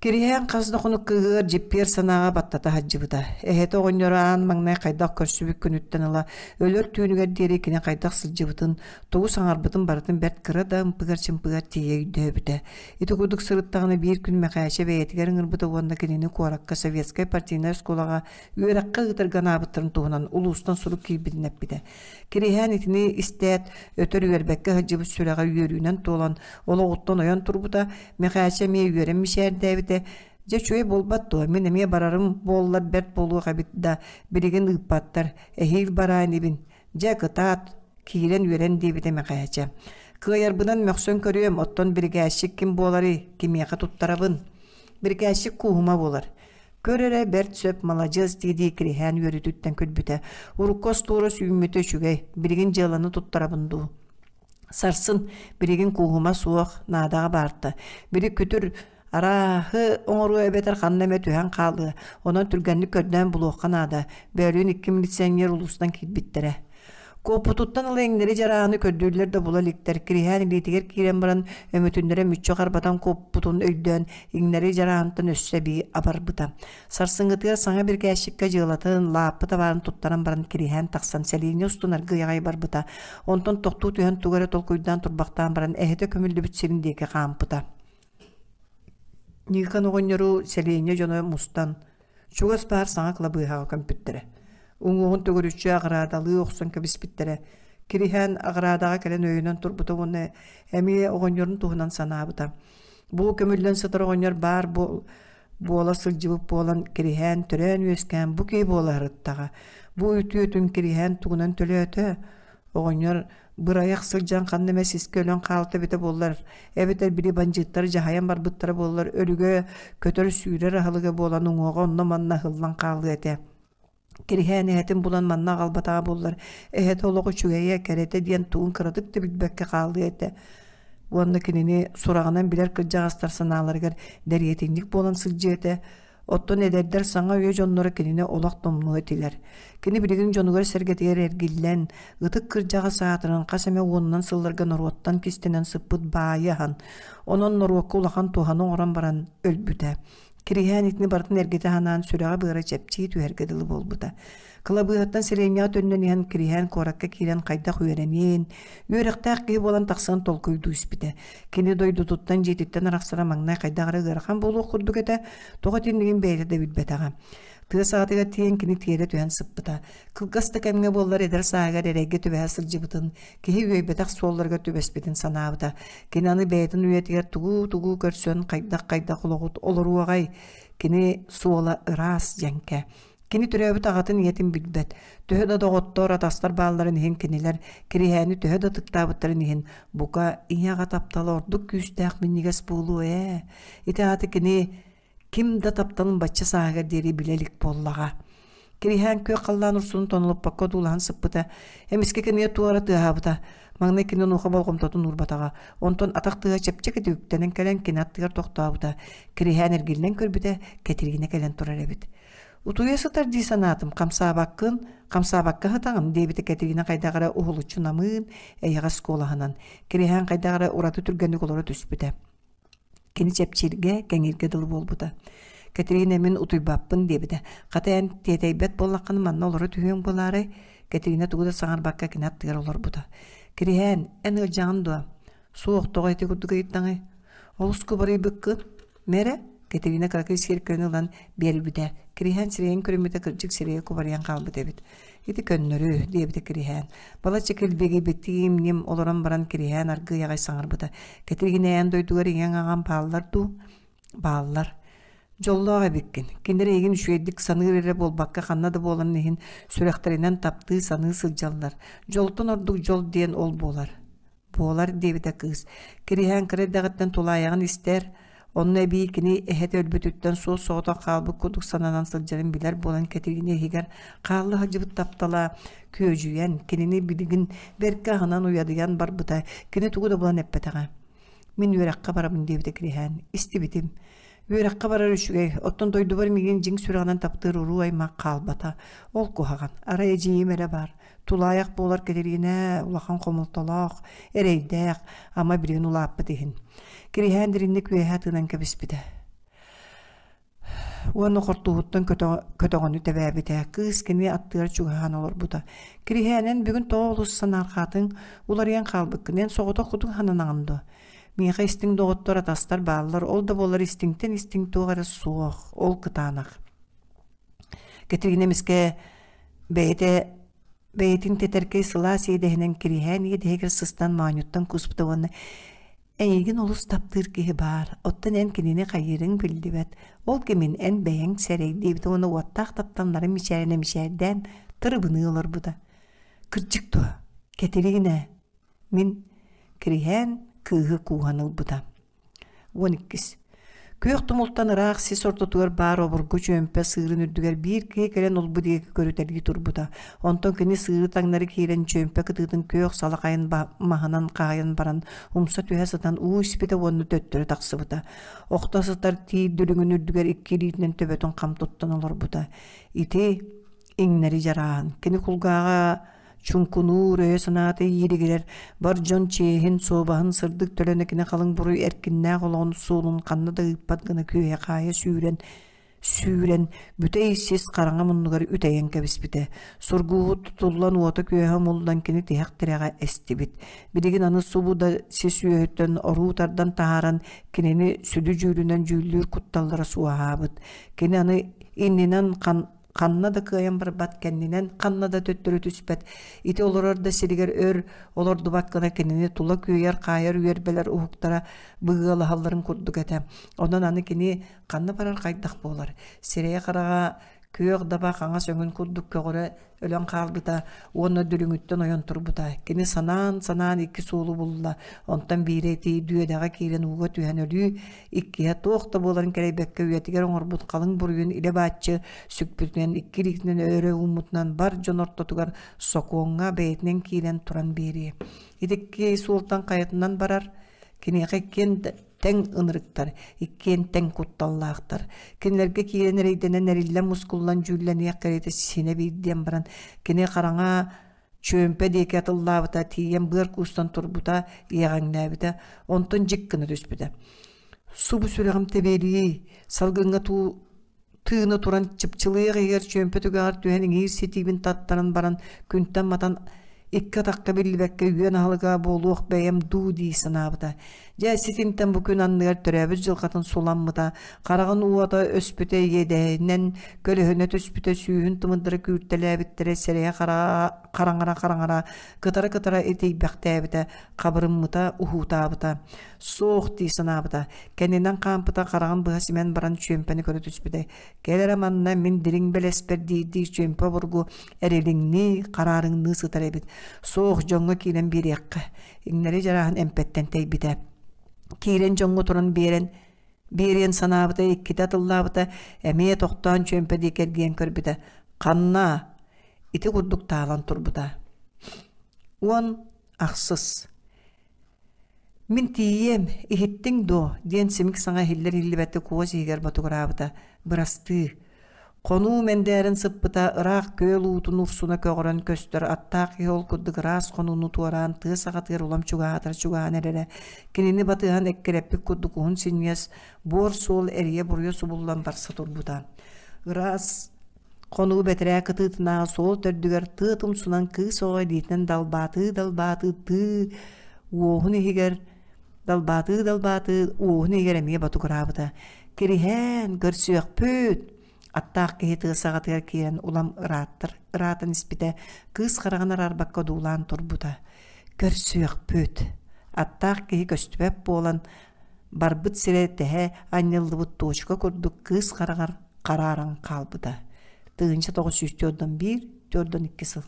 Кириһээн хас да хонук кыыһыгар дьиппиэр санааҕа баттата сылдьыбыта. Эһэтэ оҕонньоро аан маҥнай хайдах көрсүбүт күнүттэн ыла өлөр түүнүгэр диэри кини хайдах сылдьыбытын, тугу саҥарбытын барытын бэрт кыра да ымпыгар-чымпыгар тиийэ өйдөөбүтэ. Ити курдук сырыттаҕына биир күн Мэхээчэ бэйэтигэр ыҥырбыта уонна кинини куоракка советскай партийнай оскуолаҕа үөрэххэ ыытарга анаабыттарын туһунан улуустан сурук киирбитин эппитэ. Кириһээн итини истээт, өтөр үөрбэккэ сылдьыбыт сүрэҕэ үөрүүнэн туолан, олоҕуттан ойон турбута, Мэхээчэ эмиэ үөрэн мичээрдээбитэ, «Дьэ үчүгэй буолбат дуо, мин эмиэ барарым буоллар бэрт буолуох эбит да, билигин ыыппаттар, эһиил бараа инибин. Дьэ, кытаат, киирэн үөрэн» диэбитэ Мэхээчэ. «Кыайарбынан мөхсөн көрүөм, оттон бирикээсчик ким буоларый, кимиэхэ туттарабын?» Бирикээсчик Кууһума буолар. Көр эрэ, бэрт сөп, маладьыас дии-дии Кириһээн үөрүүтүттэн күлбүтэ. Урукку остуора сүүммүтэ үчүгэй, билигин дьыаланы туттарабын дуу. Сарсын билигин кууһума суох, наадаҕа баарта. Били күтүр арааһы оҥоруо эбэтэр ханна эмэ түһэн хаалыа, онон түргэнник көрдөөн булуохха наада. Бөөлүүн икки милиционер улуустан киирбиттэрэ. Куоппутуттан ыла иҥнэри дьарааһыны көрдүүллэр да була иликтэр. Кириһээн илиитигэр киирэн баран, өмүтүннэрэ мүччү харбатан куоппутун өйдөөн, иҥнэри дьарааһынтан өссө эбии абарбыта. Сарсыҥҥытыгар саҥа бирикээсчиккэ дьыалатын, лааппы табаарын туттаран баран кириһээн тахсан сэлиэнньэ устун аргыый аҕай барбыта. Онтон тохтуу түһэн тугу эрэ толкуйдаан турбахтаан баран эһэтэ көмүллүбүт сирин диэки хаампыта. Ньыыкан оҕонньору сэлиэнньэ дьоно мустан, чугас баар саҥа кылабыыһаҕа көмпүттэрэ. Уҥуоҕун төгүрүччү аҕыраадалыы охсон кэбиспиттэрэ. Кириһээн аҕыраадаҕа кэлэн өйөнөн турбута уонна эмиэ оҕонньорун туһунан санаабыта. Бу көмүллэн сытар оҕонньор баар буола сылдьыбыт буолан Кириһээн төрөөн-үөскээн бу киһи буола сырыттаҕа. Бу үтүөтүн Кириһээн тугунан төлөөтө? Оҕонньор бырайах сылдьан ханна эмэ сискэ өлөн хаалта эбитэ буоллар, эбэтэр били бандьыыттар дьаһайан барбыттара буоллар өлүгэ көтөр-сүүрэр аһылыга буолан уҥуоҕа онно-манна ыһыллан хаалыа этэ. Кириһээн эһэтин булан манна аҕалбатаҕа буоллар, эһэтэ олох үчүгэйэ, кэрэтэ диэн тугун кыратык да билбэккэ хаалыа этэ. Уонна кинини сураҕынан билэр кырдьаҕастар санааларыгар дэриэтинньик буолан сылдьыа этэ. Оттон эдэрдэр саҥа үйэ дьонноро кинини олох тумнуо этилэр. Кини билигин дьонугар-сэргэтигэр эргиллэн, ытык кырдьаҕас аатыран хас эмэ уонунан сылларга норуоттан кистэнэн сыппыт баайы аһан, онон норуокка улахан туһаны оҥорон баран өлбүтэ. Кириһээн итини барытын эргитэ санаан сүрэҕэ-быара чэпчии түһэргэ дылы буолбута. Кылабыыһаттан сэлиэнньэҕэ төннөн иһэн Кириһээн куоракка киирэн хайдах үөрэниэн, үөрэхтээх киһи буолан тахсан толкуйдуу испитэ. Кини дойдутуттан, дьиэтиттэн арахсара маҥнай хайдах эрэ ыарахан буолуох курдук этэ, тоҕо итиннигин бэйэтэ да билбэтэҕэ. Тыа саҕатыгар тиийэн кини тиэрэ түһэн сыппыта. Кылгас да кэмҥэ буоллар эдэр сааһыгар эрэйгэ түбэһэ сылдьыбытын, киһи үөйбэтэх суолларыгар түбэспитин санаабыта. Кини аны бэйэтин үйэтигэр тугу-тугу көрсөн хайдах-хайдах олоҕут олоруоҕай? Кини суола ыраас дьэҥкэ. Кини төрөөбүт аҕатын ийэтин билбэт. Төһө да доҕоттор, атастар баалларын иһин кинилэр Кириһээни төһө да ытыктаабыттарын иһин, бука, ийэ-аҕа таптала ордук күүстээх минньигэс буолуо ээ. Ити аата кини ким да тапталын бачча сааһыгар диэри билэ илик буоллаҕа. Кириһээн күөх халлаан урсунун тонолуппакка одуулаһан сыппыта. Эмискэ кинигэ туора тыаһаабыта. Маҥнай кини онуоха болҕомтотун уурбатаҕа. Онтон атах тыаһа чэпчэкитик үктэнэн кэлэн кини аттыгар тохтообута. Кириһээн эргиллэн көрбүтэ, Кэтириинэ кэлэн турар эбит. «Утуйа сытар дии санаатым, хамсаабаккын, хамсаабакка сытаҕын» диэбитэ Кэтириинэ хайдах эрэ уһулуччу намыын, эйэҕэс куолаһынан. Кириһээн хайдах эрэ ураты түргэнник олоро түспүтэ. Кини чэпчииргэ, кэҥииргэ дылы буолбута. Кэтириинэ мин утуйбаппын диэбитэ. Хата эн тиэтэйбэт буоллаххына манна олоро түһүөҥ буолаарай? Кэтириинэ тугу да саҥарбакка кини аттыгар олорбута. Кириһээн, эн ыалдьаҕын дуо? Суох, тоҕо ити курдук ыйыттаҥый? Олус кубарыйбыккын. Мэрэ, Кэтириинэ кыракый сиэркилэни ылан биэрбитэ. Кириһээн сирэйин көрүммүтэ кырдьык сирэйэ кубарыйан хаалбыт эбит. Ити көннөрү, диэбитэ Кириһээн. Балачча килбигийбиттии им-ньим олорон баран Кириһээн аргыый аҕай саҥарбыта. Кэтириинэ эн дойдугар ийэҥ аҕам бааллар дуу? Бааллар. Дьоллоох эбиккин. Кинилэр эйигин үчүгэйдик саныыр эрэ буолбакка ханна да буолан иһин сүрэхтэринэн таптыы саныы сылдьаллар. Дьолтон ордук дьол диэн ол буолар. Буолар диэбитэ кыыс. Кириһээн кыра эрдэҕиттэн тулаайаҕын истэр, онно эбии кини эһэтэ өлбүтүттэн суос-соҕотох хаалбыт курдук сананан сылдьарын билэр буолан Кэтириинэ иһигэр хаалла сылдьыбыт таптала күөдьүйэн, кинини билигин бэркэ аһынан уйадыйан барбыта, кини тугу да булан эппэтэҕэ. Мин үөрэххэ барабын диэбитэ Кириһээн. Истибитим. Үөрэххэ барар үчүгэй, оттон дойдубар миигин дьиҥ сүрэҕинэн таптыыр уруу-аймах хаалбата. Ол куһаҕан. Арай эдьиийим эрэ баар. Тулаайах буолар Кэтириинэ улахан хомолтолоох, эрэйдээх, ама билигин улааппыт иһин. Кириһээн дириҥник үөһэ тыынан кэбиспитэ. Уонна хортууһуттан көтөҕөнү тэбээбитэ. Кыыс кини аттыгар чугаһаан олорбута. Кириһээнэн бүгүн тоҕо олус санаарҕаатыҥ, уларыйан хаалбыккын, эн соҕотох кутуҥ хананаҕын дуо? Миэхэ истиҥ доҕоттор, атастар бааллар, ол да буоллар истиҥтэн истиҥ туох эрэ суох, ол кытаанах. Кэтириинэ эмискэ Бэйэтэ бэйэтин тэтэркэй сылаас иэдэһинэн кириһээн иэдэһигэр сыстан моонньуттан кууспута уонна «Эйигин олус таптыыр киһи баар, оттон эн кинини хайыырыҥ биллибэт, ол кимин эн бэйэҥ сэрэй» диэбитэ уонна уоттаах тапталларын мичээринэ мичээрдээн тырыбыныы олорбута. «Кырдьык дуо? Кэтириинэ, мин» Кириһээн кыыһы кууһан ылбыта. 12. Күөх тумултан ыраах сис ортотугар баар обургу чүөмпэ сыырын үрдүгэр биир киһи кэлэн олбу диэки көрүтэлии турбута. Онтон кини сыыры таҥнары киирэн чүөмпэ кытыытын күөх салахайын маһынан хаайан баран умса түһэ сытан уу испитэ уонна төттөрү тахсыбыта. Охто сытар тиит дүлүҥүн үрдүгэр икки илиитинэн төбөтүн хам туттан олорбута. Ити иҥнэри дьарааһын. Кини кулгааҕа чуҥкунуур өйө-санаата ииригирэр, бар дьон чиэһин, суобаһын сырдык төлөнө кини халыҥ буруй эркиннээх олоҕун суолун ханна да ыыппат гына күөйэ-хаайа сүүрэн, сүүрэн, бүтэй сис хараҥа муннугар үтэйэн кэбиспитэ. Сургууһу тутуллан уота-күөһэ умуллан кини тиһэх тирэҕэ эстибит. Билигин аны субу да сис үөһүттэн оруу тардан таһааран кинини сүдү дьүүлүнэн дьүүллүүр кутталлара суоһаабыт. Кини аны иннинэн хан ханна да кыайан барбат кэннинэн ханна да төттөрү түспэт ити олорор да сиригэр өр олордубат гына кинини тула күөйэр хаайар үөрбэлэр уһуктара быгыалаһалларын курдук этэ онон аны кини ханна барар хайдах буолар сирэйэ-хараҕа күөх даба хаҥас өҥүн курдук көҕөрө өлөн хаалбыта уонна дүлүҥүттэн ойон турбута. Кини санаан-санаан икки суолу булла. Онтон биирэ ити дүөдэҕэ киирэн ууга түһэн өлүү, иккиһэ туох да буоларын кэрэйбэккэ үйэтигэр оҥорбут халыҥ буруйун илэ-бааччы сүкпүтүнэн икки илиитинэн өрө ууммутунан бар дьон ортотугар сокуоҥҥа бэйэтинэн киирэн туран биэриэ. Ити икки суолтан хайатынан барар, киниэхэ иккиэн да. Тэҥ ынырыктар, иккиэн тэҥ кутталлаахтар. Кинилэргэ киирэн эрэйдэнэн эриллэн-мускуллан дьүүллэниэх кэриэтэ синэ биир диэн баран, кини хараҥа чүөмпэ диэки атыллаабыта, тиийэн быар куустан турбута, иэҕэҥнээбитэ, онтон дьик гына түспүтэ. Субу сүрэҕим тэбиэлии, салгыҥҥа туу тыына туран чыпчылыйах иһигэр чүөмпэ түгэҕэр түһэн иҥиир ситиибин таттаран баран күнтэн матан икки атахха биллибэккэ үөн аһылыга буолуох бэйэм дуу дии санаабыта. Дьэ ситинтэн бу күн анныгар төрөөбүт дьылҕатын суламмыта, хараҕын уота өспүтэ иэдэһинэн көлөһүнэ түспүтэ, сүүһүн тымырдара күүртэлээбиттэрэ, сирэйэ хараҥара-хараҥара, кытара-кытара итийбэхтээбитэ, хабырыммыта, уһуутаабыта. Суох дии санаабыта. Кэннинэн хаампыта хараҕын быһа симэн баран чүөмпэни көрө түспүтэ. Кэл эрэ манна мин дириҥ бэлэспэр диирдии чүөмпэ обургу эрилиҥнии, хараарыҥныы сытар эбит. Суох дьоҥҥо киирэн биэриэххэ. Иҥнэри дьарааһын эмпэттэн тэйбитэ. Киирэн дьоҥҥо туран биэрэн биэриэн санаабыта иккитэ атыллаабыта, эмиэ тохтоон чүөмпэ диэки эргийэн көрбүтэ. Ханна? Ити курдук таалан турбута. 10 ахсыс «Мин тиийиэм, иһиттиҥ дуо?» диэн симик саҥа иһиллэр-иһиллибэттик уос иһигэр ботугураабыта. «Бырастыы». Хонуу мэндээрин сыппыта, ыраах күөл уутун урсуна көҕөрөн көстөр аттаах киһи ол курдук ыраас хонууну туораан тыа саҕатыгар улам чугаһаатар чугаһаан эрэрэ. Кинини батыһан эккирэппит курдук уһун синньигэс буор суол эрийэ-буруйа субуллан барса турбута. Ыраас Хонуу бэтэрээ кытыытынааҕы суол төрдүгэр тыа тумсунан кыыс оҕо илиитинэн далбаатыы-далбаатыы тыы уоһун иһигэр далбаатыы-далбаатыы уоһун иһигэр эмиэ ботугураабыта. «Кириһээн, көрсүөхпүт!» Аттаах киһи тыа саҕатыгар киирэн улам ырааттар ыраатан испитэ, кыыс хараҕын араарбакка одуулаан турбута. «Көрсүөхпүт!» Аттаах киһи көстүбэт буолан, барбыт сирэ тэһэ анньыллыбыт туочука курдук кыыс хараҕар харааран хаалбыта. 1941-42 сыл.